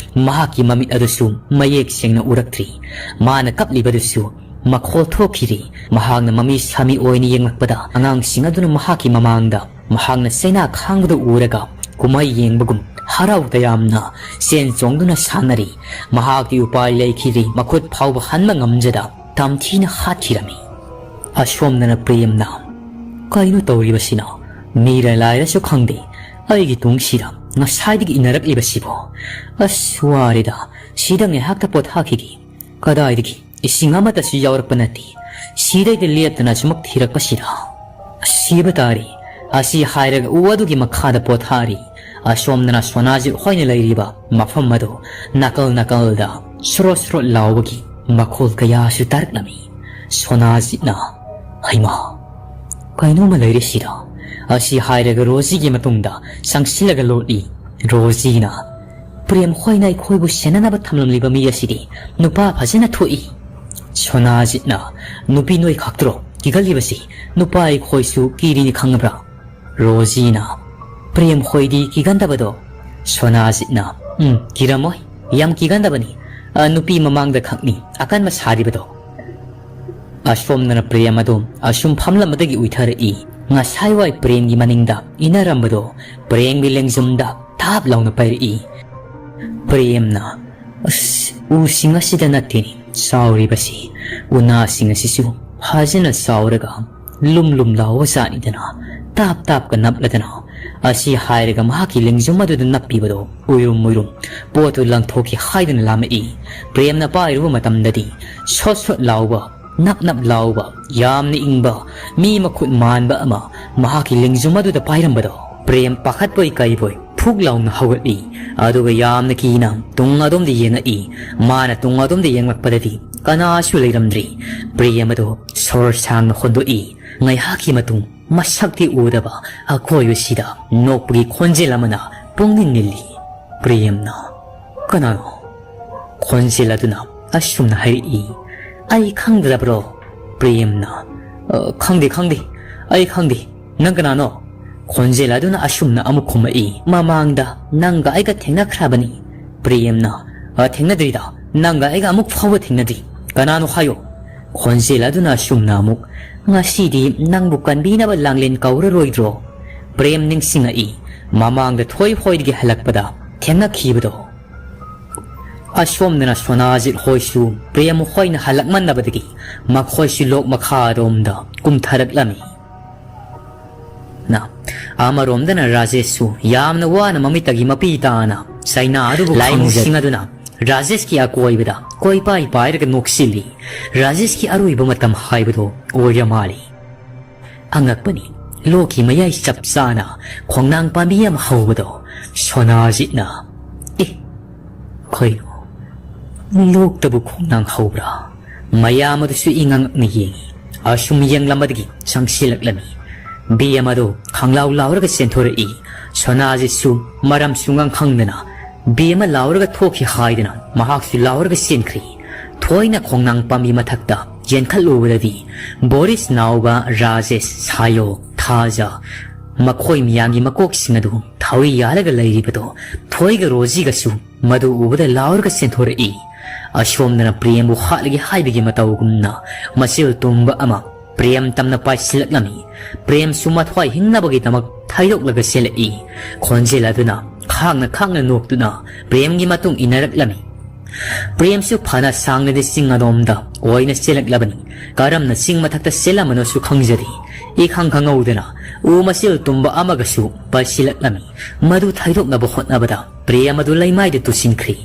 ꯃꯍꯥꯛꯀꯤ ꯃꯃꯤꯠ ꯑꯗꯨꯁꯨ ꯃꯌꯦꯛ ꯁꯦꯡꯅ ꯎꯔꯛꯇ꯭ꯔꯤ꯫ ꯃꯥꯅ ꯀꯞꯂꯤꯕꯗꯨꯁꯨ ꯃꯈꯣꯜ ꯊꯣꯛꯈꯤꯔꯤ꯫ ꯃꯍꯥꯛꯅ ꯃꯃꯤ ꯁꯥꯃꯤ ꯑꯣꯏꯅ ꯌꯦꯡꯂꯛꯄꯗ ꯑꯉꯥꯡꯁꯤꯡ ꯑꯗꯨꯅ ꯃꯍꯥꯛꯀꯤ ꯃꯃꯥꯡꯗ ꯃꯍꯥꯛꯅ ꯆꯩꯅꯥ ꯈꯥꯡꯕꯗꯨ ꯎꯔꯒ ꯀꯨꯝꯍꯩ ꯌꯦꯡꯕꯒꯨꯝ ꯍꯔꯥꯎ ꯇꯌꯥꯝꯅ ꯆꯦꯟ ꯆꯣꯡꯗꯨꯅ ꯁꯥꯟꯅꯔꯤ꯫ ꯃꯍꯥꯛꯇꯤ ꯎꯄꯥꯏ ꯂꯩꯈꯤꯗ꯭ꯔꯤ, ꯃꯈꯨꯠ ꯐꯥꯎꯕ ꯍꯟꯕ ꯉꯝꯖꯗ ꯇꯝꯊꯤꯅ ꯍꯥꯠꯈꯤꯔꯝꯃꯤ꯫ ꯑꯁꯣꯝꯗꯅ ꯄ꯭ꯔꯦꯝꯅ, "ꯀꯩꯅꯣ ꯇꯧꯔꯤꯕꯁꯤꯅ? ꯃꯤꯔ ꯂꯥꯏꯔꯁꯨ ꯈꯪꯗꯦ, ꯑꯩꯒꯤ ꯇꯨꯡꯁꯤꯗ ꯉꯁꯥꯏꯗꯒꯤ ꯏꯟꯅꯔꯛꯂꯤꯕꯁꯤꯕꯣ? ꯑꯁ, ꯋꯥꯔꯦꯗ, ꯁꯤꯗ ꯉꯥꯏꯍꯥꯛꯇ ꯄꯣꯊꯥꯈꯤꯒꯦ꯫ ꯀꯗꯥꯏꯗꯒꯤ ꯏꯁꯤꯡ ꯑꯃꯠꯇꯁꯨ ꯌꯥꯎꯔꯛꯄ ꯅꯠꯇꯦ꯫ ꯁꯤꯗꯩꯗ ꯂꯦꯞꯇꯅ ꯁꯨꯃꯛ ꯊꯤꯔꯛꯄꯁꯤꯗ ꯁꯤꯕ ꯇꯥꯔꯦ" ꯑꯁꯤ ꯍꯥꯏꯔꯒ ꯎ ꯑꯗꯨꯒꯤ ꯃꯈꯥꯗ ꯄꯣꯊꯥꯔꯤ꯫ ꯑꯁꯣꯝꯗꯅ ꯁꯣꯅꯥꯖꯤꯠ ꯍꯣꯏꯅ ꯂꯩꯔꯤꯕ ꯃꯐꯝ ꯑꯗꯨ ꯅꯥꯀꯜ ꯅꯥꯀꯜꯗ ꯁ꯭ꯔꯣꯠ ꯁ꯭ꯔꯣꯠ ꯂꯥꯎꯕꯒꯤ ꯃꯈꯣꯜ ꯀꯌꯥꯁꯨ ꯇꯥꯔꯛꯂꯝꯃꯤ꯫ ꯁꯣꯅꯥꯖꯤꯠꯅ, "ꯍꯩꯃꯥ, ꯀꯩꯅꯣꯝꯃ ꯂꯩꯔꯦ ꯁꯤꯗ" ꯑꯁꯤ ꯍꯥꯏꯔꯒ ꯔꯣꯖꯤꯒꯤ ꯃꯇꯨꯡꯗ ꯆꯪꯁꯤꯜꯂꯒ ꯂꯣꯠꯂꯤ꯫ ꯔꯣꯖꯤꯅ, "ꯄ꯭ꯔꯦꯝ ꯍꯣꯏꯅ ꯑꯩꯈꯣꯏꯕꯨ ꯁꯦꯟꯅꯅꯕ ꯊꯝꯂꯝꯂꯤꯕ ꯃꯤ ꯑꯁꯤꯗꯤ ꯅꯨꯄꯥ ꯐꯖꯅ ꯊꯣꯛꯏ"꯫ ꯁꯣꯅꯥꯖꯤꯠꯅ, "ꯅꯨꯄꯤ ꯅꯣꯏ ꯈꯛꯇ꯭ꯔꯣ ꯀꯤꯒꯜꯂꯤꯕꯁꯤ? ꯅꯨꯄꯥ ꯑꯩꯈꯣꯏꯁꯨ ꯀꯤꯔꯤꯅꯤ ꯈꯪꯉꯕ꯭ꯔꯥ?" ꯔꯣꯖꯤꯅ, "ꯄ꯭ꯔꯦꯝ ꯍꯣꯏꯗꯤ ꯀꯤꯒꯟꯗꯕꯗꯣ"꯫ ꯁꯣꯅꯥꯖꯤꯠꯅ, "ꯎꯝ, ꯀꯤꯔꯝꯃꯣꯏ꯫ ꯌꯥꯝ ꯀꯤꯒꯟꯗꯕꯅꯤ꯫ ꯑ, ꯅꯨꯄꯤ ꯃꯃꯥꯡꯗ ꯈꯛꯅꯤ ꯑꯀꯟꯕ ꯁꯥꯔꯤꯕꯗꯣ"꯫ ꯑꯁꯣꯝꯗꯅ ꯄ꯭ꯔꯦꯝ ꯑꯗꯨ ꯑꯁꯨꯝ ꯐꯝꯂꯝꯕꯗꯒꯤ ꯎꯏꯊꯔꯛꯏ꯫ ꯉꯁꯥꯏꯋꯥꯏ ꯄ꯭ꯔꯦꯝꯒꯤ ꯃꯅꯤꯡꯗ ꯏꯟꯅꯔꯝꯕꯗꯣ ꯄ꯭ꯔꯦꯝꯒꯤ ꯂꯦꯡꯖꯨꯝꯗ ꯊꯥꯞ ꯂꯥꯎꯅ ꯄꯥꯏꯔꯛꯏ꯫ ꯄ꯭ꯔꯦꯝꯅ, "ꯑꯁ, ꯎꯁꯤꯡ ꯑꯁꯤꯗ ꯅꯠꯇꯦꯅꯦ ꯆꯥꯎꯔꯤꯕꯁꯤ, ꯎꯅꯥꯁꯤꯡ ꯑꯁꯤꯁꯨ ꯐꯖꯅ ꯆꯥꯎꯔꯒ ꯂꯨꯝ ꯂꯨꯝ ꯂꯥꯎꯕ ꯖꯥꯠꯅꯤꯗꯅ, ꯇꯥꯞ ꯇꯥꯞꯀ ꯅꯞꯂꯗꯅ," ꯑꯁꯤ ꯍꯥꯏꯔꯒ ꯃꯍꯥꯛꯀꯤ ꯂꯦꯡꯖꯨꯝ ꯑꯗꯨꯗ ꯅꯞꯄꯤꯕꯗꯣ ꯎꯏꯔꯨꯝ ꯎꯏꯔꯨꯝ ꯄꯣꯠꯇꯨ ꯂꯪꯊꯣꯛꯀꯦ ꯍꯥꯏꯗꯨꯅ ꯂꯥꯝꯃꯛꯏ꯫ ꯄ꯭ꯔꯦꯝꯅ ꯄꯥꯏꯔꯨꯕ ꯃꯇꯝꯗꯗꯤ ꯁꯣꯠ ꯁꯣꯠ ꯂꯥꯎꯕ, ꯅꯞ ꯅꯞ ꯂꯥꯎꯕ, ꯌꯥꯝꯅ ꯏꯪꯕ, ꯃꯤ ꯃꯈꯨꯠ ꯃꯥꯟꯕ ꯑꯃ ꯃꯍꯥꯛꯀꯤ ꯂꯦꯡꯖꯨꯝ ꯑꯗꯨꯗ ꯄꯥꯏꯔꯝꯕꯗꯣ ꯄ꯭ꯔꯦꯝ ꯄꯥꯈꯠꯄꯣꯏ ꯀꯩꯕꯣꯏ ꯐꯨꯛ ꯂꯥꯎꯅ ꯍꯧꯒꯠꯂꯤ꯫ ꯑꯗꯨꯒ ꯌꯥꯝꯅ ꯀꯤꯅ ꯇꯨꯡ ꯑꯗꯣꯝꯗ ꯌꯦꯡꯉꯛꯏ꯫ ꯃꯥꯅ ꯇꯨꯡ ꯑꯗꯣꯝꯗ ꯌꯦꯡꯂꯛꯄꯗꯗꯤ ꯀꯅꯥꯁꯨ ꯂꯩꯔꯝꯗ꯭ꯔꯤ꯫ ꯄ꯭ꯔꯦꯝ ꯑꯗꯣ ꯁꯣꯔ ꯁꯥꯡꯅ ꯍꯣꯟꯗꯣꯛꯏ꯫ ꯉꯥꯏꯍꯥꯛꯀꯤ ꯃꯇꯨꯡ ꯃꯁꯛꯇꯤ ꯎꯗꯕ ꯑꯀꯣꯏꯕꯁꯤꯗ ꯅꯣꯛꯄꯒꯤ ꯈꯣꯟꯖꯦꯜ ꯑꯃꯅ ꯄꯨꯡꯅꯤꯜ ꯅꯤꯜꯂꯤ꯫ ꯄ꯭ꯔꯦꯝꯅ, "ꯀꯅꯥꯅꯣ?" ꯈꯣꯟꯖꯦꯜ ꯑꯗꯨꯅ ꯑꯁꯨꯝꯅ ꯍꯥꯏꯔꯛꯏ, "ꯑꯩ ꯈꯪꯗ꯭ꯔꯕ꯭ꯔꯣ?" ꯄ꯭ꯔꯦꯝꯅ, "ꯑ, ꯈꯪꯗꯦ, ꯈꯪꯗꯦ, ꯑꯩ ꯈꯪꯗꯦ꯫ ꯅꯪ ꯀꯅꯥꯅꯣ?" ꯈꯣꯟꯖꯦꯜ ꯑꯗꯨꯅ ꯑꯁꯨꯝꯅ ꯑꯃꯨꯛ ꯈꯨꯝꯃꯛꯏ, "ꯃꯃꯥꯡꯗ ꯅꯪꯒ ꯑꯩꯒ ꯊꯦꯡꯅꯈ꯭ꯔꯕꯅꯤ꯫" ꯄ꯭ꯔꯦꯝꯅ, "ꯑ, ꯊꯦꯡꯅꯗ꯭ꯔꯤꯗ, ꯅꯪꯒ ꯑꯩꯒ ꯑꯃꯨꯛ ꯐꯥꯎꯕ ꯊꯦꯡꯅꯗ꯭ꯔꯤ꯫ ꯀꯅꯥꯅꯣ ꯍꯥꯏꯌꯣ?" ꯈꯣꯟꯖꯦꯜ ꯑꯗꯨꯅ ꯑꯁꯨꯝꯅ ꯑꯃꯨꯛ, "ꯉꯁꯤꯗꯤ ꯅꯪꯕꯨ ꯀꯟꯕꯤꯅꯕ ꯂꯥꯡꯂꯦꯟ ꯀꯧꯔꯔꯣꯏꯗ꯭ꯔꯣ?" ꯄ꯭ꯔꯦꯝ ꯅꯤꯡꯁꯤꯡꯉꯛꯏ, ꯃꯃꯥꯡꯗ ꯊꯣꯏ ꯍꯣꯏꯗꯒꯤ ꯍꯜꯂꯛꯄꯗ ꯊꯦꯡꯅꯈꯤꯕꯗꯣ꯫ ꯑꯁꯣꯝꯗꯅ ꯁꯣꯅꯥꯖꯤꯠ ꯍꯣꯏꯁꯨ ꯄ꯭ꯔꯦꯝ ꯍꯣꯏꯅ ꯍꯜꯂꯛꯃꯟꯅꯕꯗꯒꯤ ꯃꯈꯣꯏꯁꯨ ꯂꯣꯛ ꯃꯈꯥꯔꯣꯝꯗ ꯀꯨꯝꯊꯔꯛꯂꯝꯃꯤ꯫ ꯅ, ꯑꯃꯔꯣꯝꯗꯅ ꯔꯥꯖꯦꯁꯁꯨ ꯌꯥꯝꯅ ꯋꯥꯅ ꯃꯃꯤꯠꯇꯒꯤ ꯃꯄꯤ ꯇꯥꯅ ꯆꯩꯅꯥ ꯑꯗꯨꯕꯨ ꯂꯥꯏꯃꯨꯁꯤꯡ ꯑꯗꯨꯅ ꯔꯥꯖꯦꯁꯀꯤ ꯑꯀꯣꯏꯕꯗ ꯀꯣꯏꯄꯥꯏ ꯄꯥꯏꯔꯒ ꯅꯣꯛꯁꯤꯜꯂꯤ꯫ ꯔꯥꯖꯦꯁꯀꯤ ꯑꯔꯣꯏꯕ ꯃꯇꯝ ꯍꯥꯏꯕꯗꯣ ꯑꯣꯏꯔ ꯃꯥꯜꯂꯤ꯫ ꯑꯉꯛꯄꯅꯤ, ꯂꯣꯛꯀꯤ ꯃꯌꯥꯏ ꯆꯞ ꯆꯥꯅ ꯈꯣꯡꯅꯥꯡ ꯄꯥꯝꯕꯤ ꯑꯃ ꯍꯧꯕꯗꯣ ꯁꯣꯅꯥꯖꯤꯠꯅ, "ꯑꯦ, ꯀꯩꯅꯣ, ꯂꯣꯛꯇꯕꯨ ꯈꯣꯡꯅꯥꯡ ꯍꯧꯕ꯭ꯔꯥ?" ꯃꯌꯥꯝ ꯑꯗꯨꯁꯨ ꯏꯉꯛ ꯉꯛꯅ ꯌꯦꯡꯉꯤ꯫ ꯑꯁꯨꯝ ꯌꯦꯡꯂꯝꯕꯗꯒꯤ ꯆꯪꯁꯤꯜꯂꯛꯂꯝꯃꯤ꯫ ꯕꯤ ꯑꯃꯗꯣ ꯈꯪꯂꯥꯎ ꯂꯥꯎꯔꯒ ꯆꯦꯟꯊꯣꯔꯛꯏ꯫ ꯁꯣꯅꯥꯖꯤꯠꯁꯨ ꯃꯔꯝ ꯁꯨꯡꯈꯪ ꯈꯪꯗꯅ ꯕꯤ ꯑꯃ ꯂꯥꯎꯔꯒ ꯊꯣꯛꯈꯤ ꯍꯥꯏꯗꯅ ꯃꯍꯥꯛꯁꯨ ꯂꯥꯎꯔꯒ ꯆꯦꯟꯈ꯭ꯔꯤ꯫ ꯊꯣꯏꯅ ꯈꯣꯡꯅꯥꯡ ꯄꯥꯝꯕꯤ ꯃꯊꯛꯇ ꯌꯦꯡꯈꯠꯂꯨꯕꯗꯗꯤ ꯕꯣꯔꯤꯁ ꯅꯥꯎꯕ, ꯔꯥꯖꯦꯁ, ꯁꯥꯌꯣ, ꯊꯥꯖ, ꯃꯈꯣꯏ ꯃꯤꯌꯥꯝꯒꯤ ꯃꯀꯣꯛꯁꯤꯡ ꯑꯗꯨ ꯊꯥꯎꯔꯤ ꯌꯥꯜꯂꯒ ꯂꯩꯔꯤꯕꯗꯣ ꯊꯣꯏꯒ ꯔꯣꯖꯤꯒꯁꯨ ꯃꯗꯨ ꯎꯕꯗ ꯂꯥꯎꯔꯒ ꯆꯦꯟꯊꯣꯔꯛꯏ꯫ ꯑꯁꯣꯝꯗꯅ ꯄ꯭ꯔꯦꯝꯕꯨ ꯍꯥꯠꯂꯒꯦ ꯍꯥꯏꯕꯒꯤ ꯃꯇꯧꯒꯨꯝꯅ ꯃꯆꯤꯜ ꯇꯨꯝꯕ ꯑꯃ ꯄ꯭ꯔꯦꯝ ꯇꯝꯅ ꯄꯥꯏꯁꯤꯜꯂꯛꯂꯝꯃꯤ꯫ ꯄ꯭ꯔꯦꯝꯁꯨ ꯃꯊ꯭ꯋꯥꯏ ꯍꯤꯡꯅꯕꯒꯤꯗꯃꯛ ꯊꯩꯗꯣꯛꯂꯒ ꯆꯦꯜꯂꯛꯏ꯫ ꯈꯣꯟꯖꯦꯜ ꯑꯗꯨꯅ ꯈꯥꯡꯅ ꯈꯥꯡꯅ ꯅꯣꯛꯇꯨꯅ ꯄ꯭ꯔꯦꯝꯒꯤ ꯃꯇꯨꯡ ꯏꯟꯅꯔꯛꯂꯝꯃꯤ꯫ ꯄ꯭ꯔꯦꯝꯁꯨ ꯐꯅ ꯁꯥꯡꯅꯗꯤ ꯆꯤꯡ ꯑꯗꯣꯝꯗ ꯑꯣꯏꯅ ꯆꯦꯜꯂꯛꯂꯕꯅꯤ꯫ ꯀꯔꯝꯅ ꯆꯤꯡ ꯃꯊꯛꯇ ꯆꯦꯜꯂꯝꯕꯅꯣꯁꯨ ꯈꯪꯖꯗꯦ꯫ ꯏꯈꯪ ꯈꯪꯍꯧꯗꯅ ꯎ ꯃꯆꯦꯜ ꯇꯨꯝꯕ ꯑꯃꯒꯁꯨ ꯄꯥꯏꯁꯤꯜꯂꯛꯂꯝꯃꯤ꯫ ꯃꯗꯨ ꯊꯩꯗꯣꯛꯅꯕ ꯍꯣꯠꯅꯕꯗ ꯄ꯭ꯔꯦꯝ ꯑꯗꯨ ꯂꯩꯃꯥꯏꯗ ꯇꯨꯁꯤꯟꯈ꯭ꯔꯤ꯫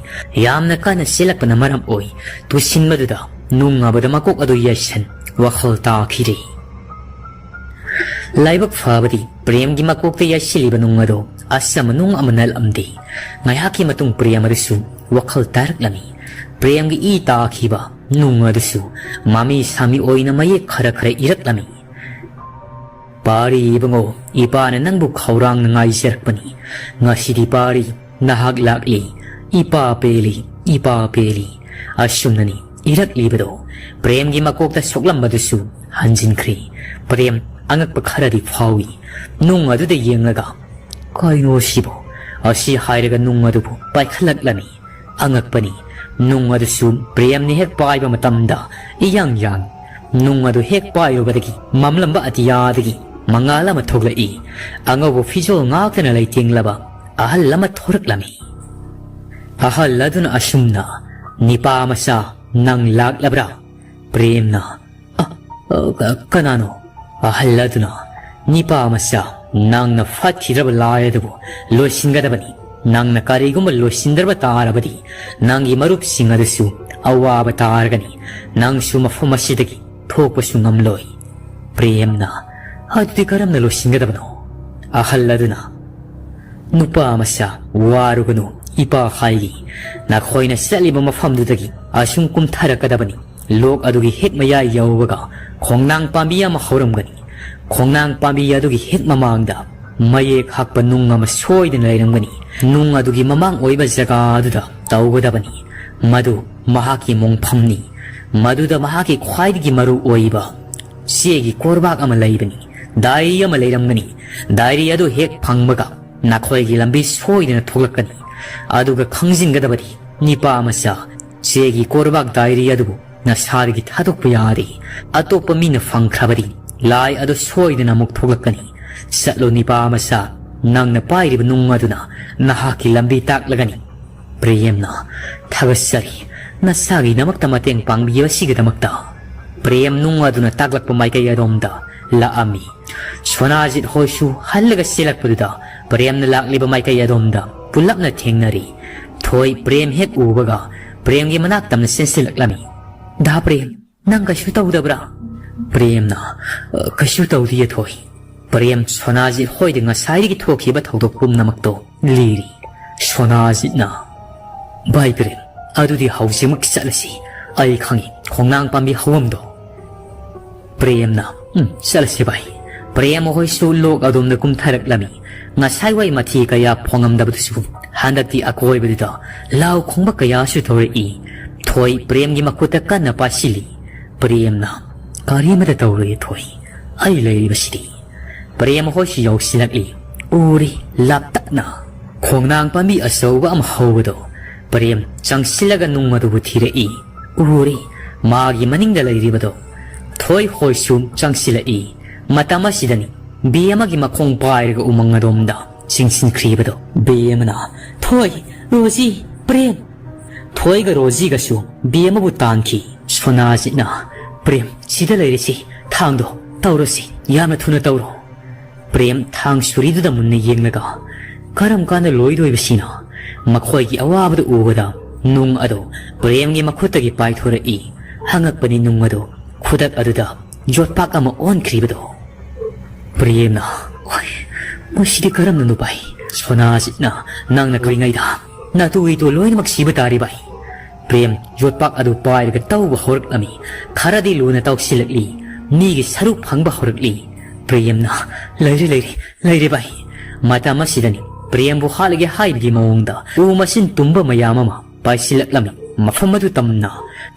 ꯌꯥꯝꯅ ꯀꯟꯅ ꯆꯦꯜꯂꯛꯄꯅ ꯃꯔꯝ ꯑꯣꯏ ꯇꯨꯁꯤꯟꯕꯗꯨꯗ ꯅꯨꯡ ꯑꯃꯗ ꯃꯀꯣꯛ ꯑꯗꯨ ꯌꯩꯁꯟ ꯋꯥꯈꯜ ꯇꯥꯈꯤꯔꯦ꯫ ꯂꯥꯏꯕꯛ ꯐꯕꯗꯤ ꯄ꯭ꯔꯦꯝꯒꯤ ꯃꯀꯣꯛꯇ ꯌꯩꯁꯤꯜꯂꯤꯕ ꯅꯨꯡ ꯑꯗꯨ ꯑꯆꯝꯕ ꯅꯨꯡ ꯑꯃ ꯅꯠꯂꯝꯗꯦ꯫ ꯉꯥꯏꯍꯥꯛꯀꯤ ꯃꯇꯨꯡ ꯄ꯭ꯔꯦꯝ ꯑꯗꯨꯁꯨ ꯋꯥꯈꯜ ꯇꯥꯔꯛꯂꯝꯃꯤ꯫ ꯄ꯭ꯔꯦꯝꯒꯤ ꯏ ꯇꯥꯈꯤꯕ ꯅꯨꯡ ꯑꯗꯨꯁꯨ ꯃꯃꯤ ꯁꯥꯃꯤ ꯑꯣꯏꯅ ꯃꯌꯦꯛ ꯈꯔ ꯈꯔ ꯏꯔꯛꯂꯝꯃꯤ꯫ "ꯄꯥꯔꯤ ꯏꯕꯨꯡꯉꯣ, ꯏꯄꯥꯅ ꯅꯪꯕꯨ ꯈꯧꯔꯥꯡꯅ ꯉꯥꯏꯖꯔꯛꯄꯅꯤ꯫ ꯉꯁꯤꯗꯤ ꯄꯥꯔꯤ, ꯅꯍꯥꯛ ꯂꯥꯛꯂꯤ꯫ ꯏꯄꯥ ꯄꯦꯜꯂꯤ, ꯏꯄꯥ ꯄꯦꯜꯂꯤ"꯫ ꯑꯁꯨꯝꯅꯅꯤ ꯏꯔꯛꯂꯤꯕꯗꯣ꯫ ꯄ꯭ꯔꯦꯝꯒꯤ ꯃꯀꯣꯛꯇ ꯁꯣꯛꯂꯝꯕꯗꯨꯁꯨ ꯍꯟꯖꯤꯟꯈ꯭ꯔꯦ꯫ ꯄ꯭ꯔꯦꯝ ꯑꯉꯛꯄ ꯈꯔꯗꯤ ꯐꯥꯎꯏ꯫ ꯅꯨꯡ ꯑꯗꯨꯗ ꯌꯦꯡꯂꯒ, "ꯀꯩꯅꯣ ꯁꯤꯕꯣ?" ꯑꯁꯤ ꯍꯥꯏꯔꯒ ꯅꯨꯡ ꯑꯗꯨꯕꯨ ꯄꯥꯏꯈꯠꯂꯛꯂꯝꯃꯤ꯫ ꯑꯉꯛꯄꯅꯤ꯫ ꯅꯨꯡ ꯑꯗꯨꯁꯨ ꯄ꯭ꯔꯦꯝꯅ ꯍꯦꯛ ꯄꯥꯏꯕ ꯃꯇꯝꯗ ꯏꯌꯥꯡ ꯌꯥꯡ꯫ ꯅꯨꯡ ꯑꯗꯨ ꯍꯦꯛ ꯄꯥꯏꯔꯨꯕꯗꯒꯤ ꯃꯝꯂꯝꯕ ꯑꯇꯤꯌꯥꯗꯒꯤ ꯃꯉꯥꯜ ꯑꯃ ꯊꯣꯛꯂꯛꯏ꯫ ꯑꯉꯧꯕ ꯐꯤꯖꯣꯜ ꯉꯥꯛꯇꯅ ꯂꯩꯇꯦꯡꯂꯕ ꯑꯍꯜ ꯑꯃ ꯊꯣꯔꯛꯂꯝꯃꯤ꯫ ꯑꯍꯜ ꯑꯗꯨꯅ ꯑꯁꯨꯝꯅ, "ꯅꯤꯄꯥ ꯃꯆꯥ, ꯅꯪ ꯂꯥꯛꯂꯕ꯭ꯔꯥ?" ꯄ꯭ꯔꯦꯝꯅ, "ꯑ, ꯑ, ꯀ-, ꯀꯅꯥꯅꯣ?" ꯑꯍꯜ ꯑꯗꯨꯅ, "ꯅꯤꯄꯥ ꯃꯆꯥ, ꯅꯪꯅ ꯐꯠꯈꯤꯗ꯭ꯔꯕ ꯂꯥꯏ ꯑꯗꯨꯕꯨ ꯂꯣꯏꯁꯤꯟꯒꯗꯕꯅꯤ꯫ ꯅꯪꯅ ꯀꯔꯤꯒꯨꯝꯕ ꯂꯣꯏꯁꯤꯟꯗ꯭ꯔꯕ ꯇꯥꯔꯕꯗꯤ, ꯅꯪꯒꯤ ꯃꯔꯨꯞꯁꯤꯡ ꯑꯗꯨꯁꯨ ꯑꯋꯥꯕ ꯇꯥꯔꯒꯅꯤ꯫ ꯅꯪꯁꯨ ꯃꯐꯝ ꯑꯁꯤꯗꯒꯤ ꯊꯣꯛꯄꯁꯨ ꯉꯝꯂꯣꯏ"꯫ ꯄ꯭ꯔꯦꯝꯅ, "ꯑꯗꯨꯗꯤ ꯀꯔꯝꯅ ꯂꯣꯏꯁꯤꯟꯒꯗꯕꯅꯣ?" ꯑꯍꯜ ꯑꯗꯨꯅ, "ꯅꯨꯄꯥ ꯃꯆꯥ, ꯋꯥꯔꯨꯒꯅꯨ, ꯏꯄꯥ ꯍꯥꯏꯒꯦ꯫ ꯅꯈꯣꯏꯅ ꯆꯠꯂꯤꯕ ꯃꯐꯝꯗꯨꯗꯒꯤ ꯑꯁꯨꯝ ꯀꯨꯝꯊꯔꯛꯀꯗꯕꯅꯤ꯫ ꯂꯣꯛ ꯑꯗꯨꯒꯤ ꯍꯦꯛ ꯃꯌꯥꯏ ꯌꯧꯕꯒ ꯈꯣꯡꯅꯥꯡ ꯄꯥꯝꯕꯤ ꯑꯃ ꯍꯧꯔꯝꯒꯅꯤ꯫ ꯈꯣꯡꯅꯥꯡ ꯄꯥꯝꯕꯤ ꯑꯗꯨꯒꯤ ꯍꯦꯛ ꯃꯃꯥꯡꯗ ꯃꯌꯦꯛ ꯍꯛꯄ ꯅꯨꯡ ꯑꯃ ꯁꯣꯏꯗꯅ ꯂꯩꯔꯝꯒꯅꯤ꯫ ꯅꯨꯡ ꯑꯗꯨꯒꯤ ꯃꯃꯥꯡ ꯑꯣꯏꯕ ꯖꯒꯥ ꯑꯗꯨꯗ ꯇꯧꯒꯗꯕꯅꯤ꯫ ꯃꯗꯨ ꯃꯍꯥꯛꯀꯤ ꯃꯣꯡꯐꯝꯅꯤ꯫ ꯃꯗꯨꯗ ꯃꯍꯥꯛꯀꯤ ꯈ꯭ꯋꯥꯏꯗꯒꯤ ꯃꯔꯨ ꯑꯣꯏꯕ ꯆꯦꯒꯤ ꯀꯣꯔꯕꯥꯛ ꯑꯃ ꯂꯩꯕꯅꯤ꯫ ꯗꯥꯏꯔꯤ ꯑꯃ ꯂꯩꯔꯝꯒꯅꯤ꯫ ꯗꯥꯏꯔꯤ ꯑꯗꯨ ꯍꯦꯛ ꯐꯪꯕꯒ ꯅꯈꯣꯏꯒꯤ ꯂꯝꯕꯤ ꯁꯣꯏꯗꯅ ꯊꯣꯛꯂꯛꯀꯅꯤ꯫ ꯑꯗꯨꯒ ꯈꯪꯖꯤꯟꯒꯗꯕꯗꯤ, ꯅꯤꯄꯥ ꯃꯆꯥ, ꯆꯦꯒꯤ ꯀꯣꯔꯕꯥꯛ ꯗꯥꯏꯔꯤ ꯑꯗꯨꯕꯨ ꯅꯁꯥꯗꯒꯤ ꯊꯥꯗꯣꯛꯄ ꯌꯥꯔꯦ꯫ ꯑꯇꯣꯞꯄ ꯃꯤꯅ ꯐꯪꯈ꯭ꯔꯕꯗꯤ ꯂꯥꯏ ꯑꯗꯨ ꯁꯣꯏꯗꯅ ꯑꯃꯨꯛ ꯊꯣꯛꯂꯛꯀꯅꯤ꯫ ꯆꯠꯂꯣ ꯅꯤꯄꯥ ꯃꯆꯥ, ꯅꯪꯅ ꯄꯥꯏꯔꯤꯕ ꯅꯨꯡ ꯑꯗꯨꯅ ꯅꯍꯥꯛꯀꯤ ꯂꯝꯕꯤ ꯇꯥꯛꯂꯒꯅꯤ꯫ ꯄ꯭ꯔꯦꯝꯅ, ꯊꯥꯒꯠꯆꯔꯤ, ꯅꯁꯥꯒꯤꯗꯃꯛꯇ ꯃꯇꯦꯡ ꯄꯥꯡꯕꯤꯕꯁꯤꯒꯤꯗꯃꯛꯇ꯫ ꯄ꯭ꯔꯦꯝ ꯅꯨꯡ ꯑꯗꯨꯅ ꯇꯥꯛꯂꯛꯄ ꯃꯥꯏꯀꯩ ꯑꯗꯣꯝꯗ ꯂꯥꯛꯑꯝꯃꯤ꯫ ꯁꯣꯅꯥꯖꯤꯠ ꯍꯣꯏꯁꯨ ꯍꯜꯂꯒ ꯆꯦꯜꯂꯛꯄꯗꯨꯗ ꯄ꯭ꯔꯦꯝꯅ ꯂꯥꯛꯂꯤꯕ ꯃꯥꯏꯀꯩ ꯑꯗꯣꯝꯗ ꯄꯨꯂꯞꯅ ꯊꯦꯡꯅꯔꯤ꯫ ꯊꯣꯏ ꯄ꯭ꯔꯦꯝ ꯍꯦꯛ ꯎꯕꯒ ꯄ꯭ꯔꯦꯝꯒꯤ ꯃꯅꯥꯛ ꯇꯝꯅ ꯆꯦꯟꯁꯤꯜꯂꯛꯂꯝꯃꯤ꯫ "ꯗꯥ ꯄ꯭ꯔꯦꯝ, ꯅꯪ ꯀꯩꯁꯨ ꯇꯧꯗꯕ꯭ꯔꯥ?" ꯄ꯭ꯔꯦꯝꯅ, "ꯑ, ꯀꯩꯁꯨ ꯇꯧꯗꯤꯌꯦ ꯊꯣꯏ꯫" ꯄ꯭ꯔꯦꯝ ꯁꯣꯅꯥꯖꯤꯠ ꯍꯣꯏꯗ ꯉꯁꯥꯏꯗꯒꯤ ꯊꯣꯛꯈꯤꯕ ꯊꯧꯗꯣꯛ ꯄꯨꯝꯅꯃꯛꯇꯣ ꯂꯤꯔꯤ꯫ ꯁꯣꯅꯥꯖꯤꯠꯅ, "ꯚꯥꯏ ꯄ꯭ꯔꯦꯝ, ꯑꯗꯨꯗꯤ ꯍꯧꯖꯤꯛꯃꯛ ꯆꯠꯂꯁꯤ꯫ ꯑꯩ ꯈꯪꯏ, ꯈꯣꯡꯅꯥꯡ ꯄꯥꯝꯕꯤ ꯍꯧꯐꯝꯗꯣ꯫" ꯄ꯭ꯔꯦꯝꯅ, "ꯎꯝ, ꯆꯠꯂꯁꯤ ꯚꯥꯏ꯫" ꯄ꯭ꯔꯦꯝ ꯍꯣꯏꯁꯨ ꯂꯣꯛ ꯑꯗꯣꯝꯗ ꯀꯨꯝꯊꯔꯛꯂꯝꯃꯤ꯫ ꯉꯁꯥꯏꯋꯥꯏ ꯃꯊꯤ ꯀꯌꯥ ꯐꯣꯡꯉꯝꯗꯕꯗꯨꯁꯨ ꯍꯟꯗꯛꯇꯤ ꯑꯀꯣꯏꯕꯗꯨꯗ ꯂꯥꯎ ꯈꯣꯡꯕ ꯀꯌꯥꯁꯨ ꯊꯣꯔꯛꯏ꯫ ꯊꯣꯏ ꯄ꯭ꯔꯦꯝꯒꯤ ꯃꯈꯨꯠꯇ ꯀꯟꯅ ꯄꯥꯏꯁꯤꯜꯂꯤ꯫ ꯄ꯭ꯔꯦꯝꯅ, "ꯀꯔꯤꯃꯇ ꯇꯧꯔꯣꯏꯌꯦ ꯊꯣꯏ, ꯑꯩ ꯂꯩꯔꯤꯕꯁꯤꯗꯤ꯫" ꯄ꯭ꯔꯦꯝ ꯍꯣꯏꯁꯨ ꯌꯧꯁꯤꯜꯂꯛꯂꯤ꯫ ꯎꯔꯤ ꯂꯥꯞꯇꯛꯅ ꯈꯣꯡꯅꯥꯡ ꯄꯥꯝꯕꯤ ꯑꯆꯧꯕ ꯑꯃ ꯍꯧꯕꯗꯣ꯫ ꯄ꯭ꯔꯦꯝ ꯆꯪꯁꯤꯜꯂꯒ ꯅꯨꯡ ꯑꯗꯨꯕꯨ ꯊꯤꯔꯛꯏ꯫ ꯎꯔꯤ ꯃꯥꯒꯤ ꯃꯅꯤꯡꯗ ꯂꯩꯔꯤꯕꯗꯣ꯫ ꯊꯣꯏ ꯍꯣꯏꯁꯨ ꯆꯪꯁꯤꯜꯂꯛꯏ꯫ ꯃꯇꯝ ꯑꯁꯤꯗꯅꯤ ꯕꯦꯝꯃꯒꯤ ꯃꯈꯣꯡ ꯄꯥꯏꯔꯒ ꯎꯃꯪ ꯑꯗꯣꯝꯗ ꯆꯤꯡꯁꯤꯟꯈ꯭ꯔꯤꯕꯗꯣ꯫ ꯕꯦꯝꯃꯅ, "ꯊꯣꯏ, ꯔꯣꯖꯤ, ꯄ꯭ꯔꯦꯝ!" ꯊꯣꯏꯒ ꯔꯣꯖꯤꯒꯁꯨ ꯕꯦꯝꯃꯕꯨ ꯇꯥꯟꯈꯤ꯫ ꯁꯣꯅꯥꯖꯤꯠꯅ, "ꯄ꯭ꯔꯦꯝ, ꯁꯤꯗ ꯂꯩꯔꯤꯁꯤ ꯊꯥꯡꯗꯣ, ꯇꯧꯔꯁꯤ, ꯌꯥꯝꯅ ꯊꯨꯅ ꯇꯧꯔꯣ꯫" ꯄ꯭ꯔꯦꯝ ꯊꯥꯡ ꯁꯨꯔꯤꯗꯨꯗ ꯃꯨꯟꯅ ꯌꯦꯡꯂꯒ, "ꯀꯔꯝ ꯀꯥꯟꯗ ꯂꯣꯏꯗꯣꯏꯕꯁꯤꯅ?" ꯃꯈꯣꯏꯒꯤ ꯑꯋꯥꯕꯗꯨ ꯎꯕꯗ ꯅꯨꯡ ꯑꯗꯨ ꯄ꯭ꯔꯦꯝꯒꯤ ꯃꯈꯨꯠꯇꯒꯤ ꯄꯥꯏꯊꯣꯔꯛꯏ꯫ ꯍꯪꯉꯛꯄꯅꯤ ꯅꯨꯡ ꯑꯗꯨ ꯈꯨꯗꯛ ꯑꯗꯨꯗ ꯌꯣꯠꯄꯥꯛ ꯑꯃ ꯑꯣꯟꯈ꯭ꯔꯤꯕꯗꯣ꯫ ꯄ꯭ꯔꯦꯝꯅ, "ꯑꯣꯏ, ꯃꯁꯤꯗꯤ ꯀꯔꯝꯅꯅꯣ ꯚꯥꯏ?" ꯁꯣꯅꯥꯖꯤꯠꯅ, "ꯅꯪꯅ ꯀꯔꯤꯉꯩꯗ ꯅꯇꯨ ꯏꯇꯨ ꯂꯣꯏꯅꯃꯛ ꯁꯤꯕ ꯇꯥꯔꯦ ꯚꯥꯏ꯫" ꯄ꯭ꯔꯦꯝ ꯌꯣꯠꯄꯥꯛ ꯑꯗꯨ ꯄꯥꯏꯔꯒ ꯇꯧꯕ ꯍꯧꯔꯛꯂꯝꯃꯤ꯫ ꯈꯔꯗꯤ ꯂꯨꯅ ꯇꯧꯁꯤꯜꯂꯛꯂꯤ꯫ ꯃꯤꯒꯤ ꯁꯔꯨꯛ ꯐꯪꯕ ꯍꯧꯔꯛꯂꯤ꯫ ꯄ꯭ꯔꯦꯝꯅ, "ꯂꯩꯔꯦ, ꯂꯩꯔꯦ, ꯂꯩꯔꯦ ꯚꯥꯏ꯫" ꯃꯇꯝ ꯑꯁꯤꯗꯅꯤ ꯄ꯭ꯔꯦꯝꯕꯨ ꯍꯥꯠꯂꯒꯦ ꯍꯥꯏꯕꯒꯤ ꯃꯑꯣꯡꯗ ꯎ ꯃꯆꯤꯟ ꯇꯨꯝꯕ ꯃꯌꯥꯝ ꯑꯃ ꯄꯥꯏꯁꯤꯜꯂꯛꯂꯝꯃꯤ꯫ ꯃꯐꯝ ꯑꯗꯨ ꯇꯝꯅ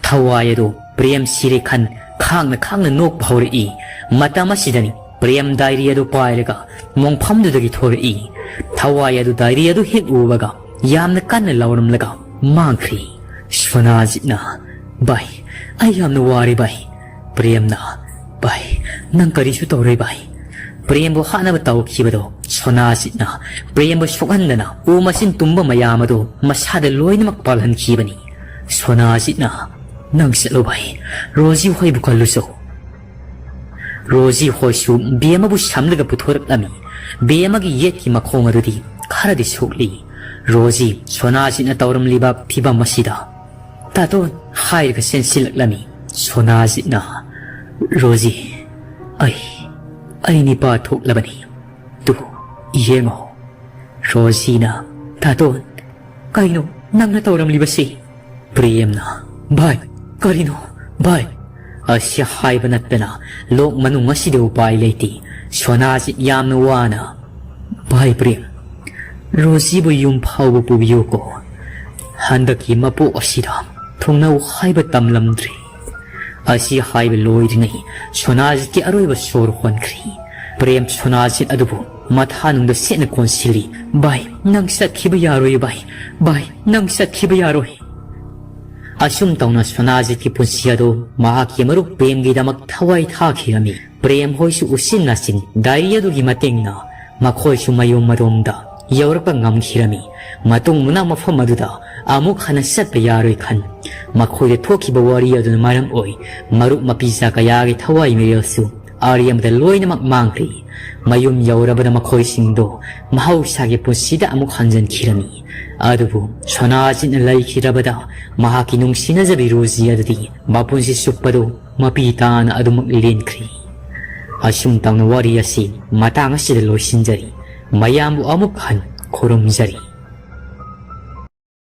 ꯊꯋꯥꯏ ꯑꯗꯨ ꯄ꯭ꯔꯦꯝ ꯁꯤꯔꯦ ꯈꯟ ꯈꯥꯡꯅ ꯈꯥꯡꯅ ꯅꯣꯛꯄ ꯍꯧꯔꯛꯏ꯫ ꯃꯇꯝ ꯑꯁꯤꯗꯅꯤ ꯄ꯭ꯔꯦꯝ ꯗꯥꯏꯔꯤ ꯑꯗꯨ ꯄꯥꯏꯔꯒ ꯃꯣꯡꯐꯝꯗꯨꯗꯒꯤ ꯊꯣꯔꯛꯏ꯫ ꯊꯋꯥꯏ ꯑꯗꯨ ꯗꯥꯏꯔꯤ ꯑꯗꯨ ꯍꯦꯛ ꯎꯕꯒ ꯌꯥꯝꯅ ꯀꯟꯅ ꯂꯥꯎꯔꯝꯂꯒ ꯃꯥꯡꯈ꯭ꯔꯤ꯫ ꯁꯣꯅꯥꯖꯤꯠꯅ, "ꯚꯥꯏ, ꯑꯩ ꯌꯥꯝꯅ ꯋꯥꯔꯦ ꯚꯥꯏ꯫ ꯄ꯭ꯔꯦꯝꯅ, "ꯚꯥꯏ, ꯅꯪ ꯀꯔꯤꯁꯨ ꯇꯧꯔꯣꯏ ꯚꯥꯏ"꯫ ꯄ꯭ꯔꯦꯝꯕꯨ ꯍꯥꯠꯅꯕ ꯇꯧꯈꯤꯕꯗꯣ ꯁꯣꯅꯥꯖꯤꯠꯅ ꯄ꯭ꯔꯦꯝꯕꯨ ꯁꯣꯛꯍꯟꯗꯅ ꯎ ꯃꯆꯤꯟ ꯇꯨꯝꯕ ꯃꯌꯥꯝ ꯑꯗꯨ ꯃꯁꯥꯗ ꯂꯣꯏꯅꯃꯛ ꯄꯥꯜꯍꯟꯈꯤꯕꯅꯤ꯫ ꯁꯣꯅꯥꯖꯤꯠꯅ, "ꯅꯪ ꯆꯠꯂꯣ ꯚꯥꯏ, ꯔꯣꯖꯤ ꯍꯣꯏꯕꯨ ꯀꯜꯂꯨꯆꯣ"꯫ ꯔꯣꯖꯤ ꯍꯣꯏꯁꯨ ꯕꯦꯝꯃꯕꯨ ꯁꯝꯂꯒ ꯄꯨꯊꯣꯔꯛꯂꯝꯃꯤ꯫ ꯕꯦꯝꯃꯒꯤ ꯌꯦꯠꯀꯤ ꯃꯈꯣꯡ ꯑꯗꯨꯗꯤ ꯈꯔꯗꯤ ꯁꯣꯛꯂꯤ꯫ ꯔꯣꯖꯤ ꯁꯣꯅꯥꯖꯤꯠꯅ ꯇꯧꯔꯝꯂꯤꯕ ꯐꯤꯚꯝ ꯑꯁꯤꯗ "ꯇꯥꯇꯣꯟ" ꯍꯥꯏꯔꯒ ꯆꯦꯟꯁꯤꯜꯂꯛꯂꯝꯃꯤ꯫ ꯁꯣꯅꯥꯖꯤꯠꯅ, "ꯔꯣꯖꯤ, ꯑꯩ, ꯑꯩ ꯅꯤꯄꯥ ꯊꯣꯛꯂꯕꯅꯤ꯫ ꯇꯨ, ꯌꯦꯡꯉꯣ"꯫ ꯔꯣꯖꯤꯅ, "ꯇꯥꯇꯣꯟ, ꯀꯩꯅꯣ ꯅꯪꯅ ꯇꯧꯔꯝꯂꯤꯕꯁꯤ?" ꯄ꯭ꯔꯦꯝꯅ, "ꯚꯥꯏ, ꯀꯔꯤꯅꯣ? ꯚꯥꯏ!" ꯑꯁꯤ ꯍꯥꯏꯕ ꯅꯠꯇꯅ ꯂꯣꯛ ꯃꯅꯨꯡ ꯑꯁꯤꯗ ꯎꯄꯥꯏ ꯂꯩꯇꯦ꯫ ꯁꯣꯅꯥꯖꯤꯠ ꯌꯥꯝꯅ ꯋꯥꯅ, "ꯚꯥꯏ ꯄ꯭ꯔꯦꯝ, ꯔꯣꯖꯤꯕꯨ ꯌꯨꯝ ꯐꯥꯎꯕ ꯄꯨꯕꯤꯌꯨꯀꯣ꯫ ꯍꯟꯗꯛꯀꯤ ꯃꯄꯣꯛ ꯑꯁꯤꯗ ꯊꯨꯡꯅꯧ ꯍꯥꯏꯕ ꯇꯝꯂꯝꯗ꯭ꯔꯦ"꯫ ꯑꯁꯤ ꯍꯥꯏꯕ ꯂꯣꯏꯗ꯭ꯔꯤꯉꯩ ꯁꯣꯅꯥꯖꯤꯠꯀꯤ ꯑꯔꯣꯏꯕ ꯁꯣꯔ ꯍꯣꯟꯈ꯭ꯔꯤ꯫ ꯄ꯭ꯔꯦꯝ ꯁꯣꯅꯥꯖꯤꯠ ꯑꯗꯨꯕꯨ ꯃꯊꯥꯅꯨꯡꯗ ꯁꯦꯠꯅ ꯀꯣꯟꯁꯤꯜꯂꯤ꯫ "ꯚꯥꯏ, ꯅꯪ ꯆꯠꯈꯤꯕ ꯌꯥꯔꯣꯏ ꯚꯥꯏ꯫ ꯚꯥꯏ, ꯅꯪ ꯆꯠꯈꯤꯕ ꯌꯥꯔꯣꯏ"꯫ ꯑꯁꯨꯝ ꯇꯧꯅ ꯁꯣꯅꯥꯖꯤꯠꯀꯤ ꯄꯨꯟꯁꯤ ꯑꯗꯨ ꯃꯍꯥꯛꯀꯤ ꯃꯔꯨꯞ ꯄ꯭ꯔꯦꯝꯒꯤꯗꯃꯛ ꯊꯋꯥꯏ ꯊꯥꯈꯤꯔꯝꯃꯤ꯫ ꯄ꯭ꯔꯦꯝ ꯍꯣꯏꯁꯨ ꯎꯆꯤꯟ ꯅꯥꯆꯤꯟ ꯗꯥꯏꯔꯤ ꯑꯗꯨꯒꯤ ꯃꯇꯦꯡꯅ ꯃꯈꯣꯏꯁꯨ ꯃꯌꯨꯝ ꯃꯔꯣꯝꯗ ꯌꯧꯔꯛꯄ ꯉꯝꯈꯤꯔꯝꯃꯤ꯫ ꯃꯇꯨꯡ ꯃꯅꯥꯎ ꯃꯐꯝ ꯑꯗꯨꯗ ꯑꯃꯨꯛ ꯍꯟꯅ ꯆꯠꯄ ꯌꯥꯔꯣꯏ ꯈꯟ ꯃꯈꯣꯏꯗ ꯊꯣꯛꯈꯤꯕ ꯋꯥꯔꯤ ꯑꯗꯨꯅ ꯃꯔꯝ ꯑꯣꯏ ꯃꯔꯨꯞ ꯃꯄꯤꯖꯥ ꯀꯌꯥꯒꯤ ꯊꯋꯥꯏ ꯃꯤꯔꯦꯜꯁꯨ ꯑꯔꯦꯝꯕꯗ ꯂꯣꯏꯅꯃꯛ ꯃꯥꯡꯈ꯭ꯔꯤ꯫ ꯃꯌꯨꯝ ꯌꯧꯔꯕꯗ ꯃꯈꯣꯏꯁꯤꯡꯗꯣ ꯃꯍꯧꯁꯥꯒꯤ ꯄꯨꯟꯁꯤꯗ ꯑꯃꯨꯛ ꯍꯟꯖꯤꯟꯈꯤꯔꯝꯃꯤ꯫ ꯑꯗꯨꯕꯨ ꯁꯣꯅꯥꯖꯤꯠꯅ ꯂꯩꯈꯤꯗ꯭ꯔꯕꯗ ꯃꯍꯥꯛꯀꯤ ꯅꯨꯡꯁꯤꯅꯖꯕꯤ ꯔꯣꯖꯤ ꯑꯗꯨꯗꯤ ꯃꯄꯨꯟꯁꯤ ꯆꯨꯞꯄꯗꯨ ꯃꯄꯤ ꯇꯥꯅ ꯑꯗꯨꯃꯛ ꯂꯦꯟꯈ꯭ꯔꯤ꯫ ꯑꯁꯨꯝ ꯇꯧꯅ ꯋꯥꯔꯤ ꯑꯁꯤ ꯃꯇꯥꯡ ꯑꯁꯤꯗ ꯂꯣꯏꯁꯤꯟꯖꯔꯤ꯫ ꯃꯌꯥꯝꯕꯨ ꯑꯃꯨꯛ ꯍꯟ ꯈꯨꯔꯨꯝꯖꯔꯤ꯫